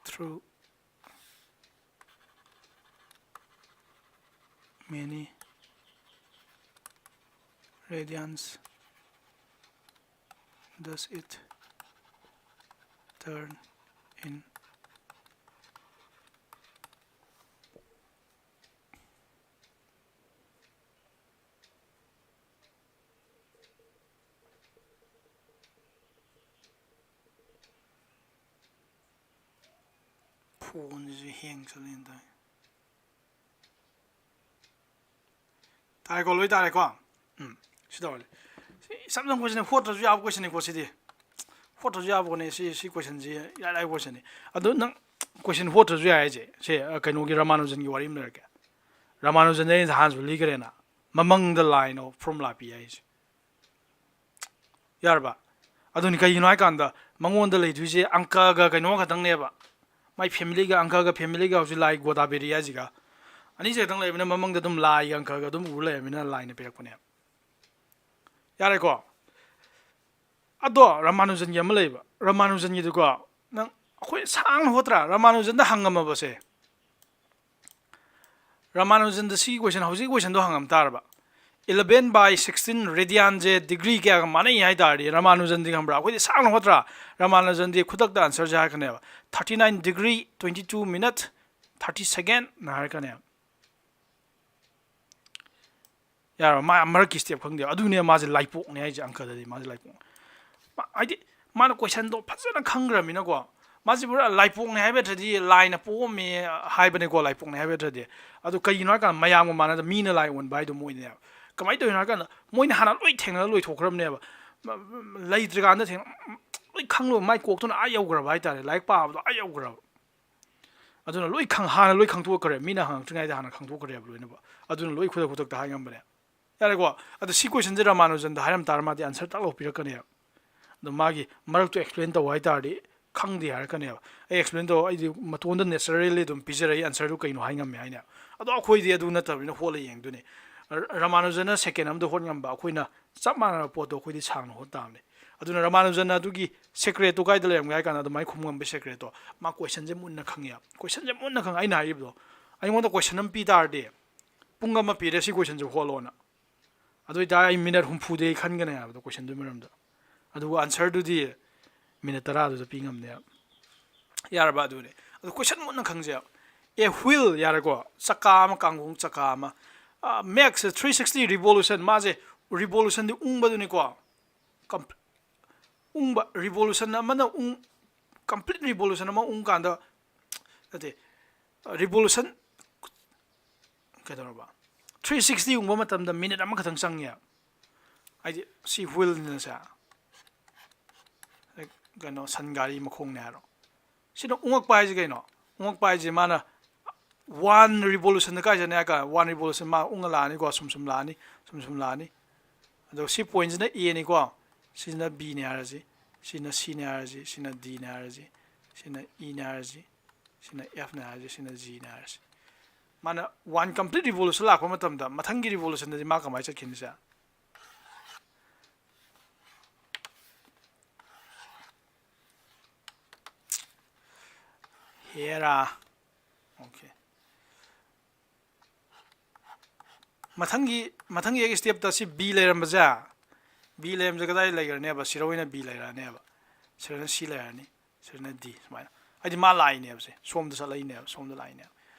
through many radians. Does it turn in?" ꯐꯣꯟꯁꯤꯁꯨ ꯍꯦꯡ ꯆꯠꯂꯦꯅ ꯇꯧꯋꯦ꯫ ꯇꯥꯔꯦꯀꯣ, ꯂꯣꯏ ꯇꯥꯔꯦꯀꯣ? ꯎꯝ, ꯁꯤ ꯇꯧꯔꯁꯦ꯫ ꯁꯤ ꯏꯆꯝ ꯆꯝꯕ ꯀꯣꯏꯁꯟꯅꯤ, ꯍꯣꯠꯇ꯭ꯔꯁꯨ ꯌꯥꯕ ꯀꯣꯏꯁꯟꯅꯤꯀꯣ ꯁꯤꯗꯤ꯫ ꯍꯣꯠꯇ꯭ꯔꯁꯨ ꯌꯥꯕ ꯀꯣꯏꯁꯟꯅꯤ, ꯁꯤ, ꯁꯤ ꯀꯣꯏꯁꯟꯁꯤ ꯏꯔꯥꯏ ꯂꯥꯏꯕ ꯀꯣꯏꯁꯟꯅꯤ꯫ ꯑꯗꯣ ꯅꯪ ꯀꯣꯏꯁꯟ ꯍꯣꯠꯇ꯭ꯔꯁꯨ ꯌꯥꯏ ꯍꯥꯏꯁꯦ꯫ ꯁꯦ, ꯑ, ꯀꯩꯅꯣꯒꯤ ꯔꯃꯥꯅꯨꯖꯟꯒꯤ ꯋꯥꯔꯤ ꯑꯃ ꯂꯩꯔꯛꯀꯦ꯫ ꯔꯃꯥꯅꯨꯖꯟꯗꯤ ꯑꯩꯅ ꯍꯥꯟꯅꯁꯨ ꯂꯤꯈ꯭ꯔꯦꯅ, ꯃꯃꯪꯗ ꯂꯥꯏꯅ ꯐꯣꯔꯃꯨꯂꯥ ꯄꯤ ꯍꯥꯏꯁꯦ꯫ ꯌꯥꯔꯕ? ꯑꯗꯨꯅꯤ, ꯀꯩꯒꯤꯅꯣ ꯍꯥꯏꯀꯥꯟꯗ ꯃꯉꯣꯟꯗ ꯂꯩꯗꯣꯏꯁꯦ ꯑꯪꯀꯒ ꯀꯩꯅꯣ ꯈꯛꯇꯪꯅꯦꯕ꯫ ꯃꯥꯏ ꯐꯦꯃꯤꯂꯤꯒ, ꯑꯪꯀꯒ ꯐꯦꯃꯤꯂꯤꯒ ꯍꯧꯖꯤꯛ ꯂꯥꯏ ꯒꯣꯗꯥꯕꯦꯔꯤ ꯍꯥꯏꯁꯤꯒ꯫ ꯑꯅꯤꯁꯦ ꯈꯛꯇꯪ ꯂꯩꯕꯅꯤꯅ ꯃꯃꯪꯗ ꯑꯗꯨꯝ ꯂꯥꯏꯒ ꯑꯪꯀꯒ ꯑꯗꯨꯝ ꯎꯔ ꯂꯩꯔꯕꯅꯤꯅ ꯂꯥꯏꯅ ꯄꯤꯔꯛꯄꯅꯦꯕ꯫ ꯌꯥꯔꯦꯀꯣ? ꯑꯗꯣ ꯔꯃꯥꯅꯨꯖꯟꯒꯤ ꯑꯃ ꯂꯩꯕ꯫ ꯔꯃꯥꯅꯨꯖꯟꯒꯤꯗꯨꯀꯣ, ꯅꯪ ꯑꯩꯈꯣꯏ ꯁꯥꯡꯅ ꯍꯣꯠꯇ꯭ꯔꯥ? ꯔꯃꯥꯅꯨꯖꯟꯗ ꯍꯪꯉꯝꯃꯕꯁꯦ꯫ ꯔꯃꯥꯅꯨꯖꯟꯗ ꯁꯤꯒꯤ ꯀꯣꯏꯁꯟ, ꯍꯧꯖꯤꯛꯀꯤ ꯀꯣꯏꯁꯟꯗꯣ ꯍꯪꯉꯝ ꯇꯥꯔꯕ꯫ Eleven by sixteen radianꯁꯦ ꯗꯤꯒ꯭ꯔꯤ ꯀꯌꯥꯒ ꯃꯥꯟꯅꯩ ꯍꯥꯏ ꯇꯥꯔꯗꯤ, ꯔꯃꯥꯅꯨꯖꯟꯗꯤ ꯈꯪꯕ꯭ꯔꯥ? ꯑꯩꯈꯣꯏꯗꯤ ꯁꯥꯡꯅ ꯍꯣꯠꯇ꯭ꯔꯥ? ꯔꯃꯥꯅꯨꯖꯟꯗꯤ ꯈꯨꯗꯛꯇ ꯑꯟꯁꯔꯁꯦ ꯍꯥꯏꯔꯛꯀꯅꯦꯕ꯫ Thirty nine degree, twenty two minute, thirty second ꯅ ꯍꯥꯏꯔꯛꯀꯅꯦꯕ꯫ ꯌꯥꯔꯕ? ꯃꯥ ꯃꯔꯛꯀꯤ ꯁ꯭ꯇꯦꯞ ꯈꯪꯗꯦꯕ꯫ ꯑꯗꯨꯅꯦ ꯃꯥꯁꯦ ꯂꯥꯏꯄꯣꯛꯅꯦ ꯍꯥꯏꯁꯦ, ꯑꯪꯀꯗꯗꯤ ꯃꯥꯁꯦ ꯂꯥꯏꯄꯣꯛꯅꯦ꯫ ꯃꯥ-, ꯍꯥꯏꯗꯤ ꯃꯥꯅ ꯀꯣꯏꯁꯟꯗꯣ ꯐꯖꯅ ꯈꯪꯈ꯭ꯔꯃꯤꯅꯀꯣ, ꯃꯥꯁꯤ ꯄꯨꯔꯥ ꯂꯥꯏꯄꯣꯛꯅꯤ ꯍꯥꯏꯕ ꯅꯠꯇ꯭ꯔꯗꯤ, ꯂꯥꯏꯅ ꯄꯣꯛꯑꯝꯃꯦ ꯍꯥꯏꯕꯅꯤꯀꯣ, ꯂꯥꯏꯄꯣꯛꯅꯤ ꯍꯥꯏꯕ ꯅꯠꯇ꯭ꯔꯗꯤ꯫ ꯑꯗꯨ ꯀꯩꯒꯤꯅꯣ ꯍꯥꯏꯔꯀꯥꯟꯗ ꯃꯌꯥꯝꯒ ꯃꯥꯟꯅꯗ ꯃꯤꯅ ꯂꯥꯏ ꯑꯣꯟꯕ ꯍꯥꯏꯗꯣ ꯃꯣꯏꯅꯦꯕ꯫ ꯀꯃꯥꯏꯅ ꯇꯧꯔꯤꯅꯣ ꯍꯥꯏꯔꯀꯥꯟꯗ ꯃꯣꯏꯅ ꯍꯥꯟꯅ ꯂꯣꯏ ꯊꯦꯡꯅꯔ ꯂꯣꯏꯊꯣꯛꯈ꯭ꯔꯕꯅꯦꯕ꯫ ꯂꯩꯇ꯭ꯔꯤꯀꯥꯟꯗ ꯊꯦꯡꯅ ꯂꯣꯏ ꯈꯪꯂꯨꯕ, ꯃꯥꯏ ꯀꯣꯛꯇꯨꯅ ꯑꯥ ꯌꯧꯈ꯭ꯔꯕ ꯍꯥꯏꯇꯥꯔꯦ, ꯂꯥꯏꯔꯤꯛ ꯄꯥꯕꯗꯣ ꯑꯥ ꯌꯧꯈ꯭ꯔꯕ꯫ ꯑꯗꯨꯅ ꯂꯣꯏ ꯈꯪ ꯍꯥꯟꯅ ꯂꯣꯏ ꯈꯪꯗꯣꯛꯈ꯭ꯔꯦ, ꯃꯤꯅ ꯍꯪꯉꯛꯇ꯭ꯔꯤꯉꯩꯗ ꯍꯥꯟꯅ ꯈꯪꯗꯣꯛꯈ꯭ꯔꯦꯕ ꯂꯣꯏꯅꯃꯛ꯫ ꯑꯗꯨꯅ ꯂꯣꯏ ꯈꯨꯗꯛ ꯈꯨꯗꯛꯇ ꯍꯥꯏ ꯉꯝꯕꯅꯦ꯫ ꯌꯥꯔꯦꯀꯣ? ꯑꯗꯣ ꯁꯤ ꯀꯣꯏꯁꯟꯁꯦ ꯔꯃꯥꯅꯨꯖꯟꯗ ꯍꯥꯏꯔꯝ ꯇꯥꯔ ꯃꯥꯗꯤ ꯑꯟꯁꯔ ꯇꯥꯛ ꯂꯧ ꯄꯤꯔꯛꯀꯅꯦꯕ꯫ ꯑꯗꯣ ꯃꯥꯒꯤ ꯃꯔꯛꯇꯣ ꯑꯦꯛꯁꯄ꯭ꯂꯦꯟ ꯇꯧ ꯍꯥꯏ ꯇꯥꯔꯗꯤ ꯈꯪꯗꯦ ꯍꯥꯏꯔꯛꯀꯅꯦꯕ꯫ ꯑꯩ ꯑꯦꯛꯁꯄ꯭ꯂꯦꯟ ꯇꯧ, ꯑꯩꯗꯤ ꯃꯇꯣꯟꯗ ꯅꯦꯆꯔꯦꯜꯂꯤ ꯑꯗꯨꯝ ꯄꯤꯖꯔꯛꯏ, ꯑꯟꯁꯔꯗꯨ ꯀꯩꯅꯣ ꯍꯥꯏ ꯉꯝꯃꯦ ꯍꯥꯏꯅꯦꯕ꯫ ꯑꯗꯣ ꯑꯩꯈꯣꯏꯗꯤ ꯑꯗꯨ ꯅꯠꯇꯕꯅꯤꯅ ꯍꯣꯠꯂ ꯌꯦꯡꯗꯣꯏꯅꯦ꯫ ꯔ- ꯔꯃꯥꯅꯨꯖꯟꯅ ꯁꯦꯀꯦꯟ ꯑꯃꯗ ꯍꯣꯠ ꯉꯝꯕ, ꯑꯩꯈꯣꯏꯅ ꯆꯞ ꯃꯥꯟꯅꯕ ꯄꯣꯠꯇꯣ ꯑꯩꯈꯣꯏꯗꯤ ꯁꯥꯡꯅ ꯍꯣꯠ ꯇꯥꯕꯅꯦ꯫ ꯑꯗꯨꯅ ꯔꯃꯥꯅꯨꯖꯟꯅ ꯑꯗꯨꯒꯤ ꯁꯦꯀ꯭ꯔꯦꯠꯇꯣ ꯀꯥꯏꯗ ꯂꯩꯔꯝꯒꯦ ꯍꯥꯏ ꯀꯥꯟꯗ, ꯑꯗꯨꯃꯥꯏꯅ ꯈꯨꯝ ꯉꯝꯕ ꯁꯦꯀ꯭ꯔꯦꯠꯇꯣ ꯃꯥ ꯀꯣꯏꯁꯟꯁꯦ ꯃꯨꯟꯅ ꯈꯪꯉꯦꯕ꯫ ꯀꯣꯏꯁꯟꯁꯦ ꯃꯨꯟꯅ ꯈꯪꯉꯦ꯫ ꯑꯩꯅ ꯍꯥꯏꯈꯤꯕꯗꯣ, ꯑꯩꯉꯣꯟꯗ ꯀꯣꯏꯁꯟ ꯑꯃ ꯄꯤ ꯇꯥꯔꯗꯤ, ꯄꯨꯡ ꯑꯃ ꯄꯤꯔꯦ, ꯁꯤ ꯀꯣꯏꯁꯟꯁꯦ ꯍꯣꯠꯂꯣꯅ, ꯑꯗꯨ ꯑꯣꯏꯇꯥꯔꯗꯤ ꯑꯩ ꯃꯤꯅꯠ ꯍꯨꯝꯐꯨꯗꯤ ꯑꯩ ꯈꯟꯒꯅꯤ ꯍꯥꯏꯕꯗꯣ ꯀꯣꯏꯁꯟꯗꯨꯒꯤ ꯃꯔꯝꯗ꯫ ꯑꯗꯨꯒ ꯑꯟꯁꯔꯗꯨꯗꯤ ꯃꯤꯅꯠ ꯇꯔꯥꯗꯨꯗ ꯄꯤ ꯉꯝꯅꯦꯕ꯫ ꯌꯥꯔꯕ? ꯑꯗꯨꯅꯦ꯫ ꯑꯗꯨ ꯀꯣꯏꯁꯟ ꯃꯨꯟꯅ ꯈꯪꯖꯩꯕ꯫ ꯑꯦ ꯍ꯭ꯋꯤꯜ, ꯌꯥꯔꯦꯀꯣ? ꯆꯀꯥ ꯑꯃ, ꯀꯥꯡꯒꯣꯡ ꯆꯀꯥ ꯑꯃ꯫ ꯃꯦꯛꯁ ꯊ꯭ꯔꯤ ꯁꯤꯛꯁꯇꯤ ꯔꯤꯚꯣꯂꯨꯁꯟ, ꯃꯥꯁꯦ ꯔꯤꯚꯣꯂꯨꯁꯟꯗꯤ ꯎꯪꯕꯗꯨꯅꯤꯀꯣ꯫ ꯀꯝ- ꯎꯪꯕ, ꯔꯤꯚꯣꯂꯨꯁꯟ ꯑꯃꯅ ꯎꯪ ꯀꯝꯄ꯭ꯂꯤꯠ ꯔꯤꯚꯣꯂꯨꯁꯟ ꯑꯃ ꯎꯪ ꯀꯥꯟꯗ, ꯅꯠꯇꯦ, ꯔꯤꯚꯣꯂꯨꯁꯟ, ꯀꯩꯗꯧꯔꯕ, ꯊ꯭ꯔꯤ ꯁꯤꯛꯁꯇꯤ ꯎꯪꯕ ꯃꯇꯝꯗ ꯃꯤꯅꯤꯠ ꯑꯃꯈꯛꯇꯪ ꯆꯪꯉꯦ꯫ ꯍꯥꯏꯗꯤ ꯁꯤ ꯍ꯭ꯋꯤꯜꯅꯤꯅꯁꯦ, ꯀꯩꯅꯣ, ꯁꯟ ꯒꯥꯔꯤ ꯃꯈꯣꯡꯅꯦ ꯍꯥꯏꯔꯣ꯫ ꯁꯤꯅ ꯎꯪꯉꯛꯄ ꯍꯥꯏꯁꯦ ꯀꯩꯅꯣ? ꯎꯪꯉꯛꯄ ꯍꯥꯏꯁꯦ ꯃꯥꯅ ꯋꯥꯟ ꯔꯤꯚꯣꯂꯨꯁꯟꯗ ꯀꯥꯏ ꯆꯠꯅꯤ ꯍꯥꯏ ꯀꯥꯟꯗ, ꯋꯥꯟ ꯔꯤꯚꯣꯂꯨꯁꯟ ꯃꯥ ꯎꯪꯉ ꯂꯥꯛꯑꯅꯤꯀꯣ, ꯁꯨꯝ ꯁꯨꯝ ꯂꯥꯛꯑꯅꯤ, ꯁꯨꯝ ꯁꯨꯝ ꯂꯥꯛꯑꯅꯤ꯫ ꯑꯗꯣ ꯁꯤ ꯄꯣꯏꯟꯁꯤꯅ ꯑꯦꯅꯤꯀꯣ, ꯁꯤꯅ ꯕꯤꯅꯦ ꯍꯥꯏꯔꯁꯤ, ꯁꯤꯅ ꯁꯤꯅꯦ ꯍꯥꯏꯔꯁꯤ, ꯁꯤꯅ ꯗꯤꯅꯦ ꯍꯥꯏꯔꯁꯤ, ꯁꯤꯅ ꯏꯅꯦ ꯍꯥꯏꯔꯁꯤ, ꯁꯤꯅ ꯑꯦꯐꯅꯦ ꯍꯥꯏꯔꯁꯤ, ꯁꯤꯅ ꯖꯤꯅꯦ ꯍꯥꯏꯔꯁꯤ꯫ ꯃꯥꯅ ꯋꯥꯟ ꯀꯝꯄ꯭ꯂꯤꯠ ꯔꯤꯚꯣꯂꯨꯁꯟ ꯂꯥꯛꯄ ꯃꯇꯝꯗ, ꯃꯊꯪꯒꯤ ꯔꯤꯚꯣꯂꯨꯁꯟꯗꯗꯤ ꯃꯥ ꯀꯃꯥꯏꯅ ꯆꯠꯈꯤꯅꯤ ꯁꯦ? ꯍꯦꯔꯥ꯫ ꯑꯣꯀꯦ꯫ ꯃꯊꯪꯒꯤ, ꯃꯊꯪꯒꯤ ꯑꯩꯒꯤ ꯁ꯭ꯇꯦꯞꯇ ꯁꯤ ꯕꯤ ꯂꯩꯔꯝꯕꯁꯦ, ꯕꯤ ꯂꯩꯔꯝꯕꯁꯦ ꯀꯗꯥꯏ ꯂꯩꯈ꯭ꯔꯅꯦꯕ? ꯁꯤꯗ ꯑꯣꯏꯅ ꯕꯤ ꯂꯩꯔꯛꯑꯅꯦꯕ꯫ ꯁꯤꯗꯅ ꯁꯤ ꯂꯩꯔꯅꯤ, ꯁꯤꯗꯅ ꯗꯤ, ꯁꯨꯃꯥꯏꯅ꯫ ꯍꯥꯏꯗꯤ ꯃꯥ ꯂꯥꯏꯅꯦꯕ ꯁꯦ, ꯁꯣꯝꯗ ꯆꯠꯂꯛꯏꯅꯦꯕ, ꯁꯣꯝꯗ ꯂꯥꯏꯅꯦꯕ꯫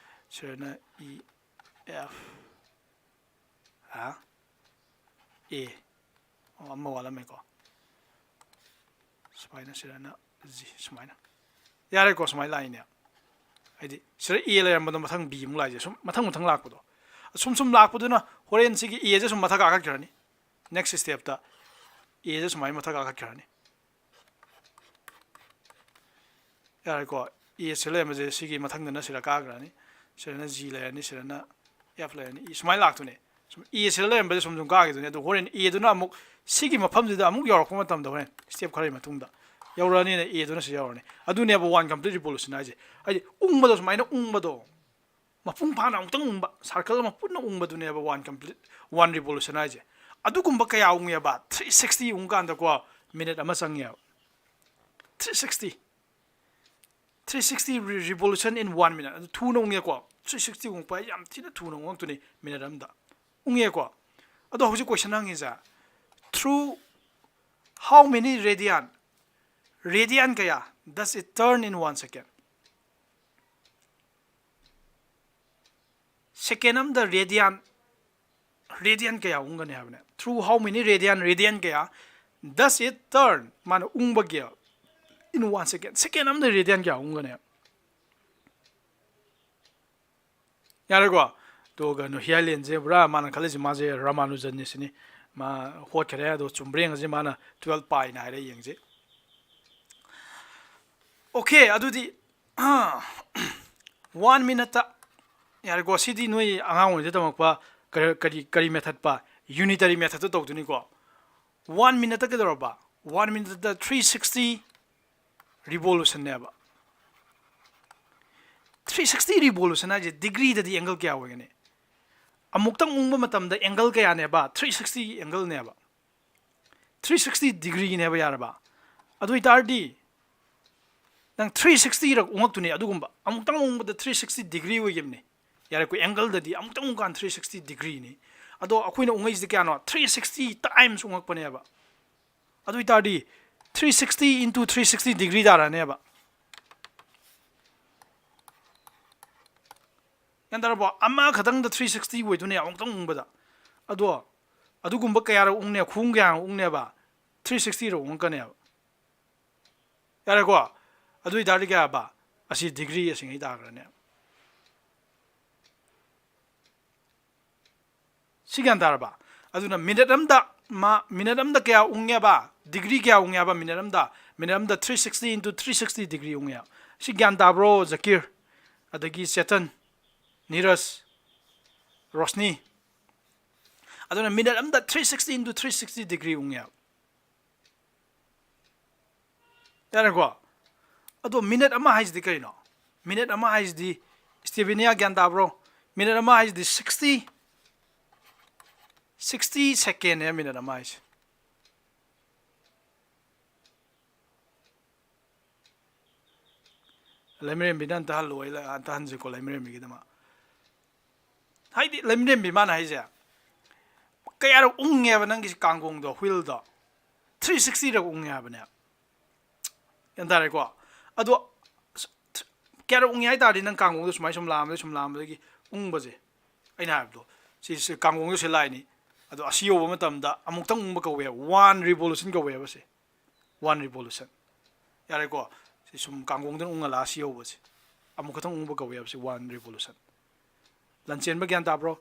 ꯁꯤꯗꯅ ꯏ, ꯑꯦꯐ, ꯍꯥ? ꯑꯦ꯫ ꯑꯣ, ꯑꯃ ꯋꯥꯠꯂꯝꯃꯦꯀꯣ꯫ ꯁꯨꯃꯥꯏꯅ, ꯁꯤꯗꯅ ꯖꯤ, ꯁꯨꯃꯥꯏꯅ꯫ ꯌꯥꯔꯦꯀꯣ, ꯁꯨꯃꯥꯏꯅ ꯂꯥꯛꯏꯅꯦ꯫ ꯍꯥꯏꯗꯤ ꯁꯤꯗ ꯑꯦ ꯂꯩꯔꯝꯕꯗꯣ ꯃꯊꯪ ꯕꯤ ꯑꯃꯨꯛ ꯂꯥꯛꯏꯁꯦ, ꯁꯨꯝ ꯃꯊꯪ ꯃꯊꯪ ꯂꯥꯛꯄꯗꯣ, ꯁꯨꯝ ꯁꯨꯝ ꯂꯥꯛꯄꯗꯨꯅ ꯍꯣꯔꯦꯟ ꯁꯤꯒꯤ ꯑꯦꯁꯦ ꯁꯨꯝ ꯃꯊꯛ ꯀꯥꯈꯠꯈ꯭ꯔꯅꯤ꯫ ꯅꯦꯛꯁ ꯁ꯭ꯇꯦꯞꯇ ꯑꯦꯁꯦ ꯁꯨꯃꯥꯏꯅ ꯃꯊꯛ ꯀꯥꯈꯠꯈ꯭ꯔꯅꯤ꯫ ꯌꯥꯔꯦꯀꯣ, ꯑꯦ ꯁꯤ ꯂꯩꯔꯝꯕꯁꯦ ꯁꯤꯒꯤ ꯃꯊꯪꯗꯅ ꯁꯤꯗ ꯀꯥꯈ꯭ꯔꯅꯤ, ꯁꯤꯗꯅ ꯖꯤ ꯂꯩꯔꯅꯤ, ꯁꯤꯗꯅ ꯑꯦꯐ ꯂꯩꯔꯅꯤ, ꯁꯨꯃꯥꯏꯅ ꯂꯥꯛꯇꯣꯏꯅꯦ꯫ ꯁꯨꯝ ꯑꯦ ꯁꯤꯗ ꯂꯩꯔꯝꯕꯁꯦ ꯁꯨꯝ ꯁꯨꯝ ꯀꯥꯈꯤꯗꯣꯏꯅꯦ꯫ ꯑꯗꯣ ꯍꯣꯔꯦꯟ ꯑꯦꯗꯨꯅ ꯑꯃꯨꯛ ꯁꯤꯒꯤ ꯃꯐꯝꯁꯤꯗ ꯑꯃꯨꯛ ꯌꯧꯔꯛꯄ ꯃꯇꯝꯗ, ꯍꯣꯔꯦꯟ ꯁ꯭ꯇꯦꯞ ꯈꯔꯒꯤ ꯃꯇꯨꯡꯗ ꯌꯧꯔꯛꯑꯅꯤꯅ ꯑꯦꯗꯨꯅ ꯁꯤ ꯌꯧꯔꯅꯤ꯫ ꯑꯗꯨꯅꯦꯕ ꯋꯥꯟ ꯀꯝꯄ꯭ꯂꯤꯠ ꯔꯤꯚꯣꯂꯨꯁꯟ ꯍꯥꯏꯁꯦ꯫ ꯍꯥꯏꯗꯤ ꯎꯪꯕꯗꯣ, ꯁꯨꯃꯥꯏꯅ ꯎꯪꯕꯗꯣ, ꯃꯄꯨꯡ ꯐꯥꯅ ꯑꯃꯨꯛꯇꯪ ꯎꯪꯕ, ꯁꯥꯔꯀꯜ ꯑꯃ ꯄꯨꯟꯅ ꯎꯪꯕꯗꯨꯅꯦꯕ ꯋꯥꯟ ꯀꯝꯄ꯭ꯂꯤꯠ, ꯋꯥꯟ ꯔꯤꯚꯣꯂꯨꯁꯟ ꯍꯥꯏꯁꯦ꯫ ꯑꯗꯨꯒꯨꯝꯕ ꯀꯌꯥ ꯎꯪꯉꯦꯕ꯫ ꯊ꯭ꯔꯤ ꯁꯤꯛꯁꯇꯤ ꯎꯪ ꯀꯥꯟꯗꯀꯣ, ꯃꯤꯅꯤꯠ ꯑꯃ ꯆꯪꯉꯦꯕ꯫ Three sixty, three sixty revolution in one minute꯫ ꯑꯗꯨ ꯊꯨꯅ ꯎꯪꯉꯦꯀꯣ, ꯊ꯭ꯔꯤ ꯁꯤꯛꯁꯇꯤ ꯎꯪꯉꯛꯄ ꯍꯥꯏꯁꯦ ꯌꯥꯝ ꯊꯤꯅ ꯊꯨꯅ ꯎꯪꯉꯛꯇꯣꯏꯅꯤ ꯃꯤꯅꯤꯠ ꯑꯃꯗ꯫ ꯎꯪꯉꯦꯀꯣ꯫ ꯑꯗꯣ ꯍꯧꯖꯤꯛ ꯀꯣꯏꯁꯟ ꯍꯪꯉꯤꯁꯦ, through how many radian, ꯔꯦꯗꯤꯌꯥꯟ ꯀꯌꯥ does it turn in one second? ꯁꯦꯀꯦꯟ ꯑꯃꯗ ꯔꯦꯗꯤꯌꯥꯟ, ꯔꯦꯗꯤꯌꯥꯟ ꯀꯌꯥ ꯎꯪꯒꯅꯤ ꯍꯥꯏꯕꯅꯦ? Through how many radian, ꯔꯦꯗꯤꯌꯥꯟ ꯀꯌꯥ does it turn, ꯃꯥꯅ ꯎꯪꯕꯒꯤ, in one second, ꯁꯦꯀꯦꯟ ꯑꯃꯗ ꯔꯦꯗꯤꯌꯥꯟ ꯀꯌꯥ ꯎꯪꯒꯅꯤ? ꯌꯥꯔꯦꯀꯣ? ꯑꯗꯨꯒ ꯀꯩꯅꯣ, ꯍꯤꯌꯥꯏꯂꯦꯟꯁꯦ ꯄꯨꯔꯥ ꯃꯥꯅ ꯈꯜꯂꯤꯁꯦ ꯃꯥꯁꯦ ꯔꯥꯃꯥꯅꯨꯖꯟꯅꯤ ꯁꯤꯅꯤ꯫ ꯃꯥ ꯍꯣꯠꯈ꯭ꯔꯦ꯫ ꯑꯗꯣ ꯆꯨꯝꯕ꯭ꯔꯥ ꯌꯦꯡꯉꯁꯤ, ꯃꯥꯅ ꯇꯨꯋꯦꯜꯞ ꯄꯥꯏꯅ ꯍꯥꯏꯔꯦ, ꯌꯦꯡꯁꯤ꯫ ꯑꯣꯀꯦ, ꯑꯗꯨꯗꯤ ꯋꯥꯟ ꯃꯤꯅꯠꯇ, ꯌꯥꯔꯦꯀꯣ, ꯁꯤꯗꯤ ꯅꯣꯏ ꯑꯉꯥꯡ ꯑꯣꯏꯔꯤꯉꯩꯗ ꯇꯝꯃꯛꯄ ꯀꯔꯤ, ꯀꯔꯤ, ꯀꯔꯤ ꯃꯦꯊꯠꯄ? ꯌꯨꯅꯤꯇꯔꯤ ꯃꯦꯊꯠꯇ ꯇꯧꯗꯣꯏꯅꯤꯀꯣ꯫ ꯋꯥꯟ ꯃꯤꯅꯠꯇ ꯀꯩꯗꯧꯔꯕ? ꯋꯥꯟ ꯃꯤꯅꯠꯇ ꯊ꯭ꯔꯤ ꯁꯤꯛꯁꯇꯤ ꯔꯤꯚꯣꯂꯨꯁꯟꯅꯦꯕ꯫ ꯊ꯭ꯔꯤ ꯁꯤꯛꯁꯇꯤ ꯔꯤꯚꯣꯂꯨꯁꯟ ꯍꯥꯏꯁꯦ ꯗꯤꯒ꯭ꯔꯤꯗꯗꯤ ꯑꯦꯡꯒꯜ ꯀꯌꯥ ꯑꯣꯏꯒꯅꯤ? ꯑꯃꯨꯛꯇꯪ ꯎꯪꯕ ꯃꯇꯝꯗ ꯑꯦꯡꯒꯜ ꯀꯌꯥꯅꯦꯕ? ꯊ꯭ꯔꯤ ꯁꯤꯛꯁꯇꯤ ꯑꯦꯡꯒꯜꯅꯦꯕ꯫ ꯊ꯭ꯔꯤ ꯁꯤꯛꯁꯇꯤ ꯗꯤꯒ꯭ꯔꯤꯅꯦꯕ, ꯌꯥꯔꯕ? ꯑꯗꯨ ꯑꯣꯏꯇꯥꯔꯗꯤ ꯅꯪ ꯊ꯭ꯔꯤ ꯁꯤꯛꯁꯇꯤꯔꯛ ꯎꯪꯉꯛꯇꯣꯏꯅꯤ꯫ ꯑꯗꯨꯒꯨꯝꯕ ꯑꯃꯨꯛꯇꯪ ꯎꯪꯕꯗ ꯊ꯭ꯔꯤ ꯁꯤꯛꯁꯇꯤ ꯗꯤꯒ꯭ꯔꯤ ꯑꯣꯏꯈꯤꯕꯅꯤ꯫ ꯌꯥꯔꯦꯀꯣ, ꯑꯦꯡꯒꯜꯗꯗꯤ ꯑꯃꯨꯛꯇꯪ ꯎꯪꯀꯥꯟꯗ ꯊ꯭ꯔꯤ ꯁꯤꯛꯁꯇꯤ ꯗꯤꯒ꯭ꯔꯤꯅꯤ꯫ ꯑꯗꯣ ꯑꯩꯈꯣꯏꯅ ꯎꯪꯉꯛꯏꯁꯤꯗꯤ ꯀꯌꯥꯅꯣ? ꯊ꯭ꯔꯤ ꯁꯤꯛꯁꯇꯤ ꯇꯥꯏꯝꯁ ꯎꯪꯉꯛꯄꯅꯦꯕ꯫ ꯑꯗꯨ ꯑꯣꯏꯇꯥꯔꯗꯤ three sixty into three sixty degree ꯇꯥꯔꯛꯑꯅꯦꯕ꯫ ꯒ꯭ꯌꯥꯟ ꯇꯥꯔꯕꯣ? ꯑꯃꯈꯛꯇꯪꯗ three sixty ꯑꯣꯏꯗꯣꯏꯅꯦ ꯑꯃꯨꯛꯇꯪ ꯎꯪꯕꯗ꯫ ꯑꯗꯣ ꯑꯗꯨꯒꯨꯝꯕ ꯀꯌꯥꯔꯛ ꯎꯪꯅꯦ? ꯈꯣꯡ ꯀꯌꯥꯔꯛ ꯎꯪꯅꯦꯕ? Three sixty ꯔꯛ ꯎꯪꯉꯛꯀꯅꯦꯕ꯫ ꯌꯥꯔꯦꯀꯣ? ꯑꯗꯨ ꯑꯣꯏꯇꯥꯔꯗꯤ ꯀꯌꯥ ꯍꯥꯏꯕ? ꯑꯁꯤ ꯗꯤꯒ꯭ꯔꯤ ꯑꯁꯤꯉꯩ ꯇꯥꯈ꯭ꯔꯅꯦ꯫ ꯁꯤ ꯒ꯭ꯌꯥꯟ ꯇꯥꯔꯕ? ꯑꯗꯨꯅ ꯃꯤꯅꯠ ꯑꯃꯗ ꯃꯥ ꯃꯤꯅꯠ ꯑꯃꯗ ꯀꯌꯥ ꯎꯪꯉꯦꯕ? ꯗꯤꯒ꯭ꯔꯤ ꯀꯌꯥ ꯎꯪꯉꯦꯕ ꯃꯤꯅꯠ ꯑꯃꯗ? ꯃꯤꯅꯠ ꯑꯃꯗ three sixty into three sixty degree ꯎꯪꯉꯦ꯫ ꯁꯤ ꯒ꯭ꯌꯥꯟ ꯇꯥꯕ꯭ꯔꯣ ꯖꯀꯤꯔ? ꯑꯗꯒꯤ ꯆꯦꯇꯟ, ꯅꯤꯔꯖ, ꯔꯣꯁꯅꯤ꯫ ꯑꯗꯨꯅ ꯃꯤꯅꯠ ꯑꯃꯗ three sixty into three sixty degree ꯎꯪꯉꯦꯕ꯫ ꯌꯥꯔꯦꯀꯣ? ꯑꯗꯣ ꯃꯤꯅꯠ ꯑꯃ ꯍꯥꯏꯁꯤꯗꯤ ꯀꯩꯅꯣ? ꯃꯤꯅꯠ ꯑꯃ ꯍꯥꯏꯁꯤꯗꯤ, ꯁ꯭ꯇꯦꯕꯤꯅꯤꯌꯥ, ꯒ꯭ꯌꯥꯟ ꯇꯥꯕ꯭ꯔꯣ? ꯃꯤꯅꯠ ꯑꯃ ꯍꯥꯏꯁꯤꯗꯤ sixty, sixty secondꯅꯦ ꯃꯤꯅꯠ ꯑꯃ ꯍꯥꯏꯁꯦ꯫ ꯂꯩꯃꯔꯦꯝꯕꯤꯅ ꯑꯝꯇ ꯍꯜꯂꯣ, ꯑꯩ ꯑꯝꯇ ꯍꯟꯁꯤꯀꯣ ꯂꯩꯃꯔꯦꯝꯕꯤꯒꯤꯗꯃꯛ꯫ ꯍꯥꯏꯗꯤ ꯂꯩꯃꯔꯦꯝꯕꯤ ꯃꯥꯅ ꯍꯥꯏꯁꯦ, ꯀꯌꯥꯔꯛ ꯎꯪꯉꯦꯕ ꯅꯪꯒꯤ ꯀꯥꯡꯒꯣꯡꯗꯣ, wheelꯗꯣ? Three sixtyꯔꯛ ꯎꯪꯉꯦ ꯍꯥꯏꯕꯅꯦ꯫ ꯒ꯭ꯌꯥꯟ ꯇꯥꯔꯦꯀꯣ? ꯑꯗꯣ ꯀꯌꯥꯔꯛ ꯎꯪꯉꯦ ꯍꯥꯏ ꯇꯥꯔꯗꯤ, ꯅꯪ ꯀꯥꯡꯒꯣꯡꯗꯣ ꯁꯨꯃꯥꯏꯅ ꯁꯨꯝ ꯂꯥꯝꯕꯗꯒꯤ, ꯁꯨꯝ ꯂꯥꯝꯕꯗꯒꯤ ꯎꯪꯕꯁꯦ, ꯑꯩꯅ ꯍꯥꯏꯕꯗꯣ, ꯁꯤ, ꯁꯤ ꯀꯥꯡꯒꯣꯡꯗꯣ ꯁꯤ ꯂꯥꯏꯅꯤ꯫ ꯑꯗꯣ ꯑꯁꯤ ꯌꯧꯕ ꯃꯇꯝꯗ ꯑꯃꯨꯛꯇꯪ ꯎꯪꯕ ꯀꯧꯋꯦ, one revolution ꯀꯧꯋꯦꯕ ꯁꯦ꯫ One revolution꯫ ꯌꯥꯔꯦꯀꯣ? ꯁꯤ ꯁꯨꯝ ꯀꯥꯡꯒꯣꯡꯗꯅ ꯎꯪꯍꯜꯂ ꯑꯁꯤ ꯌꯧꯕꯁꯦ, ꯑꯃꯨꯛ ꯈꯛꯇꯪ ꯎꯪꯕ ꯀꯧꯋꯦꯕ ꯁꯤ one revolution꯫ ꯂꯟꯆꯦꯟꯕ, ꯒ꯭ꯌꯥꯟ ꯇꯥꯕ꯭ꯔꯣ?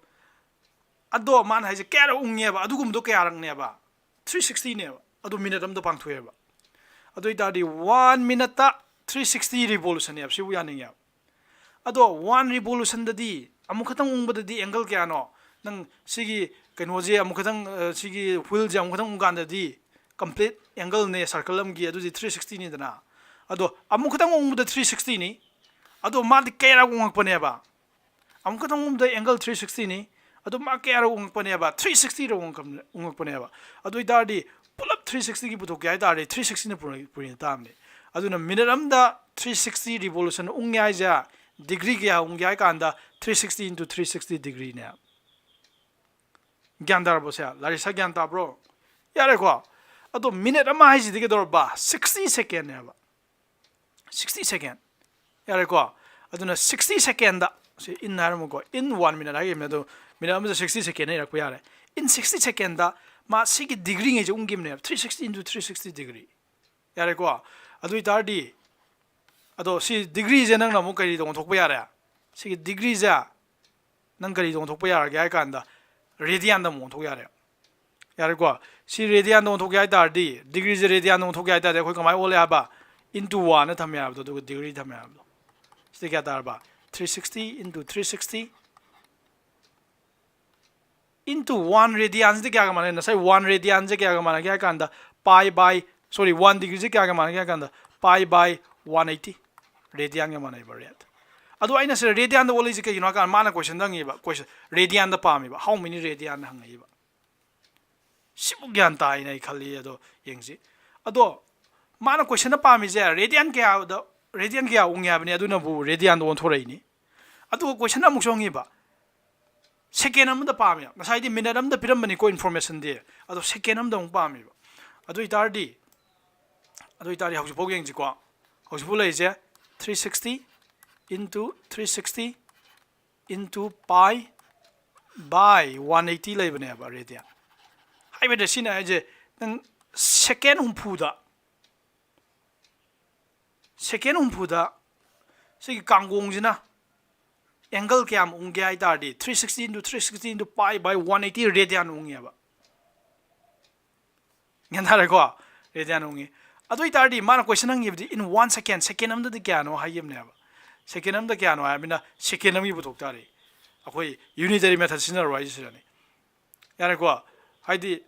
ꯑꯗꯣ ꯃꯥꯅ ꯍꯥꯏꯁꯦ ꯀꯌꯥꯔꯛ ꯎꯪꯉꯦꯕ? ꯑꯗꯨꯒꯨꯝꯕꯗꯣ ꯀꯌꯥꯔꯛꯅꯦꯕ? Three sixtyꯅꯦꯕ꯫ ꯑꯗꯨ ꯃꯤꯅꯠ ꯑꯝꯗ ꯄꯥꯡꯊꯣꯛꯑꯦꯕ꯫ ꯑꯗꯨ ꯑꯣꯏꯇꯥꯔꯗꯤ one minuteꯇ three sixty revolutionꯅꯦꯕ꯫ ꯁꯤꯕꯨ ꯌꯥꯅꯤꯡꯉꯦꯕ꯫ ꯑꯗꯣ one revolutionꯗꯗꯤ, ꯑꯃꯨꯛ ꯈꯛꯇꯪ ꯎꯪꯕꯗꯗꯤ angle ꯀꯌꯥꯅꯣ? ꯅꯪ ꯁꯤꯒꯤ ꯀꯩꯅꯣꯁꯦ ꯑꯃꯨꯛ ꯈꯛꯇꯪ, ꯑ, ꯁꯤꯒꯤ wheelꯁꯦ ꯑꯃꯨꯛ ꯈꯛꯇꯪ ꯎꯪ ꯀꯥꯟꯗꯗꯤ complete angleꯅꯦ circle ꯑꯃꯒꯤ, ꯑꯗꯨꯗꯤ three sixtyꯅꯤꯗꯅ꯫ ꯑꯗꯣ ꯑꯃꯨꯛ ꯈꯛꯇꯪ ꯎꯪꯕꯗ three sixtyꯅꯤ꯫ ꯑꯗꯣ ꯃꯥꯗꯤ ꯀꯌꯥꯔꯛ ꯎꯪꯉꯛꯄꯅꯦꯕ? ꯑꯃꯨꯛ ꯈꯛꯇꯪ ꯎꯪꯕꯗ angle three sixtyꯅꯤ꯫ ꯑꯗꯣ ꯃꯥ ꯀꯌꯥꯔꯛ ꯎꯪꯉꯛꯄꯅꯦꯕ? Three sixtyꯔꯛ ꯎꯪꯉꯛꯄ-, ꯎꯪꯉꯛꯄꯅꯦꯕ꯫ ꯑꯗꯨ ꯑꯣꯏꯇꯥꯔꯗꯤ ꯄꯨꯂꯞ three sixtyꯒꯤ ꯄꯨꯊꯣꯛꯀꯦ ꯍꯥꯏ ꯇꯥꯔꯗꯤ three sixtyꯅ ꯄꯨꯔ-, ꯄꯨꯔꯤꯅ ꯇꯥꯕꯅꯤ꯫ ꯑꯗꯨꯅ ꯃꯤꯅꯠ ꯑꯃꯗ three sixty revolution ꯎꯪꯉꯦ ꯍꯥꯏꯁꯦ, ꯗꯤꯒ꯭ꯔꯤ ꯀꯌꯥ ꯎꯪꯒꯦ ꯍꯥꯏ ꯀꯥꯟꯗ three sixty into three sixty degreeꯅꯦ꯫ ꯒ꯭ꯌꯥꯟ ꯇꯥꯔꯕꯣ ꯁꯦ? ꯂꯥꯔꯤꯁꯥ, ꯒ꯭ꯌꯥꯟ ꯇꯥꯕ꯭ꯔꯣ? ꯌꯥꯔꯦꯀꯣ? ꯑꯗꯣ ꯃꯤꯅꯠ ꯑꯃ ꯍꯥꯏꯁꯤꯗꯤ ꯀꯩꯗꯧꯔꯕ? Sixty secondꯅꯦꯕ꯫ Sixty second꯫ ꯌꯥꯔꯦꯀꯣ? ꯑꯗꯨꯅ sixty secondꯗ, ꯁꯤ in ꯍꯥꯏꯔꯝꯃꯨꯀꯣ, in one minute ꯍꯥꯏꯈꯤꯕꯅꯦ, ꯑꯗꯣ ꯃꯤꯅꯠ ꯑꯃꯗ sixty secondꯅ ꯏꯔꯛꯄ ꯌꯥꯔꯦ꯫ In sixty secondꯗ ꯃꯥ ꯁꯤꯒꯤ ꯗꯤꯒ꯭ꯔꯤꯉꯩꯁꯦ ꯎꯪꯈꯤꯕꯅꯦꯕ, three sixty into three sixty degree꯫ ꯌꯥꯔꯦꯀꯣ? ꯑꯗꯨ ꯑꯣꯏꯇꯥꯔꯗꯤ ꯑꯗꯣ ꯁꯤ ꯗꯤꯒ꯭ꯔꯤꯁꯦ ꯅꯪꯅ ꯑꯃꯨꯛ ꯀꯔꯤꯗ ꯑꯣꯟꯊꯣꯛꯄ ꯌꯥꯔꯦ? ꯁꯤꯒꯤ ꯗꯤꯒ꯭ꯔꯤꯁꯦ ꯅꯪ ꯀꯔꯤꯗ ꯑꯣꯟꯊꯣꯛꯄ ꯌꯥꯔꯒꯦ ꯍꯥꯏ ꯀꯥꯟꯗ, ꯔꯦꯗꯤꯌꯥꯟꯗ ꯑꯃꯨꯛ ꯑꯣꯟꯊꯣꯛ ꯌꯥꯔꯦ꯫ ꯌꯥꯔꯦꯀꯣ? ꯁꯤ ꯔꯦꯗꯤꯌꯥꯟꯗ ꯑꯣꯟꯊꯣꯛꯀꯦ ꯍꯥꯏ ꯇꯥꯔꯗꯤ, ꯗꯤꯒ꯭ꯔꯤꯁꯦ ꯔꯦꯗꯤꯌꯥꯟꯗ ꯑꯣꯟꯊꯣꯛꯀꯦ ꯍꯥꯏ ꯇꯥꯔꯗꯤ, ꯑꯩꯈꯣꯏ ꯀꯃꯥꯏꯅ ꯑꯣꯜꯂꯦ ꯍꯥꯏꯕ? Into one ꯊꯝꯃꯦ ꯍꯥꯏꯕꯗꯣ, ꯑꯗꯨꯒ ꯗꯤꯒ꯭ꯔꯤ ꯊꯝꯃꯦ ꯍꯥꯏꯕꯗꯣ꯫ ꯁꯤꯗ ꯀꯌꯥ ꯇꯥꯔꯕ? Three sixty into three sixty into one radian ꯁꯤꯗꯤ ꯀꯌꯥꯒ ꯃꯥꯟꯅꯩ? ꯉꯁꯥꯏ one radian ꯁꯦ ꯀꯌꯥꯒ ꯃꯥꯟꯅꯒꯦ ꯍꯥꯏ ꯀꯥꯟꯗ, pi by, sorry, one degree ꯁꯦ ꯀꯌꯥꯒ ꯃꯥꯟꯅꯒꯦ ꯍꯥꯏ ꯀꯥꯟꯗ, pi by one eighty radian ꯒ ꯃꯥꯟꯅꯩꯕ, rad꯫ ꯑꯗꯣ ꯑꯩꯅ ꯁꯤꯗ radian ꯗ ꯑꯣꯜꯂꯤꯁꯦ ꯀꯩꯒꯤꯅꯣ ꯍꯥꯏ ꯀꯥꯟꯗ, ꯃꯥꯅ question ꯗ ꯍꯪꯉꯤꯕ, question, radian ꯗ ꯄꯥꯝꯃꯤꯕ, how many radian ꯍꯪꯉꯛꯏꯕ꯫ ꯁꯤꯕꯨ ꯒ꯭ꯌꯥꯟ ꯇꯥꯏꯅ ꯑꯩ ꯈꯜꯂꯤ꯫ ꯑꯗꯣ ꯌꯦꯡꯁꯤ꯫ ꯑꯗꯣ ꯃꯥꯅ question ꯗ ꯄꯥꯝꯃꯤꯁꯦ radian ꯀꯌꯥꯗ, radian ꯀꯌꯥ ꯎꯪꯉꯦ ꯍꯥꯏꯕꯅꯤ, ꯑꯗꯨꯅꯕꯨ radian ꯗ ꯑꯣꯟꯊꯣꯔꯛꯏꯅꯤ꯫ ꯑꯗꯨꯒ question ꯑꯃꯨꯛꯁꯨ ꯍꯪꯉꯤꯕ, second ꯑꯃꯗ ꯄꯥꯝꯃꯦ꯫ ꯉꯁꯥꯏꯗꯤ minute ꯑꯃꯗ ꯄꯤꯔꯝꯕꯅꯤꯀꯣ information ꯗꯤ, ꯑꯗꯣ second ꯑꯃꯗ ꯑꯃꯨꯛ ꯄꯥꯝꯃꯦꯕ꯫ ꯑꯗꯨ ꯑꯣꯏꯇꯥꯔꯗꯤ, ꯑꯗꯨ ꯑꯣꯏꯇꯥꯔꯗꯤ ꯍꯧꯖꯤꯛꯐꯥꯎ ꯌꯦꯡꯁꯤꯀꯣ꯫ ꯍꯧꯖꯤꯛꯐꯥꯎ ꯂꯩꯔꯤꯁꯦ three sixty into three sixty into pi by one eighty ꯂꯩꯕꯅꯦꯕ radian꯫ ꯍꯥꯏꯕꯗꯤ ꯁꯤꯅ ꯍꯥꯏꯁꯦ, ꯅꯪ second ꯍꯨꯝꯐꯨꯗ, second ꯍꯨꯝꯐꯨꯗ ꯁꯤꯒꯤ ꯀꯥꯡꯒꯣꯡꯁꯤꯅ angle ꯀꯌꯥꯝ ꯎꯪꯒꯦ ꯍꯥꯏ ꯇꯥꯔꯗꯤ, three sixty into three sixty into pi by one eighty radian ꯎꯪꯉꯦꯕ꯫ ꯒ꯭ꯌꯥꯟ ꯇꯥꯔꯦꯀꯣ? Radian ꯎꯪꯉꯤ꯫ ꯑꯗꯨ ꯑꯣꯏꯇꯥꯔꯗꯤ ꯃꯥꯅ question ꯍꯪꯉꯤꯕꯗꯤ in one second, second ꯑꯃꯗꯗꯤ ꯀꯌꯥꯅꯣ ꯍꯥꯏꯈꯤꯕꯅꯦꯕ꯫ Second ꯑꯃꯗ ꯀꯌꯥꯅꯣ ꯍꯥꯏꯔꯕꯅꯤꯅ, second ꯑꯃꯒꯤ ꯄꯨꯊꯣꯛ ꯇꯥꯔꯦ꯫ ꯑꯩꯈꯣꯏ unitary method ꯁꯤꯖꯤꯟꯅꯔꯣ ꯍꯥꯏꯁꯦ ꯁꯤꯗꯅꯤ꯫ ꯌꯥꯔꯦꯀꯣ? ꯍꯥꯏꯗꯤ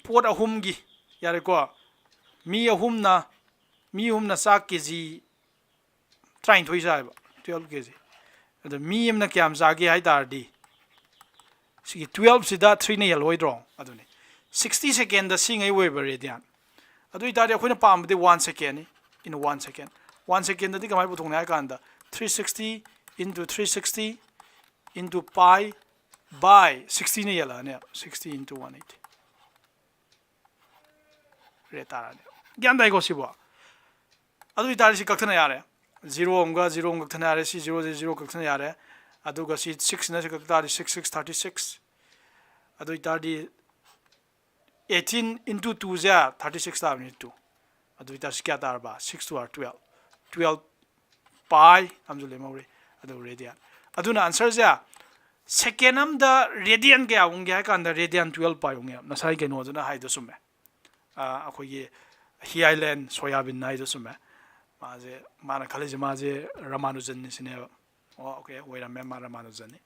ꯄꯣꯠ ꯑꯍꯨꯝꯒꯤ, ꯌꯥꯔꯦꯀꯣ? ꯃꯤ ꯑꯍꯨꯝꯅ, ꯃꯤ ꯑꯍꯨꯝꯅ ꯆꯥꯛ ꯀꯦ ꯖꯤ ꯇꯔꯥꯅꯤꯊꯣꯏ ꯆꯥꯏꯕ, twelve K G꯫ ꯑꯗꯣ ꯃꯤ ꯑꯃꯅ ꯀꯌꯥꯝ ꯆꯥꯒꯦ ꯍꯥꯏ ꯇꯥꯔꯗꯤ, ꯁꯤꯒꯤ twelve ꯁꯤꯗ three ꯅ ꯍꯦꯜꯂꯣꯏꯗ꯭ꯔꯣ? ꯑꯗꯨꯅꯤ꯫ Sixty second ꯗ ꯁꯤꯉꯩ ꯑꯣꯏꯕ radian꯫ ꯑꯗꯨ ꯑꯣꯏꯇꯥꯔꯗꯤ ꯑꯩꯈꯣꯏꯅ ꯄꯥꯝꯕꯗꯤ one second ꯅꯤ, in one second꯫ One second ꯗꯗꯤ ꯀꯃꯥꯏꯅ ꯄꯨꯊꯣꯛꯅꯤ ꯍꯥꯏ ꯀꯥꯟꯗ, three sixty into three sixty into pi by sixty ꯅ ꯍꯦꯜꯂꯛꯑꯅꯦꯕ, sixty into one eighty꯫ Rad ꯇꯥꯔꯛꯑꯅꯤ꯫ ꯒ꯭ꯌꯥꯟ ꯇꯥꯏꯀꯣ ꯁꯤꯕꯣ? ꯑꯗꯨ ꯑꯣꯏꯇꯥꯔꯗꯤ ꯁꯤ ꯀꯛꯊꯠꯅ ꯌꯥꯔꯦ꯫ Zero ꯑꯃꯒ zero ꯑꯃ ꯀꯛꯊꯠꯅ ꯌꯥꯔꯦ꯫ ꯁꯤ zero ꯁꯦ zero ꯀꯛꯊꯠꯅ ꯌꯥꯔꯦ꯫ ꯑꯗꯨꯒ ꯁꯤ six ꯅ ꯁꯤ ꯀꯛ ꯇꯥꯔꯗꯤ six six thirty six꯫ ꯑꯗꯨ ꯑꯣꯏꯇꯥꯔꯗꯤ eighteen into two ꯁꯦ thirty six ꯇꯥꯕꯅꯤ, two꯫ ꯑꯗꯨ ꯑꯣꯏꯇꯥꯔꯗꯤ ꯁꯤ ꯀꯌꯥ ꯇꯥꯔꯕ? Six two are twelve꯫ twelve pi ꯑꯃꯁꯨ ꯂꯦꯝꯍꯧꯔꯤ꯫ ꯑꯗꯨ radian꯫ ꯑꯗꯨꯅ answerꯁꯦ second ꯑꯃꯗ radian ꯀꯌꯥ ꯎꯪꯒꯦ ꯍꯥꯏ ꯀꯥꯟꯗ radian twelve pi ꯎꯪꯉꯦ꯫ ꯉꯁꯥꯏ ꯀꯩꯅꯣꯗꯨꯅ ꯍꯥꯏꯗꯣ ꯆꯨꯝꯃꯦ꯫ ꯑꯩꯈꯣꯏꯒꯤ ꯍꯤꯌꯥꯏꯂꯦꯟ ꯁꯣꯌꯥꯕꯤꯟ ꯍꯥꯏꯗꯣ ꯆꯨꯝꯃꯦ꯫ ꯃꯥꯁꯦ, ꯃꯥꯅ ꯈꯜꯂꯤꯁꯦ ꯃꯥꯁꯦ ꯔꯃꯥꯅꯨꯖꯟꯅꯤ ꯁꯤꯅꯦꯕ꯫ ꯑꯣ, okay, ꯑꯣꯏꯔꯝꯃꯦ, ꯃꯥ ꯔꯃꯥꯅꯨꯖꯟꯅꯤ꯫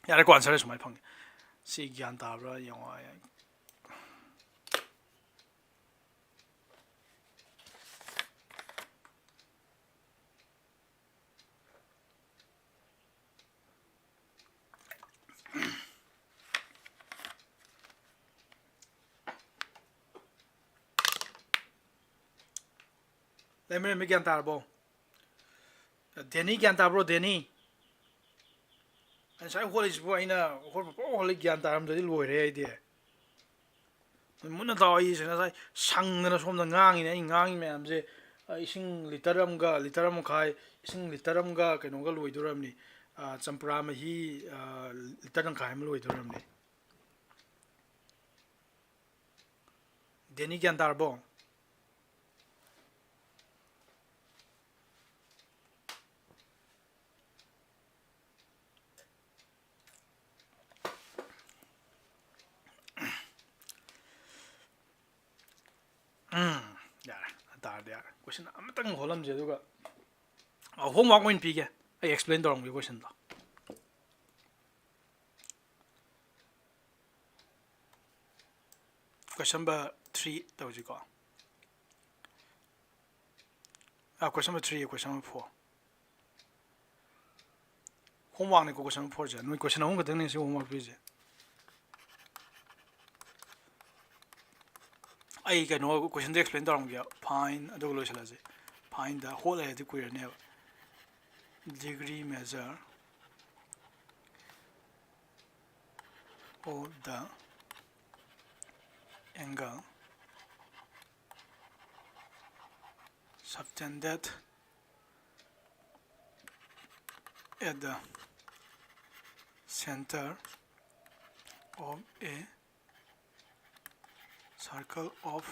ꯌꯥꯔꯦꯀꯣ, answer ꯁꯨꯃꯥꯏꯅ ꯐꯪꯉꯦ꯫ ꯁꯤ ꯒ꯭ꯌꯥꯟ ꯇꯥꯕ꯭ꯔꯥ ꯌꯦꯡꯉꯣ꯫ ꯂꯩꯃꯔꯦꯝꯕ ꯒ꯭ꯌꯥꯟ ꯇꯥꯔꯕꯣ? ꯗꯦꯅꯤ ꯒ꯭ꯌꯥꯟ ꯇꯥꯕ꯭ꯔꯣ, ꯗꯦꯅꯤ? ꯉꯁꯥꯏ ꯍꯣꯠꯂꯤꯁꯤꯕꯨ ꯑꯩꯅ ꯍꯣꯠꯄ ꯄꯨꯔꯥ ꯍꯣꯠꯂꯤ, ꯒ꯭ꯌꯥꯟ ꯇꯥꯔꯝꯗ꯭ꯔꯗꯤ ꯂꯣꯏꯔꯦ ꯑꯩꯗꯤ꯫ ꯃꯨꯟꯅ ꯇꯥꯎ, ꯑꯩꯁꯦ ꯉꯁꯥꯏ ꯁꯪꯗꯅ ꯁꯣꯝꯗ ꯉꯥꯡꯉꯤꯅꯦ꯫ ꯑꯩ ꯉꯥꯡꯉꯤ ꯃꯌꯥꯝꯁꯦ, ꯑ, ꯏꯁꯤꯡ ꯂꯤꯇꯔ ꯑꯃꯒ, ꯂꯤꯇꯔ ꯑꯃ ꯃꯈꯥꯏ, ꯏꯁꯤꯡ ꯂꯤꯇꯔ ꯑꯃꯒ ꯀꯩꯅꯣꯒ ꯂꯣꯏꯗꯣꯔꯕꯅꯤ꯫ ꯑ, ꯆꯝꯄ꯭ꯔꯥ ꯃꯍꯤ, ꯑ, ꯂꯤꯇꯔ ꯇꯪꯈꯥꯏ ꯑꯃ ꯂꯣꯏꯗꯣꯔꯕꯅꯤ꯫ ꯗꯦꯅꯤ ꯒ꯭ꯌꯥꯟ ꯇꯥꯔꯕꯣ? ꯎꯝ, ꯌꯥꯔꯦ꯫ ꯑꯗꯨ ꯇꯥꯔꯗꯤ ꯌꯥꯔꯦ꯫ Question ꯑꯃꯇꯪ ꯍꯣꯠꯂꯝꯁꯦ, ꯑꯗꯨꯒ, ꯑ, homework ꯑꯣꯏꯅ ꯄꯤꯒꯦ꯫ ꯑꯩ explain ꯇꯧꯔꯝꯒꯦ questionꯗꯣ꯫ Question number three ꯇꯧꯁꯤꯀꯣ꯫ ꯑꯥ, question number three, question number four꯫ Homeworkꯅꯤꯀꯣ question number fourꯁꯦ꯫ ꯅꯣꯏ question ꯑꯍꯨꯝ ꯈꯛꯇꯪꯅꯦ ꯁꯤ homework ꯄꯤꯔꯤꯁꯦ꯫ ꯑꯩ ꯀꯩꯅꯣ questionꯗꯣ explain ꯇꯧꯔꯝꯒꯦ꯫ Find, ꯑꯗꯨꯒ ꯂꯣꯏꯁꯤꯜꯂꯁꯤ꯫ Findꯗ ꯍꯣꯠ ꯂꯩꯔꯗꯤ ꯀꯨꯏꯔꯅꯦꯕ꯫ Degree measure of the angle subtended at the center of a circle of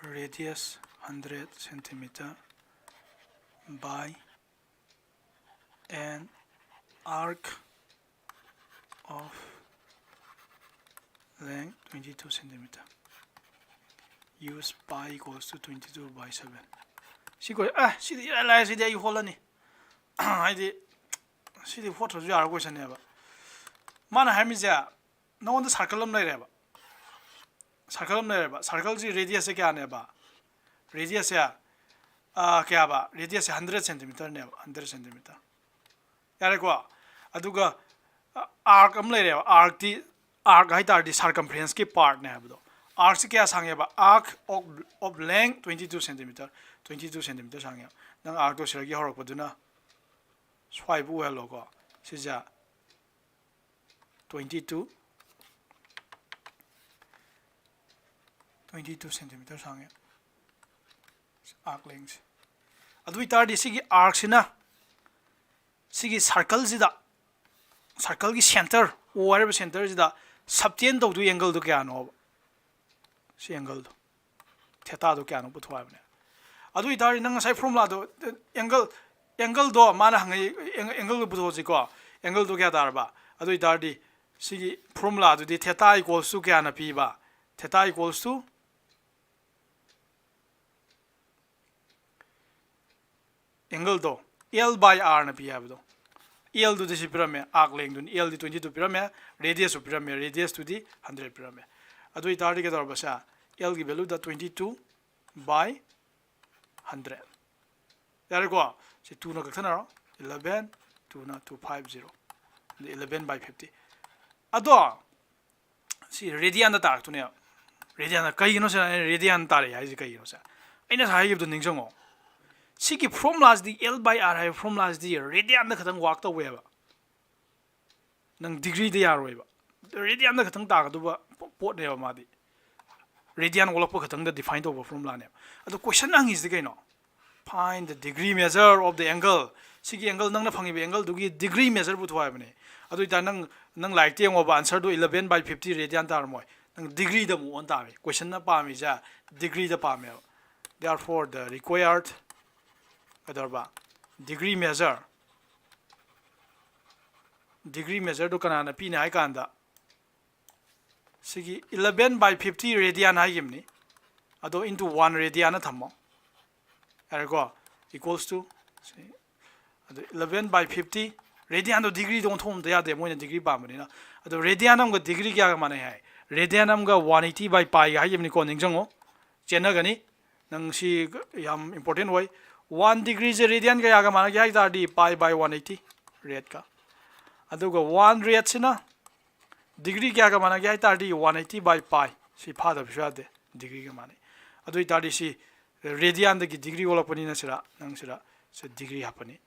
radius hundred centimeter by an arc of length twenty two centimeter. Use pi equals to twenty two by seven. ꯁꯤ ꯀꯣꯏ ꯑꯦ ꯁꯤꯗꯤ ꯏꯔꯥꯏ ꯂꯥꯏ, ꯁꯤꯗꯤ ꯑꯩ ꯍꯣꯠꯂꯅꯤ꯫ ꯍꯥꯏꯗꯤ ꯁꯤꯗꯤ ꯍꯣꯠꯇ꯭ꯔꯁꯨ ꯌꯥꯔꯕ ꯀꯣꯏꯁꯟꯅꯦꯕ꯫ ꯃꯥꯅ ꯍꯥꯏꯔꯝꯃꯤꯁꯦ, ꯅꯉꯣꯟꯗ ꯁꯥꯔꯀꯜ ꯑꯃ ꯂꯩꯔꯦꯕ꯫ ꯁꯥꯔꯀꯜ ꯑꯃ ꯂꯩꯔꯦꯕ꯫ ꯁꯥꯔꯀꯜꯁꯤ ꯔꯦꯗꯤꯌꯁꯁꯦ ꯀꯌꯥꯅꯦꯕ? ꯔꯦꯗꯤꯌꯁꯁꯦ ꯀꯌꯥꯕ? ꯔꯦꯗꯤꯌꯁꯁꯦ ꯍꯟꯗ꯭ꯔꯦꯠ ꯁꯦꯟꯇꯤꯃꯤꯇꯔꯅꯦꯕ, ꯍꯟꯗ꯭ꯔꯦꯠ ꯁꯦꯟꯇꯤꯃꯤꯇꯔ꯫ ꯌꯥꯔꯦꯀꯣ? ꯑꯗꯨꯒ ꯑꯥꯔꯛ ꯑꯃ ꯂꯩꯔꯦꯕ꯫ ꯑꯥꯔꯛꯇꯤ, ꯑꯥꯔꯛ ꯍꯥꯏ ꯇꯥꯔꯗꯤ ꯁꯥꯔꯀꯝꯐ꯭ꯔꯦꯟꯁꯀꯤ ꯄꯥꯔꯠꯅꯦ ꯍꯥꯏꯕꯗꯣ꯫ ꯑꯥꯔꯛꯁꯤ ꯀꯌꯥ ꯁꯥꯡꯉꯦꯕ? Arc of, of length twenty two centimeter, twenty two centimeter ꯁꯥꯡꯉꯦꯕ꯫ ꯅꯪ ꯑꯥꯔꯛꯇꯣ ꯁꯤꯗꯒꯤ ꯍꯧꯔꯛꯄꯗꯨꯅ ꯁ꯭ꯋꯥꯏꯕꯨ ꯑꯣꯏꯍꯜꯂꯣꯀꯣ꯫ ꯁꯤꯁꯦ twenty two, twenty two centimeter ꯁꯥꯡꯉꯦ ꯑꯥꯔꯛ ꯂꯦꯡꯁꯦ꯫ ꯑꯗꯨ ꯑꯣꯏꯇꯥꯔꯗꯤ ꯁꯤꯒꯤ ꯑꯥꯔꯛꯁꯤꯅ ꯁꯤꯒꯤ ꯁꯥꯔꯀꯜꯁꯤꯗ, ꯁꯥꯔꯀꯜꯒꯤ ꯁꯦꯟꯇꯔ, ꯑꯣ ꯍꯥꯏꯔꯤꯕ ꯁꯦꯟꯇꯔꯁꯤꯗ ꯁꯕꯇꯦꯟ ꯇꯧꯗꯣꯏ ꯑꯦꯡꯒꯜꯗꯣ ꯀꯌꯥꯅꯣꯕ? ꯁꯤ ꯑꯦꯡꯒꯜꯗꯣ, ꯊꯦꯇꯥꯗꯣ ꯀꯌꯥꯅꯣ ꯄꯨꯊꯣꯛ ꯍꯥꯏꯕꯅꯦ꯫ ꯑꯗꯨ ꯑꯣꯏꯇꯥꯔꯗꯤ ꯅꯪ ꯉꯁꯥꯏ ꯐꯣꯔꯃꯨꯂꯥꯗꯣ, ꯑꯦꯡꯒꯜ, ꯑꯦꯡꯒꯜꯗꯣ ꯃꯥꯅ ꯍꯪꯉꯛꯏ, ꯑꯦꯡ-, ꯑꯦꯡꯒꯜꯗꯣ ꯄꯨꯊꯣꯛꯑꯁꯤꯀꯣ꯫ ꯑꯦꯡꯒꯜꯗꯣ ꯀꯌꯥ ꯇꯥꯔꯕ? ꯑꯗꯨ ꯑꯣꯏꯇꯥꯔꯗꯤ ꯁꯤꯒꯤ ꯐꯣꯔꯃꯨꯂꯥꯗꯨꯗꯤ theta equals to ꯀꯌꯥꯅ ꯄꯤꯕ? Theta equals to ꯑꯦꯡꯒꯜꯗꯣ L by R ꯅ ꯄꯤ ꯍꯥꯏꯕꯗꯣ꯫ ꯑꯦꯜꯗꯨꯗꯤ ꯁꯤ ꯄꯤꯔꯝꯃꯦ, ꯑꯥꯔꯛ ꯂꯦꯡꯗꯨꯅꯤ꯫ ꯑꯦꯜꯗꯤ twenty two ꯄꯤꯔꯝꯃꯦ, ꯔꯦꯗꯤꯌꯁꯁꯨ ꯄꯤꯔꯝꯃꯦ, ꯔꯦꯗꯤꯌꯁꯇꯨꯗꯤ ꯍꯟꯗ꯭ꯔꯦꯠ ꯄꯤꯔꯝꯃꯦ꯫ ꯑꯗꯨ ꯑꯣꯏꯇꯥꯔꯗꯤ ꯀꯩꯗꯧꯔꯕ ꯁꯦ? ꯑꯦꯜꯒꯤ ꯚꯦꯂꯨꯗ twenty two by hundred꯫ ꯌꯥꯔꯦꯀꯣ? ꯁꯤ ꯇꯨꯅ ꯀꯛꯊꯠꯅꯔꯣ꯫ Eleven, ꯇꯨꯅ two five zero꯫ ꯑꯗꯨ eleven by fifty꯫ ꯑꯗꯣ ꯁꯤ ꯔꯦꯗꯤꯌꯥꯟꯗ ꯇꯥꯔꯛꯇꯣꯏꯅꯦꯕ꯫ ꯔꯦꯗꯤꯌꯥꯟꯗ ꯀꯩꯒꯤꯅꯣ ꯁꯤꯅ ꯑꯩꯅ ꯔꯦꯗꯤꯌꯥꯟ ꯇꯥꯔꯛꯑꯦ ꯍꯥꯏꯁꯦ ꯀꯩꯒꯤꯅꯣ ꯁꯦ? ꯑꯩꯅ ꯉꯁꯥꯏ ꯍꯥꯏꯈꯤꯕꯗꯣ ꯅꯤꯡꯁꯤꯡꯉꯣ꯫ ꯁꯤꯒꯤ ꯐꯣꯔꯃꯨꯂꯥꯁꯤꯗꯤ, L by R ꯍꯥꯏꯕ ꯐꯣꯔꯃꯨꯂꯥꯁꯤꯗꯤ ꯔꯦꯗꯤꯌꯥꯟꯗ ꯈꯛꯇꯪ ꯋꯥꯛ ꯇꯧꯋꯦꯕ꯫ ꯅꯪ ꯗꯤꯒ꯭ꯔꯤꯗ ꯌꯥꯔꯣꯏꯕ꯫ ꯔꯦꯗꯤꯌꯥꯟꯗ ꯈꯛꯇꯪ ꯇꯥꯒꯗꯧꯕ ꯄꯣ-, ꯄꯣꯠꯅꯦꯕ ꯃꯥꯗꯤ꯫ ꯔꯦꯗꯤꯌꯥꯟ ꯑꯣꯜꯂꯛꯄ ꯈꯛꯇꯪꯗ ꯗꯤꯐꯥꯏꯟ ꯇꯧꯕ ꯐꯣꯔꯃꯨꯂꯥꯅꯦꯕ꯫ ꯑꯗꯣ ꯀꯣꯏꯁꯟ ꯍꯪꯉꯤꯁꯤꯗꯤ ꯀꯩꯅꯣ? Find the degree measure of the angle꯫ ꯁꯤꯒꯤ ꯑꯦꯡꯒꯜ, ꯅꯪꯅ ꯐꯪꯉꯤꯕ ꯑꯦꯡꯒꯜꯗꯨꯒꯤ ꯗꯤꯒ꯭ꯔꯤ ꯃꯦꯖꯔ ꯄꯨꯊꯣꯛ ꯍꯥꯏꯕꯅꯦ꯫ ꯑꯗꯨ ꯑꯣꯏꯇꯥꯔꯗꯤ ꯅꯪ, ꯅꯪ ꯂꯥꯏꯔꯤꯛꯇ ꯌꯦꯡꯉꯣꯕ, ꯑꯟꯁꯔꯗꯣ eleven by fifty ꯔꯦꯗꯤꯌꯥꯟ ꯇꯥꯔꯝꯃꯣꯏ꯫ ꯅꯪ ꯗꯤꯒ꯭ꯔꯤꯗ ꯑꯃꯨꯛ ꯑꯣꯟ ꯇꯥꯕꯅꯤ꯫ ꯀꯣꯏꯁꯟꯅ ꯄꯥꯝꯃꯤꯁꯦ ꯗꯤꯒ꯭ꯔꯤꯗ ꯄꯥꯝꯃꯦꯕ꯫ Therefore the required ꯀꯩꯗꯧꯔꯕ ꯗꯤꯒ꯭ꯔꯤ ꯃꯦꯖꯔ ꯗꯤꯒ꯭ꯔꯤ ꯃꯦꯖꯔꯗꯨ ꯀꯅꯥꯅ ꯄꯤꯅꯤ ꯍꯥꯏ ꯀꯥꯟꯗ ꯁꯤꯒꯤ eleven by fifty radian ꯍꯥꯏꯈꯤꯕꯅꯤ꯫ ꯑꯗꯣ into one radianꯅ ꯊꯝꯃꯣ꯫ ꯌꯥꯔꯦꯀꯣ? Equals to ꯑꯗꯨ eleven by fifty radianꯗꯣ ꯗꯤꯒ꯭ꯔꯤꯗ ꯑꯣꯟꯊꯣꯛꯑꯝꯗ ꯌꯥꯗꯦ, ꯃꯣꯏꯅ ꯗꯤꯒ꯭ꯔꯤ ꯄꯥꯝꯕꯅꯤꯅ꯫ ꯑꯗꯣ radian ꯑꯃꯒ ꯗꯤꯒ꯭ꯔꯤ ꯀꯌꯥꯒ ꯃꯥꯟꯅꯩ ꯍꯥꯏ? Radian ꯑꯃꯒ one eighty by piega ꯍꯥꯏꯈꯤꯕꯅꯤꯀꯣ, ꯅꯤꯡꯁꯤꯡꯉꯣ꯫ ꯆꯦꯟꯅꯒꯅꯤ꯫ ꯅꯪ ꯁꯤ ꯌꯥꯝ important ꯑꯣꯏ꯫ One degreeꯁꯦ radian ꯀꯌꯥꯒ ꯃꯥꯟꯅꯒꯦ ꯍꯥꯏ ꯇꯥꯔꯗꯤ pi by one eighty radka꯫ ꯑꯗꯨꯒ one radꯁꯤꯅ ꯗꯤꯒ꯭ꯔꯤ ꯀꯌꯥꯒ ꯃꯥꯟꯅꯒꯦ ꯍꯥꯏ ꯇꯥꯔꯗꯤ one eighty by pi꯫ ꯁꯤ ꯐꯥꯗꯕꯁꯨ ꯌꯥꯗꯦ, ꯗꯤꯒ꯭ꯔꯤꯒ ꯃꯥꯟꯅꯩ꯫ ꯑꯗꯨ ꯑꯣꯏ ꯇꯥꯔꯗꯤ ꯁꯤ radianꯗꯒꯤ ꯗꯤꯒ꯭ꯔꯤ ꯑꯣꯜꯂꯛꯄꯅꯤꯅ ꯁꯤꯗ ꯅꯪ ꯁꯤꯗ ꯁꯤ ꯗꯤꯒ꯭ꯔꯤ ꯍꯥꯞꯄꯅꯤ꯫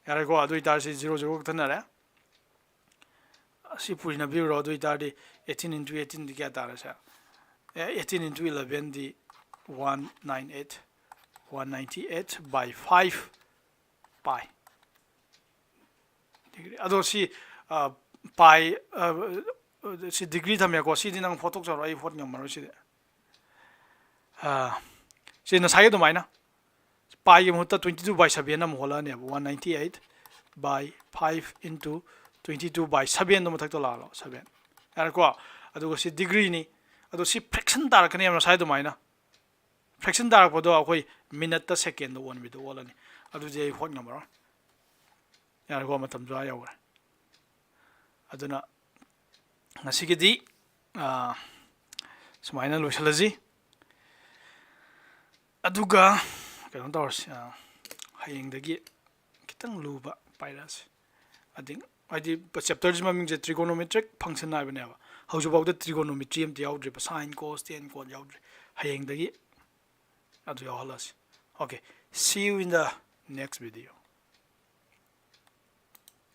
ꯌꯥꯔꯦꯀꯣ? ꯑꯗꯨ ꯑꯣꯏ ꯇꯥꯔꯗꯤ ꯁꯤ zero zero ꯀꯛꯊꯠꯅꯔꯦ꯫ ꯑꯁꯤ ꯄꯨꯔꯤꯅ ꯄꯤꯔꯨꯔꯣ꯫ ꯑꯗꯨ ꯑꯣꯏ ꯇꯥꯔꯗꯤ eighteen into eighteenꯗꯤ ꯀꯌꯥ ꯇꯥꯔꯁꯦ? ꯑꯦ, eighteen into elevenꯗꯤ one nine eight, one ninety eight by five pi degree꯫ ꯑꯗꯣ ꯁꯤ pi, ꯁꯤ ꯗꯤꯒ꯭ꯔꯤ ꯊꯝꯃꯦꯀꯣ꯫ ꯁꯤꯗꯤ ꯅꯪ ꯍꯣꯠꯇꯣꯛꯆꯔꯣ, ꯑꯩ ꯍꯣꯠ ꯉꯝꯃꯔꯣꯏ ꯁꯤꯗꯤ꯫ ꯁꯤ ꯉꯁꯥꯏꯒꯤ ꯑꯗꯨꯃꯥꯏꯅ piꯒꯤ ꯃꯍꯨꯠꯇ twenty two by seven ꯑꯃ ꯍꯣꯜꯂꯛꯑꯅꯦꯕ꯫ One ninety eight by five into twenty two by sevenꯗꯣ ꯃꯊꯛꯇ ꯂꯥꯛꯍꯜꯂꯣ, seven꯫ ꯌꯥꯔꯦꯀꯣ? ꯑꯗꯨꯒ ꯁꯤ ꯗꯤꯒ꯭ꯔꯤꯅꯤ꯫ ꯑꯗꯣ ꯁꯤ fraction ꯇꯥꯔꯛꯀꯅꯦꯕ ꯉꯁꯥꯏ ꯑꯗꯨꯃꯥꯏꯅ꯫ Fraction ꯇꯥꯔꯛꯄꯗꯣ ꯑꯩꯈꯣꯏ ꯃꯤꯅꯠꯇ ꯁꯦꯀꯦꯟꯗ ꯑꯣꯟꯕꯤꯗꯣ ꯑꯣꯜꯂꯅꯤ꯫ ꯑꯗꯨꯗꯤ ꯑꯩ ꯍꯣꯠ ꯉꯝꯃꯔꯣꯏ꯫ ꯌꯥꯔꯦꯀꯣ? ꯃꯇꯝꯁꯨ ꯑꯥ ꯌꯧꯈ꯭ꯔꯦ꯫ ꯑꯗꯨꯅ ꯉꯁꯤꯒꯤꯗꯤ ꯁꯨꯃꯥꯏꯅ ꯂꯣꯏꯁꯤꯜꯂꯁꯤ꯫ ꯑꯗꯨꯒ ꯀꯩꯅꯣ ꯇꯧꯔꯁꯤ, ꯍꯌꯦꯡꯗꯒꯤ ꯈꯤꯇꯪ ꯂꯨꯕ ꯄꯥꯏꯔꯛꯑꯁꯤ꯫ ꯑꯗꯤ ꯍꯥꯏꯗꯤ ꯆꯦꯞꯇꯔꯁꯤ ꯃꯃꯤꯡꯁꯦ trigonometric function ꯍꯥꯏꯕꯅꯦꯕ꯫ ꯍꯧꯖꯤꯛꯐꯥꯎꯗ trigonometry ꯑꯝꯇ ꯌꯥꯎꯗ꯭ꯔꯤꯕ, sine, cos, tan, cot ꯌꯥꯎꯗ꯭ꯔꯤ꯫ ꯍꯌꯦꯡꯗꯒꯤ ꯑꯗꯨ ꯌꯥꯎꯍꯜꯂꯁꯤ꯫ Okay, see you in the next video.